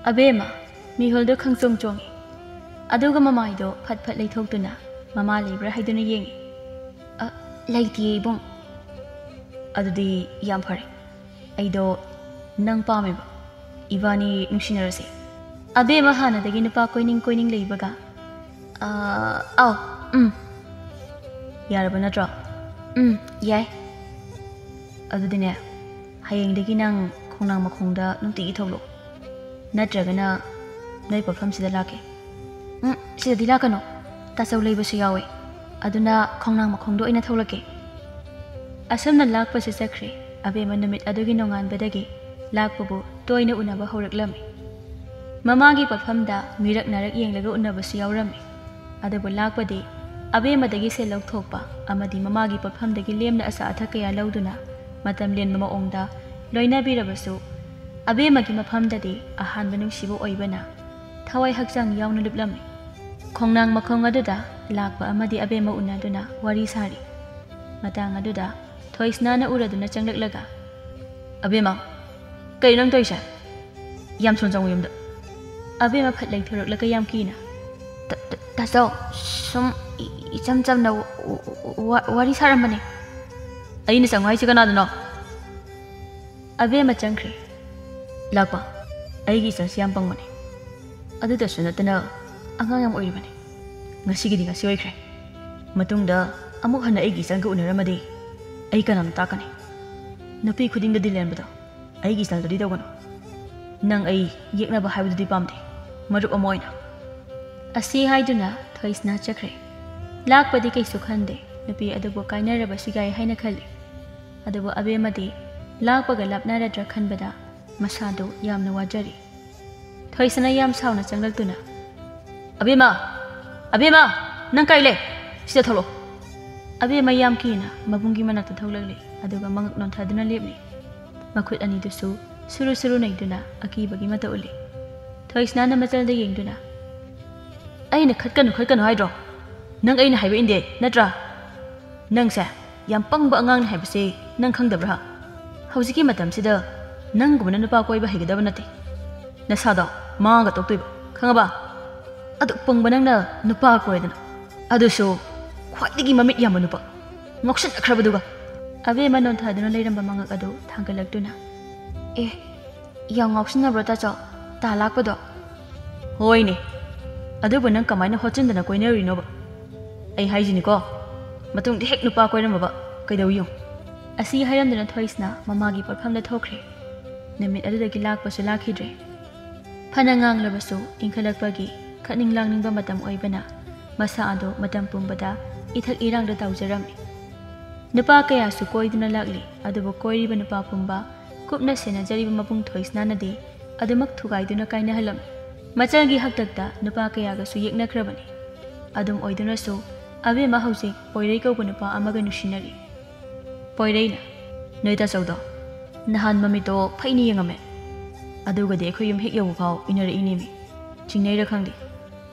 ꯑꯕꯦꯝꯃ ꯃꯤꯍꯨꯜꯗꯨ ꯈꯪꯆꯣꯡ ꯆꯣꯡꯏ꯫ ꯑꯗꯨꯒ ꯃꯃꯥꯏꯗꯣ ꯐꯠ ꯐꯠ ꯂꯩꯊꯣꯛꯇꯨꯅ ꯃꯃꯥ ꯂꯩꯕ꯭ꯔꯥ ꯍꯥꯏꯗꯨꯅ ꯌꯦꯡꯏ꯫ "ꯑ, ꯂꯩꯇꯤꯌꯦ ꯏꯕꯨꯡ꯫" "ꯑꯗꯨꯗꯤ ꯌꯥꯝ ꯐꯔꯦ꯫ ꯑꯩꯗꯣ ꯅꯪ ꯄꯥꯝꯃꯦꯕ꯫" ꯏꯕꯥꯅꯤ ꯅꯨꯡꯁꯤꯅꯔꯁꯦ꯫ ꯑꯕꯦꯝꯃ ꯍꯥꯟꯅꯗꯒꯤ ꯅꯨꯄꯥ ꯀꯣꯏꯅꯤꯡ ꯀꯣꯏꯅꯤꯡ ꯂꯩꯕꯒ꯫ "ꯑꯥ, ꯑꯥꯎ, ꯎꯝ꯫ ꯌꯥꯔꯕ ꯅꯠꯇ꯭ꯔꯣ?" "ꯎꯝ, ꯌꯥꯏ꯫" "ꯑꯗꯨꯗꯤꯅꯦ, ꯍꯌꯦꯡꯗꯒꯤ ꯅꯪ ꯈꯣꯡꯅꯥꯡ ꯃꯈꯣꯡꯗ ꯅꯨꯡꯇꯤꯒꯤ ꯊꯣꯛꯂꯛꯑꯣ꯫ ꯅꯠꯇ꯭ꯔꯒꯅ ꯅꯣꯏ ꯄꯣꯠꯐꯝꯁꯤꯗ ꯂꯥꯛꯀꯦ꯫" "ꯎꯝ, ꯁꯤꯗꯗꯤ ꯂꯥꯛꯀꯅꯨ꯫ ꯇꯥꯆꯧ ꯂꯩꯕꯁꯨ ꯌꯥꯎꯋꯦ꯫ ꯑꯗꯨꯅ ꯈꯣꯡꯅꯥꯡ ꯃꯈꯣꯡꯗ ꯑꯣꯏꯅ ꯊꯣꯛꯂꯛꯀꯦ꯫" ꯑꯁꯨꯝꯅ ꯂꯥꯛꯄꯁꯦ ꯆꯠꯈ꯭ꯔꯦ꯫ ꯑꯕꯦꯝꯃ ꯅꯨꯃꯤꯠ ꯑꯗꯨꯒꯤ ꯅꯣꯡꯉꯥꯟꯕꯗꯒꯤ ꯂꯥꯛꯄꯕꯨ ꯇꯣꯏꯅ ꯎꯅꯕ ꯍꯧꯔꯛꯂꯝꯃꯤ꯫ ꯃꯃꯥꯒꯤ ꯄꯣꯠꯐꯝꯗ ꯃꯤꯔꯛ ꯅꯥꯔꯛ ꯌꯦꯡꯂꯒ ꯎꯅꯕꯁꯨ ꯌꯥꯎꯔꯝꯃꯤ꯫ ꯑꯗꯨꯕꯨ ꯂꯥꯛꯄꯗꯤ ꯑꯕꯦꯝꯃꯗꯒꯤ ꯁꯦꯜ ꯂꯧꯊꯣꯛꯄ ꯑꯃꯗꯤ ꯃꯃꯥꯒꯤ ꯄꯣꯠꯐꯝꯗꯒꯤ ꯂꯦꯝꯅ ꯑꯆꯥ ꯑꯊꯛ ꯀꯌꯥ ꯂꯧꯗꯨꯅ ꯃꯇꯝ ꯂꯦꯟꯕ ꯃꯑꯣꯡꯗ ꯂꯣꯏꯅꯕꯤꯔꯕꯁꯨ, ꯑꯕꯦꯝꯃꯒꯤ ꯃꯐꯝꯗꯗꯤ ꯑꯍꯥꯟꯕ ꯅꯨꯡꯁꯤꯕ ꯑꯣꯏꯕꯅ ꯊꯋꯥꯏ ꯍꯛꯆꯥꯡ ꯌꯥꯎꯅ ꯂꯨꯞꯂꯝꯃꯤ꯫ ꯈꯣꯡꯅꯥꯡ ꯃꯈꯣꯡ ꯑꯗꯨꯗ ꯂꯥꯛꯄ ꯑꯃꯗꯤ ꯑꯕꯦꯝꯃ ꯎꯅꯗꯨꯅ ꯋꯥꯔꯤ ꯁꯥꯔꯤ꯫ ꯃꯇꯥꯡ ꯑꯗꯨꯗ ꯊꯣꯏꯁꯅꯥꯅ ꯎꯔꯗꯨꯅ ꯆꯪꯂꯛꯂꯒ, "ꯑꯕꯦꯝꯃ, ꯀꯩꯅꯣ ꯅꯪ ꯇꯧꯔꯤꯁꯦ? ꯌꯥꯝ ꯊꯨꯅ ꯆꯪꯉꯨ ꯌꯨꯝꯗ꯫" ꯑꯕꯦꯝꯃ ꯐꯠ ꯂꯩꯊꯣꯔꯛꯂꯒ ꯌꯥꯝ ꯀꯤꯅ, "ꯇ-, ꯇ-, ꯇꯥꯆꯧ, ꯁꯨꯝ ꯏ-, ꯏꯆꯝ ꯆꯝꯅ ꯋ-, ꯋ-, ꯋꯥꯔꯤ ꯁꯥꯔꯝꯕꯅꯦ꯫" "ꯑꯩꯅ ꯆꯪꯉꯨ ꯍꯥꯏꯁꯦ ꯀꯅꯥꯗꯅꯣ?" ꯑꯕꯦꯝꯃ ꯆꯪꯈ꯭ꯔꯦ꯫ "ꯂꯥꯛꯄ, ꯑꯩꯒꯤ ꯏꯆꯥꯁꯤ ꯌꯥꯝ ꯄꯪꯕꯅꯦ꯫ ꯑꯗꯨꯗꯁꯨ ꯅꯠꯇꯅ ꯑꯉꯥꯡ ꯌꯥꯝ ꯑꯣꯏꯔꯤꯕꯅꯦ꯫ ꯉꯁꯤꯒꯤꯗꯤ ꯉꯁꯤ ꯑꯣꯏꯈ꯭ꯔꯦ꯫ ꯃꯇꯨꯡꯗ ꯑꯃꯨꯛ ꯍꯟꯅ ꯑꯩꯒꯤ ꯏꯆꯥꯒ ꯎꯅꯔꯝꯃꯗꯤ ꯑꯩ ꯀꯅꯥꯅ ꯇꯥꯛꯀꯅꯤ? ꯅꯨꯄꯤ ꯈꯨꯗꯤꯡꯗ ꯗꯤꯜ ꯂꯦꯟꯕꯗꯣ ꯑꯩꯒꯤ ꯏꯆꯥꯗꯗꯤ ꯇꯧꯒꯅꯨ꯫ ꯅꯪ ꯑꯩ ꯌꯦꯛꯅꯕ ꯍꯥꯏꯕꯗꯨꯗꯤ ꯄꯥꯝꯗꯦ, ꯃꯔꯨꯞ ꯑꯃ ꯑꯣꯏꯅ꯫" ꯑꯁꯤ ꯍꯥꯏꯗꯨꯅ ꯊꯣꯏꯁꯅꯥ ꯆꯠꯈ꯭ꯔꯦ꯫ ꯂꯥꯛꯄꯗꯤ ꯀꯩꯁꯨ ꯈꯟꯗꯦ, ꯅꯨꯄꯤ ꯑꯗꯨꯕꯨ ꯀꯥꯏꯅꯔꯕꯁꯨ ꯌꯥꯏ ꯍꯥꯏꯅ ꯈꯜꯂꯤ꯫ ꯑꯗꯨꯕꯨ ꯑꯕꯦꯝꯃꯗꯤ ꯂꯥꯛꯄꯒ ꯂꯥꯞꯅꯔꯗ꯭ꯔꯥ ꯈꯟꯕꯗ ꯃꯁꯥꯗꯨ ꯌꯥꯝꯅ ꯋꯥꯖꯔꯤ꯫ ꯊꯣꯏꯁꯅꯥ ꯌꯥꯝ ꯁꯥꯎꯅ ꯆꯪꯂꯛꯇꯨꯅ, "ꯑꯕꯦꯝꯃ! ꯑꯕꯦꯝꯃ! ꯅꯪ ꯀꯥꯏ ꯂꯩ? ꯁꯤꯗ ꯊꯣꯛꯂꯛꯑꯣ!" ꯑꯕꯦꯝꯃ ꯌꯥꯝ ꯀꯤꯅ ꯃꯕꯨꯡꯒꯤ ꯃꯅꯥꯛꯇ ꯊꯣꯛꯂꯛꯂꯤ, ꯑꯗꯨꯒ ꯃꯉꯛ ꯅꯣꯟꯊꯗꯨꯅ ꯂꯦꯞꯂꯤ꯫ ꯃꯈꯨꯠ ꯑꯅꯤꯗꯨꯁꯨ ꯁꯨꯔꯨ ꯁꯨꯔꯨ ꯅꯩꯗꯨꯅ ꯑꯀꯤꯕꯒꯤ ꯃꯇꯧ ꯎꯠꯂꯤ꯫ ꯊꯣꯏꯁꯅꯥꯅ ꯃꯆꯜꯗ ꯌꯦꯡꯗꯨꯅ, "ꯑꯩꯅ ꯈꯠꯀꯅꯨ, ꯈꯠꯀꯅꯨ ꯍꯥꯏꯗ꯭ꯔꯣ? ꯅꯪ ꯑꯩꯅ ꯍꯥꯏꯕ ꯏꯟꯗꯦ ꯅꯠꯇ꯭ꯔꯥ? ꯅꯪꯁꯦ ꯌꯥꯝ ꯄꯪꯕ ꯑꯉꯥꯡꯅꯤ ꯍꯥꯏꯕꯁꯤ ꯅꯪ ꯈꯪꯗꯕ꯭ꯔꯥ? ꯍꯧꯖꯤꯛꯀꯤ ꯃꯇꯝꯁꯤꯗ ꯅꯪꯒꯨꯝꯕꯅ ꯅꯨꯄꯥ ꯀꯣꯏꯕ ꯍꯩꯒꯗꯕ ꯅꯠꯇꯦ꯫ ꯅꯁꯥꯗꯣ ꯃꯥꯡꯉꯒ ꯇꯣꯛꯇꯣꯏꯕ, ꯈꯪꯉꯕ? ꯑꯗꯨꯛ ꯄꯪꯕ ꯅꯪꯅ ꯅꯨꯄꯥ ꯀꯣꯏꯗꯅ, ꯑꯗꯨꯁꯨ ꯈ꯭ꯋꯥꯏꯗꯒꯤ ꯃꯃꯤꯠ ꯌꯥꯝꯕ ꯅꯨꯄꯥ, ꯉꯥꯎꯁꯤꯟꯅꯈ꯭ꯔꯕꯗꯨꯒ!" ꯑꯕꯦꯝꯃ ꯅꯣꯟꯊꯗꯨꯅ ꯂꯩꯔꯝꯕ ꯃꯉꯛ ꯑꯗꯨ ꯊꯥꯡꯒꯠꯂꯛꯇꯨꯅ, "ꯑꯦ, ꯌꯥꯝ ꯉꯥꯎꯁꯤꯟꯅꯕ꯭ꯔꯣ ꯇꯥꯆꯧ, ꯇꯥ ꯂꯥꯛꯄꯗꯣ? ꯍꯣꯏꯅꯦ, ꯑꯗꯨꯕꯨ ꯅꯪ ꯀꯃꯥꯏꯅ ꯍꯣꯠꯆꯤꯟꯗꯅ ꯀꯣꯏꯅꯔꯨꯏꯅꯣꯕ? ꯑꯩ ꯍꯥꯏꯁꯤꯅꯤꯀꯣ, ꯃꯇꯨꯡꯗ ꯍꯦꯛ ꯅꯨꯄꯥ ꯀꯣꯏꯔꯝꯃꯕ ꯀꯩꯗꯧ ꯌꯦꯡꯉꯨ꯫ ꯑꯁꯤ ꯍꯥꯏꯔꯝꯗꯨꯅ ꯊꯣꯏꯁꯅꯥ ꯃꯃꯥꯒꯤ ꯄꯣꯠꯐꯝꯗ ꯊꯣꯛꯈ꯭ꯔꯦ꯫ ꯅꯨꯃꯤꯠ ꯑꯗꯨꯗꯒꯤ ꯂꯥꯛꯄꯁꯨ ꯂꯥꯛꯈꯤꯗ꯭ꯔꯦ꯫ ꯐꯅ ꯉꯥꯡꯂꯕꯁꯨ ꯏꯟꯈꯠꯂꯛꯄꯒꯤ ꯈꯠꯅꯤꯡ ꯂꯥꯡꯅꯤꯡꯕ ꯃꯇꯝ ꯑꯣꯏꯕꯅ ꯃꯁꯥ ꯑꯗꯨ ꯃꯇꯝ ꯄꯨꯝꯕꯗ ꯏꯊꯛ ꯏꯔꯥꯡꯗ ꯇꯥꯎꯖꯔꯝꯃꯤ꯫ ꯅꯨꯄꯥ ꯀꯌꯥꯁꯨ ꯀꯣꯏꯗꯨꯅ ꯂꯥꯛꯂꯤ, ꯑꯗꯨꯕꯨ ꯀꯣꯏꯔꯤꯕ ꯅꯨꯄꯥ ꯄꯨꯝꯕ ꯀꯨꯞꯅ ꯁꯦꯟꯅꯖꯔꯤꯕ ꯃꯕꯨꯡ ꯊꯣꯏꯁꯅꯥꯅꯗꯤ ꯑꯗꯨꯃꯛ ꯊꯨꯒꯥꯏꯗꯨꯅ ꯀꯥꯏꯅꯍꯜꯂꯝꯃꯤ꯫ ꯃꯆꯜꯒꯤ ꯍꯥꯛꯇꯛꯇ ꯅꯨꯄꯥ ꯀꯌꯥꯒꯁꯨ ꯌꯦꯛꯅꯈ꯭ꯔꯕꯅꯤ꯫ ꯑꯗꯨꯝ ꯑꯣꯏꯗꯨꯅꯁꯨ ꯑꯕꯦꯝꯃ ꯍꯧꯖꯤꯛ ꯄꯣꯏꯔꯩ ꯀꯧꯕ ꯅꯨꯄꯥ ꯑꯃꯒ ꯅꯨꯡꯁꯤꯅꯔꯤ꯫ ꯄꯣꯏꯔꯩꯅ, "ꯅꯣꯏ ꯇꯥꯆꯧꯗꯣ ꯅꯍꯥꯟ ꯃꯃꯤꯠꯇꯣ ꯐꯩꯅ ꯌꯦꯡꯉꯝꯃꯦ, ꯑꯗꯨꯒꯗꯤ ꯑꯩꯈꯣꯏ ꯌꯨꯝ ꯍꯦꯛ ꯌꯧꯕ ꯐꯥꯎ ꯏꯟꯅꯔꯛꯏꯅꯦꯃꯤ꯫ ꯆꯤꯡꯅꯩꯔ ꯈꯪꯗꯦ꯫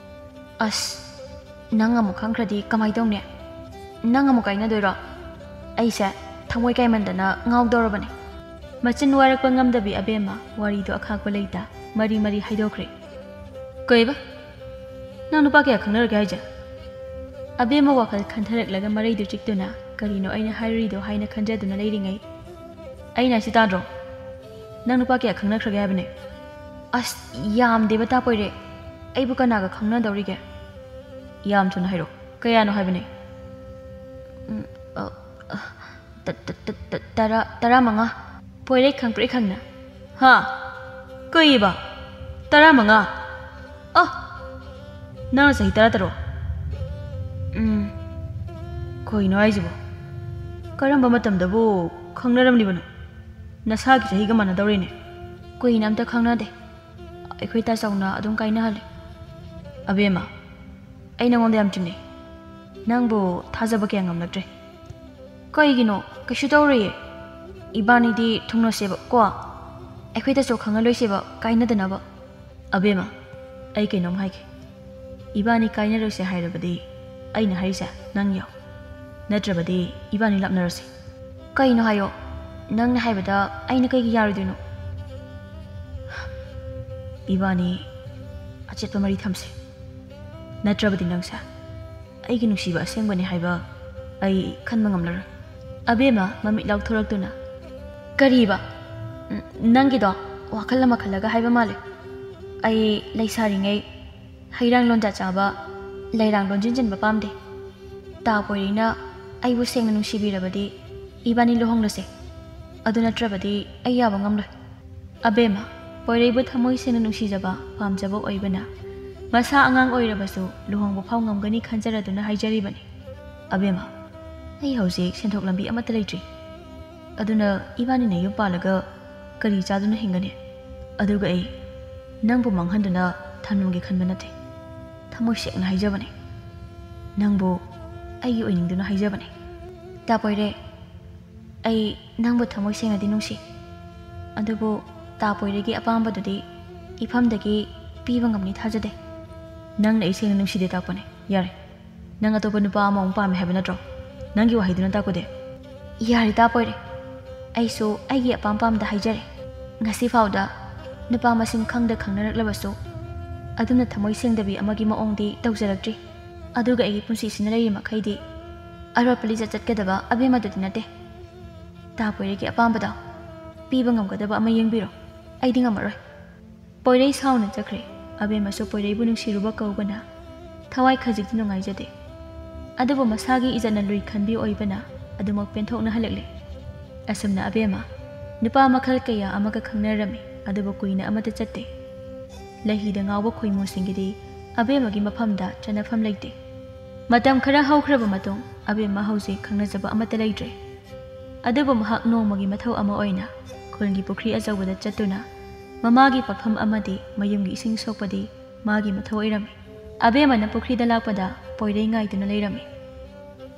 ꯑꯁ, ꯅꯪ ꯑꯃꯨꯛ ꯈꯪꯈ꯭ꯔꯗꯤ ꯀꯃꯥꯏ ꯇꯧꯅꯤ? ꯅꯪ ꯑꯃꯨꯛ ꯀꯥꯏꯅꯗꯣꯏꯔꯣ? ꯑꯩꯁꯦ ꯊꯃꯣꯏ ꯀꯥꯏꯃꯟꯗꯅ ꯉꯥꯎꯗꯧꯔꯕꯅꯦ꯫" ꯃꯆꯤꯟ ꯋꯥꯔꯛꯄ ꯉꯝꯗꯕꯤ ꯑꯕꯦꯝꯃ ꯋꯥꯔꯤꯗꯣ ꯑꯈꯥꯛꯄ ꯂꯩꯇ ꯃꯔꯤ ꯃꯔꯤ ꯍꯥꯏꯗꯣꯛꯈ꯭ꯔꯦ꯫ "ꯀꯩꯕ? ꯅꯪ ꯅꯨꯄꯥ ꯀꯌꯥ ꯈꯪꯅꯔꯒꯦ ꯍꯥꯏꯁꯦ?" ꯑꯕꯦꯝꯃ ꯋꯥꯈꯜ ꯈꯟꯊꯔꯛꯂꯒ ꯃꯔꯩꯗꯨ ꯆꯤꯛꯇꯨꯅ, "ꯀꯔꯤꯅꯣ ꯑꯩꯅ ꯍꯥꯏꯔꯨꯔꯤꯗꯣ?" ꯍꯥꯏꯅ ꯈꯟꯖꯗꯨꯅ ꯂꯩꯔꯤꯉꯩ, "ꯑꯩꯅ ꯍꯥꯏꯁꯤ ꯇꯥꯗ꯭ꯔꯣ? ꯅꯪ ꯅꯨꯄꯥ ꯀꯌꯥ ꯈꯪꯅꯈ꯭ꯔꯒꯦ ꯍꯥꯏꯕꯅꯦ?" "ꯑꯁ, ꯌꯥꯝꯗꯦꯕ ꯇꯥ ꯄꯣꯏꯔꯦ, ꯑꯩꯕꯨ ꯀꯅꯥꯒ ꯈꯪꯅꯗꯧꯔꯤꯒꯦ?" "ꯌꯥꯝ ꯊꯨꯅ ꯍꯥꯏꯔꯣ, ꯀꯌꯥꯅꯣ ꯍꯥꯏꯕꯅꯦ?" "ꯎꯝ, ꯑ, ꯑ, ꯇ-, ꯇ-, ꯇ-, ꯇ-, ꯇꯔꯥ, ꯇꯔꯥꯃꯉꯥ꯫" ꯄꯣꯏꯔꯩ ꯈꯪꯄ꯭ꯔꯦꯛ ꯈꯪꯅ, "ꯍꯥ? ꯀꯩꯕ? ꯇꯔꯥꯃꯉꯥ? ꯑ, ꯅꯪꯅ ꯆꯍꯤ ꯇꯔꯥ ꯇꯔꯨꯛ?" "ꯎꯝ, ꯀꯩꯅꯣ ꯍꯥꯏꯁꯤꯕꯣ? ꯀꯔꯝꯕ ꯃꯇꯝꯗꯕꯨ ꯈꯪꯅꯔꯝꯂꯤꯕꯅꯣ? ꯅꯁꯥꯒꯤ ꯆꯍꯤꯒ ꯃꯥꯟꯅꯗꯧꯔꯦꯅꯦ꯫" "ꯀꯨꯏꯅ ꯑꯝꯇ ꯈꯪꯅꯗꯦ, ꯑꯩꯈꯣꯏ ꯇꯥꯆꯧꯅ ꯑꯗꯨꯝ ꯀꯥꯏꯅꯍꯜꯂꯦ꯫" "ꯑꯕꯦꯝꯃ, ꯑꯩ ꯅꯉꯣꯟꯗ ꯌꯥꯝ ꯆꯤꯡꯅꯩ꯫ ꯅꯪꯕꯨ ꯊꯥꯖꯕ ꯀꯌꯥ ꯉꯝꯂꯛꯇ꯭ꯔꯦ꯫" "ꯀꯩꯒꯤꯅꯣ? ꯀꯩꯁꯨ ꯇꯧꯔꯣꯏꯌꯦ꯫ ꯏꯕꯥꯅꯤꯗꯤ ꯊꯨꯡꯅꯁꯦꯕ ꯀꯣ, ꯑꯩꯈꯣꯏ ꯇꯥꯆꯧ ꯈꯪꯍꯜꯂꯣꯏꯁꯦꯕ, ꯀꯥꯏꯅꯗꯅꯕ꯫" "ꯑꯕꯦꯝꯃ, ꯑꯩ ꯀꯩꯅꯣꯝ ꯍꯥꯏꯒꯦ꯫ ꯏꯕꯥꯅꯤ ꯀꯥꯏꯅꯔꯣꯏꯁꯦ ꯍꯥꯏꯔꯕꯗꯤ ꯑꯩꯅ ꯍꯥꯏꯔꯤꯁꯦ ꯅꯪ ꯌꯥꯎ, ꯅꯠꯇ꯭ꯔꯕꯗꯤ ꯏꯕꯥꯅꯤ ꯂꯥꯞꯅꯔꯁꯦ꯫" "ꯀꯩꯅꯣ ꯍꯥꯏꯌꯣ, ꯅꯪꯅ ꯍꯥꯏꯕꯗ ꯑꯩꯅ ꯀꯩꯒꯤ ꯌꯥꯔꯣꯏꯗꯣꯏꯅꯣ?" "ꯏꯕꯥꯅꯤ ꯑꯆꯦꯠꯄ ꯃꯔꯤ ꯊꯝꯁꯦ, ꯅꯠꯇ꯭ꯔꯕꯗꯤ ꯅꯪꯁꯦ ꯑꯩꯒꯤ ꯅꯨꯡꯁꯤꯕ ꯑꯁꯦꯡꯕꯅꯤ ꯍꯥꯏꯕ ꯑꯩ ꯈꯟꯕ ꯉꯝꯂꯔꯣꯏ꯫" ꯑꯕꯦꯝꯃ ꯃꯃꯤꯠ ꯂꯥꯎꯊꯣꯔꯛꯇꯨꯅ, "ꯀꯔꯤꯕ? ꯅ-, ꯅꯪꯒꯤꯗꯣ? ꯋꯥꯈꯜ ꯑꯃ ꯈꯜꯂꯒ ꯍꯥꯏꯕ ꯃꯥꯜꯂꯦ꯫ ꯑꯩ ꯂꯩꯁꯥꯔꯤꯉꯩ ꯍꯩꯔꯥꯡ ꯂꯣꯟꯖꯥ ꯆꯥꯕ, ꯂꯩꯔꯥꯡ ꯂꯣꯟꯖꯤꯟ ꯆꯟꯕ ꯄꯥꯝꯗꯦ꯫ ꯇꯥ ꯄꯣꯏꯔꯩꯅ ꯑꯩꯕꯨ ꯁꯦꯡꯅ ꯅꯨꯡꯁꯤꯕꯤꯔꯕꯗꯤ ꯏꯕꯥꯅꯤ ꯂꯨꯍꯣꯡꯂꯁꯦ꯫ ꯑꯗꯨ ꯅꯠꯇ꯭ꯔꯕꯗꯤ ꯑꯩ ꯌꯥꯕ ꯉꯝꯂꯣꯏ꯫ ꯑꯕꯦꯝꯃ, ꯄꯣꯏꯔꯩꯕꯨ ꯊꯃꯣꯏ ꯁꯦꯡꯅ ꯅꯨꯡꯁꯤꯖꯕ, ꯄꯥꯝꯖꯕ ꯑꯣꯏꯕꯅ ꯃꯁꯥ ꯑꯉꯥꯡ ꯑꯣꯏꯔꯕꯁꯨ ꯂꯨꯍꯣꯡꯕ ꯐꯥꯎ ꯉꯝꯒꯅꯤ ꯈꯟꯖꯔꯗꯨꯅ ꯍꯥꯏꯖꯔꯤꯕꯅꯤ꯫ ꯑꯕꯦꯝꯃ, ꯑꯩ ꯍꯧꯖꯤꯛ ꯁꯦꯟꯊꯣꯛ ꯂꯝꯕꯤ ꯑꯃꯠꯇ ꯂꯩꯇ꯭ꯔꯤ꯫ ꯑꯗꯨꯅ ꯏꯕꯥꯅꯤꯅ ꯌꯨꯝ ꯄꯥꯜꯂꯒ ꯀꯔꯤ ꯆꯥꯗꯨꯅ ꯍꯤꯡꯒꯅꯤ? ꯑꯗꯨꯒ ꯑꯩ ꯅꯪꯕꯨ ꯃꯥꯡꯍꯟꯗꯨꯅ ꯊꯝꯂꯝꯒꯦ ꯈꯟꯕ ꯅꯠꯇꯦ꯫ ꯊꯃꯣꯏ ꯁꯦꯡꯅ ꯍꯥꯏꯖꯕꯅꯦ꯫ ꯅꯪꯕꯨ ꯑꯩꯒꯤ ꯑꯣꯏꯅꯤꯡꯗꯨꯅ ꯍꯥꯏꯖꯕꯅꯦ꯫ ꯇꯥ ꯄꯣꯏꯔꯩ, ꯑꯩ ꯅꯪꯕꯨ ꯊꯃꯣꯏ ꯁꯦꯡꯅꯗꯤ ꯅꯨꯡꯁꯤ꯫ ꯑꯗꯨꯕꯨ ꯇꯥ ꯄꯣꯏꯔꯩꯒꯤ ꯑꯄꯥꯝꯕꯗꯨꯗꯤ ꯏꯐꯝꯗꯒꯤ ꯄꯤꯕ ꯉꯝꯅꯤ ꯊꯥꯖꯗꯦ꯫ ꯅꯪꯅ ꯑꯩ ꯁꯦꯡꯅ ꯅꯨꯡꯁꯤꯗꯦ ꯇꯥꯛꯄꯅꯦ꯫ ꯌꯥꯔꯦ꯫ ꯅꯪ ꯑꯇꯣꯞꯄ ꯅꯨꯄꯥ ꯑꯃꯃꯨꯛ ꯄꯥꯝꯃꯦ ꯍꯥꯏꯕ ꯅꯠꯇ꯭ꯔꯣ? ꯅꯪꯒꯤ ꯋꯥꯍꯩꯗꯨꯅ ꯇꯥꯛꯄꯗꯤ? ꯌꯥꯔꯦ ꯇꯥ ꯄꯣꯏꯔꯩ꯫ ꯑꯩꯁꯨ ꯑꯩꯒꯤ ꯑꯄꯥꯝ ꯄꯥꯝꯗ ꯍꯥꯏꯖꯔꯦ꯫ ꯉꯁꯤ ꯐꯥꯎꯗ ꯅꯨꯄꯥ ꯃꯁꯤꯡ ꯈꯪꯗ ꯈꯪꯅꯔꯛꯂꯕꯁꯨ ꯑꯗꯨꯝꯅ ꯊꯃꯣꯏ ꯁꯦꯡꯗꯕꯤ ꯑꯃꯒꯤ ꯃꯑꯣꯡꯗꯤ ꯇꯧꯖꯔꯛꯇ꯭ꯔꯤ꯫ ꯑꯗꯨꯒ ꯑꯩꯒꯤ ꯄꯨꯟꯁꯤꯁꯤꯅ ꯂꯩꯔꯤ ꯃꯈꯩꯗꯤ ꯑꯔꯣꯠꯄ ꯂꯤꯆꯠ ꯆꯠꯀꯗꯕ ꯑꯕꯦꯝꯃꯗꯨꯗꯤ ꯅꯠꯇꯦ꯫ ꯇꯥ ꯄꯣꯏꯔꯩꯒꯤ ꯑꯄꯥꯝꯕꯗꯣ ꯄꯤꯕ ꯉꯝꯒꯗꯕ ꯑꯃ ꯌꯦꯡꯕꯤꯔꯣ꯫ ꯑꯩꯗꯤ ꯉꯝꯃꯔꯣꯏ꯫ ꯄꯣꯏꯔꯩ ꯁꯥꯎꯅ ꯆꯠꯈ꯭ꯔꯦ꯫ ꯑꯕꯦꯝꯃꯁꯨ ꯄꯣꯏꯔꯩꯕꯨ ꯅꯨꯡꯁꯤꯔꯨꯕ ꯀꯧꯕꯅ ꯊꯋꯥꯏ ꯈꯖꯤꯛꯇꯤ ꯅꯨꯡꯉꯥꯏꯖꯗꯦ꯫ ꯑꯗꯨꯕꯨ ꯃꯁꯥꯒꯤ ꯏꯖꯠꯅ ꯂꯨꯏ ꯈꯟꯕꯤ ꯑꯣꯏꯕꯅ ꯑꯗꯨꯃꯛ ꯄꯦꯟꯊꯣꯛꯅ ꯍꯜꯂꯛꯂꯦ꯫ ꯑꯁꯨꯝꯅ ꯑꯕꯦꯝꯃ ꯅꯨꯄꯥ ꯃꯈꯜ ꯀꯌꯥ ꯑꯃꯒ ꯈꯪꯅꯔꯝꯃꯤ, ꯑꯗꯨꯕꯨ ꯀꯨꯏꯅ ꯑꯃꯠꯇ ꯆꯠꯇꯦ꯫ ꯂꯩꯍꯤꯗ ꯉꯥꯎꯕ ꯈꯣꯏꯃꯨꯁꯤꯡꯒꯤꯗꯤ ꯑꯕꯦꯝꯃꯒꯤ ꯃꯐꯝꯗ ꯆꯠꯅꯐꯝ ꯂꯩꯇꯦ꯫ ꯃꯇꯝ ꯈꯔ ꯍꯧꯈ꯭ꯔꯕ ꯃꯇꯨꯡ ꯑꯕꯦꯝꯃ ꯍꯧꯖꯤꯛ ꯈꯪꯅꯖꯕ ꯑꯃꯠꯇ ꯂꯩꯇ꯭ꯔꯦ꯫ ꯑꯗꯨꯕꯨ ꯃꯍꯥꯛ ꯅꯣꯡꯃꯒꯤ ꯃꯊꯧ ꯑꯃ ꯑꯣꯏꯅ ꯈꯨꯜꯒꯤ ꯄꯨꯈ꯭ꯔꯤ ꯑꯆꯧꯕꯗ ꯆꯠꯇꯨꯅ ꯃꯃꯥꯒꯤ ꯄꯣꯠꯐꯝ ꯑꯃꯗꯤ ꯃꯌꯨꯝꯒꯤ ꯏꯁꯤꯡ ꯁꯣꯛꯄꯗꯤ ꯃꯥꯒꯤ ꯃꯊꯧ ꯑꯣꯏꯔꯝꯃꯤ꯫ ꯑꯕꯦꯝꯃꯅ ꯄꯨꯈ꯭ꯔꯤꯗ ꯂꯥꯛꯄꯗ ꯄꯣꯏꯔꯩ ꯉꯥꯏꯗꯨꯅ ꯂꯩꯔꯝꯃꯤ꯫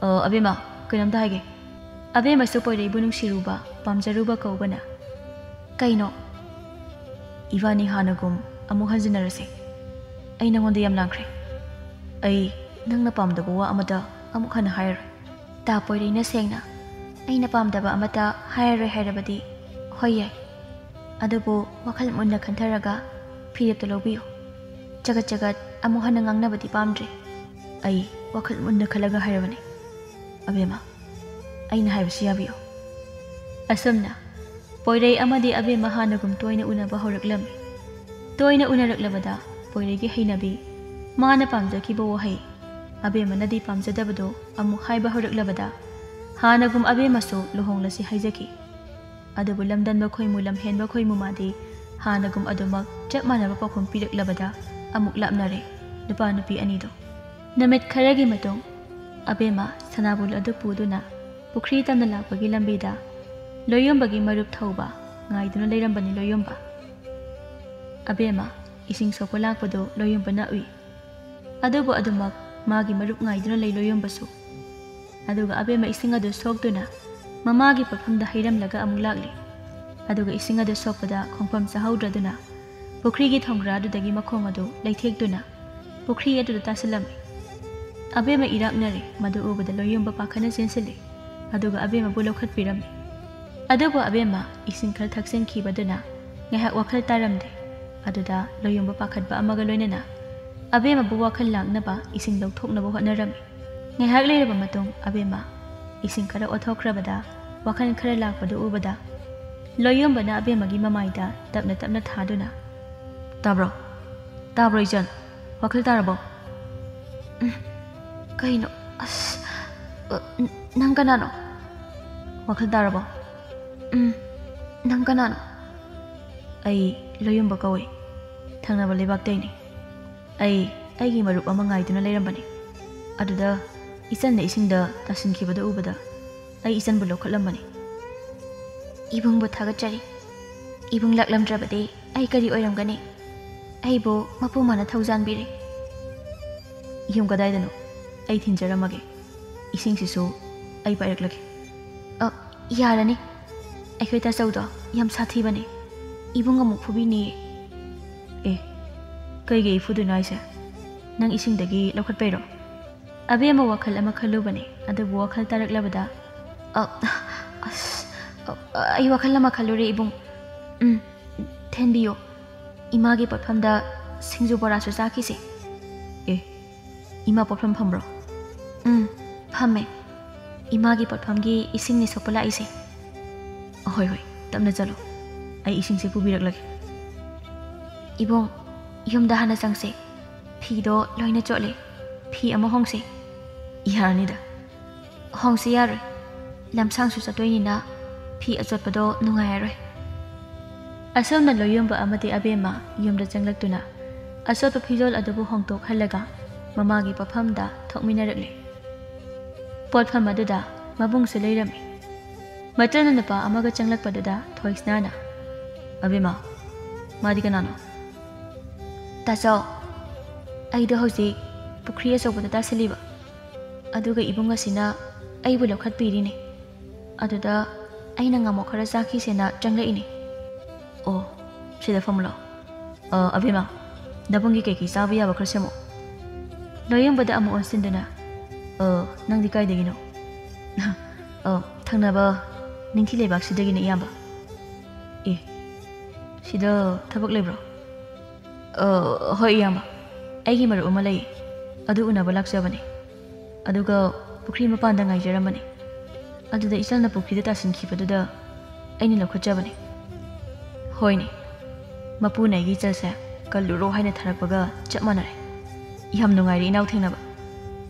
"ꯑ, ꯑꯕꯦꯝꯃ, ꯀꯩꯅꯣꯝꯇ ꯍꯥꯏꯒꯦ꯫" ꯑꯕꯦꯝꯃꯁꯨ ꯄꯣꯏꯔꯩꯕꯨ ꯅꯨꯡꯁꯤꯔꯨꯕ, ꯄꯥꯝꯖꯔꯨꯕ ꯀꯧꯕꯅ, "ꯀꯩꯅꯣ?" "ꯏꯕꯥꯅꯤ ꯍꯥꯟꯅꯒꯨꯝ ꯑꯃꯨꯛ ꯍꯟꯖꯤꯟꯅꯔꯁꯦ꯫ ꯑꯩ ꯅꯉꯣꯟꯗ ꯌꯥꯝ ꯂꯥꯡꯈ꯭ꯔꯦ꯫ ꯑꯩ ꯅꯪꯅ ꯄꯥꯝꯗꯕ ꯋꯥ ꯑꯃꯇ ꯑꯃꯨꯛ ꯍꯟꯅ ꯍꯥꯏꯔꯔꯣꯏ꯫" ꯇꯥ ꯄꯣꯏꯔꯩꯅ ꯁꯦꯡꯅ, "ꯑꯩꯅ ꯄꯥꯝꯗꯕ ꯑꯃꯠꯇ ꯍꯥꯏꯔꯔꯣꯏ ꯍꯥꯏꯔꯕꯗꯤ ꯍꯣꯏ ꯌꯥꯏ꯫ ꯑꯗꯨꯕꯨ ꯋꯥꯈꯜ ꯃꯨꯟꯅ ꯈꯟꯊꯔꯒ ꯐꯤꯔꯦꯞꯇꯨ ꯂꯧꯕꯤꯌꯨ꯫ ꯆꯒꯠ ꯆꯒꯠ ꯑꯃꯨꯛ ꯍꯟꯅ ꯉꯥꯡꯅꯕꯗꯤ ꯄꯥꯝꯗ꯭ꯔꯦ꯫" "ꯑꯩ ꯋꯥꯈꯜ ꯃꯨꯟꯅ ꯈꯜꯂꯒ ꯍꯥꯏꯔꯕꯅꯤ꯫ ꯑꯕꯦꯝꯃ, ꯑꯩꯅ ꯍꯥꯏꯕꯁꯤ ꯌꯥꯕꯤꯌꯨ꯫" ꯑꯁꯨꯝꯅ ꯄꯣꯏꯔꯩ ꯑꯃꯗꯤ ꯑꯕꯦꯝꯃ ꯍꯥꯟꯅꯒꯨꯝ ꯇꯣꯏꯅ ꯎꯅꯕ ꯍꯧꯔꯛꯂꯝꯃꯤ꯫ ꯇꯣꯏꯅ ꯎꯅꯔꯛꯂꯕꯗ ꯄꯣꯏꯔꯩꯒꯤ ꯍꯩꯅꯕꯤ, ꯃꯥꯅ ꯄꯥꯝꯖꯈꯤꯕ ꯋꯥꯍꯩ, ꯑꯕꯦꯝꯃꯅꯗꯤ ꯄꯥꯝꯖꯗꯕꯗꯣ ꯑꯃꯨꯛ ꯍꯥꯏꯕ ꯍꯧꯔꯛꯂꯕꯗ ꯍꯥꯟꯅꯒꯨꯝ ꯑꯕꯦꯝꯃꯁꯨ ꯂꯨꯍꯣꯡꯂꯁꯤ ꯍꯥꯏꯖꯈꯤ꯫ ꯑꯗꯨꯕꯨ ꯂꯝꯗꯟꯕ ꯈꯣꯏꯃꯨ ꯂꯝꯍꯦꯟꯕ ꯈꯣꯏꯃꯨ ꯃꯥꯗꯤ ꯍꯥꯟꯅꯒꯨꯝ ꯑꯗꯨꯃꯛ ꯆꯞ ꯃꯥꯟꯅꯕ ꯄꯥꯎꯈꯨꯝ ꯄꯤꯔꯛꯂꯕꯗ ꯑꯃꯨꯛ ꯂꯥꯞꯅꯔꯦ ꯅꯨꯄꯥ ꯅꯨꯄꯤ ꯑꯅꯤꯗꯣ꯫ ꯅꯨꯃꯤꯠ ꯈꯔꯒꯤ ꯃꯇꯨꯡ ꯑꯕꯦꯝꯃ ꯁꯅꯥꯕꯨꯜ ꯑꯗꯨ ꯄꯨꯗꯨꯅ ꯄꯨꯈ꯭ꯔꯤ ꯇꯝꯅ ꯂꯥꯛꯄꯒꯤ ꯂꯝꯕꯤꯗ ꯂꯣꯌꯣꯝꯕꯒꯤ ꯃꯔꯨꯞ ꯊꯧꯕ ꯉꯥꯏꯗꯨꯅ ꯂꯩꯔꯝꯕꯅꯤ ꯂꯣꯌꯣꯝꯕ꯫ ꯑꯕꯦꯝꯃ ꯏꯁꯤꯡ ꯁꯣꯛꯄ ꯂꯥꯛꯄꯗꯨ ꯂꯣꯌꯣꯝꯕꯅ ꯎꯏ꯫ ꯑꯗꯨꯕꯨ ꯑꯗꯨꯃꯛ ꯃꯥꯒꯤ ꯃꯔꯨꯞ ꯉꯥꯏꯗꯨꯅ ꯂꯩ ꯂꯣꯌꯣꯝꯕꯁꯨ꯫ ꯑꯗꯨꯒ ꯑꯕꯦꯝꯃ ꯏꯁꯤꯡ ꯑꯗꯨ ꯁꯣꯛꯇꯨꯅ ꯃꯃꯥꯒꯤ ꯄꯣꯠꯐꯝꯗ ꯍꯩꯔꯝꯂꯒ ꯑꯃꯨꯛ ꯂꯥꯛꯂꯤ꯫ ꯑꯗꯨꯒ ꯏꯁꯤꯡ ꯑꯗꯨ ꯁꯣꯛꯄꯗ ꯈꯣꯡꯐꯝ ꯆꯥꯍꯧꯗ꯭ꯔꯗꯨꯅ ꯄꯨꯈ꯭ꯔꯤꯒꯤ ꯊꯣꯡꯒ꯭ꯔꯥꯗꯨꯗꯒꯤ ꯃꯈꯣꯡ ꯑꯗꯨ ꯂꯩꯊꯦꯛꯇꯨꯅ ꯄꯨꯈ꯭ꯔꯤ ꯑꯗꯨꯗ ꯇꯥꯁꯤꯜꯂꯝꯃꯤ꯫ ꯑꯕꯦꯝꯃ ꯏꯔꯥꯛꯅꯔꯦ꯫ ꯃꯗꯨ ꯎꯕꯗ ꯂꯣꯌꯣꯝꯕ ꯄꯥꯈꯠꯅ ꯆꯦꯟꯁꯤꯜꯂꯤ꯫ ꯑꯗꯨꯒ ꯑꯕꯦꯝꯃꯕꯨ ꯂꯧꯈꯠꯄꯤꯔꯝꯃꯤ꯫ ꯑꯗꯨꯕꯨ ꯑꯕꯦꯝꯃ ꯏꯁꯤꯡ ꯈꯔ ꯊꯛꯆꯤꯟꯈꯤꯕꯗꯨꯅ ꯉꯥꯏꯍꯥꯛ ꯋꯥꯈꯜ ꯇꯥꯔꯝꯗꯦ꯫ ꯑꯗꯨꯗ ꯂꯣꯌꯣꯝꯕ ꯄꯥꯈꯠꯄ ꯑꯃꯒ ꯂꯣꯏꯅꯅ ꯑꯕꯦꯝꯃꯕꯨ ꯋꯥꯈꯜ ꯂꯥꯡꯅꯕ ꯏꯁꯤꯡ ꯂꯧꯊꯣꯛꯅꯕ ꯍꯣꯠꯅꯔꯝꯃꯤ꯫ ꯉꯥꯏꯍꯥꯛ ꯂꯩꯔꯕ ꯃꯇꯨꯡ ꯑꯕꯦꯝꯃ ꯏꯁꯤꯡ ꯈꯔ ꯑꯣꯠꯊꯣꯛꯈ꯭ꯔꯕꯗ ꯋꯥꯈꯜ ꯈꯔ ꯂꯥꯛꯄꯗꯨ ꯎꯕꯗ ꯂꯣꯌꯣꯝꯕꯅ ꯑꯕꯦꯝꯃꯒꯤ ꯃꯃꯥꯏꯗ ꯇꯞꯅ ꯇꯞꯅ ꯊꯥꯗꯨꯅ, "ꯇꯥꯕ꯭ꯔꯣ? ꯇꯥꯕ꯭ꯔꯣ ꯏꯆꯟ? ꯋꯥꯈꯜ ꯇꯥꯔꯕꯣ?" "ꯎꯝ, ꯀꯩꯅꯣ? ꯑꯁ, ꯑ, ꯅ-, ꯅꯪ ꯀꯅꯥꯅꯣ? ꯋꯥꯈꯜ ꯇꯥꯔꯕꯣ?" "ꯎꯝ, ꯅꯪ ꯀꯅꯥꯅꯣ?" "ꯑꯩ ꯂꯣꯌꯣꯝꯕ ꯀꯧꯏ꯫ ꯊꯪꯅꯕ ꯂꯩꯕꯥꯛꯇꯩꯅꯤ꯫ ꯑꯩ ꯑꯩꯒꯤ ꯃꯔꯨꯞ ꯑꯃ ꯉꯥꯏꯗꯨꯅ ꯂꯩꯔꯝꯕꯅꯤ꯫ ꯑꯗꯨꯗ ꯏꯆꯟꯅ ꯏꯁꯤꯡꯗ ꯇꯥꯁꯤꯟꯈꯤꯕꯗꯨ ꯎꯕꯗ ꯑꯩ ꯏꯆꯟꯕꯨ ꯂꯧꯈꯠꯂꯝꯕꯅꯤ꯫" "ꯏꯕꯨꯡꯕꯨ ꯊꯥꯒꯠꯆꯔꯤ꯫ ꯏꯕꯨꯡ ꯂꯥꯛꯂꯝꯗ꯭ꯔꯕꯗꯤ ꯑꯩ ꯀꯔꯤ ꯑꯣꯏꯔꯝꯒꯅꯤ? ꯑꯩꯕꯨ ꯃꯄꯨ ꯃꯥꯅ ꯊꯧꯖꯥꯟꯕꯤꯔꯦ꯫" "ꯌꯨꯝ ꯀꯗꯥꯏꯗꯅꯣ? ꯑꯩ ꯊꯤꯟꯖꯔꯝꯃꯒꯦ꯫ ꯏꯁꯤꯡꯁꯤꯁꯨ ꯑꯩ ꯄꯥꯏꯔꯛꯂꯒꯦ꯫" "ꯑ, ꯌꯥꯔꯅꯤ꯫ ꯑꯩꯈꯣꯏ ꯇꯥꯆꯧꯗꯣ ꯌꯥꯝ ꯁꯥꯊꯤꯕꯅꯦ꯫ ꯏꯕꯨꯡ ꯑꯃꯨꯛ ꯐꯨꯕꯤꯅꯤꯌꯦ꯫" "ꯑꯦ, ꯀꯩꯒꯤ ꯑꯩ ꯐꯨꯗꯣꯏꯅꯣ ꯍꯥꯏꯁꯦ? ꯅꯪ ꯏꯁꯤꯡꯗꯒꯤ ꯂꯧꯈꯠꯄꯩꯔꯣ?" ꯑꯕꯦꯝꯃ ꯋꯥꯈꯜ ꯑꯃ ꯈꯜꯂꯨꯕꯅꯤ, ꯑꯗꯨꯕꯨ ꯋꯥꯈꯜ ꯇꯥꯔꯛꯂꯕꯗ, "ꯑ, ꯑꯁ, ꯑ, ꯑꯩ ꯋꯥꯈꯜ ꯑꯃ ꯈꯜꯂꯨꯔꯦ ꯏꯕꯨꯡ꯫ ꯎꯝ, ꯊꯦꯟꯕꯤꯌꯨ꯫ ꯏꯃꯥꯒꯤ ꯄꯣꯠꯐꯝꯗ ꯁꯤꯡꯖꯨ ꯕꯣꯔꯥꯁꯨ ꯆꯥꯈꯤꯁꯦ꯫" "ꯑꯦ, ꯏꯃꯥ ꯄꯣꯠꯐꯝ ꯐꯝꯕ꯭ꯔꯣ?" "ꯎꯝ, ꯐꯝꯃꯦ꯫ ꯏꯃꯥꯒꯤ ꯄꯣꯠꯐꯝꯒꯤ ꯏꯁꯤꯡꯅꯤ ꯁꯣꯛꯄ ꯂꯥꯛꯏꯁꯦ꯫" "ꯑꯍꯣꯏ, ꯍꯣꯏ, "ꯇꯞꯅ ꯆꯠꯂꯣ, ꯑꯩ ꯏꯁꯤꯡꯁꯦ ꯄꯨꯕꯤꯔꯛꯂꯒꯦ꯫" "ꯏꯕꯨꯡ, ꯌꯨꯝꯗ ꯍꯥꯟꯅ ꯆꯪꯁꯦ꯫ ꯐꯤꯗꯣ ꯂꯣꯏꯅ ꯆꯣꯠꯂꯦ꯫ ꯐꯤ ꯑꯃ ꯍꯣꯡꯁꯦ꯫" "ꯌꯥꯔꯅꯤꯗ꯫" "ꯍꯣꯡꯁꯦ ꯌꯥꯔꯣꯏ꯫ ꯂꯝꯁꯥꯡꯁꯨ ꯆꯠꯇꯣꯏꯅꯤꯅ ꯐꯤ ꯑꯆꯣꯠꯄꯗꯣ ꯅꯨꯡꯉꯥꯏꯔꯔꯣꯏ꯫" ꯑꯁꯨꯝꯅ ꯂꯣꯏꯌꯣꯟꯕ ꯑꯃꯗꯤ ꯑꯕꯦꯝꯃ ꯌꯨꯝꯗ ꯆꯪꯂꯛꯇꯨꯅ ꯑꯆꯣꯠꯄ ꯐꯤꯖꯣꯜ ꯑꯗꯨꯕꯨ ꯍꯣꯡꯗꯣꯛꯍꯜꯂꯒ ꯃꯃꯥꯒꯤ ꯄꯣꯠꯐꯝꯗ ꯊꯣꯛꯃꯤꯟꯅꯔꯛꯂꯦ꯫ ꯄꯣꯠꯐꯝ ꯑꯗꯨꯗ ꯃꯕꯨꯡꯁꯨ ꯂꯩꯔꯝꯃꯤ꯫ ꯃꯆꯜꯅ ꯅꯨꯄꯥ ꯑꯃꯒ ꯆꯪꯂꯛꯄꯗꯨꯗ ꯊꯣꯏꯁꯅꯥꯅ, "ꯑꯕꯦꯝꯃ, ꯃꯥꯗꯤ ꯀꯅꯥꯅꯣ?" "ꯇꯥꯆꯧ, ꯑꯩꯗꯣ ꯍꯧꯖꯤꯛ ꯄꯨꯈ꯭ꯔꯤ ꯑꯆꯧꯕꯗ ꯇꯥꯁꯤꯜꯂꯤꯕ꯫ ꯑꯗꯨꯒ ꯏꯕꯨꯡ ꯑꯁꯤꯅ ꯑꯩꯕꯨ ꯂꯧꯈꯠꯄꯤꯔꯤꯅꯦ꯫ ꯑꯗꯨꯗ ꯑꯩꯅ ꯉꯥꯃꯣꯛ ꯈꯔ ꯆꯥꯈꯤꯁꯦꯅ ꯆꯪꯂꯛꯏꯅꯦ꯫" "ꯑꯣ, ꯁꯤꯗ ꯐꯝꯂꯣ꯫ ꯑ, ꯑꯕꯦꯝꯃ, ꯅꯕꯨꯡꯒꯤ ꯀꯩꯀꯩ ꯆꯥꯕ ꯌꯥꯕ ꯈꯔ ꯁꯦꯝꯃꯣ꯫" ꯂꯣꯏꯌꯦꯡꯕꯗ ꯑꯃꯨꯛ ꯑꯣꯟꯁꯤꯟꯗꯨꯅ, "ꯑ, ꯅꯪꯗꯤ ꯀꯥꯏꯗꯒꯤꯅꯣ?" "ꯑ, ꯊꯪꯅꯕ ꯅꯤꯡꯊꯤ ꯂꯩꯕꯥꯛꯁꯤꯗꯒꯤꯅꯦ, ꯏꯌꯥꯝꯕ꯫" "ꯑꯦ, ꯁꯤꯗ ꯊꯕꯛ ꯂꯩꯕ꯭ꯔꯣ?" "ꯑ, ꯍꯣꯏ, ꯏꯌꯥꯝꯕ, ꯑꯩꯒꯤ ꯃꯔꯨꯞ ꯑꯃ ꯂꯩꯌꯦ, ꯑꯗꯨ ꯎꯅꯕ ꯂꯥꯛꯆꯕꯅꯦ꯫ ꯑꯗꯨꯒ ꯄꯨꯈ꯭ꯔꯤ ꯃꯄꯥꯟꯗ ꯉꯥꯏꯖꯔꯝꯕꯅꯦ꯫ ꯑꯗꯨꯗ ꯏꯆꯜꯅ ꯄꯨꯈ꯭ꯔꯤꯗ ꯇꯥꯁꯤꯟꯈꯤꯕꯗꯨꯗ ꯑꯩꯅ ꯂꯧꯈꯠꯆꯕꯅꯦ꯫" "ꯍꯣꯏꯅꯦ, ꯃꯄꯨꯅ ꯑꯩꯒꯤ ꯏꯆꯜꯁꯦ ꯀꯜꯂꯨꯔꯣ ꯍꯥꯏꯅ ꯊꯥꯔꯛꯄꯒ ꯆꯞ ꯃꯥꯟꯅꯔꯦ꯫ ꯌꯥꯝ ꯅꯨꯡꯉꯥꯏꯔꯦ ꯏꯅꯥꯎ ꯊꯦꯡꯅꯕ꯫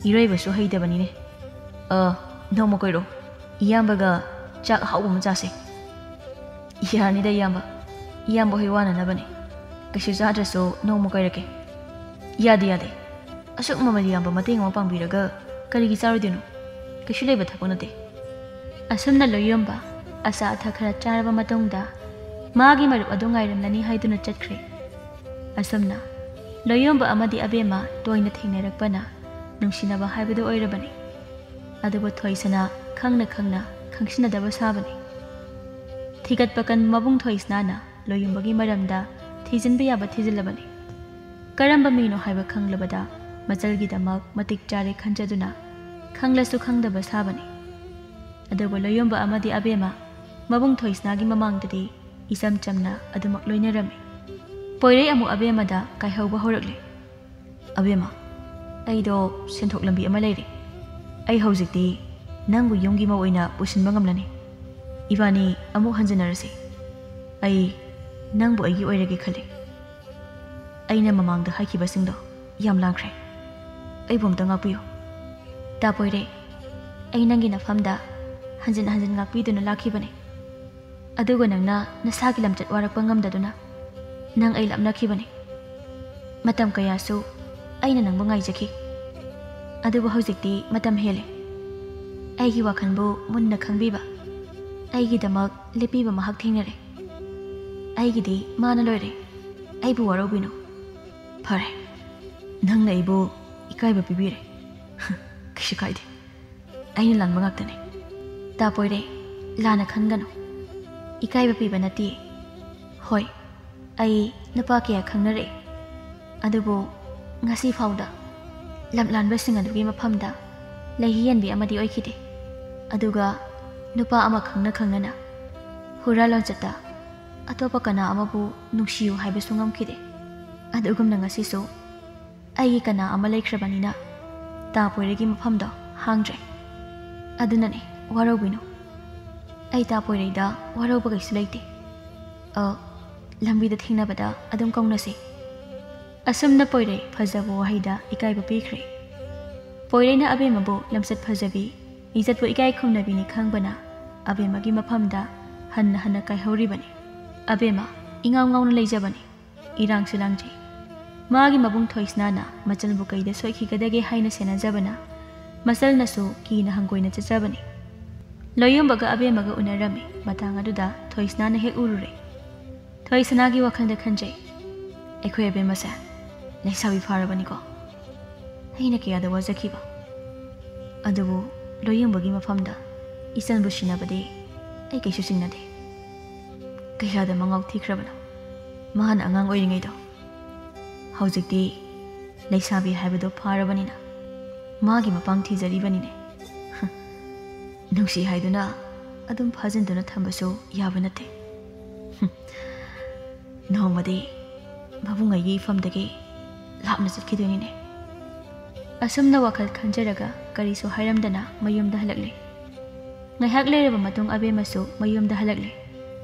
ꯏꯔꯣꯏꯕꯁꯨ ꯍꯩꯇꯕꯅꯤꯅꯦ꯫ ꯑ, ꯅꯣꯡꯃ ꯀꯣꯏꯔꯣ, ꯏꯌꯥꯝꯕꯒ ꯆꯥꯛ ꯑꯍꯥꯎꯕ ꯑꯃ ꯆꯥꯁꯦ꯫" "ꯌꯥꯔꯅꯤꯗ ꯏꯌꯥꯝꯕ, ꯏꯌꯥꯝꯕ ꯍꯣꯏ ꯋꯥꯅꯅꯕꯅꯦ꯫ ꯀꯩꯁꯨ ꯆꯥꯗ꯭ꯔꯁꯨ ꯅꯣꯡꯃ ꯀꯣꯏꯔꯛꯀꯦ꯫" "ꯌꯥꯗꯦ, ꯌꯥꯗꯦ꯫ ꯑꯁꯨꯛ ꯃꯃꯜ ꯌꯥꯝꯕ ꯃꯇꯦꯡ ꯑꯃ ꯄꯥꯡꯕꯤꯔꯒ ꯀꯔꯤꯒꯤ ꯆꯥꯔꯣꯏꯗꯣꯏꯅꯣ? ꯀꯩꯁꯨ ꯂꯩꯕ ꯊꯕꯛ ꯅꯠꯇꯦ꯫" ꯑꯁꯨꯝꯅ ꯂꯣꯏꯌꯣꯟꯕ ꯑꯆꯥ ꯑꯊꯛ ꯈꯔ ꯆꯥꯔꯕ ꯃꯇꯨꯡꯗ ꯃꯥꯒꯤ ꯃꯔꯨꯞ ꯑꯗꯨ ꯉꯥꯏꯔꯝꯂꯅꯤ ꯍꯥꯏꯗꯨꯅ ꯆꯠꯈ꯭ꯔꯦ꯫ ꯑꯁꯨꯝꯅ ꯂꯣꯏꯌꯣꯟꯕ ꯑꯃꯗꯤ ꯑꯕꯦꯝꯃ ꯇꯣꯏꯅ ꯊꯦꯡꯅꯔꯛꯄꯅ ꯅꯨꯡꯁꯤꯅꯕ ꯍꯥꯏꯕꯗꯨ ꯑꯣꯏꯔꯕꯅꯤ꯫ ꯑꯗꯨꯕꯨ ꯊꯣꯏꯁꯅꯥ ꯈꯪꯅ ꯈꯪꯅ ꯈꯪꯁꯤꯟꯅꯗꯕ ꯁꯥꯕꯅꯤ꯫ ꯊꯤꯒꯠꯄ ꯀꯟꯕ ꯃꯕꯨꯡ ꯊꯣꯏꯁꯅꯥꯅ ꯂꯣꯏꯌꯣꯟꯕꯒꯤ ꯃꯔꯝꯗ ꯊꯤꯖꯤꯟꯕ ꯌꯥꯕ ꯊꯤꯖꯤꯜꯂꯕꯅꯤ꯫ ꯀꯔꯝꯕ ꯃꯤꯅꯣ ꯍꯥꯏꯕ ꯈꯪꯂꯕꯗ ꯃꯆꯜꯒꯤꯗꯃꯛ ꯃꯇꯤꯛ ꯆꯥꯔꯦ ꯈꯟꯖꯗꯨꯅ ꯈꯪꯂꯁꯨ ꯈꯪꯗꯕ ꯁꯥꯕꯅꯤ꯫ ꯑꯗꯨꯕꯨ ꯂꯣꯏꯌꯣꯟꯕ ꯑꯃꯗꯤ ꯑꯕꯦꯝꯃ ꯃꯕꯨꯡ ꯊꯣꯏꯁꯅꯥꯒꯤ ꯃꯃꯥꯡꯗꯗꯤ ꯏꯆꯝ ꯆꯝꯅ ꯑꯗꯨꯃꯛ ꯂꯣꯏꯅꯔꯝꯃꯤ꯫ ꯄꯣꯏꯔꯩ ꯑꯃꯨꯛ ꯑꯕꯦꯝꯃꯗ ꯀꯥꯏꯍꯧꯕ ꯍꯧꯔꯛꯂꯦ꯫ "ꯑꯕꯦꯝꯃ, ꯑꯩꯗꯣ ꯁꯦꯟꯊꯣꯛ ꯂꯝꯕꯤ ꯑꯃ ꯂꯩꯔꯦ꯫ ꯑꯩ ꯍꯧꯖꯤꯛꯇꯤ ꯅꯪꯕꯨ ꯌꯨꯝꯒꯤ ꯃꯧ ꯑꯣꯏꯅ ꯄꯨꯁꯤꯟꯕ ꯉꯝꯂꯅꯤ꯫" ꯏꯕꯥꯅꯤ ꯑꯃꯨꯛ ꯍꯟꯖꯤꯟꯅꯔꯁꯤ꯫ ꯑꯩ ꯅꯪꯕꯨ ꯑꯩꯒꯤ ꯑꯣꯏꯔꯒꯦ ꯈꯜꯂꯤ꯫ ꯑꯩꯅ ꯃꯃꯥꯡꯗ ꯍꯥꯏꯈꯤꯕꯁꯤꯡꯗꯣ ꯌꯥꯝ ꯂꯥꯟꯈ꯭ꯔꯦ꯫ ꯑꯩꯕꯨ ꯑꯝꯇ ꯉꯥꯛꯄꯤꯌꯨ꯫ ꯇꯥꯄꯣꯏꯔꯦ, ꯑꯩ ꯅꯪꯒꯤ ꯅꯐꯝꯗ ꯍꯟꯖꯤꯟ ꯍꯟꯖꯤꯟ ꯉꯥꯛꯄꯤꯗꯨꯅ ꯂꯥꯛꯈꯤꯕꯅꯤ꯫ ꯑꯗꯨꯒ ꯅꯪꯅ ꯅꯁꯥꯒꯤ ꯂꯝꯆꯠ ꯋꯥꯔꯛꯄ ꯉꯝꯗꯗꯨꯅ ꯅꯪ ꯑꯩ ꯂꯥꯞꯅꯈꯤꯕꯅꯤ꯫ ꯃꯇꯝ ꯀꯌꯥꯁꯨ ꯑꯩꯅ ꯅꯪꯕꯨ ꯉꯥꯏꯖꯈꯤ꯫ ꯑꯗꯨꯕꯨ ꯍꯧꯖꯤꯛꯇꯤ ꯃꯇꯝ ꯍꯦꯜꯂꯦ꯫ ꯑꯩꯒꯤ ꯋꯥꯈꯜꯕꯨ ꯃꯨꯟꯅ ꯈꯪꯕꯤꯕ, ꯑꯩꯒꯤꯗꯃꯛ ꯂꯦꯞꯄꯤꯕ ꯃꯍꯥꯛ ꯊꯦꯡꯅꯔꯦ꯫ ꯑꯩꯒꯤꯗꯤ ꯃꯥꯅ ꯂꯣꯏꯔꯦ꯫ ꯑꯩꯕꯨ ꯋꯥꯔꯧꯕꯤꯅꯨ꯫ ꯐꯔꯦ, ꯅꯪꯅ ꯑꯩꯕꯨ ꯏꯀꯥꯏꯕ ꯄꯤꯕꯤꯔꯦ꯫ ꯀꯩꯁꯨ ꯀꯥꯏꯗꯦ꯫ ꯑꯩꯅ ꯂꯥꯟꯕ ꯉꯥꯛꯇꯅꯤ꯫ ꯇꯥꯄꯣꯏꯔꯦ, ꯂꯥꯟꯅ ꯈꯟꯒꯅꯨ꯫ ꯏꯀꯥꯏꯕ ꯄꯤꯕ ꯅꯠꯇꯦ꯫ ꯍꯣꯏ, ꯑꯩ ꯅꯨꯄꯥ ꯀꯌꯥ ꯈꯪꯅꯔꯛꯏ꯫ ꯑꯗꯨꯕꯨ ꯉꯁꯤ ꯐꯥꯎꯗ ꯂꯝꯂꯥꯟꯕꯁꯤꯡ ꯑꯗꯨꯒꯤ ꯃꯐꯝꯗ ꯂꯩꯍꯤ ꯌꯦꯟꯕꯤ ꯑꯃꯗꯤ ꯑꯣꯏꯈꯤꯗꯦ꯫ ꯑꯗꯨꯒ ꯅꯨꯄꯥ ꯑꯃ ꯈꯪꯅ ꯈꯪꯅꯅ ꯍꯨꯔꯥ ꯂꯣꯟꯆꯠꯇ ꯑꯇꯣꯞꯄ ꯀꯅꯥ ꯑꯃꯕꯨ ꯅꯨꯡꯁꯤꯌꯨ ꯍꯥꯏꯕꯁꯨ ꯉꯝꯈꯤꯗꯦ꯫ ꯑꯗꯨꯒꯨꯝꯅ ꯉꯁꯤꯁꯨ ꯑꯩꯒꯤ ꯀꯅꯥ ꯑꯃ ꯂꯩꯈ꯭ꯔꯕꯅꯤꯅ ꯇꯥꯄꯣꯏꯔꯩꯒꯤ ꯃꯐꯝꯗꯣ ꯍꯥꯡꯗ꯭ꯔꯦ꯫ ꯑꯗꯨꯅꯅꯦ, ꯋꯥꯔꯧꯕꯤꯅꯨ꯫ ꯑꯩ ꯇꯥꯄꯣꯏꯔꯩꯗ ꯋꯥꯔꯧꯕ ꯀꯩꯁꯨ ꯂꯩꯇꯦ꯫ ꯑ, ꯂꯝꯕꯤꯗ ꯊꯦꯡꯅꯕꯗ ꯑꯗꯨꯝ ꯀꯧꯅꯁꯤ꯫ ꯑꯁꯨꯝꯅ ꯄꯣꯏꯔꯩ ꯐꯖꯕ ꯋꯥꯍꯩꯗ ꯏꯀꯥꯏꯕ ꯄꯤꯈ꯭ꯔꯦ꯫ ꯄꯣꯏꯔꯩꯅ ꯑꯕꯦꯝꯃꯕꯨ ꯂꯝꯆꯠ ꯐꯖꯕꯤ, ꯏꯖꯠꯄꯨ ꯏꯀꯥꯏ ꯈꯨꯝꯅꯕꯤꯅꯤ ꯈꯪꯕꯅ ꯑꯕꯦꯝꯃꯒꯤ ꯃꯐꯝꯗ ꯍꯟꯅ ꯍꯟꯅ ꯀꯥꯏꯍꯧꯔꯤꯕꯅꯤ꯫ ꯑꯕꯦꯝꯃ ꯏꯉꯥꯎ ꯉꯥꯎꯅ ꯂꯩꯖꯕꯅꯤ, ꯏꯔꯥꯡꯁꯨ ꯂꯥꯡꯖꯩ꯫ ꯃꯥꯒꯤ ꯃꯕꯨꯡ ꯊꯣꯏꯁꯅꯥꯅ ꯃꯆꯜꯕꯨ ꯀꯩꯗ ꯁꯣꯏꯈꯤꯒꯗꯒꯦ ꯍꯥꯏꯅ ꯁꯦꯟꯅꯖꯕꯅ ꯃꯆꯜꯅꯁꯨ ꯀꯤꯅ ꯍꯪꯒꯣꯏꯅ ꯆꯠꯆꯕꯅꯤ꯫ ꯂꯣꯌꯨꯝꯕꯒ ꯑꯕꯦꯝꯃꯒ ꯎꯅꯔꯝꯃꯤ꯫ ꯃꯇꯥꯡ ꯑꯗꯨꯗ ꯊꯣꯏꯁꯅꯥꯅ ꯍꯦꯛ ꯎꯔꯨꯔꯦ꯫ ꯊꯣꯏꯁꯅꯥꯒꯤ ꯋꯥꯈꯜꯗ ꯈꯟꯖꯩ, "ꯑꯩꯈꯣꯏ ꯑꯕꯦꯝꯃꯁꯦ ꯂꯩꯁꯥꯕꯤ ꯐꯥꯔꯕꯅꯤꯀꯣ꯫ ꯑꯩꯅ ꯀꯌꯥꯗ ꯋꯥꯖꯈꯤꯕ꯫ ꯑꯗꯨꯕꯨ ꯂꯣꯌꯨꯝꯕꯒꯤ ꯃꯐꯝꯗ ꯏꯆꯟꯕꯨ ꯁꯤꯟꯅꯕꯗꯤ ꯑꯩ ꯀꯩꯁꯨ ꯆꯤꯡꯅꯗꯦ꯫ ꯀꯌꯥꯗ ꯃꯉꯥꯎ ꯊꯤꯈ꯭ꯔꯕꯅꯣ ꯃꯍꯥꯛꯅ ꯑꯉꯥꯡ ꯑꯣꯏꯔꯤꯉꯩꯗꯣ꯫ ꯍꯧꯖꯤꯛꯇꯤ ꯂꯩꯁꯥꯕꯤ ꯍꯥꯏꯕꯗꯣ ꯐꯥꯔꯕꯅꯤꯅ ꯃꯥꯒꯤ ꯃꯄꯥꯡ ꯊꯤꯖꯔꯤꯕꯅꯤꯅꯦ꯫ ꯅꯨꯡꯁꯤ ꯍꯥꯏꯗꯨꯅ ꯑꯗꯨꯝ ꯐꯥꯖꯤꯟꯗꯨꯅ ꯊꯝꯕꯁꯨ ꯌꯥꯕ ꯅꯠꯇꯦ꯫ ꯅꯣꯡꯃꯗꯤ ꯃꯕꯨꯡ ꯑꯩꯒꯤ ꯏꯐꯝꯗꯒꯤ ꯂꯥꯞꯅ ꯆꯠꯈꯤꯗꯣꯏꯅꯤꯅꯦ꯫" ꯑꯁꯨꯝꯅ ꯋꯥꯈꯜ ꯈꯟꯖꯔꯒ ꯀꯔꯤꯁꯨ ꯍꯥꯏꯔꯝꯗꯅ ꯃꯌꯨꯝꯗ ꯍꯜꯂꯛꯂꯦ꯫ ꯉꯥꯏꯍꯥꯛ ꯂꯩꯔꯕ ꯃꯇꯨꯡ ꯑꯕꯦꯝꯃꯁꯨ ꯃꯌꯨꯝꯗ ꯍꯜꯂꯛꯂꯦ꯫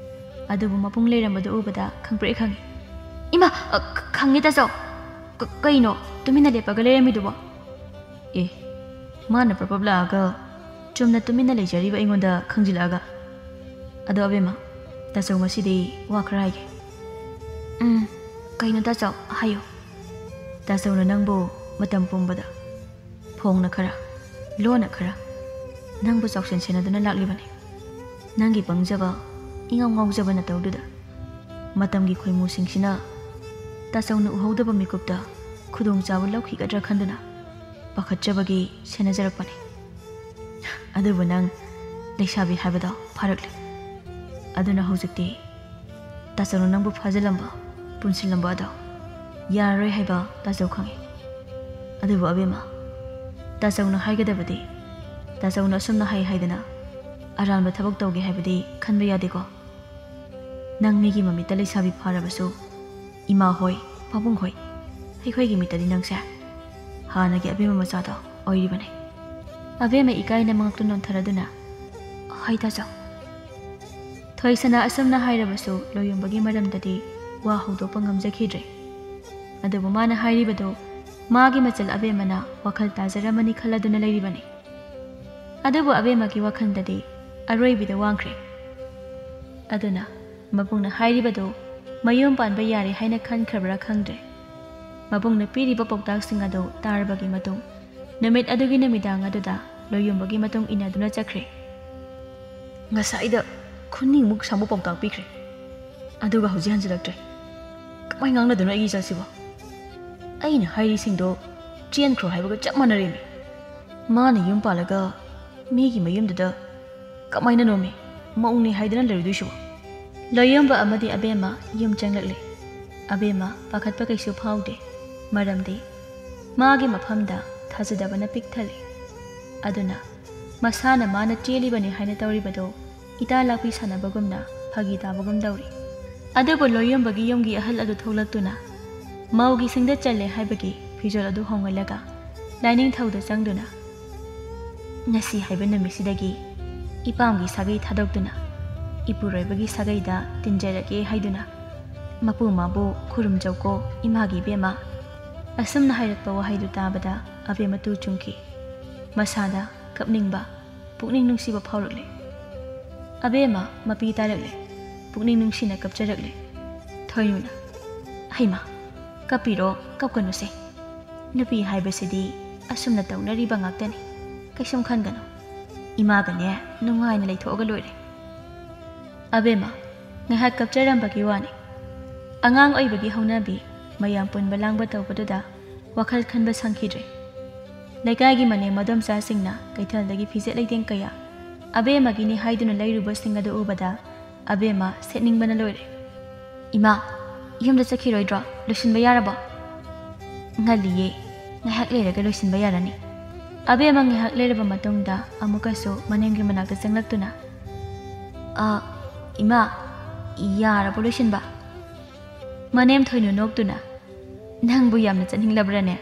ꯑꯗꯨꯕꯨ ꯃꯕꯨꯡ ꯂꯩꯔꯝꯕꯗꯨ ꯎꯕꯗ ꯈꯪꯄ꯭ꯔꯦꯛ ꯈꯪꯉꯤ꯫ "ꯏꯃꯥ, ꯑ, ꯈ-, ꯈꯪꯉꯦ ꯇꯥꯆꯧ꯫ ꯀ-, ꯀꯩꯅꯣ ꯇꯨꯃꯤꯟꯅ ꯂꯦꯞꯄꯒ ꯂꯩꯔꯝꯃꯤꯗꯨꯕꯣ?" "ꯑꯦ, ꯃꯥꯅ ꯄ꯭ꯔꯞ ꯄ꯭ꯔꯞ ꯂꯥꯛꯑꯒ ꯆꯨꯝꯅ ꯇꯨꯃꯤꯟꯅ ꯂꯩꯖꯔꯤꯕ ꯑꯩꯉꯣꯟꯗ ꯈꯪꯖꯤꯜꯂꯛꯑꯒ? ꯑꯗꯣ ꯑꯕꯦꯝꯃ, ꯇꯥꯆꯧ ꯉꯁꯤꯗꯤ ꯋꯥ ꯈꯔ ꯍꯥꯏꯒꯦ꯫" "ꯎꯝ, ꯀꯩꯅꯣ ꯇꯥꯆꯧ, ꯍꯥꯏꯌꯨ꯫" "ꯇꯥꯆꯧꯅ ꯅꯪꯕꯨ ꯃꯇꯝ ꯄꯨꯝꯕꯗ ꯐꯣꯡꯅ ꯈꯔ, ꯂꯣꯟꯅ ꯈꯔ ꯅꯪꯕꯨ ꯆꯥꯎꯁꯦꯟ ꯁꯦꯟꯅꯗꯨꯅ ꯂꯥꯛꯂꯤꯕꯅꯤ꯫ ꯅꯪꯒꯤ ꯄꯪꯖꯕ, ꯏꯉꯥꯎ ꯉꯥꯎꯖꯕ ꯅꯇꯧꯗꯨꯗ ꯃꯇꯝꯒꯤ ꯈꯣꯏꯃꯨꯁꯤꯡꯁꯤꯅ ꯇꯥꯆꯧꯅ ꯎꯍꯧꯗꯕ ꯃꯤꯀꯨꯞꯇ ꯈꯨꯗꯣꯡꯆꯥꯕ ꯂꯧꯈꯤꯒꯗ꯭ꯔꯥ ꯈꯟꯗꯨꯅ ꯄꯥꯈꯠꯆꯕꯒꯤ ꯁꯦꯟꯅꯖꯔꯛꯄꯅꯤ꯫ ꯑꯗꯨꯕꯨ ꯅꯪ ꯂꯩꯁꯥꯕꯤ ꯍꯥꯏꯕꯗꯣ ꯐꯥꯔꯛꯂꯦ꯫ ꯑꯗꯨꯅ ꯍꯧꯖꯤꯛꯇꯤ ꯇꯥꯆꯧꯅ ꯅꯪꯕꯨ ꯐꯥꯖꯤꯜꯂꯝꯕ, ꯄꯨꯟꯁꯤꯜꯂꯝꯕ ꯑꯗꯣ ꯌꯥꯔꯔꯣꯏ ꯍꯥꯏꯕ ꯇꯥꯆꯧ ꯈꯪꯏ꯫ ꯑꯗꯨꯕꯨ ꯑꯕꯦꯝꯃ, ꯇꯥꯆꯧꯅ ꯍꯥꯏꯒꯗꯕꯗꯤ, ꯇꯥꯆꯧꯅ ꯑꯁꯨꯝꯅ ꯍꯥꯏ ꯍꯥꯏꯗꯅ ꯑꯔꯥꯟꯕ ꯊꯕꯛ ꯇꯧꯒꯦ ꯍꯥꯏꯕꯗꯤ ꯈꯟꯕ ꯌꯥꯗꯦꯀꯣ꯫ ꯅꯪ ꯃꯤꯒꯤ ꯃꯃꯤꯠꯇ ꯂꯩꯁꯥꯕꯤ ꯐꯥꯔꯕꯁꯨ, ꯏꯃꯥ ꯍꯣꯏ, ꯄꯥꯕꯨꯡ ꯍꯣꯏ, ꯑꯩꯈꯣꯏꯒꯤ ꯃꯤꯠꯇꯗꯤ ꯅꯪꯁꯦ ꯍꯥꯟꯅꯒꯤ ꯑꯕꯦꯝꯃ ꯃꯆꯥꯗꯣ ꯑꯣꯏꯔꯤꯕꯅꯤ꯫" ꯑꯕꯦꯝꯃ ꯏꯀꯥꯏꯅ ꯃꯉꯛꯇꯨ ꯅꯣꯟꯊꯔꯗꯨꯅ, "ꯍꯣꯏ ꯇꯥꯆꯧ꯫" ꯊꯣꯏꯁꯅꯥ ꯑꯁꯨꯝꯅ ꯍꯥꯏꯔꯕꯁꯨ ꯂꯣꯌꯨꯝꯕꯒꯤ ꯃꯔꯝꯗꯗꯤ ꯋꯥ ꯍꯧꯗꯣꯛꯄ ꯉꯝꯖꯈꯤꯗ꯭ꯔꯦ꯫ ꯑꯗꯨꯕꯨ ꯃꯥꯅ ꯍꯥꯏꯔꯤꯕꯗꯨ ꯃꯥꯒꯤ ꯃꯆꯜ ꯑꯕꯦꯝꯃꯅ ꯋꯥꯈꯜ ꯇꯥꯖꯔꯝꯃꯅꯤ ꯈꯜꯂꯗꯨꯅ ꯂꯩꯔꯤꯕꯅꯤ꯫ ꯑꯗꯨꯕꯨ ꯑꯕꯦꯝꯃꯒꯤ ꯋꯥꯈꯜꯗꯗꯤ ꯑꯔꯣꯏꯕꯤꯗ ꯋꯥꯡꯈ꯭ꯔꯦ꯫ ꯑꯗꯨꯅ ꯃꯕꯨꯡꯅ ꯍꯥꯏꯔꯤꯕꯗꯨ ꯃꯌꯨꯝ ꯄꯥꯟꯕ ꯌꯥꯔꯦ ꯍꯥꯏꯅ ꯈꯟꯈ꯭ꯔꯕ꯭ꯔꯥ ꯈꯪꯗ꯭ꯔꯦ꯫ ꯃꯕꯨꯡꯅ ꯄꯤꯔꯤꯕ ꯄꯥꯎꯇꯥꯛꯁꯤꯡ ꯑꯗꯨ ꯇꯥꯔꯕꯒꯤ ꯃꯇꯨꯡ, ꯅꯨꯃꯤꯠ ꯑꯗꯨꯒꯤ ꯅꯨꯃꯤꯗꯥꯡ ꯑꯗꯨꯗ ꯂꯣꯌꯨꯝꯕꯒꯤ ꯃꯇꯨꯡ ꯏꯟꯅꯗꯨꯅ ꯆꯠꯈ꯭ꯔꯦ꯫ ꯉꯁꯥꯏꯗ ꯈꯨꯅꯤꯡꯃꯨꯛ ꯁꯥꯡꯕ ꯄꯥꯎꯇꯥꯛ ꯄꯤꯈ꯭ꯔꯦ, ꯑꯗꯨꯒ ꯍꯧꯖꯤꯛ ꯍꯟꯖꯤꯜꯂꯛꯇ꯭ꯔꯦ꯫ ꯀꯃꯥꯏ ꯉꯥꯡꯅꯗꯣꯏꯅꯣ ꯑꯩꯒꯤ ꯏꯆꯥꯁꯤꯕꯣ? ꯑꯩꯅ ꯍꯥꯏꯔꯤꯁꯤꯡꯗꯣ ꯆꯦꯟꯈ꯭ꯔꯣ ꯍꯥꯏꯕꯒ ꯆꯞ ꯃꯥꯟꯅꯔꯦꯃꯤ꯫ ꯃꯥꯅ ꯌꯨꯝ ꯄꯥꯜꯂꯒ ꯃꯤꯒꯤ ꯃꯌꯨꯝꯗꯨꯗ ꯀꯃꯥꯏꯅꯅꯣꯃꯤ ꯃꯧꯅꯤ ꯍꯥꯏꯗꯅ ꯂꯩꯔꯨꯗꯣꯏꯁꯤꯕꯣ? ꯂꯣꯌꯣꯝꯕ ꯑꯃꯗꯤ ꯑꯕꯦꯝꯃ ꯌꯨꯝ ꯆꯪꯂꯛꯂꯦ꯫ ꯑꯕꯦꯝꯃ ꯄꯥꯈꯠꯄ ꯀꯩꯁꯨ ꯐꯥꯎꯗꯦ, ꯃꯔꯝꯗꯤ ꯃꯥꯒꯤ ꯃꯐꯝꯗ ꯊꯥꯖꯗꯕꯅ ꯄꯤꯛ ꯊꯜꯂꯤ꯫ ꯑꯗꯨꯅ ꯃꯁꯥꯅ ꯃꯥꯅ ꯆꯦꯜꯂꯤꯕꯅꯤ ꯍꯥꯏꯅ ꯇꯧꯔꯤꯕꯗꯣ ꯏꯇꯥ ꯂꯥꯛꯄꯤ ꯁꯥꯟꯅꯕꯒꯨꯝꯅ ꯐꯥꯒꯤ ꯇꯥꯕꯒꯨꯝ ꯇꯧꯔꯤ꯫ ꯑꯗꯨꯕꯨ ꯂꯣꯌꯣꯝꯕꯒꯤ ꯌꯨꯝꯒꯤ ꯑꯍꯜ ꯑꯗꯨ ꯊꯣꯛꯂꯛꯇꯨꯅ ꯃꯧꯒꯤ ꯁꯪꯗ ꯆꯜꯂꯦ ꯍꯥꯏꯕꯒꯤ ꯐꯤꯖꯣꯜ ꯑꯗꯨ ꯍꯣꯡꯍꯜꯂꯒ ꯂꯥꯏꯅꯤꯡꯊꯧꯗ ꯆꯪꯗꯨꯅ, "ꯉꯁꯤ ꯍꯥꯏꯕ ꯅꯨꯃꯤꯠꯁꯤꯗꯒꯤ ꯏꯄꯥꯝꯒꯤ ꯁꯥꯒꯩ ꯊꯥꯗꯣꯛꯇꯨꯅ ꯏꯄꯨꯔꯣꯏꯕꯒꯤ ꯁꯥꯒꯩꯗ ꯇꯤꯟꯖꯔꯒꯦ ꯍꯥꯏꯗꯨꯅ ꯃꯄꯨ ꯃꯥꯕꯨ ꯈꯨꯔꯨꯝꯖꯧꯀꯣ ꯏꯃꯥꯒꯤ ꯏꯕꯦꯝꯃ꯫ ꯑꯁꯨꯝꯅ ꯍꯥꯏꯔꯛꯄ ꯋꯥꯍꯩꯗꯨ ꯇꯥꯕꯗ ꯑꯕꯦꯝꯃ ꯇꯨ ꯆꯨꯡꯈꯤ꯫ ꯃꯁꯥꯗ ꯀꯞꯅꯤꯡꯕ, ꯄꯨꯛꯅꯤꯡ ꯅꯨꯡꯁꯤꯕ ꯐꯥꯎꯔꯛꯂꯦ꯫ ꯑꯕꯦꯝꯃ ꯃꯄꯤ ꯇꯥꯔꯛꯂꯦ꯫ ꯄꯨꯛꯅꯤꯡ ꯅꯨꯡꯁꯤꯅ ꯀꯞꯆꯔꯛꯂꯦ꯫ ꯊꯣꯏꯅꯨꯅ, "ꯍꯩꯃꯥ, ꯀꯞꯄꯤꯔꯣ, ꯀꯞꯀꯅꯨꯁꯦ꯫ ꯅꯨꯄꯤ ꯍꯥꯏꯕꯁꯤꯗꯤ ꯑꯁꯨꯝꯅ ꯇꯧꯅꯔꯤꯕ ꯉꯥꯛꯇꯅꯤ꯫ ꯀꯩꯁꯨꯝ ꯈꯟꯒꯅꯨ꯫ ꯏꯃꯥꯒꯅꯦ ꯅꯨꯡꯉꯥꯏꯅ ꯂꯩꯊꯣꯛꯑꯒ ꯂꯣꯏꯔꯦ꯫" ꯑꯕꯦꯝꯃ, ꯉꯥꯏꯍꯥꯛ ꯀꯞꯆꯔꯝꯕꯒꯤ ꯋꯥꯅꯤ꯫ ꯑꯉꯥꯡ ꯑꯣꯏꯕꯒꯤ ꯍꯧꯅꯕꯤ, ꯃꯌꯥꯝ ꯄꯨꯟꯕ ꯂꯥꯡꯕ ꯇꯧꯕꯗꯨꯗ ꯋꯥꯈꯜ ꯈꯟꯕ ꯁꯪꯈꯤꯗ꯭ꯔꯦ꯫ ꯂꯩꯀꯥꯏꯒꯤ ꯃꯅꯦꯝ ꯃꯗꯣꯝꯆꯥꯁꯤꯡꯅ ꯀꯩꯊꯦꯜꯗꯒꯤ ꯐꯤꯖꯦꯠ ꯂꯩꯇꯦꯡ ꯀꯌꯥ ꯑꯕꯦꯝꯃꯒꯤꯅꯤ ꯍꯥꯏꯗꯨꯅ ꯂꯩꯔꯨꯕꯁꯤꯡ ꯑꯗꯨ ꯎꯕꯗ ꯑꯕꯦꯝꯃ ꯁꯦꯠꯅꯤꯡꯕꯅ ꯂꯣꯏꯔꯦ꯫ "ꯏꯃꯥ, ꯌꯨꯝꯗ ꯆꯠꯈꯤꯔꯣꯏꯗ꯭ꯔꯣ? ꯂꯣꯏꯁꯤꯟꯕ ꯌꯥꯔꯕꯣ?" "ꯉꯜꯂꯤꯌꯦ, ꯉꯥꯏꯍꯥꯛ ꯂꯩꯔꯒ ꯂꯣꯏꯁꯤꯟꯕ ꯌꯥꯔꯅꯤ꯫" ꯑꯕꯦꯝꯃ ꯉꯥꯏꯍꯥꯛ ꯂꯩꯔꯕ ꯃꯇꯨꯡꯗ ꯑꯃꯨꯛꯀꯁꯨ ꯃꯅꯦꯝꯒꯤ ꯃꯅꯥꯛꯇ ꯆꯪꯂꯛꯇꯨꯅ, "ꯑ, ꯏꯃꯥ, ꯌꯥꯔꯕꯣ ꯂꯣꯏꯁꯤꯟꯕ?" ꯃꯅꯦꯝ ꯊꯣꯏꯅꯨ ꯅꯣꯛꯇꯨꯅ, "ꯅꯪꯕꯨ ꯌꯥꯝꯅ ꯆꯠꯅꯤꯡꯂꯕ꯭ꯔꯅꯦ?"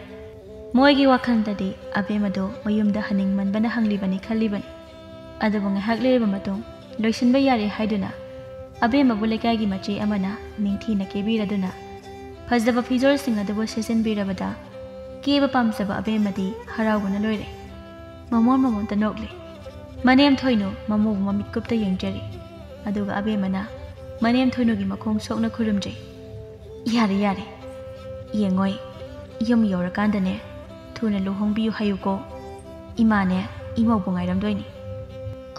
ꯃꯣꯏꯒꯤ ꯋꯥꯈꯜꯗꯗꯤ ꯑꯕꯦꯝꯃꯗꯣ ꯃꯌꯨꯝꯗ ꯍꯟꯅꯤꯡꯃꯟꯕꯅ ꯍꯪꯂꯤꯕꯅꯤ ꯈꯜꯂꯤꯕꯅꯤ꯫ ꯑꯗꯨꯕꯨ ꯉꯥꯏꯍꯥꯛ ꯂꯩꯔꯕ ꯃꯇꯨꯡ ꯂꯣꯏꯁꯤꯟꯕ ꯌꯥꯔꯦ ꯍꯥꯏꯗꯨꯅ ꯑꯕꯦꯝꯃꯕꯨ ꯂꯩꯀꯥꯏꯒꯤ ꯃꯆꯦ ꯑꯃꯅ ꯅꯤꯡꯊꯤꯅ ꯀꯦꯕꯤꯔꯗꯨꯅ ꯐꯖꯕ ꯐꯤꯖꯣꯜꯁꯤꯡ ꯑꯗꯨꯕꯨ ꯁꯦꯠꯆꯤꯟꯕꯤꯔꯕꯗ ꯀꯦꯕ ꯄꯥꯝꯖꯕ ꯑꯕꯦꯝꯃꯗꯤ ꯍꯔꯥꯎꯕꯅ ꯂꯣꯏꯔꯦ꯫ ꯃꯃꯣꯟ ꯃꯃꯣꯟꯇ ꯅꯣꯛꯂꯦ꯫ ꯃꯅꯦꯝ ꯊꯣꯏꯅꯨ ꯃꯃꯧꯕꯨ ꯃꯃꯤꯠꯀꯨꯞꯇ ꯌꯦꯡꯖꯔꯤ꯫ ꯑꯗꯨꯒ ꯑꯕꯦꯝꯃꯅ ꯃꯅꯦꯝ ꯊꯣꯏꯅꯨꯒꯤ ꯃꯈꯣꯡ ꯁꯣꯛꯅ ꯈꯨꯔꯨꯝꯖꯩ꯫ "ꯌꯥꯔꯦ, ꯌꯥꯔꯦ꯫ ꯌꯦꯡꯉꯣꯏ, ꯌꯨꯝ ꯌꯧꯔꯀꯥꯟꯗꯅꯦ ꯊꯨꯅ ꯂꯨꯍꯣꯡꯕꯤꯌꯨ ꯍꯥꯏꯌꯨꯀꯣ꯫ ꯏꯃꯥꯅꯦ ꯏꯃꯧꯕꯨ ꯉꯥꯏꯔꯝꯗꯣꯏꯅꯤ꯫"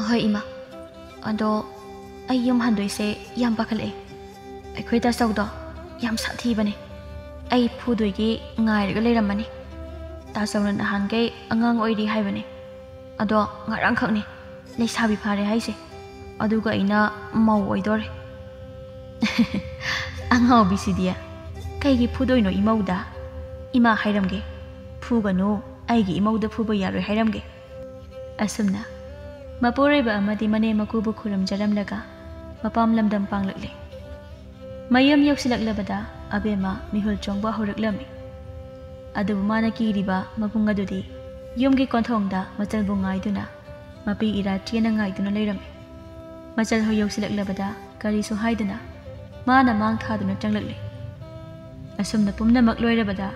"ꯍꯣꯏ ꯏꯃꯥ꯫ ꯑꯗꯣ ꯑꯩ ꯌꯨꯝ ꯍꯟꯗꯣꯏꯁꯦ ꯌꯥꯝ ꯄꯥꯈꯠꯂꯛꯑꯦ꯫ ꯑꯩꯈꯣꯏ ꯇꯥꯆꯧꯗꯣ ꯌꯥꯝ ꯁꯥꯊꯤꯕꯅꯦ꯫ ꯑꯩ ꯐꯨꯗꯣꯏꯒꯤ ꯉꯥꯏꯔꯒ ꯂꯩꯔꯝꯃꯅꯤ꯫ ꯇꯥꯆꯧꯅ ꯅꯍꯥꯟꯈꯩ ꯑꯉꯥꯡ ꯑꯣꯏꯔꯤ ꯍꯥꯏꯕꯅꯦ꯫ ꯑꯗꯣ ꯉꯔꯥꯡꯈꯛꯅꯦ ꯂꯩꯁꯥꯕꯤ ꯐꯥꯔꯦ ꯍꯥꯏꯁꯦ꯫ ꯑꯗꯨꯒ ꯑꯩꯅ ꯃꯧ ꯑꯣꯏꯗꯣꯔꯦ꯫" "ꯑꯉꯥꯎꯕꯤꯁꯤꯗꯤ꯫ ꯀꯩꯒꯤ ꯐꯨꯗꯣꯏꯅꯣ ꯏꯃꯧꯗ? ꯏꯃꯥ ꯍꯥꯏꯔꯝꯒꯦ꯫ ꯐꯨꯒꯅꯨ, ꯑꯩꯒꯤ ꯏꯃꯧꯗ ꯐꯨꯕ ꯌꯥꯔꯣꯏ ꯍꯥꯏꯔꯝꯒꯦ꯫" ꯑꯁꯨꯝꯅ ꯃꯄꯨꯔꯣꯏꯕ ꯑꯃꯗꯤ ꯃꯅꯦꯝ ꯃꯀꯨꯕꯨ ꯈꯨꯔꯨꯝꯖꯔꯝꯂꯒ ꯃꯄꯥꯝ ꯂꯝꯗꯝ ꯄꯥꯡꯂꯛꯂꯦ꯫ ꯃꯌꯨꯝ ꯌꯧꯁꯤꯜꯂꯛꯂꯕꯗ ꯑꯕꯦꯝꯃ ꯃꯤꯍꯨꯜ ꯆꯣꯡꯕ ꯍꯧꯔꯛꯂꯝꯃꯤ꯫ ꯑꯗꯨꯕꯨ ꯃꯥꯅ ꯀꯤꯔꯤꯕ ꯃꯕꯨꯡ ꯑꯗꯨꯗꯤ ꯌꯨꯝꯒꯤ ꯀꯣꯟꯊꯣꯡꯗ ꯃꯆꯜꯕꯨ ꯉꯥꯏꯗꯨꯅ ꯃꯄꯤ ꯏꯔꯥ ꯆꯦꯅ ꯉꯥꯏꯗꯨꯅ ꯂꯩꯔꯝꯃꯤ꯫ ꯃꯆꯜ ꯍꯣꯏ ꯌꯧꯁꯤꯜꯂꯛꯂꯕꯗ ꯀꯔꯤꯁꯨ ꯍꯥꯏꯗꯅ ꯃꯥꯅ ꯃꯥꯡ ꯊꯥꯗꯨꯅ ꯆꯪꯂꯛꯂꯦ꯫ ꯑꯁꯨꯝꯅ ꯄꯨꯝꯅꯃꯛ ꯂꯣꯏꯔꯕꯗ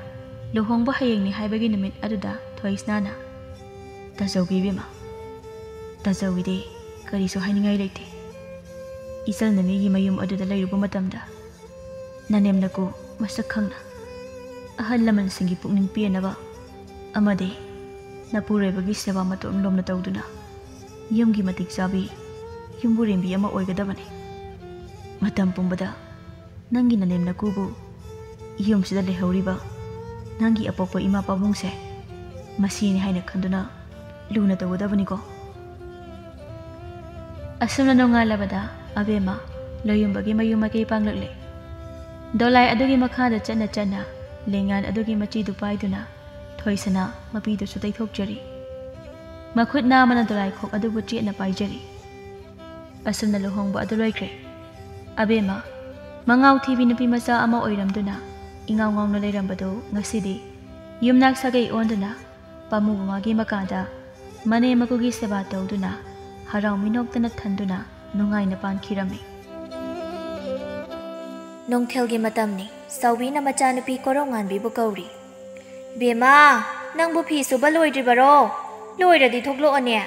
ꯂꯨꯍꯣꯡꯕ ꯍꯌꯦꯡꯅꯤ ꯍꯥꯏꯕꯒꯤ ꯅꯨꯃꯤꯠ ꯑꯗꯨꯗ ꯊꯣꯏꯁꯅꯥꯅ, "ꯇꯥꯖꯧꯒꯤ ꯏꯕꯦꯝꯃ, ꯇꯥꯖꯧꯒꯤꯗꯤ ꯀꯔꯤꯁꯨ ꯍꯥꯏꯅꯤꯡꯉꯥꯏ ꯂꯩꯇꯦ꯫ ꯏꯆꯜꯅ ꯃꯤꯒꯤ ꯃꯌꯨꯝ ꯑꯗꯨꯗ ꯂꯩꯔꯨꯕ ꯃꯇꯝꯗ ꯅꯅꯦꯝ ꯅꯀꯨ ꯃꯁꯛ ꯈꯪꯅ ꯑꯍꯜ ꯂꯃꯟꯁꯤꯡꯒꯤ ꯄꯨꯛꯅꯤꯡ ꯄꯦꯟꯅꯕ ꯑꯃꯗꯤ ꯅꯄꯨꯔꯣꯏꯕꯒꯤ ꯁꯦꯕꯥ ꯃꯇꯣꯟ ꯂꯣꯝꯅ ꯇꯧꯗꯨꯅ ꯌꯨꯝꯒꯤ ꯃꯇꯤꯛ ꯆꯥꯕꯤ ꯌꯨꯝꯕꯨꯔꯦꯝꯕꯤ ꯑꯃ ꯑꯣꯏꯒꯗꯕꯅꯤ꯫ ꯃꯇꯝ ꯄꯨꯝꯕꯗ ꯅꯪꯒꯤ ꯅꯅꯦꯝ ꯅꯀꯨꯕꯨ ꯌꯨꯝꯁꯤꯗ ꯂꯩꯍꯧꯔꯤꯕ ꯅꯪꯒꯤ ꯑꯄꯣꯛꯄ ꯏꯃꯥ ꯄꯥꯕꯨꯡꯁꯦ ꯃꯁꯤꯅꯤ ꯍꯥꯏꯅ ꯈꯟꯗꯨꯅ ꯂꯨꯅ ꯇꯧꯒꯗꯕꯅꯤꯀꯣ꯫" ꯑꯁꯨꯝꯅ ꯅꯣꯡꯉꯥꯜꯂꯕꯗ ꯑꯕꯦꯝꯃ ꯂꯣꯌꯨꯝꯕꯒꯤ ꯃꯌꯨꯝ ꯃꯥꯏꯀꯩ ꯄꯥꯡꯂꯛꯂꯦ꯫ ꯗꯣꯂꯥꯏ ꯑꯗꯨꯒꯤ ꯃꯈꯥꯗ ꯆꯠꯅ ꯆꯠꯅ ꯂꯦꯡꯌꯥꯟ ꯑꯗꯨꯒꯤ ꯃꯆꯤꯗꯨ ꯄꯥꯏꯗꯨꯅ ꯊꯣꯏꯁꯅꯥ ꯃꯄꯤꯗꯨꯁꯨ ꯇꯩꯊꯣꯛꯆꯔꯤ꯫ ꯃꯈꯨꯠ ꯅꯥꯝꯃꯅ ꯗꯣꯂꯥꯏꯈꯣꯛ ꯑꯗꯨꯕꯨ ꯆꯦꯠꯅ ꯄꯥꯏꯖꯔꯤ꯫ ꯑꯁꯨꯝꯅ ꯂꯨꯍꯣꯡꯕ ꯑꯗꯨ ꯂꯣꯏꯈ꯭ꯔꯦ꯫ ꯑꯕꯦꯝꯃ, ꯃꯉꯥꯎ ꯊꯤꯕꯤ ꯅꯨꯄꯤ ꯃꯆꯥ ꯑꯃ ꯑꯣꯏꯔꯝꯗꯨꯅ ꯏꯉꯥꯎ ꯉꯥꯎꯅ ꯂꯩꯔꯝꯕꯗꯨ ꯉꯁꯤꯗꯤ ꯌꯨꯝꯅꯥꯛ ꯁꯥꯒꯩ ꯑꯣꯟꯗꯨꯅ ꯄꯥꯃꯨꯕ ꯃꯥꯒꯤ ꯃꯀꯥꯗ ꯃꯅꯦꯝ ꯃꯀꯨꯒꯤ ꯁꯦꯕꯥ ꯇꯧꯗꯨꯅ ꯍꯔꯥꯎ ꯃꯤꯅꯣꯛꯇꯅ ꯊꯟꯗꯨꯅ ꯅꯨꯡꯉꯥꯏꯅ ꯄꯥꯟꯈꯤꯔꯝꯃꯤ꯫ ꯅꯨꯡꯊꯤꯜꯒꯤ ꯃꯇꯝꯅꯤ꯫ ꯆꯥꯎꯕꯤꯅ ꯃꯆꯥꯅꯨꯄꯤ ꯀꯣꯔꯧꯉꯥꯟꯕꯤꯕꯨ ꯀꯧꯔꯤ꯫ "ꯕꯦꯝꯃ, ꯅꯪꯕꯨ ꯐꯤ ꯁꯨꯕ ꯂꯣꯏꯗ꯭ꯔꯤꯕꯔꯣ? ꯂꯣꯏꯔꯗꯤ ꯊꯣꯛꯂꯛꯑꯣꯅꯦ꯫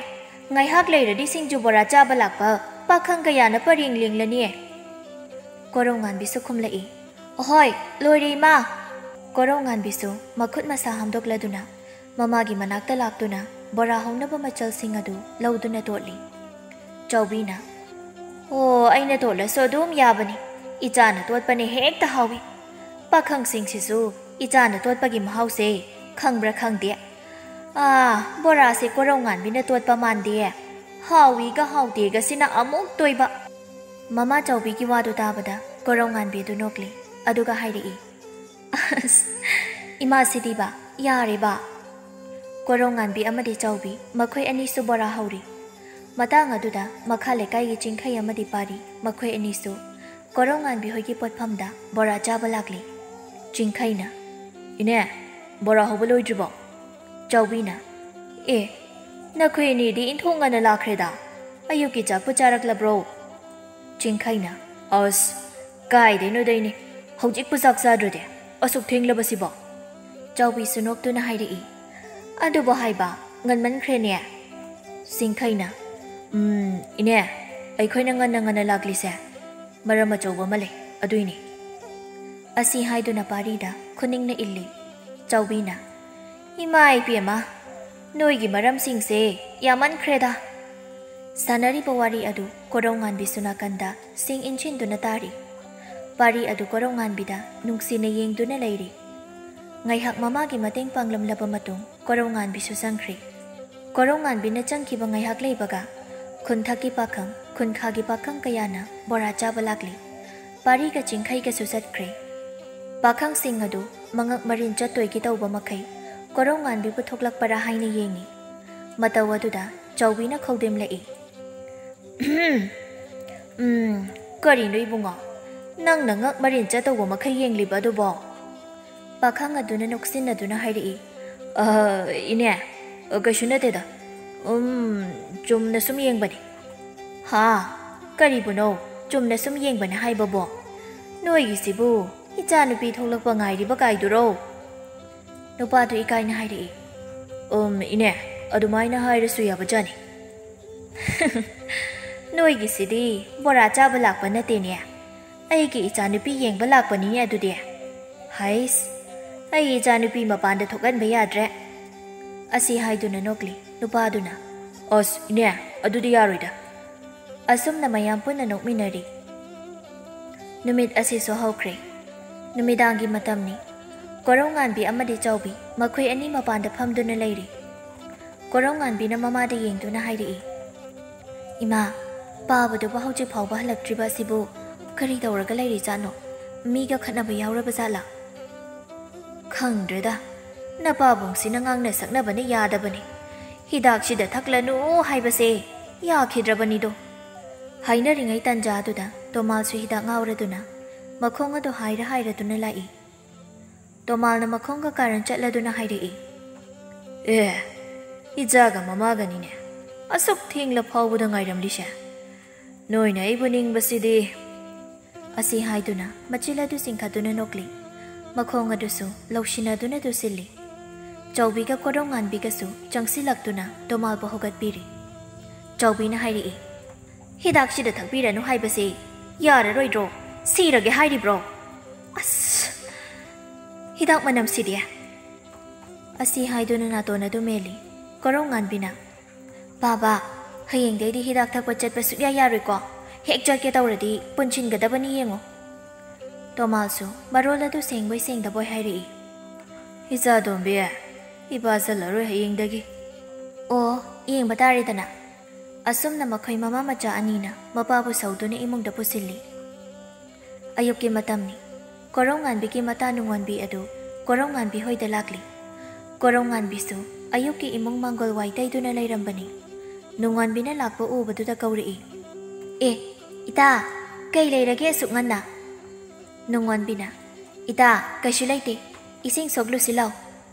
ꯉꯥꯏꯍꯥꯛ ꯂꯩꯔꯗꯤ ꯁꯤꯡꯖꯨ ꯕꯣꯔꯥ ꯆꯥꯕ ꯂꯥꯛꯄ ꯄꯥꯈꯪ ꯀꯌꯥꯅ ꯄꯔꯦꯡ ꯂꯦꯡꯂꯅꯤ꯫" ꯀꯣꯔꯧꯉꯥꯟꯕꯤꯁꯨ ꯈꯨꯝꯂꯛꯏ꯫ "ꯑꯍꯣꯏ, ꯂꯣꯏꯔꯦ ꯏꯃꯥ꯫" ꯀꯣꯔꯧꯉꯥꯟꯕꯤꯁꯨ ꯃꯈꯨꯠ ꯃꯁꯥ ꯍꯥꯝꯗꯣꯛꯂꯗꯨꯅ ꯃꯃꯥꯒꯤ ꯃꯅꯥꯛꯇ ꯂꯥꯛꯇꯨꯅ ꯕꯣꯔꯥ ꯍꯧꯅꯕ ꯃꯆꯜꯁꯤꯡ ꯑꯗꯨ ꯂꯧꯗꯨꯅ ꯇꯣꯠꯂꯤ꯫ ꯆꯥꯎꯕꯤꯅ, "ꯑꯣ, ꯑꯩꯅ ꯇꯣꯠꯂꯁꯨ ꯑꯗꯨꯝ ꯌꯥꯕꯅꯤ꯫ ꯏꯆꯥꯅ ꯇꯣꯠꯄꯅ ꯍꯦꯛꯇ ꯍꯥꯎꯏ꯫ ꯄꯥꯈꯪꯁꯤꯡꯁꯤꯁꯨ ꯏꯆꯥꯅ ꯇꯣꯠꯄꯒꯤ ꯃꯍꯥꯎꯁꯦ ꯈꯪꯕ꯭ꯔꯥ ꯈꯪꯗꯦ꯫ ꯑꯥ, ꯕꯣꯔꯥꯁꯦ ꯀꯣꯔꯧꯉꯥꯟꯕꯤꯅ ꯇꯣꯠꯄ ꯃꯥꯟꯗꯦ꯫ ꯍꯥꯎꯏꯒ ꯍꯥꯎꯗꯦꯒꯁꯤꯅ ꯑꯃꯨꯛ ꯇꯣꯏꯕ꯫" ꯃꯃꯥ ꯆꯥꯎꯕꯤꯒꯤ ꯋꯥꯗꯨ ꯇꯥꯕꯗ ꯀꯣꯔꯧꯉꯥꯟꯕꯤ ꯑꯗꯨ ꯅꯣꯛꯂꯤ꯫ ꯑꯗꯨꯒ ꯍꯥꯏꯔꯛꯏ, "ꯑꯁ, ꯏꯃꯥꯁꯤꯗꯤꯕ, ꯌꯥꯔꯦꯕ꯫" ꯀꯣꯔꯧꯉꯥꯟꯕꯤ ꯑꯃꯗꯤ ꯆꯥꯎꯕꯤ ꯃꯈꯣꯏ ꯑꯅꯤꯁꯨ ꯕꯣꯔꯥ ꯍꯧꯔꯤ꯫ ꯃꯇꯥꯡ ꯑꯗꯨꯗ ꯃꯈꯥ ꯂꯩꯀꯥꯏꯒꯤ ꯆꯤꯡꯈꯩ ꯑꯃꯗꯤ ꯄꯥꯔꯤ ꯃꯈꯣꯏ ꯑꯅꯤꯁꯨ ꯀꯣꯔꯧꯉꯥꯟꯕꯤ ꯍꯣꯏꯒꯤ ꯄꯣꯠꯐꯝꯗ ꯕꯣꯔꯥ ꯆꯥꯕ ꯂꯥꯛꯂꯤ꯫ ꯆꯤꯡꯈꯩꯅ, "ꯏꯅꯦ, ꯕꯣꯔꯥ ꯍꯧꯕ ꯂꯣꯏꯗ꯭ꯔꯤꯕꯣ?" ꯆꯥꯎꯕꯤꯅ, "ꯑꯦ, "ꯅꯈꯣꯏ ꯑꯅꯤꯗꯤ ꯏꯟꯊꯣꯛ ꯉꯟꯅ ꯂꯥꯛꯈ꯭ꯔꯦꯗ꯫ ꯑꯌꯨꯛꯀꯤ ꯆꯥꯛꯄꯨ ꯆꯥꯔꯛꯂꯕ꯭ꯔꯣ?" ꯆꯤꯡꯈꯩꯅ, "ꯑꯁ, ꯀꯥꯏꯗꯩꯅꯣꯗꯩꯅꯦ? ꯍꯧꯖꯤꯛꯄꯨ ꯆꯥꯛ ꯆꯥꯗ꯭ꯔꯗꯤ? ꯑꯁꯨꯛ ꯊꯦꯡꯂꯕꯁꯤꯕꯣ?" ꯆꯥꯎꯕꯤꯁꯨ ꯅꯣꯛꯇꯨꯅ ꯍꯥꯏꯔꯛꯏ, "ꯑꯗꯨꯕꯨ ꯍꯥꯏꯕ, ꯉꯟꯃꯟꯈ꯭ꯔꯦꯅꯦ꯫" ꯆꯤꯡꯈꯩꯅ, "ꯎꯝ, ꯏꯅꯦ, ꯑꯩꯈꯣꯏꯅ ꯉꯟꯅ ꯉꯟꯅ ꯂꯥꯛꯂꯤꯁꯦ ꯃꯔꯝ ꯑꯆꯧꯕ ꯑꯃ ꯂꯩ, ꯑꯗꯨꯏꯅꯦ꯫" ꯑꯁꯤ ꯍꯥꯏꯗꯨꯅ ꯄꯥꯔꯤꯗ ꯈꯨꯅꯤꯡꯅ ꯏꯜꯂꯤ꯫ ꯆꯥꯎꯕꯤꯅ, "ꯏꯃꯥ ꯏꯕꯦꯝꯃ, ꯅꯣꯏꯒꯤ ꯃꯔꯝꯁꯤꯡꯁꯦ ꯌꯥꯝꯃꯟꯈ꯭ꯔꯦꯗ꯫" ꯁꯥꯟꯅꯔꯤꯕ ꯋꯥꯔꯤ ꯑꯗꯨ ꯀꯣꯔꯧꯉꯥꯟꯕꯤꯁꯨ ꯅꯥꯀꯟꯗ ꯁꯤꯡ ꯏꯟꯁꯤꯟꯗꯨꯅ ꯇꯥꯔꯤ꯫ ꯄꯥꯔꯤ ꯑꯗꯨ ꯀꯣꯔꯧꯉꯥꯟꯕꯤꯗ ꯅꯨꯡꯁꯤꯅ ꯌꯦꯡꯗꯨꯅ ꯂꯩꯔꯤ꯫ ꯉꯥꯏꯍꯥꯛ ꯃꯃꯥꯒꯤ ꯃꯇꯦꯡ ꯄꯥꯡꯂꯝꯂꯕ ꯃꯇꯨꯡ ꯀꯣꯔꯧꯉꯥꯟꯕꯤꯁꯨ ꯆꯪꯈ꯭ꯔꯦ꯫ ꯀꯣꯔꯧꯉꯥꯟꯕꯤꯅ ꯆꯪꯈꯤꯕ ꯉꯥꯏꯍꯥꯛ ꯂꯩꯕꯒ ꯈꯨꯟꯊꯛꯀꯤ ꯄꯥꯈꯪ, ꯈꯨꯟꯈꯥꯒꯤ ꯄꯥꯈꯪ ꯀꯌꯥꯅ ꯕꯣꯔꯥ ꯆꯥꯕ ꯂꯥꯛꯂꯤ꯫ ꯄꯥꯔꯤꯒ ꯆꯤꯡꯈꯩꯒꯁꯨ ꯆꯠꯈ꯭ꯔꯦ꯫ ꯄꯥꯈꯪꯁꯤꯡ ꯑꯗꯨ ꯃꯉꯛ ꯃꯔꯤꯟ ꯆꯠꯇꯣꯏꯒꯤ ꯇꯧꯕ ꯃꯈꯩ ꯀꯣꯔꯧꯉꯥꯟꯕꯤꯕꯨ ꯊꯣꯛꯂꯛꯄꯔꯥ ꯍꯥꯏꯅ ꯌꯦꯡꯉꯤ꯫ ꯃꯇꯧ ꯑꯗꯨꯗ ꯆꯥꯎꯕꯤꯅ ꯈꯧꯗꯦꯝꯂꯛꯏ꯫ "ꯎꯝ, ꯀꯔꯤꯅꯣ ꯏꯕꯨꯡꯉꯣ? ꯅꯪꯅ ꯉꯛ ꯃꯔꯤꯟ ꯆꯠꯇꯧꯕ ꯃꯈꯩ ꯌꯦꯡꯂꯤꯕ ꯑꯗꯨꯕꯣ?" ꯄꯥꯈꯪ ꯑꯗꯨꯅ ꯅꯣꯛꯁꯤꯟꯅꯗꯨꯅ ꯍꯥꯏꯔꯛꯏ, "ꯑ, ꯏꯅꯦ, ꯀꯩꯁꯨ ꯅꯠꯇꯦꯗ꯫ ꯎꯝ, ꯆꯨꯝꯅ ꯁꯨꯝ ꯌꯦꯡꯕꯅꯤ꯫" "ꯍꯥ? ꯀꯔꯤꯕꯨꯅꯣ ꯆꯨꯝꯅ ꯁꯨꯝ ꯌꯦꯡꯕꯅꯤ ꯍꯥꯏꯕꯕꯣ? ꯅꯣꯏꯒꯤꯁꯤꯕꯨ ꯏꯆꯥꯅꯨꯄꯤ ꯊꯣꯛꯂꯛꯄ ꯉꯥꯏꯔꯤꯕ ꯀꯥꯏꯗꯨꯔꯣ?" ꯅꯨꯄꯥꯗꯨ ꯏꯀꯥꯏꯅ ꯍꯥꯏꯔꯛꯏ, "ꯎꯝ, ꯏꯅꯦ, ꯑꯗꯨꯃꯥꯏꯅ ꯍꯥꯏꯔꯁꯨ ꯌꯥꯕꯖꯥꯠꯅꯤ꯫" "ꯅꯣꯏꯒꯤꯁꯤꯗꯤ ꯕꯣꯔꯥ ꯆꯥꯕ ꯂꯥꯛꯄ ꯅꯠꯇꯦꯅꯦ, ꯑꯩꯒꯤ ꯏꯆꯥꯅꯨꯄꯤ ꯌꯦꯡꯕ ꯂꯥꯛꯄꯅꯤꯅꯦ ꯑꯗꯨꯗꯤ꯫ ꯍꯩꯁ, ꯑꯩ ꯏꯆꯥꯅꯨꯄꯤ ꯃꯄꯥꯟꯗ ꯊꯣꯛꯍꯟꯕ ꯌꯥꯗ꯭ꯔꯦ꯫" ꯑꯁꯤ ꯍꯥꯏꯗꯨꯅ ꯅꯣꯛꯂꯤ ꯅꯨꯄꯥꯗꯨꯅ꯫ "ꯑꯁ, ꯏꯅꯦ, ꯑꯗꯨꯗꯤ ꯌꯥꯔꯣꯏꯗ꯫" ꯑꯁꯨꯝꯅ ꯃꯌꯥꯝ ꯄꯨꯟꯅ ꯅꯣꯛꯃꯤꯟꯅꯔꯤ꯫ ꯅꯨꯃꯤꯠ ꯑꯁꯤꯁꯨ ꯍꯧꯈ꯭ꯔꯦ꯫ ꯅꯨꯃꯤꯗꯥꯡꯒꯤ ꯃꯇꯝꯅꯤ꯫ ꯀꯣꯔꯧꯉꯥꯟꯕꯤ ꯑꯃꯗꯤ ꯆꯥꯎꯕꯤ ꯃꯈꯣꯏ ꯑꯅꯤ ꯃꯄꯥꯟꯗ ꯐꯝꯗꯨꯅ ꯂꯩꯔꯤ꯫ ꯀꯣꯔꯧꯉꯥꯟꯕꯤꯅ ꯃꯃꯥꯗ ꯌꯦꯡꯗꯨꯅ ꯍꯥꯏꯔꯛꯏ, "ꯏꯃꯥ, ꯄꯥꯕꯗꯨꯕꯨ ꯍꯧꯖꯤꯛ ꯐꯥꯎꯕ ꯍꯜꯂꯛꯇ꯭ꯔꯤꯕ ꯑꯁꯤꯕꯨ ꯀꯔꯤ ꯇꯧꯔꯒ ꯂꯩꯔꯤꯖꯥꯠꯅꯣ? ꯃꯤꯒ ꯈꯠꯅꯕ ꯌꯥꯎꯔꯕ ꯖꯥꯠꯂꯥ?" "ꯈꯪꯗ꯭ꯔꯦꯗ, ꯅꯄꯥꯕꯨꯡꯁꯤꯅ ꯉꯥꯡꯅ ꯁꯛꯅꯕꯅ ꯌꯥꯗꯕꯅꯤ꯫ ꯍꯤꯗꯥꯛꯁꯤꯗ ꯊꯛꯂꯅꯨ ꯍꯥꯏꯕꯁꯦ ꯌꯥꯈꯤꯗ꯭ꯔꯕꯅꯤꯗꯣ꯫" ꯍꯥꯏꯅꯔꯤꯉꯩ ꯇꯟꯖꯥꯗꯨꯗ ꯇꯣꯃꯥꯜꯁꯨ ꯍꯤꯗꯥꯛ ꯉꯥꯎꯔꯗꯨꯅ ꯃꯈꯣꯡ ꯑꯗꯨ ꯍꯥꯏꯔ ꯍꯥꯏꯔꯗꯨꯅ ꯂꯥꯛꯏ꯫ ꯇꯣꯃꯥꯜꯅ ꯃꯈꯣꯡꯒ ꯀꯥꯔꯟ ꯆꯠꯂꯗꯨꯅ ꯍꯥꯏꯔꯛꯏ, "ꯑꯦ, "ꯏꯆꯥꯒ ꯃꯃꯥꯒꯅꯤꯅꯦ ꯑꯁꯨꯛ ꯊꯦꯡꯂ ꯐꯥꯎꯕꯗ ꯉꯥꯏꯔꯝꯂꯤꯁꯦ꯫ ꯅꯣꯏꯅ ꯑꯩꯕꯨ ꯅꯤꯡꯕꯁꯤꯗꯤ"꯫ ꯑꯁꯤ ꯍꯥꯏꯗꯨꯅ ꯃꯆꯤꯜ ꯑꯗꯨ ꯆꯤꯡꯈꯠꯇꯨꯅ ꯅꯣꯛꯂꯤ꯫ ꯃꯈꯣꯡ ꯑꯗꯨꯁꯨ ꯂꯧꯁꯤꯟꯅꯗꯨꯅ ꯇꯨꯁꯤꯜꯂꯤ꯫ ꯆꯥꯎꯕꯤꯒ ꯀꯣꯔꯧꯉꯥꯟꯕꯤꯒꯁꯨ ꯆꯪꯁꯤꯜꯂꯛꯇꯨꯅ ꯇꯣꯃꯥꯜꯕꯨ ꯍꯧꯒꯠꯄꯤꯔꯤ꯫ ꯆꯥꯎꯕꯤꯅ ꯍꯥꯏꯔꯛꯏ, "ꯍꯤꯗꯥꯛꯁꯤꯗ ꯊꯛꯄꯤꯔꯅꯨ ꯍꯥꯏꯕꯁꯤ ꯌꯥꯔꯔꯣꯏꯗ꯭ꯔꯣ? ꯁꯤꯔꯒꯦ ꯍꯥꯏꯔꯤꯕ꯭ꯔꯣ? ꯑꯁ! ꯍꯤꯗꯥꯛ ꯃꯅꯝꯁꯤꯗꯤ!" ꯑꯁꯤ ꯍꯥꯏꯗꯨꯅ ꯅꯥꯇꯣꯟ ꯑꯗꯨ ꯃꯦꯜꯂꯤ꯫ ꯀꯣꯔꯧꯉꯥꯟꯕꯤꯅ, "ꯕꯥꯕꯥ, ꯍꯌꯦꯡꯗꯩꯗꯤ ꯍꯤꯗꯥꯛ ꯊꯛꯄ ꯆꯠꯄ ꯁꯨꯛꯌꯥ ꯌꯥꯔꯣꯏꯀꯣ꯫ ꯍꯦꯛ ꯆꯠꯀꯦ ꯇꯧꯔꯗꯤ ꯄꯨꯟꯁꯤꯟꯒꯗꯕꯅꯤ ꯌꯦꯡꯉꯣ"꯫ ꯇꯣꯃꯥꯜꯁꯨ ꯃꯔꯣꯜ ꯑꯗꯨ ꯁꯦꯡꯕꯣꯏ ꯁꯦꯡꯗꯕꯣꯏ ꯍꯥꯏꯔꯛꯏ꯫ "ꯏꯆꯥ ꯇꯣꯝꯕꯤ, ꯏꯄꯥ ꯆꯠꯂꯔꯣꯏ ꯍꯌꯦꯡꯗꯒꯤ"꯫ "ꯑꯣ, ꯌꯦꯡꯕ ꯇꯥꯔꯦꯗꯅ"꯫ ꯑꯁꯨꯝꯅ ꯃꯈꯣꯏ ꯃꯃꯥ ꯃꯆꯥ ꯑꯅꯤꯅ ꯃꯄꯥꯕꯨ ꯁꯧꯗꯨꯅ ꯏꯃꯨꯡꯗ ꯄꯨꯁꯤꯜꯂꯤ꯫ ꯑꯌꯨꯛꯀꯤ ꯃꯇꯝꯅꯤ꯫ ꯀꯣꯔꯧꯉꯥꯟꯕꯤꯒꯤ ꯃꯇꯥ ꯅꯨꯡꯉꯣꯟꯕꯤ ꯑꯗꯨ ꯀꯣꯔꯧꯉꯥꯟꯕꯤ ꯍꯣꯏꯗ ꯂꯥꯛꯂꯤ꯫ ꯀꯣꯔꯧꯉꯥꯟꯕꯤꯁꯨ ꯑꯌꯨꯛꯀꯤ ꯏꯃꯨꯡ ꯃꯥꯡꯒꯣꯜ ꯋꯥꯏ ꯇꯩꯗꯨꯅ ꯂꯩꯔꯝꯕꯅꯤ꯫ ꯅꯨꯡꯉꯣꯟꯕꯤꯅ ꯂꯥꯛꯄ ꯎꯕꯗꯨꯗ ꯀꯧꯔꯛꯏ, "ꯑꯦ, ꯏꯇꯥ, ꯀꯩ ꯂꯩꯔꯒꯦ ꯑꯁꯨꯛ ꯉꯟꯅ?" ꯅꯨꯡꯉꯣꯟꯕꯤꯅ, "ꯏꯇꯥ, ꯀꯩꯁꯨ ꯂꯩꯇꯦ꯫ ꯏꯁꯤꯡ ꯁꯣꯛꯂꯨꯁꯤ ꯂꯥꯎ꯫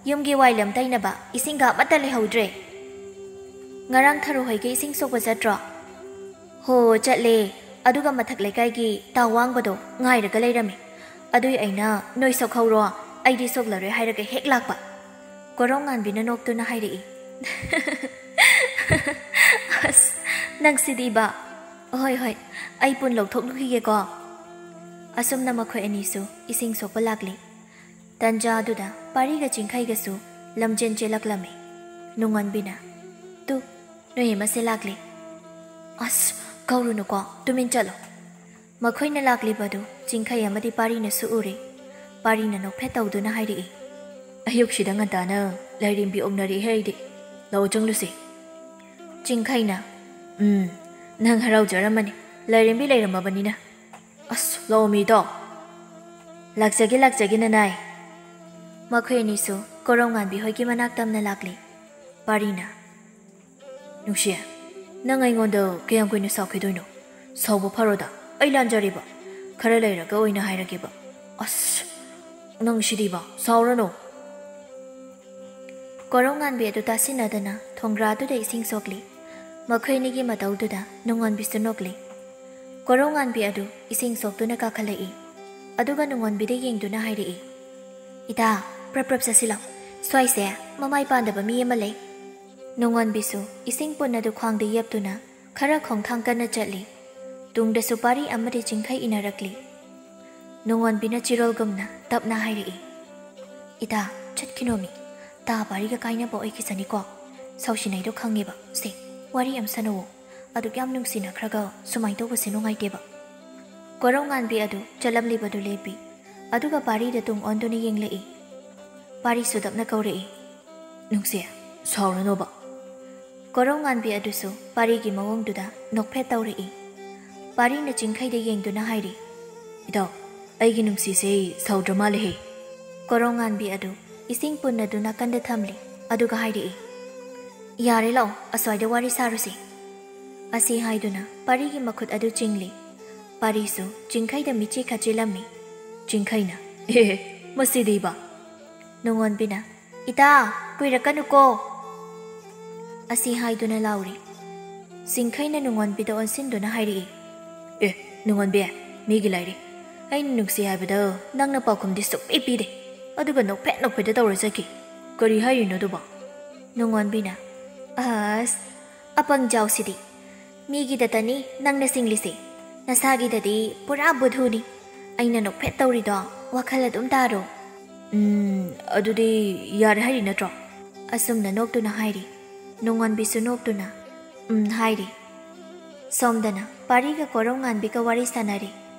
ꯌꯨꯝꯒꯤ ꯋꯥꯏ ꯂꯝ ꯇꯩꯅꯕ ꯏꯁꯤꯡꯒ ꯑꯃꯠꯇ ꯂꯩꯍꯧꯗ꯭ꯔꯦ"꯫ "ꯉꯔꯥꯡ ꯊꯔꯣ ꯍꯣꯏꯒꯤ ꯏꯁꯤꯡ ꯁꯣꯛꯄ ꯆꯠꯇ꯭ꯔꯣ?" "ꯍꯣ, ꯆꯠꯂꯦ꯫ ꯑꯗꯨꯒ ꯃꯊꯛ ꯂꯩꯀꯥꯏꯒꯤ ꯇꯥ ꯋꯥꯡꯕꯗꯣ ꯉꯥꯏꯔꯒ ꯂꯩꯔꯝꯃꯤ꯫ ꯑꯗꯨꯏ ꯑꯩꯅ, 'ꯅꯣꯏ ꯁꯣꯛꯍꯧꯔꯣ, ꯑꯩꯗꯤ ꯁꯣꯛꯂꯔꯣꯏ' ꯍꯥꯏꯔꯒ ꯍꯦꯛ ꯂꯥꯛꯄ"꯫ ꯀꯣꯔꯧꯉꯥꯟꯕꯤꯅ ꯅꯣꯛꯇꯨꯅ ꯍꯥꯏꯔꯛꯏ꯫ "ꯑꯁ, ꯅꯪꯁꯤꯗꯤꯕ꯫ ꯍꯣꯏ, ꯍꯣꯏ, ꯑꯩ ꯄꯨꯟ ꯂꯧꯊꯣꯛꯂꯨꯈꯤꯒꯦꯀꯣ"꯫ ꯑꯁꯨꯝꯅ ꯃꯈꯣꯏ ꯑꯅꯤꯁꯨ ꯏꯁꯤꯡ ꯁꯣꯛꯄ ꯂꯥꯛꯂꯤ꯫ ꯇꯟꯖꯥ ꯑꯗꯨꯗ ꯄꯥꯔꯤꯒ ꯆꯤꯡꯈꯩꯒꯁꯨ ꯂꯝꯖꯦꯟ ꯆꯦꯜꯂꯛꯂꯝꯃꯤ꯫ ꯅꯨꯡꯉꯣꯟꯕꯤꯅ, "ꯇꯨ, ꯅꯣꯏ ꯑꯃꯁꯦ ꯂꯥꯛꯂꯦ꯫ ꯑꯁ, ꯀꯧꯔꯨꯅꯨꯀꯣ, ꯇꯨꯃꯤꯟ ꯆꯠꯂꯣ"꯫ ꯃꯈꯣꯏꯅ ꯂꯥꯛꯂꯤꯕꯗꯨ ꯆꯤꯡꯈꯩ ꯑꯃꯗꯤ ꯄꯥꯔꯤꯅꯁꯨ ꯎꯔꯦ꯫ ꯄꯥꯔꯤꯅ ꯅꯣꯛꯐꯦꯠ ꯇꯧꯗꯨꯅ ꯍꯥꯏꯔꯛꯏ, "ꯑꯌꯨꯛꯁꯤꯗ ꯉꯟꯇꯥꯅ ꯂꯥꯏꯔꯦꯝꯕꯤ ꯑꯣꯛꯅꯔꯛꯏꯍꯦ ꯑꯩꯗꯤ꯫ ꯂꯥꯛꯑꯣ ꯆꯪꯂꯨꯁꯤ"꯫ ꯆꯤꯡꯈꯩꯅ, "ꯎꯝ, ꯅꯪ ꯍꯔꯥꯎꯖꯔꯝꯃꯅꯤ, ꯂꯥꯏꯔꯦꯝꯕꯤ ꯂꯩꯔꯝꯃꯕꯅꯤꯅ꯫ ꯑꯁ, ꯂꯥꯛꯑꯣ ꯃꯤꯗꯣ"꯫ "ꯂꯥꯛꯆꯒꯦ, ꯂꯥꯛꯆꯒꯦ, ꯅꯅꯥꯏ"꯫ ꯃꯈꯣꯏ ꯑꯅꯤꯁꯨ ꯀꯣꯔꯧꯉꯥꯟꯕꯤ ꯍꯣꯏꯒꯤ ꯃꯅꯥꯛ ꯇꯝꯅ ꯂꯥꯛꯂꯤ꯫ ꯄꯥꯔꯤꯅ, "ꯅꯨꯡꯁꯤ, ꯅꯪ ꯑꯩꯉꯣꯟꯗ ꯀꯌꯥꯝ ꯀꯨꯏꯅ ꯁꯥꯎꯈꯤꯗꯣꯏꯅꯣ? ꯁꯥꯎꯕ ꯐꯔꯣꯗ, ꯑꯩ ꯂꯥꯟꯖꯔꯦꯕ꯫ ꯈꯔ ꯂꯩꯔꯒ ꯑꯣꯏꯅ ꯍꯥꯏꯔꯒꯦꯕ꯫ ꯑꯁ, ꯅꯪ ꯁꯤꯗꯤꯕ, ꯁꯥꯎꯔꯅꯨ"꯫ ꯀꯣꯔꯧꯉꯥꯟꯕꯤ ꯑꯗꯨ ꯇꯥꯁꯤꯟꯅꯗꯅ ꯊꯣꯡꯒ꯭ꯔꯥꯗꯨꯗ ꯏꯁꯤꯡ ꯁꯣꯛꯂꯤ꯫ ꯃꯈꯣꯏ ꯑꯅꯤꯒꯤ ꯃꯇꯧꯗꯨꯗ ꯅꯨꯡꯉꯣꯟꯕꯤꯁꯨ ꯅꯣꯛꯂꯤ꯫ ꯀꯣꯔꯧꯉꯥꯟꯕꯤ ꯑꯗꯨ ꯏꯁꯤꯡ ꯁꯣꯛꯇꯨꯅ ꯀꯥꯈꯠꯂꯛꯏ꯫ ꯑꯗꯨꯒ ꯅꯨꯡꯉꯣꯟꯕꯤꯗ ꯌꯦꯡꯗꯨꯅ ꯍꯥꯏꯔꯛꯏ, "ꯏꯇꯥ, ꯄ꯭ꯔꯞ ꯄ꯭ꯔꯞ ꯆꯠꯁꯤꯜꯂꯣ꯫ ꯁ꯭ꯋꯥꯏꯁꯦ ꯃꯃꯥꯏ ꯄꯥꯟꯗꯕ ꯃꯤ ꯑꯃ ꯂꯩ꯫" ꯅꯨꯡꯉꯣꯟꯕꯤꯁꯨ ꯏꯁꯤꯡ ꯄꯨꯟ ꯑꯗꯨ ꯈ꯭ꯋꯥꯡꯗ ꯌꯦꯞꯇꯨꯅ ꯈꯔ ꯈꯣꯡꯊꯥꯡ ꯀꯟꯅ ꯆꯠꯂꯤ꯫ ꯇꯨꯡꯗꯁꯨ ꯄꯥꯔꯤ ꯑꯃꯗꯤ ꯆꯤꯡꯈꯩ ꯏꯟꯅꯔꯛꯂꯤ꯫ ꯅꯨꯡꯉꯣꯟꯕꯤꯅ ꯆꯤꯔꯣꯜꯒꯨꯝꯅ ꯇꯞꯅ ꯍꯥꯏꯔꯛꯏ, "ꯏꯇꯥ, ꯆꯠꯈꯤꯅꯣꯃꯤ꯫ ꯇꯥ ꯄꯥꯔꯤꯒ ꯀꯥꯏꯅꯕ ꯑꯣꯏꯈꯤꯁꯅꯤꯀꯣ꯫ ꯁꯥꯎꯁꯤꯟꯅꯩꯗꯣ ꯈꯪꯉꯦꯕ꯫ ꯁꯦ, ꯋꯥꯔꯤ ꯑꯃ ꯁꯥꯟꯅꯧꯋꯣ꯫ ꯑꯗꯨꯛ ꯌꯥꯝ ꯅꯨꯡꯁꯤꯅꯈ꯭ꯔꯒ ꯁꯨꯃꯥꯏꯅ ꯇꯧꯕꯁꯦ ꯅꯨꯡꯉꯥꯏꯇꯦꯕ꯫" ꯀꯣꯔꯧꯉꯥꯟꯕꯤ ꯑꯗꯨ ꯆꯠꯂꯝꯂꯤꯕꯗꯨ ꯂꯦꯞꯄꯤ꯫ ꯑꯗꯨꯒ ꯄꯥꯔꯤꯗ ꯇꯨꯡ ꯑꯣꯟꯗꯨꯅ ꯌꯦꯡꯂꯛꯏ꯫ ꯄꯥꯔꯤꯁꯨ ꯇꯞꯅ ꯀꯧꯔꯛꯏ, "ꯅꯨꯡꯁꯤ, ꯁꯥꯎꯔꯅꯣꯕ꯫" ꯀꯣꯔꯧꯉꯥꯟꯕꯤ ꯑꯗꯨꯁꯨ ꯄꯥꯔꯤꯒꯤ ꯃꯑꯣꯡꯗꯨꯗ ꯅꯣꯛꯐꯦꯠ ꯇꯧꯔꯛꯏ꯫ ꯄꯥꯔꯤꯅ ꯆꯤꯡꯈꯩꯗ ꯌꯦꯡꯗꯨꯅ ꯍꯥꯏꯔꯤ, "ꯏꯇꯥꯎ, ꯑꯩꯒꯤ ꯅꯨꯡꯁꯤꯁꯦ ꯁꯥꯎꯗ꯭ꯔ ꯃꯥꯜꯂꯦꯍꯦ꯫" ꯀꯣꯔꯧꯉꯥꯟꯕꯤ ꯑꯗꯨ ꯏꯁꯤꯡ ꯄꯨꯟ ꯑꯗꯨ ꯅꯥꯀꯟꯗ ꯊꯝꯂꯤ꯫ ꯑꯗꯨꯒ ꯍꯥꯏꯔꯛꯏ, "ꯌꯥꯔꯦ, ꯂꯥꯛꯑꯣ, ꯑꯁ꯭ꯋꯥꯏꯗ ꯋꯥꯔꯤ ꯁꯥꯔꯨꯁꯤ꯫" ꯑꯁꯤ ꯍꯥꯏꯗꯨꯅ ꯄꯥꯔꯤꯒꯤ ꯃꯈꯨꯠ ꯑꯗꯨ ꯆꯤꯡꯂꯤ꯫ ꯄꯥꯔꯤꯁꯨ ꯆꯤꯡꯈꯩꯗ ꯃꯤꯠꯆꯤ ꯈꯠꯆꯤꯜꯂꯝꯃꯤ꯫ ꯆꯤꯡꯈꯩꯅ, "ꯑꯦ, ꯃꯁꯤꯗꯤꯕ!" ꯅꯨꯡꯉꯣꯟꯕꯤꯅ, "ꯏꯇꯥ, ꯀꯨꯏꯔꯛꯀꯅꯨꯀꯣ!" ꯑꯁꯤ ꯍꯥꯏꯗꯨꯅ ꯂꯥꯎꯔꯤ꯫ ꯆꯤꯡꯈꯩꯅ ꯅꯨꯡꯉꯣꯟꯕꯤꯗ ꯑꯣꯟꯁꯤꯟꯗꯨꯅ ꯍꯥꯏꯔꯛꯏ, "ꯑꯦ, ꯅꯨꯡꯉꯣꯟꯕꯤ, ꯃꯤꯒꯤ ꯂꯥꯏꯔꯤ꯫ ꯑꯩꯅ ꯅꯨꯡꯁꯤ ꯍꯥꯏꯕꯗ ꯅꯪꯅ ꯄꯥꯎꯈꯨꯝꯗꯤ ꯁꯨꯛꯄꯤ ꯄꯤꯗꯦ꯫ ꯑꯗꯨꯒ ꯅꯣꯛꯐꯦꯠ ꯅꯣꯛꯐꯦꯠꯇ ꯇꯧꯔ ꯆꯠꯈꯤ꯫ ꯀꯔꯤ ꯍꯥꯏꯔꯤꯅꯣ ꯑꯗꯨꯕꯣ?" ꯅꯨꯡꯉꯣꯟꯕꯤꯅ, "ꯑꯁ, ꯑꯄꯪ ꯖꯥꯎꯁꯤꯗꯤ! ꯃꯤꯒꯤꯗꯇꯅꯤ ꯅꯪꯅ ꯆꯤꯡꯂꯤꯁꯦ꯫ ꯅꯁꯥꯒꯤꯗꯗꯤ ꯄꯨꯔꯥ ꯕꯨꯙꯨꯅꯤ꯫ ꯑꯩꯅ ꯅꯣꯛꯐꯦꯠ ꯇꯧꯔꯤꯗꯣ ꯋꯥꯈꯜ ꯑꯗꯨꯝ ꯇꯥꯔꯣ꯫" "ꯎꯝ, ꯑꯗꯨꯗꯤ ꯌꯥꯔꯦ ꯍꯥꯏꯔꯤ ꯅꯠꯇ꯭ꯔꯣ?" ꯑꯁꯨꯝꯅ ꯅꯣꯛꯇꯨꯅ ꯍꯥꯏꯔꯤ꯫ ꯅꯨꯡꯉꯣꯟꯕꯤꯁꯨ ꯅꯣꯛꯇꯨꯅ, "ꯎꯝ" ꯍꯥꯏꯔꯤ꯫ ꯁꯣꯝꯗꯅ ꯄꯥꯔꯤꯒ ꯀꯣꯔꯧꯉꯥꯟꯕꯤꯒ ꯋꯥꯔꯤ ꯁꯥꯟꯅꯔꯤ꯫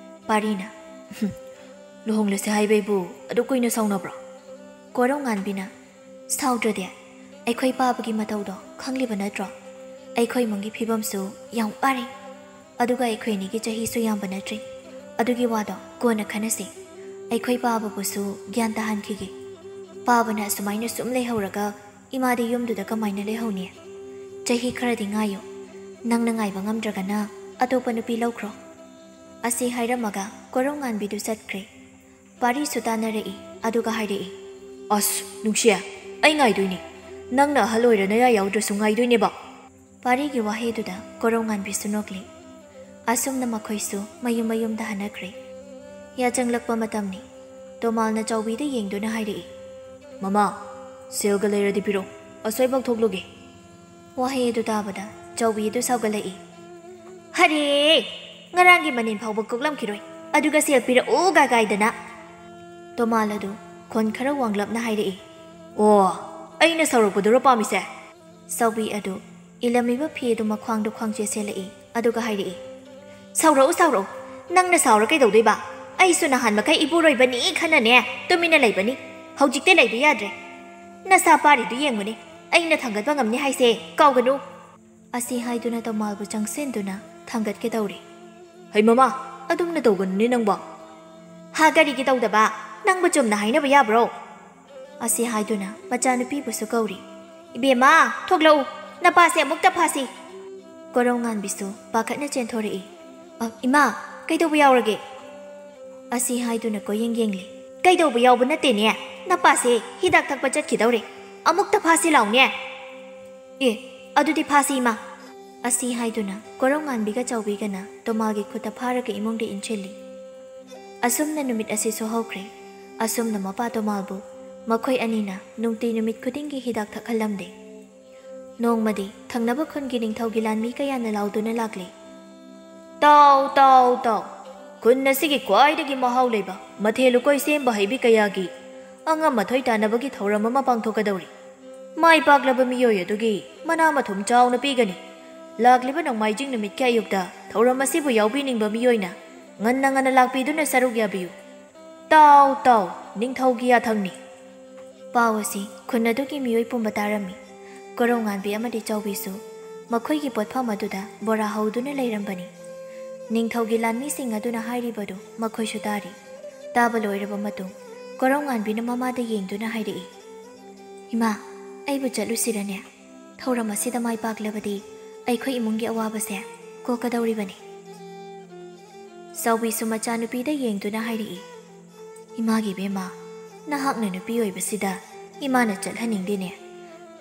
ꯄꯥꯔꯤꯅ, "ꯍꯨꯝ, ꯂꯨꯍꯣꯡꯂꯁꯦ ꯍꯥꯏꯕꯩꯕꯨ ꯑꯗꯨ ꯀꯨꯏꯅ ꯁꯥꯎꯅꯕ꯭ꯔꯣ?" ꯀꯣꯔꯧꯉꯥꯟꯕꯤꯅ, "ꯁꯥꯎꯗ꯭ꯔꯗꯤ? ꯑꯩꯈꯣꯏ ꯄꯥꯕꯒꯤ ꯃꯇꯧꯗꯣ ꯈꯪꯂꯤꯕ ꯅꯠꯇ꯭ꯔꯣ? ꯑꯩꯈꯣꯏ ꯏꯃꯨꯡꯒꯤ ꯐꯤꯕꯝꯁꯨ ꯌꯥꯝ ꯋꯥꯔꯦ꯫ ꯑꯗꯨꯒ ꯑꯩꯈꯣꯏ ꯑꯅꯤꯒꯤ ꯆꯍꯤꯁꯨ ꯌꯥꯝꯕ ꯅꯠꯇ꯭ꯔꯤ꯫ ꯑꯗꯨꯒꯤ ꯋꯥꯗꯣ ꯀꯣꯟꯅ ꯈꯟꯅꯁꯤ꯫ ꯑꯩꯈꯣꯏ ꯄꯥꯕꯕꯨꯁꯨ ꯒ꯭ꯌꯥꯟ ꯇꯥꯍꯟꯈꯤꯒꯦ꯫ ꯄꯥꯕꯅ ꯑꯁꯨꯃꯥꯏꯅ ꯁꯨꯝ ꯂꯩꯍꯧꯔꯒ ꯏꯃꯥꯗꯤ ꯌꯨꯝꯗꯨꯗ ꯀꯃꯥꯏꯅ ꯂꯩꯍꯧꯅꯤ? ꯆꯍꯤ ꯈꯔꯗꯤ ꯉꯥꯏꯌꯨ꯫ ꯅꯪꯅ ꯉꯥꯏꯕ ꯉꯝꯗ꯭ꯔꯒꯅ ꯑꯇꯣꯞꯄ ꯅꯨꯄꯤ ꯂꯧꯈ꯭ꯔꯣ꯫" ꯑꯁꯤ ꯍꯥꯏꯔꯝꯃꯒ ꯀꯣꯔꯧꯉꯥꯟꯕꯤꯗꯨ ꯆꯠꯈ꯭ꯔꯦ꯫ ꯄꯥꯔꯤꯁꯨ ꯇꯥꯟꯅꯔꯛꯏ, ꯑꯗꯨꯒ ꯍꯥꯏꯔꯛꯏ, "ꯑꯁ, ꯅꯨꯡꯁꯤ, ꯑꯩ ꯉꯥꯏꯗꯣꯏꯅꯤ꯫ "ꯅꯪꯅ ꯑꯍꯜ ꯑꯣꯏꯔ ꯅꯌꯥ ꯌꯥꯎꯗ꯭ꯔꯁꯨ ꯉꯥꯏꯗꯣꯏꯅꯦꯕ?" ꯄꯥꯔꯤꯒꯤ ꯋꯥꯍꯩꯗꯨꯗ ꯀꯣꯔꯧꯉꯥꯟꯕꯤꯁꯨ ꯅꯣꯛꯂꯤ꯫ ꯑꯁꯨꯝꯅ ꯃꯈꯣꯏꯁꯨ ꯃꯌꯨꯝ ꯃꯌꯨꯝꯗ ꯍꯟꯅꯈ꯭ꯔꯦ꯫ ꯌꯥꯆꯪꯂꯛꯄ ꯃꯇꯝꯅꯤ꯫ ꯇꯣꯃꯥꯜꯅ ꯆꯥꯎꯕꯤꯗ ꯌꯦꯡꯗꯨꯅ ꯍꯥꯏꯔꯛꯏ, "ꯃꯃꯥ, ꯁꯦꯜꯒ ꯂꯩꯔꯗꯤ ꯄꯤꯔꯛꯎ, ꯑꯁꯣꯏꯕꯧ ꯊꯣꯛꯂꯨꯒꯦ꯫" ꯋꯥꯍꯩ ꯑꯗꯨ ꯇꯥꯕꯗ ꯆꯥꯎꯕꯤ ꯑꯗꯨ ꯁꯥꯎꯒꯠꯂꯛꯏ꯫ "ꯍꯔꯦ! ꯉꯔꯥꯡꯒꯤ ꯃꯅꯤꯟ ꯐꯥꯎꯕ ꯀꯣꯛꯂꯝꯈꯤꯔꯣꯏ, ꯑꯗꯨꯒ ꯁꯦꯜ ꯄꯤꯔꯛꯎ ꯒꯥꯏ ꯒꯥꯏꯗꯅ!" ꯇꯣꯃꯥꯜ ꯑꯗꯨ ꯈꯣꯟ ꯈꯔ ꯋꯥꯡꯂꯞꯅ ꯍꯥꯏꯔꯛꯏ꯫ "ꯑꯣ, ꯑꯩꯅ ꯁꯥꯎꯔꯛꯄꯗꯨꯔꯣ ꯄꯥꯝꯃꯤꯁꯦ?" ꯆꯥꯎꯕꯤ ꯑꯗꯨ ꯏꯂꯝꯃꯤꯕ ꯐꯤ ꯑꯗꯨ ꯃꯈ꯭ꯋꯥꯡꯗ ꯈ꯭ꯋꯥꯡꯆꯦ ꯁꯦꯠꯂꯛꯏ, ꯑꯗꯨꯒ ꯍꯥꯏꯔꯛꯏ, "ꯁꯥꯎꯔꯛꯎ, ꯁꯥꯎꯔꯛꯎ꯫ ꯅꯪꯅ ꯁꯥꯎꯔ ꯀꯩꯗꯧꯗꯣꯏꯕ? ꯑꯩꯁꯨ ꯅꯍꯥꯟ ꯃꯈꯩ ꯏꯄꯨꯔꯣꯏꯕꯅꯤ ꯈꯟꯅꯅꯦ ꯇꯨꯃꯤꯟꯅ ꯂꯩꯕꯅꯤ꯫ ꯍꯧꯖꯤꯛꯇꯤ ꯂꯩꯕ ꯌꯥꯗ꯭ꯔꯦ꯫ ꯅꯁꯥ ꯄꯥꯔꯤꯗꯨ ꯌꯦꯡꯉꯨꯅꯦ꯫ ꯑꯩꯅ ꯊꯥꯡꯒꯠꯄ ꯉꯝꯅꯤ ꯍꯥꯏꯁꯦ ꯀꯥꯎꯒꯅꯨ꯫" ꯑꯁꯤ ꯍꯥꯏꯗꯨꯅ ꯇꯣꯃꯥꯜꯕꯨ ꯆꯪꯁꯤꯟꯗꯨꯅ ꯊꯥꯡꯒꯠꯀꯦ ꯇꯧꯔꯤ꯫ "ꯍꯩ ꯃꯃꯥ, ꯑꯗꯨꯝꯅ ꯇꯧꯒꯅꯨꯅꯦ ꯅꯪꯕꯣ꯫" "ꯍꯥ, ꯀꯔꯤꯒꯤ ꯇꯧꯗꯕ? ꯅꯪꯕꯨ ꯆꯨꯝꯅ ꯍꯥꯏꯅꯕ ꯌꯥꯕ꯭ꯔꯣ?" ꯑꯁꯤ ꯍꯥꯏꯗꯨꯅ ꯃꯆꯥꯅꯨꯄꯤꯕꯨꯁꯨ ꯀꯧꯔꯤ꯫ "ꯏꯕꯦꯝꯃ, ꯊꯣꯛꯂꯛꯎ, ꯅꯄꯥꯁꯦ ꯑꯃꯨꯛꯇ ꯐꯥꯁꯤ꯫" ꯀꯣꯔꯧꯉꯥꯟꯕꯤꯁꯨ ꯄꯥꯈꯠꯅ ꯆꯦꯟꯊꯣꯔꯛꯏ꯫ "ꯑ, ꯏꯃꯥ, ꯀꯩꯗꯧꯕ ꯌꯥꯎꯔꯒꯦ?" ꯑꯁꯤ ꯍꯥꯏꯗꯨꯅ ꯀꯣꯏꯌꯦꯡ ꯌꯦꯡꯂꯤ꯫ "ꯀꯩꯗꯧꯕ ꯌꯥꯎꯕ ꯅꯠꯇꯦꯅꯦ, ꯅꯄꯥꯁꯦ ꯍꯤꯗꯥꯛ ꯊꯛꯄ ꯆꯠꯈꯤꯗꯧꯔꯦ꯫ ꯑꯃꯨꯛꯇ ꯐꯥꯁꯤ ꯂꯥꯎꯅꯦ꯫ ꯑꯦ, ꯑꯗꯨꯗꯤ ꯐꯥꯁꯤ ꯏꯃꯥ꯫" ꯑꯁꯤ ꯍꯥꯏꯗꯨꯅ ꯀꯣꯔꯧꯉꯥꯟꯕꯤꯒ ꯆꯥꯎꯕꯤꯒꯅ ꯇꯣꯃꯥꯜꯒꯤ ꯈꯨꯠꯇ ꯐꯥꯔꯒ ꯏꯃꯨꯡꯗ ꯏꯟꯁꯤꯜꯂꯤ꯫ ꯑꯁꯨꯝꯅ ꯅꯨꯃꯤꯠ ꯑꯁꯤꯁꯨ ꯍꯧꯈ꯭ꯔꯦ꯫ ꯑꯁꯨꯝꯅ ꯃꯄꯥ ꯇꯣꯃꯥꯜꯕꯨ ꯃꯈꯣꯏ ꯑꯅꯤꯅ ꯅꯨꯡꯇꯤ ꯅꯨꯃꯤꯠ ꯈꯨꯗꯤꯡꯒꯤ ꯍꯤꯗꯥꯛ ꯊꯛꯍꯜꯂꯝꯗꯦ꯫ ꯅꯣꯡꯃꯗꯤ ꯊꯪꯅꯕ ꯈꯨꯟꯒꯤ ꯅꯤꯡꯊꯧꯒꯤ ꯂꯥꯟꯃꯤ ꯀꯌꯥꯅ ꯂꯥꯎꯗꯨꯅ ꯂꯥꯛꯂꯤ꯫ "ꯇꯥꯎ, ꯇꯥꯎ, ꯇꯥꯎ! ꯈꯨꯟ ꯑꯁꯤꯒꯤ ꯈ꯭ꯋꯥꯏꯗꯒꯤ ꯃꯍꯥꯎ ꯂꯩꯕ ꯃꯊꯦꯜ ꯂꯨꯀꯣꯏ ꯁꯦꯝꯕ ꯍꯩꯕꯤ ꯀꯌꯥꯒꯤ ꯑꯉꯝ ꯑꯊꯣꯏ ꯇꯥꯟꯅꯕꯒꯤ ꯊꯧꯔꯝ ꯑꯃ ꯄꯥꯡꯊꯣꯛꯀꯗꯧꯔꯤ꯫ ꯃꯥꯏ ꯄꯥꯛꯂꯕ ꯃꯤꯑꯣꯏ ꯑꯗꯨꯒꯤ ꯃꯅꯥ ꯃꯊꯨꯝ ꯆꯥꯎꯅ ꯄꯤꯒꯅꯤ꯫ ꯂꯥꯛꯂꯤꯕ ꯅꯣꯡꯃꯥꯏꯖꯤꯡ ꯅꯨꯃꯤꯠꯀꯤ ꯑꯌꯨꯛꯇ ꯊꯧꯔꯝ ꯑꯁꯤꯕꯨ ꯌꯥꯎꯕꯤꯅꯤꯡꯕ ꯃꯤꯑꯣꯏꯅ ꯉꯟꯅ ꯉꯟꯅ ꯂꯥꯛꯄꯤꯗꯨꯅ ꯁꯔꯨꯛ ꯌꯥꯕꯤꯌꯨ꯫ ꯇꯥꯎ, ꯇꯥꯎ! ꯅꯤꯡꯊꯧꯒꯤ ꯌꯥꯊꯪꯅꯤ꯫" ꯄꯥꯎ ꯑꯁꯤ ꯈꯨꯟ ꯑꯗꯨꯒꯤ ꯃꯤꯑꯣꯏ ꯄꯨꯝꯕ ꯇꯥꯔꯝꯃꯤ꯫ ꯀꯣꯔꯧꯉꯥꯟꯕꯤ ꯑꯃꯗꯤ ꯆꯥꯎꯕꯤꯁꯨ ꯃꯈꯣꯏꯒꯤ ꯄꯣꯠꯐꯝ ꯑꯗꯨꯗ ꯕꯣꯔꯥ ꯍꯧꯗꯨꯅ ꯂꯩꯔꯝꯕꯅꯤ꯫ ꯅꯤꯡꯊꯧꯒꯤ ꯂꯥꯟꯃꯤꯁꯤꯡ ꯑꯗꯨꯅ ꯍꯥꯏꯔꯤꯕꯗꯨ ꯃꯈꯣꯏꯁꯨ ꯇꯥꯔꯤ꯫ ꯇꯥꯕ ꯂꯣꯏꯔꯕ ꯃꯇꯨꯡ ꯀꯣꯔꯧꯉꯥꯟꯕꯤꯅ ꯃꯃꯥꯗ ꯌꯦꯡꯗꯨꯅ ꯍꯥꯏꯔꯛꯏ, "ꯏꯃꯥ, ꯑꯩꯕꯨ ꯆꯠꯂꯨꯁꯤꯔꯅꯦ? ꯊꯧꯔꯝ ꯑꯁꯤꯗ ꯃꯥꯏ ꯄꯥꯛꯂꯕꯗꯤ ꯑꯩꯈꯣꯏ ꯏꯃꯨꯡꯒꯤ ꯑꯋꯥꯕꯁꯦ ꯀꯣꯛꯀꯗꯧꯔꯤꯕꯅꯤ꯫" ꯆꯥꯎꯕꯤꯁꯨ ꯃꯆꯥꯅꯨꯄꯤꯗ ꯌꯦꯡꯗꯨꯅ ꯍꯥꯏꯔꯛꯏ, "ꯏꯃꯥꯒꯤ ꯏꯕꯦꯝꯃ, ꯅꯍꯥꯛꯅ ꯅꯨꯄꯤ ꯑꯣꯏꯕꯁꯤꯗ ꯏꯃꯥꯅ ꯆꯠꯍꯟꯅꯤꯡꯗꯦꯅꯦ꯫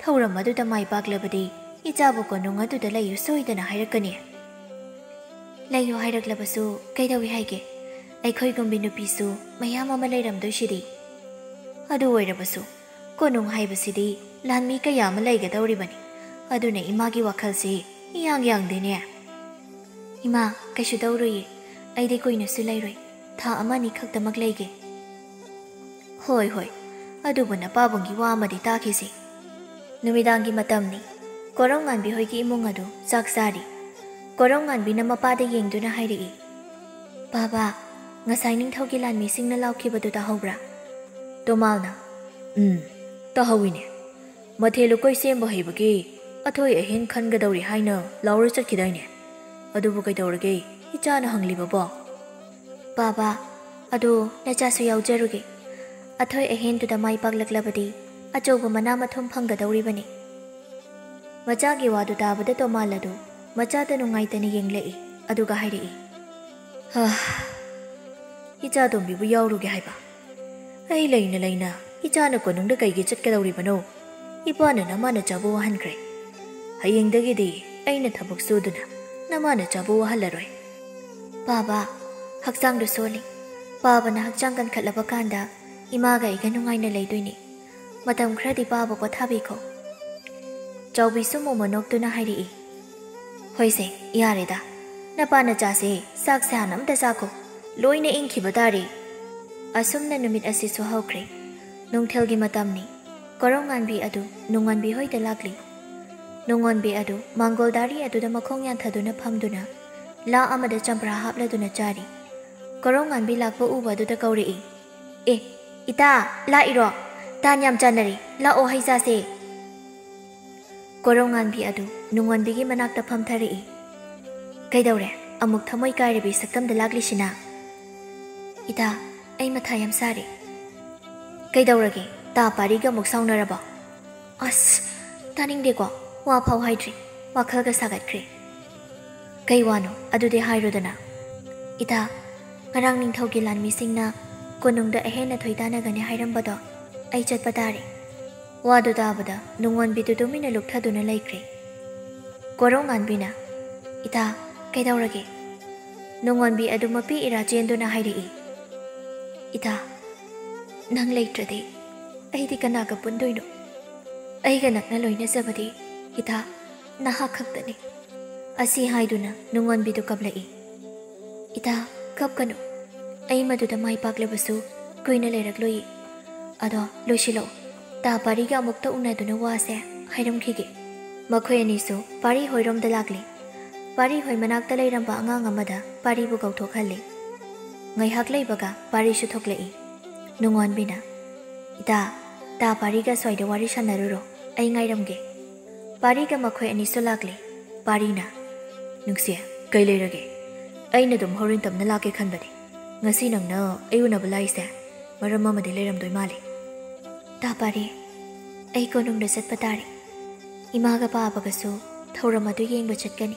ꯊꯧꯔꯝ ꯑꯗꯨꯗ ꯃꯥꯏ ꯄꯥꯛꯂꯕꯗꯤ ꯏꯆꯥꯕꯨ ꯀꯣꯅꯨꯡ ꯑꯗꯨꯗ ꯂꯩꯌꯨ ꯁꯣꯏꯗꯅ ꯍꯥꯏꯔꯛꯀꯅꯤ꯫ ꯂꯩꯌꯨ ꯍꯥꯏꯔꯛꯂꯕꯁꯨ ꯀꯩꯗꯧꯏ ꯍꯥꯏꯒꯦ? ꯑꯩꯈꯣꯏꯒꯨꯝꯕꯤ ꯅꯨꯄꯤꯁꯨ ꯃꯌꯥꯝ ꯑꯃ ꯂꯩꯔꯝꯗꯣꯏꯁꯤꯗꯤ꯫ ꯑꯗꯨ ꯑꯣꯏꯔꯕꯁꯨ ꯀꯣꯅꯨꯡ ꯍꯥꯏꯕꯁꯤꯗꯤ ꯂꯥꯟꯃꯤ ꯀꯌꯥ ꯑꯃ ꯂꯩꯒꯗꯧꯔꯤꯕꯅꯤ꯫ ꯑꯗꯨꯅ ꯏꯃꯥꯒꯤ ꯋꯥꯈꯜꯁꯤ ꯏꯌꯥꯡ ꯌꯥꯡꯗꯦꯅꯦ꯫ ꯏꯃꯥ, ꯀꯩꯁꯨ ꯇꯧꯔꯣꯏꯌꯦ꯫ ꯑꯩꯗꯤ ꯀꯨꯏꯅꯁꯨ ꯂꯩꯔꯣꯏ꯫ ꯊꯥ ꯑꯃ ꯑꯅꯤ ꯈꯛꯇꯃꯛ ꯂꯩꯒꯦ꯫ ꯍꯣꯏ, ꯍꯣꯏ꯫ ꯑꯗꯨꯕꯨ ꯅꯄꯥꯕꯨꯡꯒꯤ ꯋꯥ ꯑꯃꯗꯤ ꯇꯥꯈꯤꯁꯤ꯫ ꯅꯨꯃꯤꯗꯥꯡꯒꯤ ꯃꯇꯝꯅꯤ꯫ ꯀꯣꯔꯧꯉꯥꯟꯕꯤ ꯍꯣꯏꯒꯤ ꯏꯃꯨꯡ ꯑꯗꯨ ꯆꯥꯛ ꯆꯥꯔꯤ꯫ ꯀꯣꯔꯧꯉꯥꯟꯕꯤꯅ ꯃꯄꯥꯗ ꯌꯦꯡꯗꯨꯅ ꯍꯥꯏꯔꯛꯏ, "ꯕꯥꯕꯥ, ꯉꯁꯥꯏ ꯅꯤꯡꯊꯧꯒꯤ ꯂꯥꯟꯃꯤꯁꯤꯡꯅ ꯂꯥꯎꯈꯤꯕꯗꯨ ꯇꯥꯍꯧꯕ꯭ꯔꯥ?" ꯇꯣꯃꯥꯜꯅ, "ꯎꯝ, ꯇꯥꯍꯧꯏꯅꯦ꯫ ꯃꯊꯦꯜ ꯂꯨꯀꯣꯏ ꯁꯦꯝꯕ ꯍꯩꯕꯒꯤ ꯑꯊꯣꯏ ꯑꯍꯦꯟ ꯈꯟꯒꯗꯧꯔꯤ ꯍꯥꯏꯅ ꯂꯥꯎꯔ ꯆꯠꯈꯤꯗꯥꯏꯅꯦ? ꯑꯗꯨꯕꯨ ꯀꯩꯗꯧꯔꯒꯦ, ꯏꯆꯥꯅ ꯍꯪꯂꯤꯕꯕꯣ?" "ꯕꯥꯕꯥ, ꯑꯗꯣ ꯅꯆꯥꯁꯨ ꯌꯥꯎꯖꯔꯨꯒꯦ꯫ ꯑꯊꯣꯏ ꯑꯍꯦꯟꯗꯨꯗ ꯃꯥꯏ ꯄꯥꯛꯂꯛꯂꯕꯗꯤ ꯑꯆꯧꯕ ꯃꯅꯥ ꯃꯊꯨꯝ ꯐꯪꯒꯗꯧꯔꯤꯕꯅꯤ꯫" ꯃꯆꯥꯒꯤ ꯋꯥꯗꯨ ꯇꯥꯕꯗ ꯇꯣꯃꯥꯜ ꯑꯗꯨ ꯃꯆꯥꯗ ꯅꯨꯡꯉꯥꯏꯇꯅ ꯌꯦꯡꯂꯛꯏ, ꯑꯗꯨꯒ ꯍꯥꯏꯔꯛꯏ, "ꯍꯥ, ꯏꯆꯥ ꯇꯣꯝꯕꯤꯕꯨ ꯌꯥꯎꯔꯨꯒꯦ ꯍꯥꯏꯕ? ꯑꯩ ꯂꯩꯅ ꯂꯩꯅ ꯏꯆꯥꯅ ꯀꯣꯅꯨꯡꯗ ꯀꯩꯒꯤ ꯆꯠꯀꯗꯧꯔꯤꯕꯅꯣ? ꯏꯄꯥꯅ ꯅꯃꯥ ꯅꯆꯥꯕꯨ ꯋꯥꯍꯟꯈ꯭ꯔꯦ꯫ ꯍꯌꯦꯡꯗꯒꯤꯗꯤ ꯑꯩꯅ ꯊꯕꯛ ꯁꯨꯗꯨꯅ ꯅꯃꯥ ꯅꯆꯥꯕꯨ ꯋꯥꯍꯜꯂꯔꯣꯏ꯫" "ꯕꯥꯕꯥ, ꯍꯛꯆꯥꯡꯗꯨ ꯁꯣꯜꯂꯤ꯫ ꯄꯥꯕꯅ ꯍꯛꯆꯥꯡ ꯀꯟꯈꯠꯂꯕ ꯀꯥꯟꯗ ꯏꯃꯥꯒ ꯑꯩꯒ ꯅꯨꯡꯉꯥꯏꯅ ꯂꯩꯗꯣꯏꯅꯤ꯫ ꯃꯇꯝ ꯈꯔꯗꯤ ꯄꯥꯕ ꯄꯣꯊꯥꯕꯤꯈꯣ꯫" ꯆꯥꯎꯕꯤꯁꯨ ꯃꯣꯃꯣꯟ ꯅꯣꯛꯇꯨꯅ ꯍꯥꯏꯔꯛꯏ, "ꯍꯣꯏꯁꯦ, ꯌꯥꯔꯦꯗ꯫ ꯅꯄꯥ ꯅꯆꯥꯁꯦ ꯆꯥꯛꯁꯦ ꯍꯥꯟꯅ ꯑꯝꯇ ꯆꯥꯈꯣ꯫ ꯂꯣꯏꯅ ꯏꯪꯈꯤꯕ ꯇꯥꯔꯦ꯫" ꯑꯁꯨꯝꯅ ꯅꯨꯃꯤꯠ ꯑꯁꯤꯁꯨ ꯍꯧꯈ꯭ꯔꯦ꯫ ꯅꯨꯡꯊꯤꯜꯒꯤ ꯃꯇꯝꯅꯤ꯫ ꯀꯣꯔꯧꯉꯥꯟꯕꯤ ꯑꯗꯨ ꯅꯨꯡꯉꯣꯟꯕꯤ ꯍꯣꯏꯗ ꯂꯥꯛꯂꯤ꯫ ꯅꯨꯡꯉꯣꯟꯕꯤ ꯑꯗꯨ ꯃꯥꯡꯒꯣꯜ ꯗꯥꯔꯤ ꯑꯗꯨꯗ ꯃꯈꯣꯡ ꯌꯥꯟꯊꯗꯨꯅ ꯐꯝꯗꯨꯅ ꯂꯥ ꯑꯃꯗ ꯆꯝꯄ꯭ꯔꯥ ꯍꯥꯞꯂꯗꯨꯅ ꯆꯥꯔꯤ꯫ ꯀꯣꯔꯧꯉꯥꯟꯕꯤ ꯂꯥꯛꯄ ꯎꯕ ꯑꯗꯨꯗ ꯀꯧꯔꯛꯏ, "ꯑꯦ, ꯏꯇꯥ, ꯂꯥꯛꯏꯔꯣ? ꯇꯥꯟ ꯌꯥꯝ ꯆꯥꯟꯅꯔꯦ, ꯂꯥꯛꯑꯣ, ꯍꯩ ꯆꯥꯁꯦ꯫" ꯀꯣꯔꯧꯉꯥꯟꯕꯤ ꯑꯗꯨ ꯅꯨꯡꯉꯣꯟꯕꯤꯒꯤ ꯃꯅꯥꯛꯇ ꯐꯝꯊꯔꯛꯏ꯫ "ꯀꯩꯗꯧꯔꯦ? ꯑꯃꯨꯛ ꯊꯃꯣꯏ ꯀꯥꯏꯔꯕꯤ ꯁꯛꯇꯝꯗ ꯂꯥꯛꯂꯤꯁꯤꯅ?" "ꯏꯇꯥ, ꯑꯩ ꯃꯊꯥ ꯌꯥꯝ ꯁꯥꯔꯦ꯫" "ꯀꯩꯗꯧꯔꯒꯦ? ꯇꯥ ꯄꯥꯔꯤꯒ ꯑꯃꯨꯛ ꯁꯥꯎꯅꯔꯕꯣ?" "ꯑꯁ, ꯇꯥꯅꯤꯡꯗꯦꯀꯣ, ꯋꯥ ꯐꯥꯎ ꯍꯥꯏꯗ꯭ꯔꯤ, ꯋꯥꯈꯜꯒ ꯁꯥꯒꯠꯈ꯭ꯔꯦ꯫" "ꯀꯩ ꯋꯥꯅꯣ? ꯑꯗꯨꯗꯤ ꯍꯥꯏꯔꯣꯗꯅ꯫" "ꯏꯇꯥ, ꯉꯔꯥꯡ ꯅꯤꯡꯊꯧꯒꯤ ꯂꯥꯟꯃꯤꯁꯤꯡꯅ ꯀꯣꯅꯨꯡꯗ ꯑꯍꯦꯟ ꯑꯊꯣꯏ ꯇꯥꯟꯅꯒꯅꯤ ꯍꯥꯏꯔꯝꯕꯗꯣ ꯑꯩ ꯆꯠꯄ ꯇꯥꯔꯦ꯫" ꯋꯥꯗꯨ ꯇꯥꯕꯗ ꯅꯨꯡꯉꯣꯟꯕꯤꯗꯨ ꯇꯨꯃꯤꯟꯅ ꯂꯨꯞꯊꯗꯨꯅ ꯂꯩꯈ꯭ꯔꯦ꯫ ꯀꯣꯔꯧꯉꯥꯟꯕꯤꯅ, "ꯏꯇꯥ, ꯀꯩꯗꯧꯔꯒꯦ?" ꯅꯨꯡꯉꯣꯟꯕꯤ ꯑꯗꯨ ꯃꯄꯤ ꯏꯔꯥ ꯆꯦꯟꯗꯨꯅ ꯍꯥꯏꯔꯛꯏ, "ꯏꯇꯥ, ꯅꯪ ꯂꯩꯇ꯭ꯔꯗꯤ ꯑꯩꯗꯤ ꯀꯅꯥꯒ ꯄꯨꯟꯗꯣꯏꯅꯣ? ꯑꯩꯒ ꯅꯛꯅ ꯂꯣꯏꯅꯖꯕꯗꯤ, ꯏꯇꯥ, ꯅꯍꯥꯛ ꯈꯛꯇꯅꯤ"꯫ ꯑꯁꯤ ꯍꯥꯏꯗꯨꯅ ꯅꯨꯡꯉꯣꯟꯕꯤꯗꯨ ꯀꯞꯂꯛꯏ꯫ "ꯏꯇꯥ, ꯀꯞꯀꯅꯨ꯫ ꯑꯩ ꯃꯗꯨꯗ ꯃꯥꯏ ꯄꯥꯛꯂꯕꯁꯨ ꯀꯨꯏꯅ ꯂꯩꯔꯛꯂꯣꯏꯌꯦ꯫ ꯑꯗꯣ ꯂꯣꯏꯁꯤꯜꯂꯛꯎ꯫ ꯇꯥ ꯄꯥꯔꯤꯒ ꯑꯃꯨꯛꯇ ꯎꯅꯗꯨꯅ ꯋꯥꯁꯦ ꯍꯥꯏꯔꯝꯈꯤꯒꯦ"꯫ ꯃꯈꯣꯏ ꯑꯅꯤꯁꯨ ꯄꯥꯔꯤ ꯍꯣꯏꯔꯣꯝꯗ ꯂꯥꯛꯂꯤ꯫ ꯄꯥꯔꯤ ꯍꯣꯏ ꯃꯅꯥꯛꯇ ꯂꯩꯔꯝꯕ ꯑꯉꯥꯡ ꯑꯃꯗ ꯄꯥꯔꯤꯕꯨ ꯀꯧꯊꯣꯛꯍꯜꯂꯤ꯫ ꯉꯥꯏꯍꯥꯛ ꯂꯩꯕꯒ ꯄꯥꯔꯤꯁꯨ ꯊꯣꯛꯂꯛꯏ꯫ ꯅꯨꯡꯉꯣꯟꯕꯤꯅ, "ꯏꯇꯥ, ꯇꯥ ꯄꯥꯔꯤꯒ ꯑꯁ꯭ꯋꯥꯏꯗ ꯋꯥꯔꯤ ꯁꯥꯟꯅꯔꯨꯔꯣ, ꯑꯩ ꯉꯥꯏꯔꯝꯒꯦ"꯫ ꯄꯥꯔꯤꯒ ꯃꯈꯣꯏ ꯑꯅꯤꯁꯨ ꯂꯥꯛꯂꯤ꯫ ꯄꯥꯔꯤꯅ, "ꯅꯨꯡꯁꯤ, ꯀꯩ ꯂꯩꯔꯒꯦ? ꯑꯩꯅ ꯑꯗꯨꯝ ꯍꯣꯔꯦꯟ ꯇꯞꯅ ꯂꯥꯛꯀꯦ ꯈꯟꯕꯅꯦ꯫ ꯉꯁꯤ ꯅꯪꯅ ꯑꯩ ꯎꯅꯕ ꯂꯥꯛꯏꯁꯦ ꯃꯔꯝ ꯑꯃꯗꯤ ꯂꯩꯔꯝꯗꯣꯏ ꯃꯥꯜꯂꯤ"꯫ "ꯇꯥ ꯄꯥꯔꯤ, ꯑꯩ ꯀꯣꯅꯨꯡꯗ ꯆꯠꯄ ꯇꯥꯔꯦ꯫ ꯏꯃꯥꯒ ꯄꯥꯕꯒꯁꯨ ꯊꯧꯔꯝ ꯑꯗꯨ ꯌꯦꯡꯕ ꯆꯠꯀꯅꯤ꯫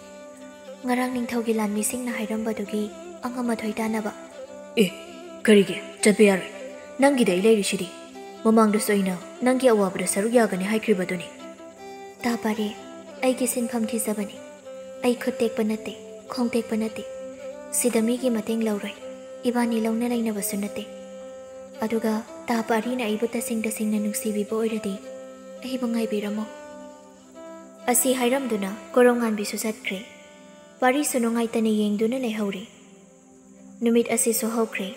ꯉꯔꯥꯡ ꯅꯤꯡꯊꯧꯒꯤ ꯂꯥꯟꯃꯤꯁꯤꯡꯅ ꯍꯥꯏꯔꯝꯕꯗꯨꯒꯤ ꯑꯉꯝ ꯑꯊꯣꯏ ꯇꯥꯅꯕ"꯫ "ꯑꯦ, ꯀꯔꯤꯒꯤ ꯆꯠꯄ ꯌꯥꯔꯣꯏ? ꯅꯪꯒꯤꯗ ꯑꯩ ꯂꯩꯔꯤꯁꯤꯗꯤ꯫ ꯃꯃꯥꯡꯗꯁꯨ ꯑꯩꯅ ꯅꯪꯒꯤ ꯑꯋꯥꯕꯗ ꯁꯔꯨꯛ ꯌꯥꯒꯅꯤ ꯍꯥꯏꯈ꯭ꯔꯤꯕꯗꯨꯅꯤ"꯫ "ꯇꯥ ꯄꯥꯔꯤ, ꯑꯩꯒꯤ ꯁꯤꯟꯐꯝ ꯊꯤꯖꯕꯅꯤ꯫ ꯑꯩ ꯈꯨꯠ ꯇꯦꯛꯄ ꯅꯠꯇꯦ, ꯈꯣꯡ ꯇꯦꯛꯄ ꯅꯠꯇꯦ꯫ ꯁꯤꯗ ꯃꯤꯒꯤ ꯃꯇꯦꯡ ꯂꯧꯔꯣꯏ꯫ ꯏꯕꯥꯅꯤ ꯂꯧꯅ ꯂꯩꯅꯕꯁꯨ ꯅꯠꯇꯦ꯫ ꯑꯗꯨꯒ ꯇꯥ ꯄꯥꯔꯤꯅ ꯑꯩꯕꯨ ꯇꯁꯦꯡ ꯇꯁꯦꯡꯅ ꯅꯨꯡꯁꯤꯕꯤꯕ ꯑꯣꯏꯔꯗꯤ ꯑꯩꯕꯨ ꯉꯥꯏꯕꯤꯔꯝꯃꯣ"꯫ ꯑꯁꯤ ꯍꯥꯏꯔꯝꯗꯨꯅ ꯀꯣꯔꯧꯉꯥꯟꯕꯤꯁꯨ ꯆꯠꯈ꯭ꯔꯦ꯫ ꯄꯥꯔꯤꯁꯨ ꯅꯨꯡꯉꯥꯏꯇꯅ ꯌꯦꯡꯗꯨꯅ ꯂꯩꯍꯧꯔꯤ꯫ ꯅꯨꯃꯤꯠ ꯑꯁꯤꯁꯨ ꯍꯧꯈ꯭ꯔꯦ꯫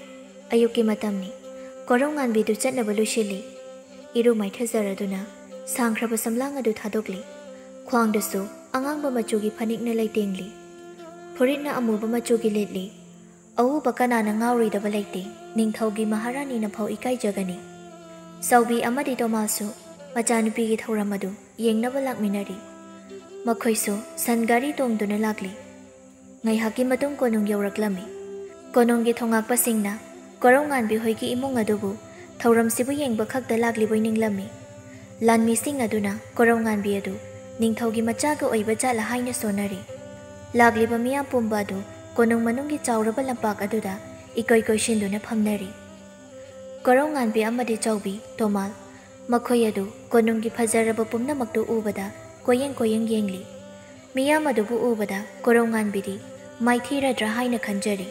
ꯑꯌꯨꯛꯀꯤ ꯃꯇꯝꯅꯤ꯫ ꯀꯣꯔꯧꯉꯥꯟꯕꯤꯗꯨ ꯆꯠꯅꯕ ꯂꯣꯏꯁꯤꯜꯂꯤ꯫ ꯏꯔꯨ ꯃꯥꯏꯊꯖꯔꯗꯨꯅ ꯁꯥꯡꯈ꯭ꯔꯕ ꯁꯝꯂꯥꯡ ꯑꯗꯨ ꯊꯥꯗꯣꯛꯂꯤ꯫ ꯈ꯭ꯋꯥꯡꯗꯁꯨ ꯑꯉꯥꯡꯕ ꯃꯆꯨꯒꯤ ꯐꯅꯦꯛꯅ ꯂꯩꯇꯦꯡꯂꯤ꯫ ꯐꯨꯔꯤꯠꯅ ꯑꯃꯨꯕ ꯃꯆꯨꯒꯤ ꯂꯤꯠꯂꯤ꯫ ꯑꯎꯕ ꯀꯅꯥꯅ ꯉꯥꯎꯔꯣꯏꯗꯕ ꯂꯩꯇꯦ꯫ ꯅꯤꯡꯊꯧꯒꯤ ꯃꯍꯥꯔꯥꯅꯤꯅ ꯐꯥꯎ ꯏꯀꯥꯏꯖꯒꯅꯤ꯫ ꯆꯥꯎꯕꯤ ꯑꯃꯗꯤ ꯇꯣꯃꯥꯁꯁꯨ ꯃꯆꯥꯅꯨꯄꯤꯒꯤ ꯊꯧꯔꯝ ꯑꯗꯨ ꯌꯦꯡꯅꯕ ꯂꯥꯛꯃꯤꯟꯅꯔꯤ꯫ ꯃꯈꯣꯏꯁꯨ ꯁꯟ ꯒꯥꯔꯤ ꯇꯣꯡꯗꯨꯅ ꯂꯥꯛꯂꯤ꯫ ꯉꯥꯏꯍꯥꯛꯀꯤ ꯃꯇꯨꯡ ꯀꯣꯅꯨꯡ ꯌꯧꯔꯛꯂꯝꯃꯤ꯫ ꯀꯣꯅꯨꯡꯒꯤ ꯊꯣꯉꯥꯛꯄꯁꯤꯡꯅ ꯀꯣꯔꯧꯉꯥꯟꯕꯤ ꯍꯣꯏꯒꯤ ꯏꯃꯨꯡ ꯑꯗꯨꯕꯨ ꯊꯧꯔꯝꯁꯤꯕꯨ ꯌꯦꯡꯕ ꯈꯛꯇ ꯂꯥꯛꯂꯤꯕꯣꯏ ꯅꯤꯡꯂꯝꯃꯤ꯫ ꯂꯥꯟꯃꯤꯁꯤꯡ ꯑꯗꯨꯅ ꯀꯣꯔꯧꯉꯥꯟꯕꯤ ꯑꯗꯨ ꯅꯤꯡꯊꯧꯒꯤ ꯃꯆꯥꯒ ꯑꯣꯏꯕ ꯖꯥꯠꯂ ꯍꯥꯏꯅ ꯁꯣꯟꯅꯔꯤ꯫ ꯂꯥꯛꯂꯤꯕ ꯃꯤꯌꯥꯝ ꯄꯨꯝꯕ ꯑꯗꯨ ꯀꯣꯅꯨꯡ ꯃꯅꯨꯡꯒꯤ ꯆꯥꯎꯔꯕ ꯂꯝꯄꯥꯛ ꯑꯗꯨꯗ ꯏꯀꯣꯏ ꯀꯣꯏꯁꯤꯟꯗꯨꯅ ꯐꯝꯅꯔꯤ꯫ ꯀꯣꯔꯧꯉꯥꯟꯕꯤ ꯑꯃꯗꯤ ꯆꯥꯎꯕꯤ, ꯇꯣꯃꯥꯜ, ꯃꯈꯣꯏ ꯑꯗꯨ ꯀꯣꯅꯨꯡꯒꯤ ꯐꯖꯔꯕ ꯄꯨꯝꯅꯃꯛꯇꯨ ꯎꯕꯗ ꯀꯣꯏꯌꯦꯡ ꯀꯣꯏꯌꯦꯡ ꯌꯦꯡꯂꯤ꯫ ꯃꯤꯌꯥꯝ ꯑꯗꯨꯕꯨ ꯎꯕꯗ ꯀꯣꯔꯧꯉꯥꯟꯕꯤꯗꯤ ꯃꯥꯏꯊꯤꯔꯗ꯭ꯔꯥ ꯍꯥꯏꯅ ꯈꯟꯖꯔꯤ꯫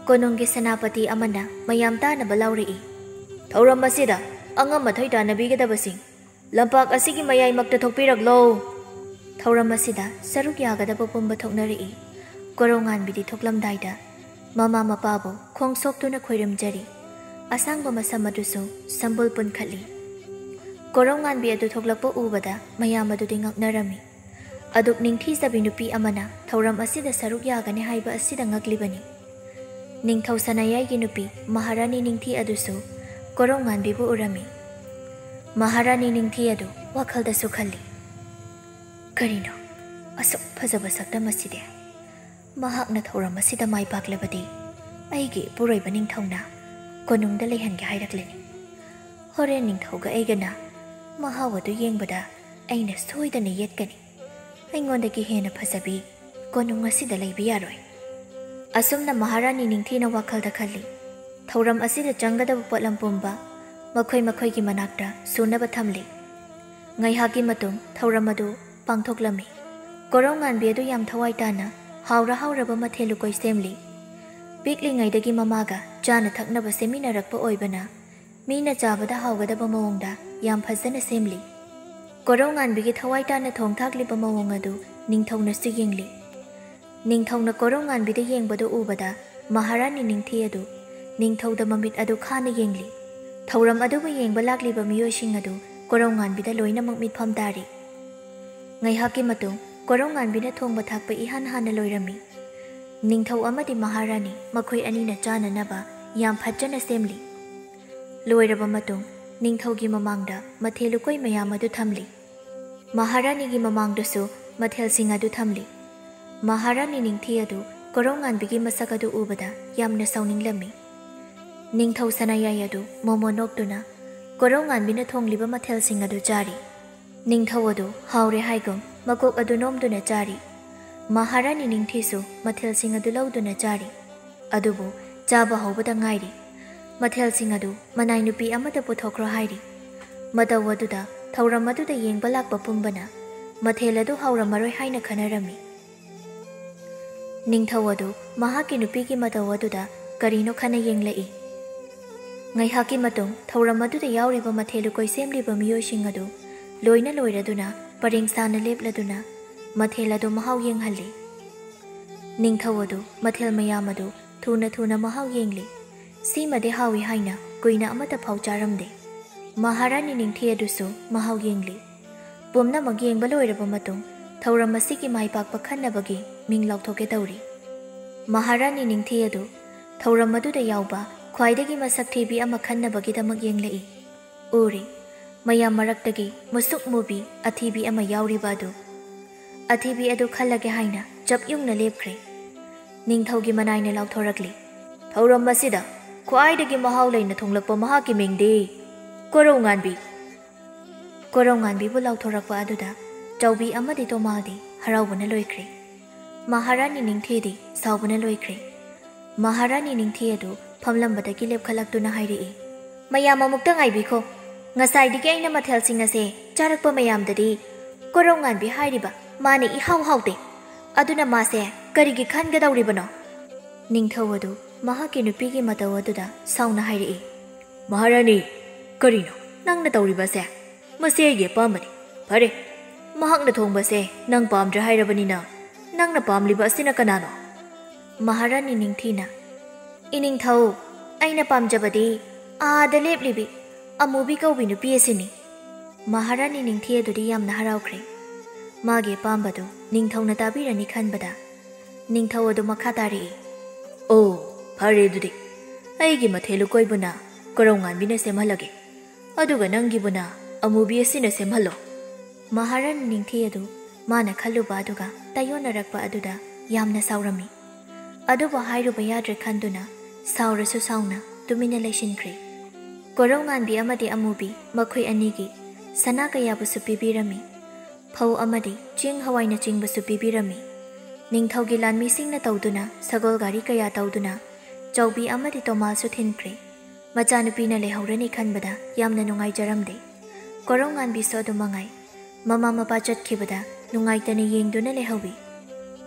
ꯀꯣꯅꯨꯡꯒꯤ ꯁꯦꯅꯥꯄꯇꯤ ꯑꯃꯅ ꯃꯌꯥꯝ ꯇꯥꯅꯕ ꯂꯥꯎꯔꯛꯏ, "ꯊꯧꯔꯝ ꯑꯁꯤꯗ ꯑꯉꯝ ꯑꯊꯣꯏ ꯇꯥꯟꯅꯕꯤꯒꯗꯕꯁꯤꯡ ꯂꯝꯄꯥꯛ ꯑꯁꯤꯒꯤ ꯃꯌꯥꯏꯃꯛꯇ ꯊꯣꯛꯄꯤꯔꯛꯂꯣ!" ꯊꯧꯔꯝ ꯑꯁꯤꯗ ꯁꯔꯨꯛ ꯌꯥꯒꯗꯕ ꯄꯨꯝꯕ ꯊꯣꯛꯅꯔꯛꯏ꯫ ꯀꯣꯔꯧꯉꯥꯟꯕꯤꯗꯤ ꯊꯣꯛꯂꯝꯗꯥꯏꯗ ꯃꯃꯥ ꯃꯄꯥꯕꯨ ꯈꯣꯡ ꯁꯣꯛꯇꯨꯅ ꯈꯣꯏꯔꯝꯖꯔꯤ꯫ ꯑꯁꯥꯡꯕ ꯃꯁꯝ ꯑꯗꯨꯁꯨ ꯁꯝꯕꯨꯜ ꯄꯨꯟꯈꯠꯂꯤ꯫ ꯀꯣꯔꯧꯉꯥꯟꯕꯤ ꯑꯗꯨ ꯊꯣꯛꯂꯛꯄ ꯎꯕꯗ ꯃꯌꯥꯝ ꯑꯗꯨꯗꯤ ꯉꯛꯅꯔꯝꯃꯤ꯫ ꯑꯗꯨꯛ ꯅꯤꯡꯊꯤꯖꯕꯤ ꯅꯨꯄꯤ ꯑꯃꯅ ꯊꯧꯔꯝ ꯑꯁꯤꯗ ꯁꯔꯨꯛ ꯌꯥꯒꯅꯤ ꯍꯥꯏꯕ ꯑꯁꯤꯗ ꯉꯛꯂꯤꯕꯅꯤ꯫ ꯅꯤꯡꯊꯧ ꯁꯅꯥꯌꯥꯏꯒꯤ ꯅꯨꯄꯤ ꯃꯍꯥꯔꯥꯅꯤ ꯅꯤꯡꯊꯤ ꯑꯗꯨꯁꯨ ꯀꯣꯔꯧꯉꯥꯟꯕꯤꯕꯨ ꯎꯔꯝꯃꯤ꯫ ꯃꯍꯥꯔꯥꯅꯤ ꯅꯤꯡꯊꯤ ꯑꯗꯨ ꯋꯥꯈꯜꯗꯁꯨ ꯈꯜꯂꯤ, "ꯀꯔꯤꯅꯣ, ꯑꯁꯨꯛ ꯐꯖꯕ ꯁꯛꯇꯝ ꯑꯁꯤꯗꯤ? ꯃꯍꯥꯛꯅ ꯊꯧꯔꯝ ꯑꯁꯤꯗ ꯃꯥꯏ ꯄꯥꯛꯂꯕꯗꯤ ꯑꯩꯒꯤ ꯏꯄꯨꯔꯣꯏꯕ ꯅꯤꯡꯊꯧꯅ ꯀꯣꯅꯨꯡꯗ ꯂꯩꯍꯟꯒꯦ ꯍꯥꯏꯔꯛꯂꯅꯤ꯫ ꯍꯣꯔꯦꯟ ꯅꯤꯡꯊꯧꯒ ꯑꯩꯒꯅ ꯃꯍꯥꯎ ꯑꯗꯨ ꯌꯦꯡꯕꯗ ꯑꯩꯅ ꯁꯣꯏꯗꯅ ꯌꯦꯠꯀꯅꯤ꯫ ꯑꯩꯉꯣꯟꯗꯒꯤ ꯍꯦꯟꯅ ꯐꯖꯕꯤ ꯀꯣꯅꯨꯡ ꯑꯁꯤꯗ ꯂꯩꯕ ꯌꯥꯔꯣꯏ"꯫ ꯑꯁꯨꯝꯅ ꯃꯍꯥꯔꯥꯅꯤ ꯅꯤꯡꯊꯤꯅ ꯋꯥꯈꯜꯗ ꯈꯜꯂꯤ꯫ ꯊꯧꯔꯝ ꯑꯁꯤꯗ ꯆꯪꯒꯗꯕ ꯄꯣꯠꯂꯝ ꯄꯨꯝꯕ ꯃꯈꯣꯏ ꯃꯈꯣꯏꯒꯤ ꯃꯅꯥꯛꯇ ꯁꯨꯅꯕ ꯊꯝꯂꯤ꯫ ꯉꯥꯏꯍꯥꯛꯀꯤ ꯃꯇꯨꯡ ꯊꯧꯔꯝ ꯑꯗꯨ ꯄꯥꯡꯊꯣꯛꯂꯝꯃꯤ꯫ ꯀꯣꯔꯧꯉꯥꯟꯕꯤ ꯑꯗꯨ ꯌꯥꯝ ꯊꯋꯥꯏ ꯇꯥꯅ ꯍꯥꯎꯔ ꯍꯥꯎꯔꯕ ꯃꯊꯦꯜ ꯂꯨꯀꯣꯏ ꯁꯦꯝꯂꯤ꯫ ꯄꯤꯛꯂꯤꯉꯩꯗꯒꯤ ꯃꯃꯥꯒ ꯆꯥꯅ ꯊꯛꯅꯕ ꯁꯦꯝꯃꯤꯟꯅꯔꯛꯄ ꯑꯣꯏꯕꯅ ꯃꯤꯅ ꯆꯥꯕꯗ ꯍꯥꯎꯒꯗꯕ ꯃꯑꯣꯡꯗ ꯌꯥꯝ ꯐꯖꯅ ꯁꯦꯝꯂꯤ꯫ ꯀꯣꯔꯧꯉꯥꯟꯕꯤꯒꯤ ꯊꯋꯥꯏ ꯇꯥꯅ ꯊꯣꯡ ꯊꯥꯛꯂꯤꯕ ꯃꯑꯣꯡ ꯑꯗꯨ ꯅꯤꯡꯊꯧꯅꯁꯨ ꯌꯦꯡꯂꯤ꯫ ꯅꯤꯡꯊꯧꯅ ꯀꯣꯔꯧꯉꯥꯟꯕꯤꯗ ꯌꯦꯡꯕꯗꯨ ꯎꯕꯗ ꯃꯍꯥꯔꯥꯅꯤ ꯅꯤꯡꯊꯤ ꯑꯗꯨ ꯅꯤꯡꯊꯧꯗ ꯃꯃꯤꯠ ꯑꯗꯨ ꯈꯥꯅ ꯌꯦꯡꯂꯤ꯫ ꯊꯧꯔꯝ ꯑꯗꯨꯕꯨ ꯌꯦꯡꯕ ꯂꯥꯛꯂꯤꯕ ꯃꯤꯑꯣꯏꯁꯤꯡ ꯑꯗꯨ ꯀꯣꯔꯧꯉꯥꯟꯕꯤꯗ ꯂꯣꯏꯅꯃꯛ ꯃꯤꯠꯐꯝ ꯇꯥꯔꯤ꯫ ꯉꯥꯏꯍꯥꯛꯀꯤ ꯃꯇꯨꯡ ꯀꯣꯔꯧꯉꯥꯟꯕꯤꯅ ꯊꯣꯡꯕ ꯊꯥꯛꯄ ꯏꯍꯥꯟ ꯍꯥꯟꯅ ꯂꯣꯏꯔꯝꯃꯤ꯫ ꯅꯤꯡꯊꯧ ꯑꯃꯗꯤ ꯃꯍꯥꯔꯥꯅꯤ ꯃꯈꯣꯏ ꯑꯅꯤꯅ ꯆꯥꯅꯅꯕ ꯌꯥꯝ ꯐꯖꯅ ꯁꯦꯝꯂꯤ꯫ ꯂꯣꯏꯔꯕ ꯃꯇꯨꯡ ꯅꯤꯡꯊꯧꯒꯤ ꯃꯃꯥꯡꯗ ꯃꯊꯦꯜ ꯂꯨꯀꯣꯏ ꯃꯌꯥꯝ ꯑꯗꯨ ꯊꯝꯂꯤ꯫ ꯃꯍꯥꯔꯥꯅꯤꯒꯤ ꯃꯃꯥꯡꯗꯁꯨ ꯃꯊꯦꯜꯁꯤꯡ ꯑꯗꯨ ꯊꯝꯂꯤ꯫ ꯃꯍꯥꯔꯥꯅꯤ ꯅꯤꯡꯊꯤ ꯑꯗꯨ ꯀꯣꯔꯧꯉꯥꯟꯕꯤꯒꯤ ꯃꯁꯛ ꯑꯗꯨ ꯎꯕꯗ ꯌꯥꯝꯅ ꯁꯥꯎꯅꯤꯡꯂꯝꯃꯤ꯫ ꯅꯤꯡꯊꯧ ꯁꯅꯥꯌꯥꯏ ꯑꯗꯨ ꯃꯣꯃꯣ ꯅꯣꯛꯇꯨꯅ ꯀꯣꯔꯧꯉꯥꯟꯕꯤꯅ ꯊꯣꯡꯂꯤꯕ ꯃꯊꯦꯜꯁꯤꯡ ꯑꯗꯨ ꯆꯥꯔꯤ꯫ ꯅꯤꯡꯊꯧ ꯑꯗꯨ ꯍꯥꯎꯔꯦ ꯍꯥꯏꯒꯨꯝ ꯃꯀꯣꯛ ꯑꯗꯨ ꯅꯣꯝꯗꯨꯅ ꯆꯥꯔꯤ꯫ ꯃꯍꯥꯔꯥꯅꯤ ꯅꯤꯡꯊꯤꯁꯨ ꯃꯊꯦꯜꯁꯤꯡ ꯑꯗꯨ ꯂꯧꯗꯨꯅ ꯆꯥꯔꯤ꯫ ꯑꯗꯨꯕꯨ ꯆꯥꯕ ꯍꯧꯕꯗ ꯉꯥꯏꯔꯤ꯫ ꯃꯊꯦꯜꯁꯤꯡ ꯑꯗꯨ ꯃꯅꯥꯏ ꯅꯨꯄꯤ ꯑꯃꯗ ꯄꯨꯊꯣꯛꯈ꯭ꯔꯣ ꯍꯥꯏꯔꯤ꯫ ꯃꯇꯧ ꯑꯗꯨꯗ ꯊꯧꯔꯝ ꯑꯗꯨꯗ ꯌꯦꯡꯕ ꯂꯥꯛꯄ ꯄꯨꯝꯕꯅ ꯃꯊꯦꯜ ꯑꯗꯨ ꯍꯥꯎꯔꯝꯃꯔꯣꯏ ꯍꯥꯏꯅ ꯈꯟꯅꯔꯝꯃꯤ꯫ ꯅꯤꯡꯊꯧ ꯑꯗꯨ ꯃꯍꯥꯛꯀꯤ ꯅꯨꯄꯤꯒꯤ ꯃꯇꯧ ꯑꯗꯨꯗ ꯀꯔꯤꯅꯣ ꯈꯟꯅ ꯌꯦꯡꯂꯛꯏ꯫ ꯉꯥꯏꯍꯥꯛꯀꯤ ꯃꯇꯨꯡ ꯊꯧꯔꯝ ꯑꯗꯨꯗ ꯌꯥꯎꯔꯤꯕ ꯃꯊꯦꯜ ꯂꯨꯀꯣꯏ ꯁꯦꯝꯂꯤꯕ ꯃꯤꯑꯣꯏꯁꯤꯡ ꯑꯗꯨ ꯂꯣꯏꯅ ꯂꯣꯏꯔꯗꯨꯅ ꯄꯔꯦꯡ ꯁꯥꯅ ꯂꯦꯞꯂꯗꯨꯅ ꯃꯊꯦꯜ ꯑꯗꯨ ꯃꯍꯥꯎ ꯌꯦꯡꯍꯜꯂꯤ꯫ ꯅꯤꯡꯊꯧ ꯑꯗꯨ ꯃꯊꯦꯜ ꯃꯌꯥꯝ ꯑꯗꯨ ꯊꯨꯅ ꯊꯨꯅ ꯃꯍꯥꯎ ꯌꯦꯡꯂꯤ꯫ ꯁꯤꯃꯗꯤ ꯍꯥꯎꯏ ꯍꯥꯏꯅ ꯀꯨꯏꯅ ꯑꯃꯠꯇ ꯐꯥꯎ ꯆꯥꯔꯝꯗꯦ꯫ ꯃꯍꯥꯔꯥꯅꯤ ꯅꯤꯡꯊꯤ ꯑꯗꯨꯁꯨ ꯃꯍꯥꯎ ꯌꯦꯡꯂꯤ꯫ ꯄꯨꯝꯅꯃꯛ ꯌꯦꯡꯕ ꯂꯣꯏꯔꯕ ꯃꯇꯨꯡ ꯊꯧꯔꯝ ꯑꯁꯤꯒꯤ ꯃꯥꯏ ꯄꯥꯛꯄ ꯈꯟꯅꯕꯒꯤ ꯃꯤꯡ ꯂꯥꯎꯊꯣꯛꯀꯦ ꯇꯧꯔꯤ꯫ ꯃꯍꯥꯔꯥꯅꯤ ꯅꯤꯡꯊꯤ ꯑꯗꯨ ꯊꯧꯔꯝ ꯑꯗꯨꯗ ꯌꯥꯎꯕ ꯈ꯭ꯋꯥꯏꯗꯒꯤ ꯃꯁꯛ ꯊꯤꯕꯤ ꯑꯃ ꯈꯟꯅꯕꯒꯤꯗꯃꯛ ꯌꯦꯡꯂꯛꯏ꯫ ꯎꯔꯤ, ꯃꯌꯥꯝ ꯃꯔꯛꯇꯒꯤ ꯃꯨꯁꯨꯛ ꯃꯨꯕꯤ ꯑꯊꯤꯕꯤ ꯑꯃ ꯌꯥꯎꯔꯤꯕ ꯑꯗꯨ꯫ ꯑꯊꯤꯕꯤ ꯑꯗꯨ ꯈꯜꯂꯒꯦ ꯍꯥꯏꯅ ꯆꯞ ꯌꯨꯡꯅ ꯂꯦꯞꯈ꯭ꯔꯦ꯫ ꯅꯤꯡꯊꯧꯒꯤ ꯃꯅꯥꯏꯅ ꯂꯥꯎꯊꯣꯔꯛꯂꯤ, "ꯊꯧꯔꯝ ꯑꯁꯤꯗ ꯈ꯭ꯋꯥꯏꯗꯒꯤ ꯃꯍꯥꯎ ꯂꯩꯅ ꯊꯣꯡꯂꯛꯄ ꯃꯍꯥꯛꯀꯤ ꯃꯤꯡꯗꯤ ꯀꯣꯔꯧ ꯉꯥꯟꯕꯤ!" ꯀꯣꯔꯧ ꯉꯥꯟꯕꯤꯕꯨ ꯂꯥꯎꯊꯣꯔꯛꯄ ꯑꯗꯨꯗ ꯆꯥꯎꯕꯤ ꯑꯃꯗꯤ ꯇꯣꯃꯥꯜꯗꯤ ꯍꯔꯥꯎꯕꯅ ꯂꯣꯏꯈ꯭ꯔꯦ꯫ ꯃꯍꯥꯔꯥꯅꯤ ꯅꯤꯡꯊꯤꯗꯤ ꯁꯥꯎꯕꯅ ꯂꯣꯏꯈ꯭ꯔꯦ꯫ ꯃꯍꯥꯔꯥꯅꯤ ꯅꯤꯡꯊꯤ ꯑꯗꯨ ꯐꯝꯂꯝꯕꯗꯒꯤ ꯂꯦꯞꯈꯠꯂꯛꯇꯨꯅ ꯍꯥꯏꯔꯛꯏ, "ꯃꯌꯥꯝ ꯑꯃꯨꯛꯇ ꯉꯥꯏꯕꯤꯈꯣ꯫ ꯉꯁꯥꯏꯗꯒꯤ ꯑꯩꯅ ꯃꯊꯦꯜꯁꯤꯡ ꯑꯁꯦ ꯆꯥꯔꯛꯄ ꯃꯌꯥꯝꯗꯗꯤ ꯀꯣꯔꯧ ꯉꯥꯟꯕꯤ ꯍꯥꯏꯔꯤꯕ ꯃꯥꯅ ꯏꯍꯥꯎ ꯍꯥꯎꯇꯦ꯫ ꯑꯗꯨꯅ ꯃꯥꯁꯦ ꯀꯔꯤꯒꯤ ꯈꯟꯒꯗꯧꯔꯤꯕꯅꯣ?" ꯅꯤꯡꯊꯧ ꯑꯗꯨ ꯃꯍꯥꯛꯀꯤ ꯅꯨꯄꯤꯒꯤ ꯃꯇꯧ ꯑꯗꯨꯗ ꯁꯥꯎꯅ ꯍꯥꯏꯔꯛꯏ, "ꯃꯍꯥꯔꯥꯅꯤ, ꯀꯔꯤꯅꯣ ꯅꯪꯅ ꯇꯧꯔꯤꯕꯁꯦ? ꯃꯁꯤ ꯑꯩꯒꯤ ꯑꯄꯥꯝꯕꯅꯤ꯫ ꯐꯔꯦ, ꯃꯍꯥꯛꯅ ꯊꯣꯡꯕꯁꯦ ꯅꯪ ꯄꯥꯝꯗ꯭ꯔꯦ ꯍꯥꯏꯔꯕꯅꯤꯅ ꯅꯪꯅ ꯄꯥꯝꯂꯤꯕ ꯑꯁꯤꯅ ꯀꯅꯥꯅꯣ?" ꯃꯍꯥꯔꯥꯅꯤ ꯅꯤꯡꯊꯤꯅ, "ꯏꯅꯤꯡꯊꯧ, ꯑꯩꯅ ꯄꯥꯝꯖꯕꯗꯤ ꯑꯥꯗ ꯂꯦꯞꯂꯤꯕꯤ ꯑꯃꯨꯕꯤ ꯀꯧꯕꯤ ꯅꯨꯄꯤ ꯑꯁꯤꯅꯤ꯫" ꯃꯍꯥꯔꯥꯅꯤ ꯅꯤꯡꯊꯤ ꯑꯗꯨꯗꯤ ꯌꯥꯝꯅ ꯍꯔꯥꯎꯈ꯭ꯔꯦ꯫ ꯃꯥꯒꯤ ꯑꯄꯥꯝꯕꯗꯨ ꯅꯤꯡꯊꯧꯅ ꯇꯥꯕꯤꯔꯅꯤ ꯈꯟꯕꯗ ꯅꯤꯡꯊꯧ ꯑꯗꯨ ꯃꯈꯥ ꯇꯥꯔꯛꯏ, "ꯑꯣ, ꯐꯔꯦ ꯑꯗꯨꯗꯤ꯫ ꯑꯩꯒꯤ ꯃꯊꯦꯜ ꯂꯨꯀꯣꯏꯕꯨꯅ ꯀꯣꯔꯧ ꯉꯥꯟꯕꯤꯅ ꯁꯦꯝꯍꯜꯂꯒꯦ꯫ ꯑꯗꯨꯒ ꯅꯪꯒꯤꯕꯨꯅ ꯑꯃꯨꯕꯤ ꯑꯁꯤꯅ ꯁꯦꯝꯍꯜꯂꯣ꯫" ꯃꯍꯥꯔꯥꯅꯤ ꯅꯤꯡꯊꯤ ꯑꯗꯨ ꯃꯥꯅ ꯈꯜꯂꯨꯕ ꯑꯗꯨꯒ ꯇꯥꯏꯌꯣꯟꯅꯔꯛꯄ ꯑꯗꯨꯗ ꯌꯥꯝꯅ ꯁꯥꯎꯔꯝꯃꯤ꯫ ꯑꯗꯨꯕꯨ ꯍꯥꯏꯔꯨꯕ ꯌꯥꯗ꯭ꯔꯦ ꯈꯟꯗꯨꯅ ꯁꯥꯎꯔꯁꯨ ꯁꯥꯎꯅ ꯇꯨꯃꯤꯟꯅ ꯂꯩꯁꯤꯟꯈ꯭ꯔꯦ꯫ ꯀꯣꯔꯧ ꯉꯥꯟꯕꯤ ꯑꯃꯗꯤ ꯑꯃꯨꯕꯤ ꯃꯈꯣꯏ ꯑꯅꯤꯒꯤ ꯁꯅꯥ ꯀꯌꯥꯕꯨꯁꯨ ꯄꯤꯕꯤꯔꯝꯃꯤ꯫ ꯐꯧ ꯑꯃꯗꯤ ꯆꯦꯡ ꯍꯋꯥꯏꯅꯆꯤꯡꯕꯁꯨ ꯄꯤꯕꯤꯔꯝꯃꯤ꯫ ꯅꯤꯡꯊꯧꯒꯤ ꯂꯥꯟꯃꯤꯁꯤꯡꯅ ꯇꯧꯗꯨꯅ ꯁꯒꯣꯜ ꯒꯥꯔꯤ ꯀꯌꯥ ꯇꯧꯗꯨꯅ ꯆꯥꯎꯕꯤ ꯑꯃꯗꯤ ꯇꯣꯃꯥꯜꯁꯨ ꯊꯤꯟꯈ꯭ꯔꯦ꯫ ꯃꯆꯥꯅꯨꯄꯤꯅ ꯂꯩꯍꯧꯔꯅꯤ ꯈꯟꯕꯗ ꯌꯥꯝꯅ ꯅꯨꯡꯉꯥꯏꯖꯔꯝꯗꯦ꯫ ꯀꯣꯔꯧꯉꯥꯟꯕꯤꯁꯨ ꯑꯗꯨ ꯃꯉꯥꯏ꯫ ꯃꯃꯥ ꯃꯄꯥ ꯆꯠꯈꯤꯕꯗ ꯅꯨꯡꯉꯥꯏꯇꯅ ꯌꯦꯡꯗꯨꯅ ꯂꯩꯍꯧꯏ꯫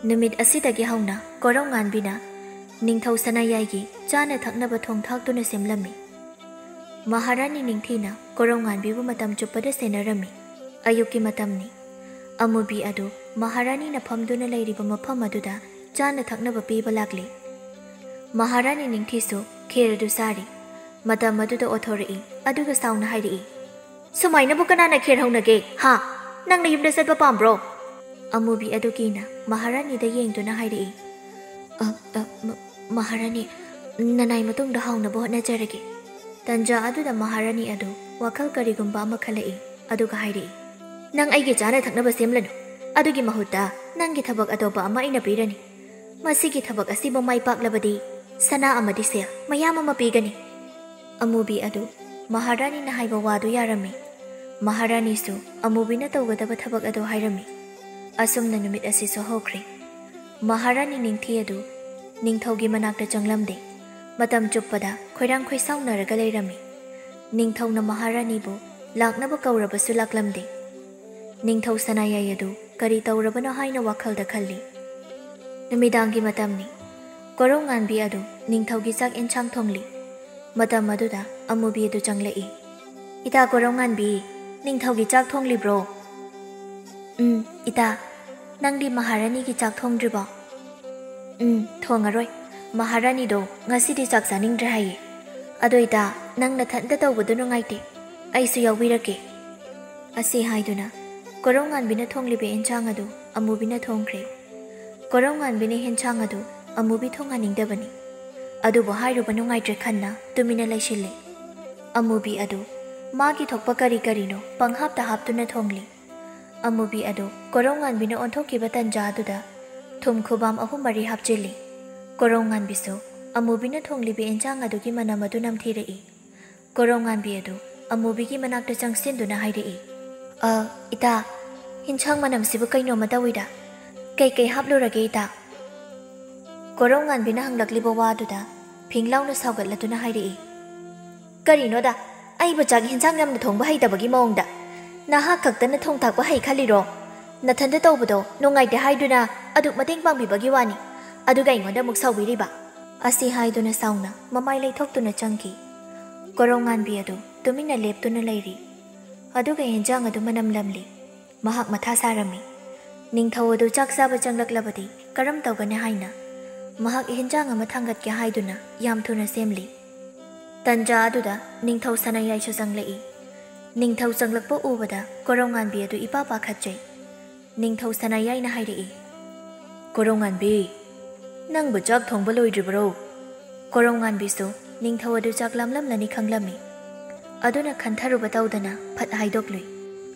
ꯅꯨꯃꯤꯠ ꯑꯁꯤꯗꯒꯤ ꯍꯧꯅ ꯀꯣꯔꯧꯉꯥꯟꯕꯤꯅ ꯅꯤꯡꯊꯧ ꯁꯅꯥꯌꯥꯏꯒꯤ ꯆꯥꯅ ꯊꯛꯅꯕ ꯊꯣꯡ ꯊꯥꯛꯇꯨꯅ ꯁꯦꯝꯂꯝꯃꯤ꯫ ꯃꯍꯥꯔꯥꯅꯤ ꯅꯤꯡꯊꯤꯅ ꯀꯣꯔꯧꯉꯥꯟꯕꯤꯕꯨ ꯃꯇꯝ ꯆꯨꯞꯄꯗ ꯁꯦꯟꯅꯔꯝꯃꯤ꯫ ꯑꯌꯨꯛꯀꯤ ꯃꯇꯝꯅꯤ꯫ ꯑꯃꯨꯕꯤ ꯑꯗꯨ ꯃꯍꯥꯔꯥꯅꯤꯅ ꯐꯝꯗꯨꯅ ꯂꯩꯔꯤꯕ ꯃꯐꯝ ꯑꯗꯨꯗ ꯆꯥꯅ ꯊꯛꯅꯕ ꯄꯤꯕ ꯂꯥꯛꯂꯤ꯫ ꯃꯍꯥꯔꯥꯅꯤ ꯅꯤꯡꯊꯤꯁꯨ ꯈꯦꯔ ꯑꯗꯨ ꯆꯥꯔꯤ꯫ ꯃꯇꯝ ꯑꯗꯨꯗ ꯑꯣꯊꯣꯔꯛꯏ, ꯑꯗꯨꯒ ꯁꯥꯎꯅ ꯍꯥꯏꯔꯛꯏ, "ꯁꯨꯃꯥꯏꯅꯕꯨ ꯀꯅꯥꯅ ꯈꯦꯔ ꯍꯧꯅꯒꯦ? ꯍꯥ? ꯅꯪꯅ ꯌꯨꯝꯗ ꯆꯠꯄ ꯄꯥꯝꯕ꯭ꯔꯣ?" ꯑꯃꯨꯕꯤ ꯑꯗꯨ ꯀꯤꯅ ꯃꯍꯥꯔꯥꯅꯤꯗ ꯌꯦꯡꯗꯨꯅ ꯍꯥꯏꯔꯛꯏ, "ꯑ, ꯑ, ꯃ-, ꯃꯍꯥꯔꯥꯅꯤ, ꯅꯅꯥꯏ ꯃꯇꯨꯡꯗ ꯍꯥꯎꯅꯕ ꯍꯣꯠꯅꯖꯔꯒꯦ꯫" ꯇꯟꯖꯥ ꯑꯗꯨꯗ ꯃꯍꯥꯔꯥꯅꯤ ꯑꯗꯨ ꯋꯥꯈꯜ ꯀꯔꯤꯒꯨꯝꯕ ꯑꯃ ꯈꯜꯂꯛꯏ, ꯑꯗꯨꯒ ꯍꯥꯏꯔꯛꯏ, "ꯅꯪ ꯑꯩꯒꯤ ꯆꯥꯅ ꯊꯛꯅꯕ ꯁꯦꯝꯂꯅꯨ꯫ ꯑꯗꯨꯒꯤ ꯃꯍꯨꯠꯇ ꯅꯪꯒꯤ ꯊꯕꯛ ꯑꯇꯣꯞꯄ ꯑꯃ ꯑꯩꯅ ꯄꯤꯔꯅꯤ꯫ ꯃꯁꯤꯒꯤ ꯊꯕꯛ ꯑꯁꯤꯕꯨ ꯃꯥꯏ ꯄꯥꯛꯂꯕꯗꯤ ꯁꯅꯥ ꯑꯃꯗꯤ ꯁꯦꯜ ꯃꯌꯥꯝ ꯑꯃ ꯄꯤꯒꯅꯤ꯫" ꯑꯃꯨꯕꯤ ꯑꯗꯨ ꯃꯍꯥꯔꯥꯅꯤꯅ ꯍꯥꯏꯕ ꯋꯥꯗꯨ ꯌꯥꯔꯝꯃꯤ꯫ ꯃꯍꯥꯔꯥꯅꯤꯁꯨ ꯑꯃꯨꯕꯤꯅ ꯇꯧꯒꯗꯕ ꯊꯕꯛ ꯑꯗꯨ ꯍꯥꯏꯔꯝꯃꯤ꯫ ꯑꯁꯨꯝꯅ ꯅꯨꯃꯤꯠ ꯑꯁꯤꯁꯨ ꯍꯧꯈ꯭ꯔꯦ꯫ ꯃꯍꯥꯔꯥꯅꯤ ꯅꯤꯡꯊꯤ ꯑꯗꯨ ꯅꯤꯡꯊꯧꯒꯤ ꯃꯅꯥꯛꯇ ꯆꯪꯂꯝꯗꯦ꯫ ꯃꯇꯝ ꯆꯨꯞꯄꯗ ꯈꯣꯏꯔꯥꯡ ꯈꯣꯏꯁꯥꯎꯅꯔꯒ ꯂꯩꯔꯝꯃꯤ꯫ ꯅꯤꯡꯊꯧꯅ ꯃꯍꯥꯔꯥꯅꯤꯕꯨ ꯂꯥꯛꯅꯕ ꯀꯧꯔꯕꯁꯨ ꯂꯥꯛꯂꯝꯗꯦ꯫ ꯅꯤꯡꯊꯧ ꯁꯅꯥꯌꯥꯏ ꯑꯗꯨ ꯀꯔꯤ ꯇꯧꯔꯕꯅꯣ ꯍꯥꯏꯅ ꯋꯥꯈꯜꯗ ꯈꯜꯂꯤ꯫ ꯅꯨꯃꯤꯗꯥꯡꯒꯤ ꯃꯇꯝꯅꯤ꯫ ꯀꯣꯔꯧꯉꯥꯟꯕꯤ ꯑꯗꯨ ꯅꯤꯡꯊꯧꯒꯤ ꯆꯥꯛ ꯏꯟꯁꯥꯡ ꯊꯣꯡꯂꯤ꯫ ꯃꯇꯝ ꯑꯗꯨꯗ ꯑꯃꯨꯕꯤ ꯑꯗꯨ ꯆꯪꯂꯛꯏ꯫ "ꯏꯇꯥ ꯀꯣꯔꯧꯉꯥꯟꯕꯤ, ꯅꯤꯡꯊꯧꯒꯤ ꯆꯥꯛ ꯊꯣꯡꯂꯤꯕ꯭ꯔꯣ?" "ꯎꯝ, ꯏꯇꯥ꯫ ꯅꯪꯗꯤ ꯃꯍꯥꯔꯥꯅꯤꯒꯤ ꯆꯥꯛ ꯊꯣꯡꯗ꯭ꯔꯤꯕꯣ?" "ꯎꯝ, ꯊꯣꯡꯉꯔꯣꯏ꯫ ꯃꯍꯥꯔꯥꯅꯤꯗꯣ ꯉꯁꯤꯗꯤ ꯆꯥꯛ ꯆꯥꯅꯤꯡꯗ꯭ꯔꯦ ꯍꯥꯏꯌꯦ꯫ ꯑꯗꯣ ꯏꯇꯥ, ꯅꯪ ꯅꯊꯟꯇ ꯇꯧꯕꯗꯣ ꯅꯨꯡꯉꯥꯏꯇꯦ꯫ ꯑꯩꯁꯨ ꯌꯥꯎꯕꯤꯔꯛꯀꯦ꯫" ꯑꯁꯤ ꯍꯥꯏꯗꯨꯅ ꯀꯣꯔꯧꯉꯥꯟꯕꯤꯅ ꯊꯣꯡꯂꯤꯕ ꯏꯟꯁꯥꯡ ꯑꯗꯨ ꯑꯃꯨꯕꯤꯅ ꯊꯣꯡꯈ꯭ꯔꯦ꯫ ꯀꯣꯔꯧꯉꯥꯟꯕꯤꯅ ꯏꯟꯁꯥꯡ ꯑꯗꯨ ꯑꯃꯨꯕꯤ ꯊꯣꯡꯍꯟꯅꯤꯡꯗꯕꯅꯤ꯫ ꯑꯗꯨꯕꯨ ꯍꯥꯏꯔꯨꯕ ꯅꯨꯡꯉꯥꯏꯇ꯭ꯔꯦ ꯈꯟꯅ ꯇꯨꯃꯤꯟꯅ ꯂꯩꯁꯤꯜꯂꯤ꯫ ꯑꯃꯨꯕꯤ ꯑꯗꯨ ꯃꯥꯒꯤ ꯊꯣꯛꯄ ꯀꯔꯤ ꯀꯔꯤꯅꯣ ꯄꯪꯍꯥꯞꯇ ꯍꯥꯞꯇꯨꯅ ꯊꯣꯡꯂꯤ꯫ ꯑꯃꯨꯕꯤ ꯑꯗꯨ ꯀꯣꯔꯧꯉꯥꯟꯕꯤꯅ ꯑꯣꯟꯊꯣꯛꯈꯤꯕ ꯇꯟꯖꯥ ꯑꯗꯨꯗ ꯊꯨꯝ ꯈꯨꯕꯥꯝ ꯑꯍꯨꯝ ꯃꯔꯤ ꯍꯥꯞꯆꯤꯜꯂꯤ꯫ ꯀꯣꯔꯧꯉꯥꯟꯕꯤꯁꯨ ꯑꯃꯨꯕꯤꯅ ꯊꯣꯡꯂꯤꯕ ꯏꯟꯁꯥꯡ ꯑꯗꯨꯒꯤ ꯃꯅꯝ ꯑꯗꯨ ꯅꯝꯊꯤꯔꯛꯏ꯫ ꯀꯣꯔꯧꯉꯥꯟꯕꯤ ꯑꯗꯨ ꯑꯃꯨꯕꯤꯒꯤ ꯃꯅꯥꯛꯇ ꯆꯪꯁꯤꯟꯗꯨꯅ ꯍꯥꯏꯔꯛꯏ, "ꯑ, ꯏꯇꯥ, ꯏꯟꯁꯥꯡ ꯃꯅꯝꯁꯤꯕꯨ ꯀꯩꯅꯣꯝꯃ ꯇꯧꯏꯗ꯫ ꯀꯩꯀꯩ ꯍꯥꯞꯂꯨꯔꯒꯦ ꯏꯇꯥ?" ꯀꯣꯔꯧꯉꯥꯟꯕꯤꯅ ꯍꯪꯂꯛꯂꯤꯕ ꯋꯥꯗꯨꯗ ꯐꯤꯡ ꯂꯥꯎꯅ ꯁꯥꯎꯒꯠꯂꯗꯨꯅ ꯍꯥꯏꯔꯛꯏ, "ꯀꯔꯤꯅꯣꯗ? ꯑꯩꯕꯨ ꯆꯥꯛ ꯍꯦꯟꯖꯥꯡ ꯌꯥꯝꯅ ꯊꯣꯡꯕ ꯍꯩꯇꯕꯒꯤ ꯃꯑꯣꯡꯗ꯫ ꯅꯍꯥꯛ ꯈꯛꯇꯅ ꯊꯣꯡ ꯊꯥꯛꯄ ꯍꯩ ꯈꯜꯂꯤꯔꯣ? ꯅꯊꯟꯇ ꯇꯧꯕꯗꯣ ꯅꯨꯡꯉꯥꯏꯇꯦ ꯍꯥꯏꯗꯨꯅ ꯑꯗꯨꯛ ꯃꯇꯦꯡ ꯄꯥꯡꯕꯤꯕꯒꯤ ꯋꯥꯅꯤ, ꯑꯗꯨꯒ ꯑꯩꯉꯣꯟꯗ ꯑꯃꯨꯛ ꯁꯥꯎꯕꯤꯔꯤꯕ?" ꯑꯁꯤ ꯍꯥꯏꯗꯨꯅ ꯁꯥꯎꯅ ꯃꯃꯥꯏ ꯂꯩꯊꯣꯛꯇꯨꯅ ꯆꯪꯈꯤ꯫ ꯀꯣꯔꯧꯉꯥꯟꯕꯤ ꯑꯗꯨ ꯇꯨꯃꯤꯟꯅ ꯂꯦꯞꯇꯨꯅ ꯂꯩꯔꯤ꯫ ꯑꯗꯨꯒ ꯍꯦꯟꯖꯥꯡ ꯑꯗꯨ ꯃꯅꯝ ꯂꯝꯂꯤ꯫ ꯃꯍꯥꯛ ꯃꯊꯥ ꯁꯥꯔꯝꯃꯤ꯫ ꯅꯤꯡꯊꯧ ꯑꯗꯨ ꯆꯥꯛ ꯆꯥꯕ ꯆꯪꯂꯛꯂꯕꯗꯤ ꯀꯔꯝ ꯇꯧꯒꯅꯤ ꯍꯥꯏꯅ ꯃꯍꯥꯛ ꯍꯦꯟꯖꯥꯡ ꯑꯃ ꯊꯥꯡꯒꯠꯀꯦ ꯍꯥꯏꯗꯨꯅ ꯌꯥꯝ ꯊꯨꯅ ꯁꯦꯝꯂꯤ꯫ ꯇꯟꯖꯥ ꯑꯗꯨꯗ ꯅꯤꯡꯊꯧ ꯁꯅꯥꯌꯥꯏꯁꯨ ꯆꯪꯂꯛꯏ꯫ ꯅꯤꯡꯊꯧ ꯆꯪꯂꯛꯄ ꯎꯕꯗ ꯀꯣꯔꯧꯉꯥꯟꯕꯤ ꯑꯗꯨ ꯏꯄꯥ ꯄꯥꯈꯠꯆꯩ꯫ ꯅꯤꯡꯊꯧ ꯁꯅꯥꯌꯥꯏꯅ ꯍꯥꯏꯔꯛꯏ, "ꯀꯣꯔꯧꯉꯥꯟꯕꯤ, ꯅꯪꯕꯨ ꯆꯥꯛ ꯊꯣꯡꯕ ꯂꯣꯏꯗ꯭ꯔꯤꯕꯔꯣ?" ꯀꯣꯔꯧꯉꯥꯟꯕꯤꯁꯨ ꯅꯤꯡꯊꯧ ꯑꯗꯨ ꯆꯥꯛ ꯂꯥꯝꯂꯝꯂꯅꯤ ꯈꯪꯂꯝꯃꯤ꯫ ꯑꯗꯨꯅ ꯈꯟꯊꯔꯨꯕ ꯇꯧꯗꯅ ꯐꯠ ꯍꯥꯏꯗꯣꯛꯂꯨꯏ,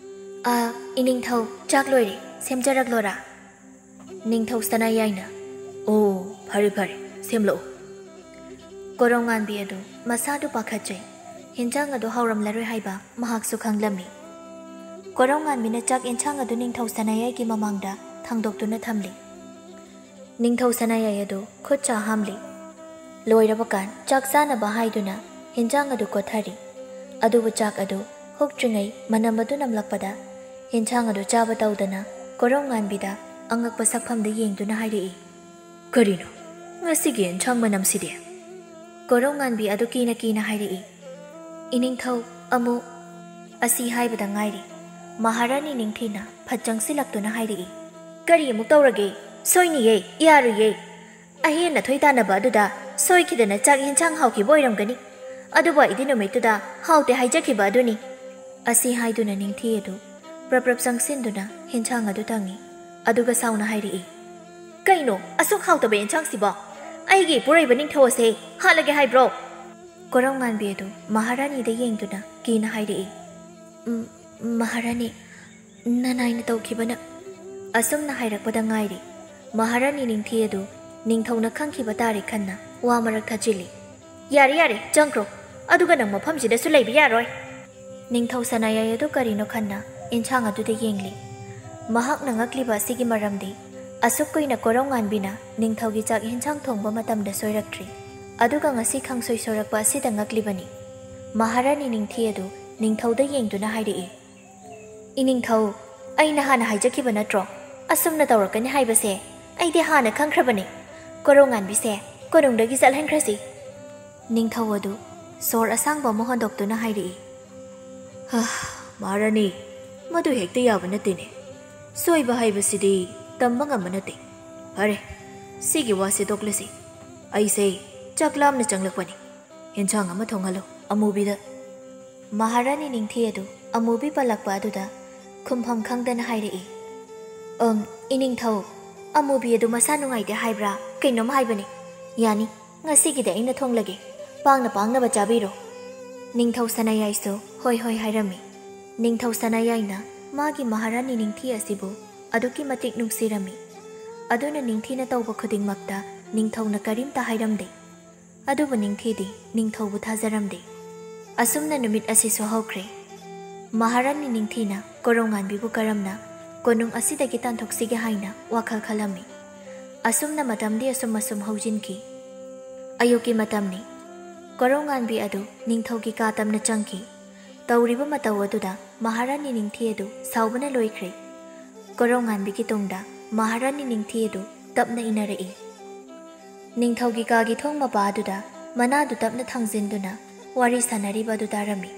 "ꯑ, ꯏꯅꯤꯡꯊꯧ, ꯆꯥꯛ ꯂꯣꯏꯔꯦ, ꯁꯦꯝꯖꯔꯛꯂꯣꯔꯥ?" ꯅꯤꯡꯊꯧ ꯁꯅꯥꯌꯥꯏꯅ, "ꯑꯣ, ꯐꯔꯦ ꯐꯔꯦ, ꯁꯦꯝꯂꯛꯎ꯫" ꯀꯣꯔꯧꯉꯥꯟꯕꯤ ꯑꯗꯨ ꯃꯁꯥꯗꯨ ꯄꯥꯈꯠꯆꯩ꯫ ꯍꯦꯟꯖꯥꯡ ꯑꯗꯨ ꯍꯥꯎꯔꯝꯂꯔꯣꯏ ꯍꯥꯏꯕ ꯃꯍꯥꯛꯁꯨ ꯈꯪꯂꯝꯃꯤ꯫ ꯀꯣꯔꯧꯉꯥꯟꯕꯤꯅ ꯆꯥꯛ ꯌꯦꯟꯁꯥꯡ ꯑꯗꯨ ꯅꯤꯡꯊꯧ ꯁꯅꯥꯌꯥꯏꯒꯤ ꯃꯃꯥꯡꯗ ꯊꯥꯡꯗꯣꯛꯇꯨꯅ ꯊꯝꯂꯤ꯫ ꯅꯤꯡꯊꯧ ꯁꯅꯥꯌꯥꯏ ꯑꯗꯨ ꯈꯨꯠ ꯁꯥ ꯍꯥꯝꯂꯤ꯫ ꯂꯣꯏꯔꯕ ꯀꯥꯟ ꯆꯥꯛ ꯆꯥꯅꯕ ꯍꯥꯏꯗꯨꯅ ꯍꯦꯟꯖꯥꯡ ꯑꯗꯨ ꯀꯣꯠꯊꯔꯤ꯫ ꯑꯗꯨꯕꯨ ꯆꯥꯛ ꯑꯗꯨ ꯍꯨꯛꯇ꯭ꯔꯤꯉꯩ ꯃꯅꯝ ꯑꯗꯨ ꯅꯝꯂꯛꯄꯗ ꯍꯦꯟꯖꯥꯡ ꯑꯗꯨ ꯆꯥꯕ ꯇꯧꯗꯅ ꯀꯣꯔꯧꯉꯥꯟꯕꯤꯗ ꯑꯉꯛꯄ ꯁꯛꯐꯝꯗ ꯌꯦꯡꯗꯨꯅ ꯍꯥꯏꯔꯛꯏ, "ꯀꯔꯤꯅꯣ ꯉꯁꯤꯒꯤ ꯌꯦꯟꯁꯥꯡ ꯃꯅꯝꯁꯤꯗꯤ?" ꯀꯣꯔꯧꯉꯥꯟꯕꯤ ꯑꯗꯨ ꯀꯤꯅ ꯀꯤꯅ ꯍꯥꯏꯔꯛꯏ, "ꯏꯅꯤꯡꯊꯧ, ꯑꯃꯨꯛ..." ꯑꯁꯤ ꯍꯥꯏꯕꯗ ꯉꯥꯏꯔꯤ ꯃꯍꯥꯔꯥꯅꯤ ꯅꯤꯡꯊꯤꯅ ꯐꯠ ꯆꯪꯁꯤꯜꯂꯛꯇꯨꯅ ꯍꯥꯏꯔꯛꯏ, "ꯀꯔꯤ ꯑꯃꯨꯛ ꯇꯧꯔꯒꯦ? ꯁꯣꯏꯅꯤꯌꯦ, ꯌꯥꯔꯨꯏꯌꯦ꯫ ꯑꯍꯦꯟ ꯑꯊꯣꯏ ꯇꯥꯟꯅꯕ ꯑꯗꯨꯗ ꯁꯣꯏꯈꯤꯗꯅ ꯆꯥꯛ ꯌꯦꯟꯁꯥꯡ ꯍꯥꯎꯈꯤꯕ ꯑꯣꯏꯔꯝꯒꯅꯤ꯫ ꯑꯗꯨꯕꯨ ꯑꯩꯗꯤ ꯅꯨꯃꯤꯠꯇꯨꯗ ꯍꯥꯎꯇꯦ ꯍꯥꯏꯖꯈꯤꯕ ꯑꯗꯨꯅꯤ꯫" ꯑꯁꯤ ꯍꯥꯏꯗꯨꯅ ꯅꯤꯡꯊꯤ ꯑꯗꯨ ꯄ꯭ꯔꯞ ꯄ꯭ꯔꯞ ꯆꯪꯁꯤꯟꯗꯨꯅ ꯍꯦꯟꯁꯥꯡ ꯑꯗꯨ ꯇꯪꯉꯤ꯫ ꯑꯗꯨꯒ ꯁꯥꯎꯅ ꯍꯥꯏꯔꯛꯏ, "ꯀꯩꯅꯣ ꯑꯁꯨꯛ ꯍꯥꯎꯇꯕ ꯌꯦꯟꯁꯥꯡꯁꯤꯕꯣ? ꯑꯩꯒꯤ ꯏꯄꯨꯔꯣꯏꯕ ꯅꯤꯡꯊꯧ ꯑꯁꯦ ꯍꯥꯠꯂꯒꯦ ꯍꯥꯏꯕ꯭ꯔꯣ?" ꯀꯣꯔꯧꯉꯥꯟꯕꯤ ꯑꯗꯨ ꯃꯍꯥꯔꯥꯅꯤꯗ ꯌꯦꯡꯗꯨꯅ ꯀꯤꯅ ꯍꯥꯏꯔꯛꯏ, "ꯎꯝ, ꯃꯍꯥꯔꯥꯅꯤ, ꯅꯅꯥꯏꯅ ꯇꯧꯈꯤꯕꯅ..." ꯑꯁꯨꯝꯅ ꯍꯥꯏꯔꯛꯄꯗ ꯉꯥꯏꯔꯤ ꯃꯍꯥꯔꯥꯅꯤ ꯅꯤꯡꯊꯤ ꯑꯗꯨ ꯅꯤꯡꯊꯧꯅ ꯈꯪꯈꯤꯕ ꯇꯥꯔꯦ ꯈꯟꯅ ꯋꯥ ꯃꯔꯛ ꯊꯠꯆꯤꯜꯂꯤ, "ꯌꯥꯔꯦ, ꯌꯥꯔꯦ, ꯆꯪꯈ꯭ꯔꯣ꯫ ꯑꯗꯨꯒ ꯅꯪ ꯃꯐꯝꯁꯤꯗꯁꯨ ꯂꯩꯕ ꯌꯥꯔꯣꯏ꯫" ꯅꯤꯡꯊꯧ ꯁꯅꯥꯌꯥꯏ ꯑꯗꯨ ꯀꯔꯤꯅꯣ ꯈꯟꯅ ꯏꯟꯁꯥꯡ ꯑꯗꯨꯗ ꯌꯦꯡꯂꯤ꯫ ꯃꯍꯥꯛꯅ ꯉꯛꯂꯤꯕ ꯑꯁꯤꯒꯤ ꯃꯔꯝꯗꯤ ꯑꯁꯨꯛ ꯀꯨꯏꯅ ꯀꯣꯔꯧꯉꯥꯟꯕꯤꯅ ꯅꯤꯡꯊꯧꯒꯤ ꯆꯥꯛ ꯏꯟꯁꯥꯡ ꯊꯣꯡꯕ ꯃꯇꯝꯗ ꯁꯣꯏꯔꯛꯇ꯭ꯔꯤ, ꯑꯗꯨꯒ ꯉꯁꯤ ꯈꯪꯁꯣꯏ ꯁꯣꯏꯔꯛꯄ ꯑꯁꯤꯗ ꯉꯛꯂꯤꯕꯅꯤ꯫ ꯃꯍꯥꯔꯥꯅꯤ ꯅꯤꯡꯊꯤ ꯑꯗꯨ ꯅꯤꯡꯊꯧꯗ ꯌꯦꯡꯗꯨꯅ ꯍꯥꯏꯔꯛꯏ, "ꯏꯅꯤꯡꯊꯧ, ꯑꯩꯅ ꯍꯥꯟꯅ ꯍꯥꯏꯖꯈꯤꯕ ꯅꯠꯇ꯭ꯔꯣ? ꯑꯁꯨꯝꯅ ꯇꯧꯔꯛꯀꯅꯤ ꯍꯥꯏꯕꯁꯦ ꯑꯩꯗꯤ ꯍꯥꯟꯅ ꯈꯪꯈ꯭ꯔꯕꯅꯤ꯫ ꯀꯣꯔꯧꯉꯥꯟꯕꯤꯁꯦ ꯀꯣꯅꯨꯡꯗꯒꯤ ꯆꯠꯍꯟꯈ꯭ꯔꯁꯤ꯫" ꯅꯤꯡꯊꯧ ꯑꯗꯨ ꯁꯣꯔ ꯑꯁꯥꯡꯕ ꯑꯃ ꯍꯣꯟꯗꯣꯛꯇꯨꯅ ꯍꯥꯏꯔꯛꯏ, "ꯍꯥ, ꯃꯍꯥꯔꯥꯅꯤ, ꯃꯗꯨ ꯍꯦꯛꯇ ꯌꯥꯕ ꯅꯠꯇꯦꯅꯦ꯫ ꯁꯣꯏꯕ ꯍꯥꯏꯕꯁꯤꯗꯤ ꯇꯝꯕ ꯉꯝꯕ ꯅꯠꯇꯦ꯫ ꯐꯔꯦ, ꯁꯤꯒꯤ ꯋꯥꯁꯦ ꯇꯣꯛꯂꯁꯤ꯫ ꯑꯩꯁꯦ ꯆꯥꯛ ꯂꯥꯝꯅ ꯆꯪꯂꯛꯄꯅꯤ꯫ ꯌꯦꯟꯁꯥꯡ ꯑꯃ ꯊꯣꯡꯍꯜꯂꯨ ꯑꯃꯨꯕꯤꯗ꯫" ꯃꯍꯥꯔꯥꯅꯤ ꯅꯤꯡꯊꯤ ꯑꯗꯨ ꯑꯃꯨꯕꯤ ꯄꯜꯂꯛꯄ ꯑꯗꯨꯗ ꯈꯨꯝꯐꯝ ꯈꯪꯗꯅ ꯍꯥꯏꯔꯛꯏ, "ꯑꯪ, ꯏꯅꯤꯡꯊꯧ, ꯑꯃꯨꯕꯤ ꯑꯗꯨ ꯃꯁꯥ ꯅꯨꯡꯉꯥꯏꯇꯦ ꯍꯥꯏꯕ꯭ꯔꯥ ꯀꯩꯅꯣꯝ ꯍꯥꯏꯕꯅꯤ꯫ ꯌꯥꯅꯤ, ꯉꯁꯤꯒꯤꯗꯤ ꯑꯩꯅ ꯊꯣꯡꯂꯒꯦ꯫ ꯄꯥꯡꯅ ꯄꯥꯡꯅꯕ ꯆꯥꯕꯤꯔꯣ꯫" ꯅꯤꯡꯊꯧ ꯁꯅꯥꯌꯥꯏꯁꯨ ꯍꯣꯏ ꯍꯣꯏ ꯍꯥꯏꯔꯝꯃꯤ꯫ ꯅꯤꯡꯊꯧ ꯁꯅꯥꯌꯥꯏꯅ ꯃꯥꯒꯤ ꯃꯍꯥꯔꯥꯅꯤ ꯅꯤꯡꯊꯤ ꯑꯁꯤꯕꯨ ꯑꯗꯨꯛꯀꯤ ꯃꯇꯤꯛ ꯅꯨꯡꯁꯤꯔꯝꯃꯤ꯫ ꯑꯗꯨꯅ ꯅꯤꯡꯊꯤꯅ ꯇꯧꯕ ꯈꯨꯗꯤꯡꯃꯛꯇ ꯅꯤꯡꯊꯧꯅ ꯀꯔꯤꯝꯇ ꯍꯥꯏꯔꯝꯗꯦ꯫ ꯑꯗꯨꯕꯨ ꯅꯤꯡꯊꯤꯗꯤ ꯅꯤꯡꯊꯧꯕꯨ ꯊꯥꯖꯔꯝꯗꯦ꯫ ꯑꯁꯨꯝꯅ ꯅꯨꯃꯤꯠ ꯑꯁꯤꯁꯨ ꯍꯧꯈ꯭ꯔꯦ꯫ ꯃꯍꯥꯔꯥꯅꯤ ꯅꯤꯡꯊꯤꯅ ꯀꯣꯔꯧꯉꯥꯟꯕꯤꯕꯨ ꯀꯔꯝꯅ ꯀꯣꯅꯨꯡ ꯑꯁꯤꯗꯒꯤ ꯇꯥꯟꯊꯣꯛꯁꯤꯒꯦ ꯍꯥꯏꯅ ꯋꯥꯈꯜ ꯈꯜꯂꯝꯃꯤ꯫ ꯑꯁꯨꯝꯅ ꯃꯇꯝꯗꯤ ꯑꯁꯨꯝ ꯑꯁꯨꯝ ꯍꯧꯖꯤꯟꯈꯤ꯫ ꯑꯌꯨꯛꯀꯤ ꯃꯇꯝꯅꯤ꯫ ꯀꯣꯔꯧꯉꯥꯟꯕꯤ ꯑꯗꯨ ꯅꯤꯡꯊꯧꯒꯤ ꯀꯥ ꯇꯝꯅ ꯆꯪꯈꯤ꯫ ꯇꯧꯔꯤꯕ ꯃꯇꯧ ꯑꯗꯨꯗ ꯃꯍꯥꯔꯥꯅꯤ ꯅꯤꯡꯊꯤ ꯑꯗꯨ ꯁꯥꯎꯕꯅ ꯂꯣꯏꯈ꯭ꯔꯦ꯫ ꯀꯣꯔꯧꯉꯥꯟꯕꯤꯒꯤ ꯇꯨꯡꯗ ꯃꯍꯥꯔꯥꯅꯤ ꯅꯤꯡꯊꯤ ꯑꯗꯨ ꯇꯞꯅ ꯏꯟꯅꯔꯛꯏ꯫ ꯅꯤꯡꯊꯧꯒꯤ ꯀꯥꯒꯤ ꯊꯣꯡ ꯃꯄꯥ ꯑꯗꯨꯗ ꯃꯅꯥꯗꯨ ꯇꯞꯅ ꯊꯥꯡꯖꯤꯟꯗꯨꯅ ꯋꯥꯔꯤ ꯁꯥꯟꯅꯔꯤꯕ ꯑꯗꯨ ꯇꯥꯔꯝꯃꯤ꯫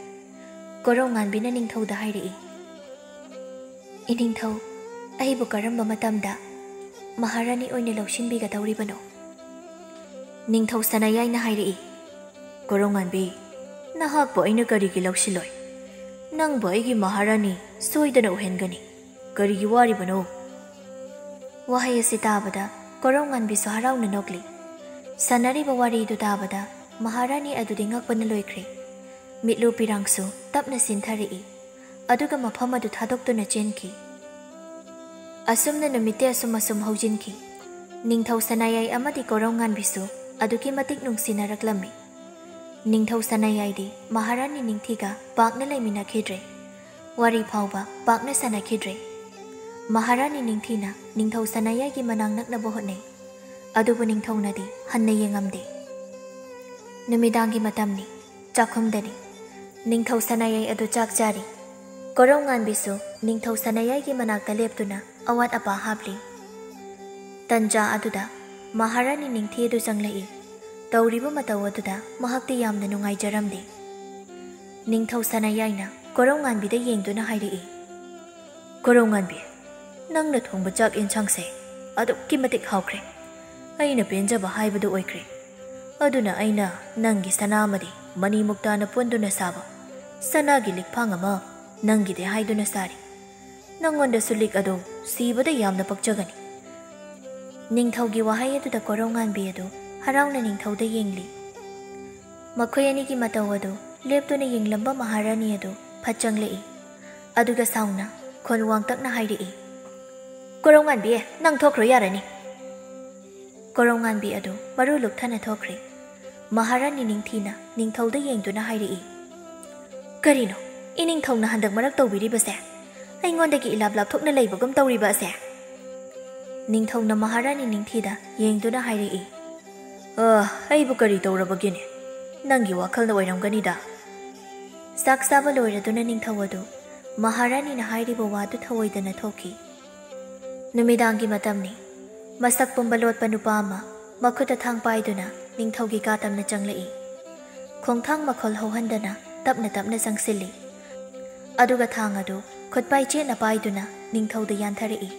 ꯀꯣꯔꯧꯉꯥꯟꯕꯤꯅ ꯅꯤꯡꯊꯧꯗ ꯍꯥꯏꯔꯛꯏ, "ꯏꯅꯤꯡꯊꯧ, ꯑꯩꯕꯨ ꯀꯔꯝꯕ ꯃꯇꯝꯗ ꯃꯍꯥꯔꯥꯅꯤ ꯑꯣꯏꯅ ꯂꯧꯁꯤꯟꯕꯤꯒꯗꯧꯔꯤꯕꯅꯣ?" ꯅꯤꯡꯊꯧ ꯁꯅꯥꯌꯥꯏꯅ ꯍꯥꯏꯔꯛꯏ, "ꯀꯣꯔꯧꯉꯥꯟꯕꯤ, ꯅꯍꯥꯛꯄꯨ ꯑꯩꯅ ꯀꯔꯤꯒꯤ ꯂꯧꯁꯤꯜꯂꯣꯏ? ꯅꯪꯕꯨ ꯑꯩꯒꯤ ꯃꯍꯥꯔꯥꯅꯤ ꯁꯣꯏꯗꯅ ꯑꯣꯏꯍꯟꯒꯅꯤ꯫ ꯀꯔꯤꯒꯤ ꯋꯥꯔꯤꯕꯅꯣ?" ꯋꯥꯍꯩ ꯑꯁꯤ ꯇꯥꯕꯗ ꯀꯣꯔꯧꯉꯥꯟꯕꯤꯁꯨ ꯍꯔꯥꯎꯅ ꯅꯣꯛꯂꯤ꯫ ꯁꯥꯟꯅꯔꯤꯕ ꯋꯥꯔꯤꯗꯨ ꯇꯥꯕꯗ ꯃꯍꯥꯔꯥꯅꯤ ꯑꯗꯨꯗꯤ ꯉꯛꯄꯅ ꯂꯣꯏꯈ꯭ꯔꯦ꯫ ꯃꯤꯠꯂꯨ ꯄꯤꯔꯥꯡꯁꯨ ꯇꯞꯅ ꯆꯤꯟꯊꯔꯛꯏ꯫ ꯑꯗꯨꯒ ꯃꯐꯝ ꯑꯗꯨ ꯊꯥꯗꯣꯛꯇꯨꯅ ꯆꯦꯟꯈꯤ꯫ ꯑꯁꯨꯝꯅ ꯅꯨꯃꯤꯠꯇꯤ ꯑꯁꯨꯝ ꯑꯁꯨꯝ ꯍꯧꯖꯤꯟꯈꯤ꯫ ꯅꯤꯡꯊꯧ ꯁꯅꯥꯌꯥꯏ ꯑꯃꯗꯤ ꯀꯣꯔꯧꯉꯥꯟꯕꯤꯁꯨ ꯑꯗꯨꯛꯀꯤ ꯃꯇꯤꯛ ꯅꯨꯡꯁꯤꯅꯔꯛꯂꯝꯃꯤ꯫ ꯅꯤꯡꯊꯧ ꯁꯅꯥꯌꯥꯏꯗꯤ ꯃꯍꯥꯔꯥꯅꯤ ꯅꯤꯡꯊꯤꯒ ꯄꯥꯛꯅ ꯂꯩꯃꯤꯟꯅꯈꯤꯗ꯭ꯔꯦ꯫ ꯋꯥꯔꯤ ꯐꯥꯎꯕ ꯄꯥꯛꯅ ꯁꯥꯟꯅꯈꯤꯗ꯭ꯔꯦ꯫ ꯃꯍꯥꯔꯥꯅꯤ ꯅꯤꯡꯊꯤꯅ ꯅꯤꯡꯊꯧ ꯁꯅꯥꯌꯥꯏꯒꯤ ꯃꯅꯥꯛ ꯅꯛꯅꯕ ꯍꯣꯠꯅꯩ꯫ ꯑꯗꯨꯕꯨ ꯅꯤꯡꯊꯧꯅꯗꯤ ꯍꯟꯅ ꯌꯦꯡꯉꯝꯗꯦ꯫ ꯅꯨꯃꯤꯗꯥꯡꯒꯤ ꯃꯇꯝꯅꯤ꯫ ꯆꯥꯛꯈꯨꯝꯗꯅꯤ꯫ ꯅꯤꯡꯊꯧ ꯁꯅꯥꯌꯥꯏ ꯑꯗꯨ ꯆꯥꯛ ꯆꯥꯔꯤ꯫ ꯀꯣꯔꯧꯉꯥꯟꯕꯤꯁꯨ ꯅꯤꯡꯊꯧ ꯁꯅꯥꯌꯥꯏꯒꯤ ꯃꯅꯥꯛꯇ ꯂꯦꯞꯇꯨꯅ ꯑꯋꯥꯠ ꯑꯄꯥ ꯍꯥꯞꯂꯤ꯫ ꯇꯟꯖꯥ ꯑꯗꯨꯗ ꯃꯍꯥꯔꯥꯅꯤ ꯅꯤꯡꯊꯤ ꯑꯗꯨ ꯆꯪꯂꯛꯏ꯫ ꯇꯧꯔꯤꯕ ꯃꯇꯧ ꯑꯗꯨꯗ ꯃꯍꯥꯛꯇꯤ ꯌꯥꯝꯅ ꯅꯨꯡꯉꯥꯏꯖꯔꯝꯗꯦ꯫ ꯅꯤꯡꯊꯧ ꯁꯅꯥꯌꯥꯏꯅ ꯀꯣꯔꯧꯉꯥꯟꯕꯤꯗ ꯌꯦꯡꯗꯨꯅ ꯍꯥꯏꯔꯛꯏ, "ꯀꯣꯔꯧꯉꯥꯟꯕꯤ, ꯅꯪꯅ ꯊꯣꯡꯕ ꯆꯥꯛ ꯌꯦꯟꯁꯥꯡꯁꯦ ꯑꯗꯨꯛꯀꯤ ꯃꯇꯤꯛ ꯍꯥꯎꯈ꯭ꯔꯦ꯫ ꯑꯩꯅ ꯄꯦꯟꯖꯕ ꯍꯥꯏꯕꯗꯨ ꯑꯣꯏꯈ꯭ꯔꯦ꯫ ꯑꯗꯨꯅ ꯑꯩꯅ ꯅꯪꯒꯤ ꯁꯅꯥ ꯑꯃꯗꯤ ꯃꯅꯤ ꯃꯨꯛꯇꯥꯅ ꯄꯨꯟꯗꯨꯅ ꯁꯥꯕ ꯁꯅꯥꯒꯤ ꯂꯤꯛꯐꯥꯡ ꯑꯃ ꯅꯪꯒꯤꯗꯤ ꯍꯥꯏꯗꯨꯅ ꯁꯥꯔꯤ꯫ ꯅꯪꯉꯣꯟꯗꯁꯨ ꯂꯤꯛ ꯑꯗꯨ ꯁꯤꯕꯗ ꯌꯥꯝꯅ ꯄꯛꯆꯒꯅꯤ꯫" ꯅꯤꯡꯊꯧꯒꯤ ꯋꯥꯍꯩ ꯑꯗꯨꯗ ꯀꯣꯔꯧꯉꯥꯟꯕꯤ ꯑꯗꯨ ꯍꯔꯥꯎꯅ ꯅꯤꯡꯊꯧꯗ ꯌꯦꯡꯂꯤ꯫ ꯃꯈꯣꯏ ꯑꯅꯤꯒꯤ ꯃꯇꯧ ꯑꯗꯨ ꯂꯦꯞꯇꯨꯅ ꯌꯦꯡꯂꯝꯕ ꯃꯍꯥꯔꯥꯅꯤ ꯑꯗꯨ ꯐꯠ ꯆꯪꯂꯛꯏ꯫ ꯑꯗꯨꯒ ꯁꯥꯎꯅ ꯈꯣꯟ ꯋꯥꯡꯇꯛꯅ ꯍꯥꯏꯔꯛꯏ, "ꯀꯣꯔꯧꯉꯥꯟꯕꯤ, ꯅꯪ ꯊꯣꯛꯈ꯭ꯔꯣ ꯌꯥꯔꯅꯤ꯫" ꯀꯣꯔꯧꯉꯥꯟꯕꯤ ꯑꯗꯨ ꯃꯔꯨ ꯂꯨꯛꯊꯅ ꯊꯣꯛꯈ꯭ꯔꯦ꯫ ꯃꯍꯥꯔꯥꯅꯤ ꯅꯤꯡꯊꯤꯅ ꯅꯤꯡꯊꯧꯗ ꯌꯦꯡꯗꯨꯅ ꯍꯥꯏꯔꯛꯏ, "ꯀꯔꯤꯅꯣ ꯏꯅꯤꯡꯊꯧꯅ ꯍꯟꯗꯛ ꯃꯔꯛ ꯇꯧꯕꯤꯔꯤꯕꯁꯦ? ꯑꯩꯉꯣꯟꯗꯒꯤ ꯏꯂꯥꯞ ꯂꯥꯞꯊꯣꯛꯅ ꯂꯩꯕꯒꯨꯝ ꯇꯧꯔꯤꯕ ꯑꯁꯦ?" ꯅꯤꯡꯊꯧꯅ ꯃꯍꯥꯔꯥꯅꯤ ꯅꯤꯡꯊꯤꯗ ꯌꯦꯡꯗꯨꯅ ꯍꯥꯏꯔꯛꯏ, "ꯑ, ꯑꯩꯕꯨ ꯀꯔꯤ ꯇꯧꯔꯕꯒꯦꯅꯦ? ꯅꯪꯒꯤ ꯋꯥꯈꯜꯅ ꯑꯣꯏꯔꯝꯒꯅꯤꯗ꯫" ꯆꯥꯛ ꯆꯥꯕ ꯂꯣꯏꯔꯗꯨꯅ ꯅꯤꯡꯊꯧ ꯑꯗꯨ ꯃꯍꯥꯔꯥꯅꯤꯅ ꯍꯥꯏꯔꯤꯕ ꯋꯥꯗꯨ ꯊꯧꯑꯣꯏꯗꯅ ꯊꯣꯛꯈꯤ꯫ ꯅꯨꯃꯤꯗꯥꯡꯒꯤ ꯃꯇꯝꯅꯤ꯫ ꯃꯁꯛ ꯄꯨꯝꯕ ꯂꯣꯠꯄ ꯅꯨꯄꯥ ꯑꯃ ꯃꯈꯨꯠꯇ ꯊꯥꯡ ꯄꯥꯏꯗꯨꯅ ꯅꯤꯡꯊꯧꯒꯤ ꯀꯥ ꯇꯝꯅ ꯆꯪꯂꯛꯏ꯫ ꯈꯣꯡꯊꯥꯡ ꯃꯈꯣꯜ ꯍꯧꯍꯟꯗꯅ ꯇꯞꯅ ꯇꯞꯅ ꯆꯪꯁꯤꯜꯂꯤ꯫ ꯑꯗꯨꯒ ꯊꯥꯡ ꯑꯗꯨ ꯈꯨꯠꯄꯥꯏ ꯆꯦꯠꯅ ꯄꯥꯏꯗꯨꯅ ꯅꯤꯡꯊꯧꯗ ꯌꯥꯟꯊꯔꯛꯏ꯫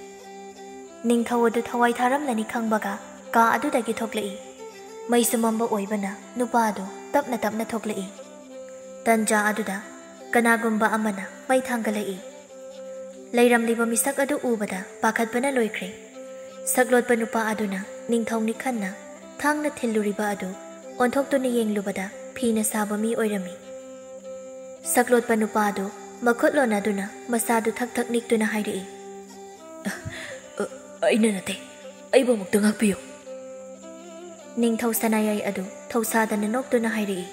ꯅꯤꯡꯊꯧ ꯑꯗꯨ ꯊꯋꯥꯏ ꯊꯥꯔꯝꯂꯅꯤ ꯈꯪꯕꯒ ꯀꯥ ꯑꯗꯨꯗꯒꯤ ꯊꯣꯛꯂꯛꯏ꯫ ꯃꯩꯁꯨ ꯃꯝꯕ ꯑꯣꯏꯕꯅ ꯅꯨꯄꯥ ꯑꯗꯨ ꯇꯞꯅ ꯇꯞꯅ ꯊꯣꯛꯂꯛꯏ꯫ ꯇꯟꯖꯥ ꯑꯗꯨꯗ ꯀꯅꯥꯒꯨꯝꯕ ꯑꯃꯅ ꯃꯩ ꯊꯥꯡꯒꯠꯂꯛꯏ꯫ ꯂꯩꯔꯝꯂꯤꯕ ꯃꯤꯁꯛ ꯑꯗꯨ ꯎꯕꯗ ꯄꯥꯈꯠꯄꯅ ꯂꯣꯏꯈ꯭ꯔꯦ꯫ ꯁꯛꯂꯣꯠꯄ ꯅꯨꯄꯥ ꯑꯗꯨꯅ ꯅꯤꯡꯊꯧꯅꯤ ꯈꯟꯅ ꯊꯥꯡꯅ ꯊꯤꯜꯂꯨꯔꯤꯕ ꯑꯗꯨ ꯑꯣꯟꯊꯣꯛꯇꯨꯅ ꯌꯦꯡꯂꯨꯕꯗ ꯐꯤꯅ ꯁꯥꯕ ꯃꯤ ꯑꯣꯏꯔꯝꯃꯤ꯫ ꯁꯛꯂꯣꯠꯄ ꯅꯨꯄꯥ ꯑꯗꯨ ꯃꯈꯨꯠ ꯂꯣꯟꯅꯗꯨꯅ ꯃꯁꯥꯗꯨ ꯊꯛ ꯊꯛ ꯅꯤꯛꯇꯨꯅ ꯍꯥꯏꯔꯛꯏ, "ꯑ, ꯑ, ꯑꯩꯅ ꯅꯠꯇꯦ, ꯑꯩꯕꯨ ꯑꯃꯨꯛꯇ ꯉꯥꯛꯄꯤꯌꯨ꯫" ꯅꯤꯡꯊꯧ ꯁꯅꯥꯌꯥꯏ ꯑꯗꯨ ꯊꯧꯁꯥꯗꯅ ꯅꯣꯛꯇꯨꯅ ꯍꯥꯏꯔꯛꯏ,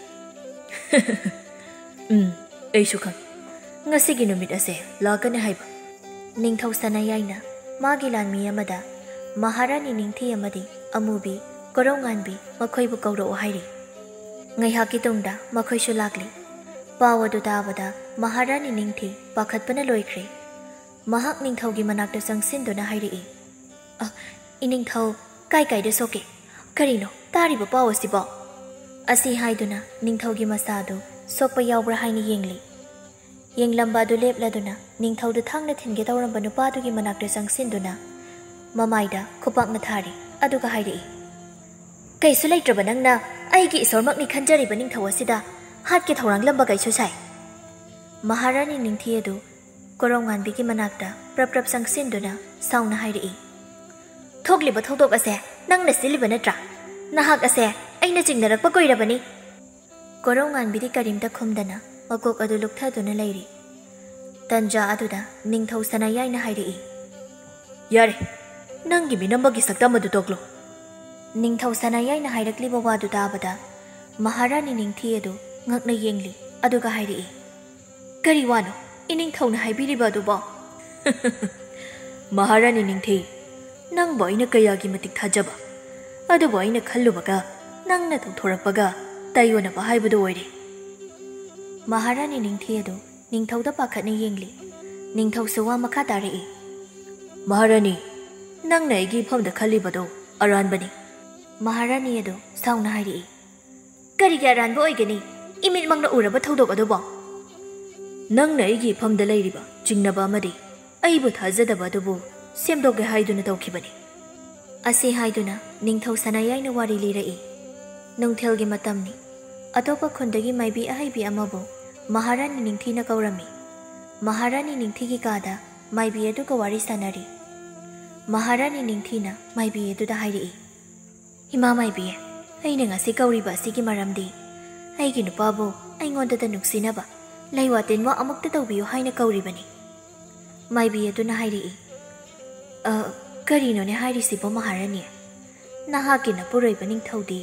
"ꯎꯝ, ꯑꯩꯁꯨ ꯈꯪꯏ꯫ ꯉꯁꯤꯒꯤ ꯅꯨꯃꯤꯠ ꯑꯁꯦ ꯂꯥꯛꯀꯅꯤ ꯍꯥꯏꯕ꯫" ꯅꯤꯡꯊꯧ ꯁꯅꯥꯌꯥꯏꯅ ꯃꯥꯒꯤ ꯂꯥꯟꯃꯤ ꯑꯃꯗ ꯃꯍꯥꯔꯥꯅꯤ ꯅꯤꯡꯊꯤ ꯑꯃꯗꯤ ꯑꯃꯨꯕꯤ, ꯀꯣꯔꯧꯉꯥꯟꯕꯤ ꯃꯈꯣꯏꯕꯨ ꯀꯧꯔꯛꯑꯣ ꯍꯥꯏꯔꯤ꯫ ꯉꯥꯏꯍꯥꯛꯀꯤ ꯇꯨꯡꯗ ꯃꯈꯣꯏꯁꯨ ꯂꯥꯛꯂꯤ꯫ ꯄꯥꯎ ꯑꯗꯨ ꯇꯥꯕꯗ ꯃꯍꯥꯔꯥꯅꯤ ꯅꯤꯡꯊꯤ ꯄꯥꯈꯠꯄꯅ ꯂꯣꯏꯈ꯭ꯔꯦ꯫ ꯃꯍꯥꯛ ꯅꯤꯡꯊꯧꯒꯤ ꯃꯅꯥꯛꯇ ꯆꯪꯁꯤꯟꯗꯨꯅ ꯍꯥꯏꯔꯛꯏ, "ꯑ, ꯏꯅꯤꯡꯊꯧ, ꯀꯥꯏ ꯀꯥꯏꯗ ꯁꯣꯛꯀꯦ? ꯀꯔꯤꯅꯣ ꯇꯥꯔꯤꯕ ꯄꯥꯎ ꯑꯁꯤꯕꯣ?" ꯑꯁꯤ ꯍꯥꯏꯗꯨꯅ ꯅꯤꯡꯊꯧꯒꯤ ꯃꯁꯥꯗꯨ ꯁꯣꯛꯄ ꯌꯥꯎꯕ꯭ꯔꯥ ꯍꯥꯏꯅ ꯌꯦꯡꯂꯤ꯫ ꯌꯦꯡꯂꯝꯕ ꯑꯗꯨ ꯂꯦꯞꯂꯗꯨꯅ ꯅꯤꯡꯊꯧꯗ ꯊꯥꯡꯅ ꯊꯤꯟꯒꯦ ꯇꯧꯔꯝꯕ ꯅꯨꯄꯥꯗꯨꯒꯤ ꯃꯅꯥꯛꯇ ꯆꯪꯁꯤꯟꯗꯨꯅ ꯃꯃꯥꯏꯗ ꯈꯨꯄꯥꯛꯅ ꯊꯥꯔꯤ꯫ ꯑꯗꯨꯒ ꯍꯥꯏꯔꯛꯏ, "ꯀꯩꯁꯨ ꯂꯩꯇ꯭ꯔꯕ ꯅꯪꯅ ꯑꯩꯒꯤ ꯏꯁꯣꯔꯃꯛꯅꯤ ꯈꯟꯖꯔꯤꯕ ꯅꯤꯡꯊꯧ ꯑꯁꯤꯗ ꯍꯥꯠꯀꯦ ꯊꯧꯔꯥꯡꯂꯝꯕ ꯀꯩꯁꯨ ꯁꯥꯏ?" ꯃꯍꯥꯔꯥꯅꯤ ꯅꯤꯡꯊꯤ ꯑꯗꯨ ꯀꯣꯔꯧꯉꯥꯟꯕꯤꯒꯤ ꯃꯅꯥꯛꯇ ꯄ꯭ꯔꯞ ꯄ꯭ꯔꯞ ꯆꯪꯁꯤꯟꯗꯨꯅ ꯁꯥꯎꯅ ꯍꯥꯏꯔꯛꯏ, "ꯊꯣꯛꯂꯤꯕ ꯊꯧꯗꯣꯛ ꯑꯁꯦ ꯅꯪꯅ ꯁꯤꯜꯂꯤꯕ ꯅꯠꯇ꯭ꯔꯥ? ꯅꯍꯥꯛ ꯑꯁꯦ ꯑꯩꯅ ꯆꯤꯡꯅꯔꯛꯄ ꯀꯨꯏꯔꯕꯅꯤ꯫" ꯀꯣꯔꯧꯉꯥꯟꯕꯤꯗꯤ ꯀꯔꯤꯝꯇ ꯈꯨꯝꯗꯅ ꯃꯀꯣꯛ ꯑꯗꯨ ꯂꯨꯛꯊꯗꯨꯅ ꯂꯩꯔꯤ꯫ ꯇꯟꯖꯥ ꯑꯗꯨꯗ ꯅꯤꯡꯊꯧ ꯁꯅꯥꯌꯥꯏꯅ ꯍꯥꯏꯔꯛꯏ, "ꯌꯥꯔꯦ, ꯅꯪꯒꯤ ꯃꯤꯅꯝꯕꯒꯤ ꯁꯛꯇꯝ ꯑꯗꯨ ꯇꯣꯛꯂꯣ꯫" ꯅꯤꯡꯊꯧ ꯁꯅꯥꯌꯥꯏꯅ ꯍꯥꯏꯔꯛꯂꯤꯕ ꯋꯥꯗꯨ ꯇꯥꯕꯗ ꯃꯍꯥꯔꯥꯅꯤ ꯅꯤꯡꯊꯤ ꯑꯗꯨ ꯉꯛꯅ ꯌꯦꯡꯂꯤ꯫ ꯑꯗꯨꯒ ꯍꯥꯏꯔꯛꯏ, "ꯀꯔꯤ ꯋꯥꯅꯣ ꯏꯅꯤꯡꯊꯧꯅ ꯍꯥꯏꯕꯤꯔꯤꯕ ꯑꯗꯨꯕꯣ?" "ꯃꯍꯥꯔꯥꯅꯤ ꯅꯤꯡꯊꯤ, ꯅꯪꯕꯨ ꯑꯩꯅ ꯀꯌꯥꯒꯤ ꯃꯇꯤꯛ ꯊꯥꯖꯕ, ꯑꯗꯨꯕꯨ ꯑꯩꯅ ꯈꯜꯂꯨꯕꯒ ꯅꯪꯅ ꯇꯧꯊꯣꯔꯛꯄꯒ ꯇꯥꯏꯑꯣꯟꯅꯕ ꯍꯥꯏꯕꯗꯨ ꯑꯣꯏꯔꯦ꯫" ꯃꯍꯥꯔꯥꯅꯤ ꯅꯤꯡꯊꯤ ꯑꯗꯨ ꯅꯤꯡꯊꯧꯗ ꯄꯥꯈꯠꯅ ꯌꯦꯡꯂꯤ꯫ ꯅꯤꯡꯊꯧꯁꯨ ꯋꯥ ꯃꯈꯥ ꯇꯥꯔꯛꯏ, "ꯃꯍꯥꯔꯥꯅꯤ, ꯅꯪꯅ ꯑꯩꯒꯤ ꯏꯐꯝꯗ ꯈꯜꯂꯤꯕꯗꯨ ꯑꯔꯥꯟꯕꯅꯤ꯫" ꯃꯍꯥꯔꯥꯅꯤ ꯑꯗꯨ ꯁꯥꯎꯅ ꯍꯥꯏꯔꯛꯏ, "ꯀꯔꯤꯒꯤ ꯑꯔꯥꯟꯕ ꯑꯣꯏꯒꯅꯤ? ꯏꯃꯤꯠꯃꯛꯅ ꯎꯔꯕ ꯊꯧꯗꯣꯛ ꯑꯗꯨꯕꯨ?" "ꯅꯪꯅ ꯑꯩꯒꯤ ꯏꯐꯝꯗ ꯂꯩꯔꯤꯕ ꯆꯤꯡꯅꯕ ꯑꯃꯗꯤ ꯑꯩꯕꯨ ꯊꯥꯖꯗꯕ ꯑꯗꯨꯕꯨ ꯁꯦꯝꯗꯣꯛꯀꯦ ꯍꯥꯏꯗꯨꯅ ꯇꯧꯈꯤꯕꯅꯤ꯫" ꯑꯁꯤ ꯍꯥꯏꯗꯨꯅ ꯅꯤꯡꯊꯧ ꯁꯅꯥꯌꯥꯏꯅ ꯋꯥꯔꯤ ꯂꯤꯔꯛꯏ꯫ ꯅꯨꯡꯊꯤꯜꯒꯤ ꯃꯇꯝꯅꯤ꯫ ꯑꯇꯣꯞꯄ ꯈꯨꯟꯗꯒꯤ ꯃꯥꯏꯕꯤ ꯑꯍꯩꯕꯤ ꯑꯃꯕꯨ ꯃꯍꯥꯔꯥꯅꯤ ꯅꯤꯡꯊꯤꯅ ꯀꯧꯔꯝꯃꯤ꯫ ꯃꯍꯥꯔꯥꯅꯤ ꯅꯤꯡꯊꯤꯒꯤ ꯀꯥꯗ ꯃꯥꯏꯕꯤ ꯑꯗꯨꯒ ꯋꯥꯔꯤ ꯁꯥꯟꯅꯔꯤ꯫ ꯃꯍꯥꯔꯥꯅꯤ ꯅꯤꯡꯊꯤꯅ ꯃꯥꯏꯕꯤ ꯑꯗꯨꯗ ꯍꯥꯏꯔꯛꯏ, "ꯏꯃꯥ ꯃꯥꯏꯕꯤ, ꯑꯩꯅ ꯉꯁꯤ ꯀꯧꯔꯤꯕ ꯑꯁꯤꯒꯤ ꯃꯔꯝꯗꯤ ꯑꯩꯒꯤ ꯅꯨꯄꯥꯕꯨ ꯑꯩꯉꯣꯟꯗꯗ ꯅꯨꯡꯁꯤꯅꯕ ꯂꯩꯋꯥ ꯇꯤꯟꯋꯥ ꯑꯃꯨꯛꯇ ꯇꯧꯕꯤꯌꯨ ꯍꯥꯏꯅ ꯀꯧꯔꯤꯕꯅꯤ꯫" ꯃꯥꯏꯕꯤ ꯑꯗꯨꯅ ꯍꯥꯏꯔꯛꯏ, "ꯑ, ꯀꯔꯤꯅꯣꯅꯦ ꯍꯥꯏꯔꯤꯁꯤꯕꯣ ꯃꯍꯥꯔꯥꯅꯤ? ꯅꯍꯥꯛꯀꯤ ꯅꯄꯨꯔꯣꯏꯕ ꯅꯤꯡꯊꯧꯗꯤ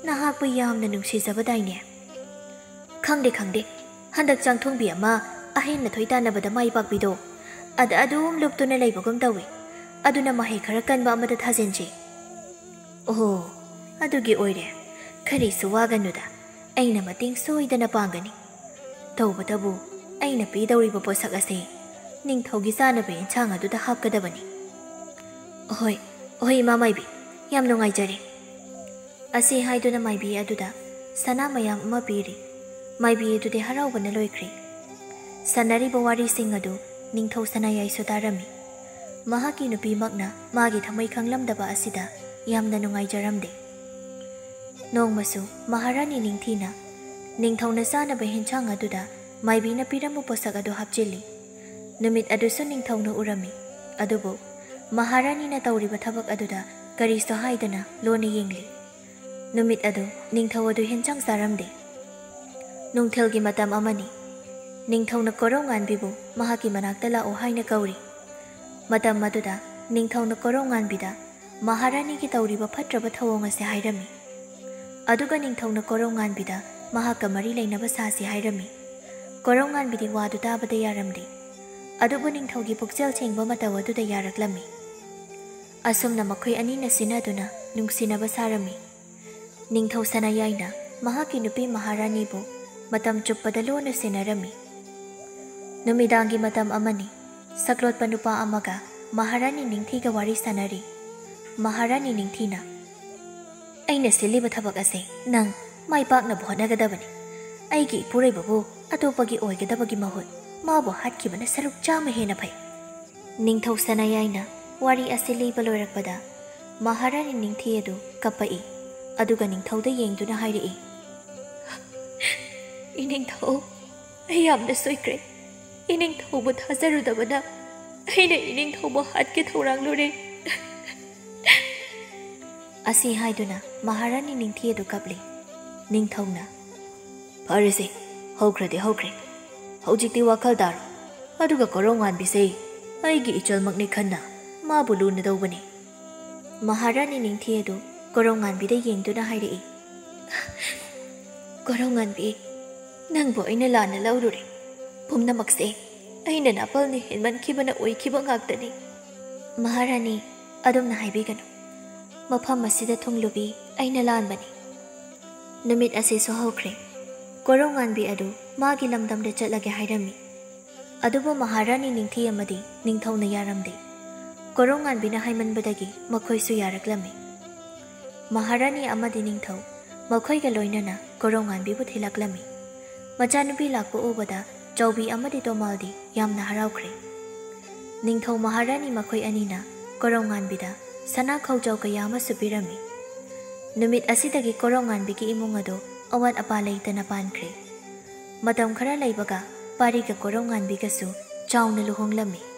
ꯅꯍꯥꯛꯄꯨ ꯌꯥꯝꯅ ꯅꯨꯡꯁꯤꯖꯕꯗꯥꯏꯅꯦ?" "ꯈꯪꯗꯦ, ꯈꯪꯗꯦ꯫ ꯍꯟꯗꯛ ꯆꯥꯡꯊꯣꯡꯕꯤ ꯑꯃ ꯑꯍꯦꯟ ꯑꯊꯣꯏ ꯇꯥꯟꯅꯕꯗ ꯃꯥꯏ ꯄꯥꯛꯄꯤꯗꯣ ꯑꯗ ꯑꯗꯨꯝ ꯂꯨꯞꯇꯨꯅ ꯂꯩꯕꯒꯨꯝ ꯇꯧꯏ꯫ ꯑꯗꯨꯅ ꯃꯍꯩ ꯈꯔ ꯀꯟꯕ ꯑꯃꯗ ꯊꯥꯖꯤꯟꯁꯤ꯫" "ꯑꯣꯍꯣ, ꯑꯗꯨꯒꯤ ꯑꯣꯏꯔꯦ꯫ ꯀꯔꯤꯁꯨ ꯋꯥꯒꯅꯨꯗ꯫ ꯑꯩꯅ ꯃꯇꯦꯡ ꯁꯣꯏꯗꯅ ꯄꯥꯡꯒꯅꯤ꯫ ꯇꯧꯕꯇꯕꯨ, ꯑꯩꯅ ꯄꯤꯗꯧꯔꯤꯕ ꯄꯣꯠꯁꯛ ꯑꯁꯤ ꯅꯤꯡꯊꯧꯒꯤ ꯆꯥꯅꯕ ꯌꯦꯟꯁꯥꯡ ꯑꯗꯨꯗ ꯍꯥꯞꯀꯗꯕꯅꯤ꯫ "ꯍꯣꯏ, ꯍꯣꯏ, ꯏꯃꯥ ꯃꯥꯏꯕꯤ, ꯌꯥꯝ ꯅꯨꯡꯉꯥꯏꯖꯔꯦ"꯫ ꯑꯁꯤ ꯍꯥꯏꯗꯨꯅ ꯃꯥꯏꯕꯤ ꯑꯗꯨꯗ ꯁꯅꯥ ꯃꯌꯥꯝ ꯑꯃ ꯄꯤꯔꯤ꯫ ꯃꯥꯏꯕꯤ ꯑꯗꯨꯗꯤ ꯍꯔꯥꯎꯕꯅ ꯂꯣꯏꯈ꯭ꯔꯦ꯫ ꯁꯥꯟꯅꯔꯤꯕ ꯋꯥꯔꯤꯁꯤꯡ ꯑꯗꯨ ꯅꯤꯡꯊꯧ ꯁꯅꯥꯌꯥꯏꯁꯨ ꯇꯥꯔꯝꯃꯤ꯫ ꯃꯍꯥꯛꯀꯤ ꯅꯨꯄꯤꯃꯛꯅ ꯃꯥꯒꯤ ꯊꯃꯣꯏ ꯈꯪꯂꯝꯗꯕ ꯑꯁꯤꯗ ꯌꯥꯝꯅ ꯅꯨꯡꯉꯥꯏꯖꯔꯝꯗꯦ꯫ ꯅꯣꯡꯃꯁꯨ ꯃꯍꯥꯔꯥꯅꯤ ꯅꯤꯡꯊꯤꯅ ꯅꯤꯡꯊꯧꯅ ꯆꯥꯅꯕ ꯍꯦꯟꯁꯥꯡ ꯑꯗꯨꯗ ꯃꯥꯏꯕꯤꯅ ꯄꯤꯔꯝꯕ ꯄꯣꯠꯁꯛ ꯑꯗꯨ ꯍꯥꯞꯆꯤꯜꯂꯤ꯫ ꯅꯨꯃꯤꯠ ꯑꯗꯨꯁꯨ ꯅꯤꯡꯊꯧꯅ ꯎꯔꯝꯃꯤ꯫ ꯑꯗꯨꯕꯨ ꯃꯍꯥꯔꯥꯅꯤꯅ ꯇꯧꯔꯤꯕ ꯊꯕꯛ ꯑꯗꯨꯗ ꯀꯔꯤꯁꯨ ꯍꯥꯏꯗꯅ ꯂꯣꯟꯅ ꯌꯦꯡꯂꯤ꯫ ꯅꯨꯃꯤꯠ ꯑꯗꯨ ꯅꯤꯡꯊꯧ ꯑꯗꯨ ꯍꯦꯟꯁꯥꯡ ꯆꯥꯔꯝꯗꯦ꯫ ꯅꯨꯡꯊꯤꯜꯒꯤ ꯃꯇꯝ ꯑꯃꯅꯤ꯫ ꯅꯤꯡꯊꯧꯅ ꯀꯣꯔꯧꯉꯥꯟꯕꯤꯕꯨ ꯃꯍꯥꯛꯀꯤ ꯃꯅꯥꯛꯇ ꯂꯥꯛꯎ ꯍꯥꯏꯅ ꯀꯧꯔꯤ꯫ ꯃꯇꯝ ꯑꯗꯨꯗ ꯅꯤꯡꯊꯧꯅ ꯀꯣꯔꯧꯉꯥꯟꯕꯤꯗ ꯃꯍꯥꯔꯥꯅꯤꯒꯤ ꯇꯧꯔꯤꯕ ꯐꯠꯇ꯭ꯔꯕ ꯊꯧꯑꯣꯡ ꯑꯁꯤ ꯍꯥꯏꯔꯝꯃꯤ꯫ ꯑꯗꯨꯒ ꯅꯤꯡꯊꯧꯅ ꯀꯣꯔꯧꯉꯥꯟꯕꯤꯗ ꯃꯍꯥꯛꯀ ꯃꯔꯤ ꯂꯩꯅꯕ ꯁꯥꯁꯤ ꯍꯥꯏꯔꯝꯃꯤ꯫ ꯀꯣꯔꯧꯉꯥꯟꯕꯤꯗꯤ ꯋꯥꯗꯨ ꯇꯥꯕꯗ ꯌꯥꯔꯝꯗꯦ꯫ ꯑꯗꯨꯕꯨ ꯅꯤꯡꯊꯧꯒꯤ ꯄꯨꯛꯆꯦꯜ ꯁꯦꯡꯕ ꯃꯇꯧ ꯑꯗꯨꯗ ꯌꯥꯔꯛꯂꯝꯃꯤ꯫ ꯑꯁꯨꯝꯅ ꯃꯈꯣꯏ ꯑꯅꯤꯅ ꯁꯤꯟꯅꯗꯨꯅ ꯅꯨꯡꯁꯤꯅꯕ ꯁꯥꯔꯝꯃꯤ꯫ ꯅꯤꯡꯊꯧ ꯁꯅꯥꯌꯥꯏꯅ ꯃꯍꯥꯛꯀꯤ ꯅꯨꯄꯤ ꯃꯍꯥꯔꯥꯅꯤꯕꯨ ꯃꯇꯝ ꯆꯨꯞꯄꯗ ꯂꯣꯟꯅ ꯁꯦꯟꯅꯔꯝꯃꯤ꯫ ꯅꯨꯃꯤꯗꯥꯡꯒꯤ ꯃꯇꯝ ꯑꯃꯅꯤ꯫ ꯁꯛꯂꯣꯠꯄ ꯅꯨꯄꯥ ꯑꯃꯒ ꯃꯍꯥꯔꯥꯅꯤ ꯅꯤꯡꯊꯤꯒ ꯋꯥꯔꯤ ꯁꯥꯟꯅꯔꯤ꯫ ꯃꯍꯥꯔꯥꯅꯤ ꯅꯤꯡꯊꯤꯅ, "ꯑꯩꯅ ꯁꯤꯜꯂꯤꯕ ꯊꯕꯛ ꯑꯁꯦ ꯅꯪ ꯃꯥꯏ ꯄꯥꯛꯅꯕ ꯍꯣꯠꯅꯒꯗꯕꯅꯤ꯫ ꯑꯩꯒꯤ ꯏꯄꯨꯔꯣꯏꯕꯕꯨ ꯑꯇꯣꯞꯄꯒꯤ ꯑꯣꯏꯒꯗꯕꯒꯤ ꯃꯍꯨꯠ ꯃꯥꯕꯨ ꯍꯥꯠꯈꯤꯕꯅ ꯁꯔꯨꯛ ꯆꯥꯝꯃ ꯍꯦꯟꯅ ꯐꯩ"꯫ ꯅꯤꯡꯊꯧ ꯁꯅꯥꯌꯥꯏꯅ ꯋꯥꯔꯤ ꯑꯁꯤ ꯂꯤꯕ ꯂꯣꯏꯔꯛꯄꯗ ꯃꯍꯥꯔꯥꯅꯤ ꯅꯤꯡꯊꯤ ꯑꯗꯨ ꯀꯞꯄꯛꯏ꯫ ꯑꯗꯨꯒ ꯅꯤꯡꯊꯧꯗ ꯌꯦꯡꯗꯨꯅ ꯍꯥꯏꯔꯛꯏ, "ꯏꯅꯤꯡꯊꯧ, ꯑꯩ ꯌꯥꯝꯅ ꯁꯣꯏꯈ꯭ꯔꯦ꯫ ꯏꯅꯤꯡꯊꯧꯕꯨ ꯊꯥꯖꯔꯨꯗꯕꯅ ꯑꯩꯅ ꯏꯅꯤꯡꯊꯧꯕꯨ ꯍꯥꯠꯀꯦ ꯊꯧꯔꯥꯡꯂꯨꯔꯦ"꯫ ꯑꯁꯤ ꯍꯥꯏꯗꯨꯅ ꯃꯍꯥꯔꯥꯅꯤ ꯅꯤꯡꯊꯤ ꯑꯗꯨ ꯀꯞꯂꯤ꯫ ꯅꯤꯡꯊꯧꯅ, "ꯐꯔꯦꯁꯦ, ꯍꯧꯈ꯭ꯔꯗꯤ ꯍꯧꯈ꯭ꯔꯦ꯫ ꯍꯧꯖꯤꯛꯇꯤ ꯋꯥꯈꯜ ꯇꯥꯔꯣ꯫ ꯑꯗꯨꯒ ꯀꯣꯔꯧꯉꯥꯟꯕꯤꯁꯦ ꯑꯩꯒꯤ ꯏꯆꯜꯃꯛꯅꯤ ꯈꯟꯅ ꯃꯥꯕꯨ ꯂꯨꯅ ꯇꯧꯕꯅꯤ"꯫ ꯃꯍꯥꯔꯥꯅꯤ ꯅꯤꯡꯊꯤ ꯑꯗꯨ ꯀꯣꯔꯧꯉꯥꯟꯕꯤꯗ ꯌꯦꯡꯗꯨꯅ ꯍꯥꯏꯔꯛꯏ, "ꯀꯣꯔꯧꯉꯥꯟꯕꯤ, ꯅꯪꯕꯨ ꯑꯩꯅ ꯂꯥꯟꯅ ꯂꯧꯔꯨꯔꯦ꯫ ꯄꯨꯝꯅꯃꯛꯁꯦ ꯑꯩꯅ ꯅꯥꯄꯜꯅ ꯍꯦꯟꯃꯟꯈꯤꯕꯅ ꯑꯣꯏꯈꯤꯕ ꯉꯥꯛꯇꯅꯤ"꯫ "ꯃꯍꯥꯔꯥꯅꯤ, ꯑꯗꯨꯝꯅ ꯍꯥꯏꯕꯤꯒꯅꯨ꯫ ꯃꯐꯝ ꯑꯁꯤꯗ ꯊꯨꯡꯂꯨꯕꯤ ꯑꯩꯅ ꯂꯥꯟꯕꯅꯤ"꯫ ꯅꯨꯃꯤꯠ ꯑꯁꯤꯁꯨ ꯍꯧꯈ꯭ꯔꯦ꯫ ꯀꯣꯔꯧꯉꯥꯟꯕꯤ ꯑꯗꯨ ꯃꯥꯒꯤ ꯂꯝꯗꯝꯗ ꯆꯠꯂꯒꯦ ꯍꯥꯏꯔꯝꯃꯤ꯫ ꯑꯗꯨꯕꯨ ꯃꯍꯥꯔꯥꯅꯤ ꯅꯤꯡꯊꯤ ꯑꯃꯗꯤ ꯅꯤꯡꯊꯧꯅ ꯌꯥꯔꯝꯗꯦ꯫ ꯀꯣꯔꯧꯉꯥꯟꯕꯤꯅ ꯍꯥꯏꯃꯟꯕꯗꯒꯤ ꯃꯈꯣꯏꯁꯨ ꯌꯥꯔꯛꯂꯝꯃꯤ꯫ ꯃꯍꯥꯔꯥꯅꯤ ꯑꯃꯗꯤ ꯅꯤꯡꯊꯧ ꯃꯈꯣꯏꯒ ꯂꯣꯏꯅꯅ ꯀꯣꯔꯧꯉꯥꯟꯕꯤꯕꯨ ꯊꯤꯜꯂꯛꯂꯝꯃꯤ꯫ ꯃꯆꯥꯅꯨꯄꯤ ꯂꯥꯛꯄ ꯎꯕꯗ ꯆꯥꯎꯕꯤ ꯑꯃꯗꯤ ꯇꯣꯃꯥꯜꯗꯤ ꯌꯥꯝꯅ ꯍꯔꯥꯎꯈ꯭ꯔꯦ꯫ ꯅꯤꯡꯊꯧ ꯃꯍꯥꯔꯥꯅꯤ ꯃꯈꯣꯏ ꯑꯅꯤꯅ ꯀꯣꯔꯧꯉꯥꯟꯕꯤꯗ ꯁꯅꯥ ꯈꯧꯖꯥꯎ ꯀꯌꯥ ꯑꯃꯁꯨ ꯄꯤꯔꯝꯃꯤ꯫ ꯅꯨꯃꯤꯠ ꯑꯁꯤꯗꯒꯤ ꯀꯣꯔꯧꯉꯥꯟꯕꯤꯒꯤ ꯏꯃꯨꯡ ꯑꯗꯨ ꯑꯋꯥꯠ ꯑꯄꯥ ꯂꯩꯇꯅ ꯄꯥꯟꯈ꯭ꯔꯦ꯫ ꯃꯇꯝ ꯈꯔ ꯂꯩꯕꯒ ꯄꯥꯔꯤꯒ ꯀꯣꯔꯧꯉꯥꯟꯕꯤꯒꯁꯨ ꯆꯥꯎꯅ ꯂꯨꯍꯣꯡꯂꯝꯃꯤ꯫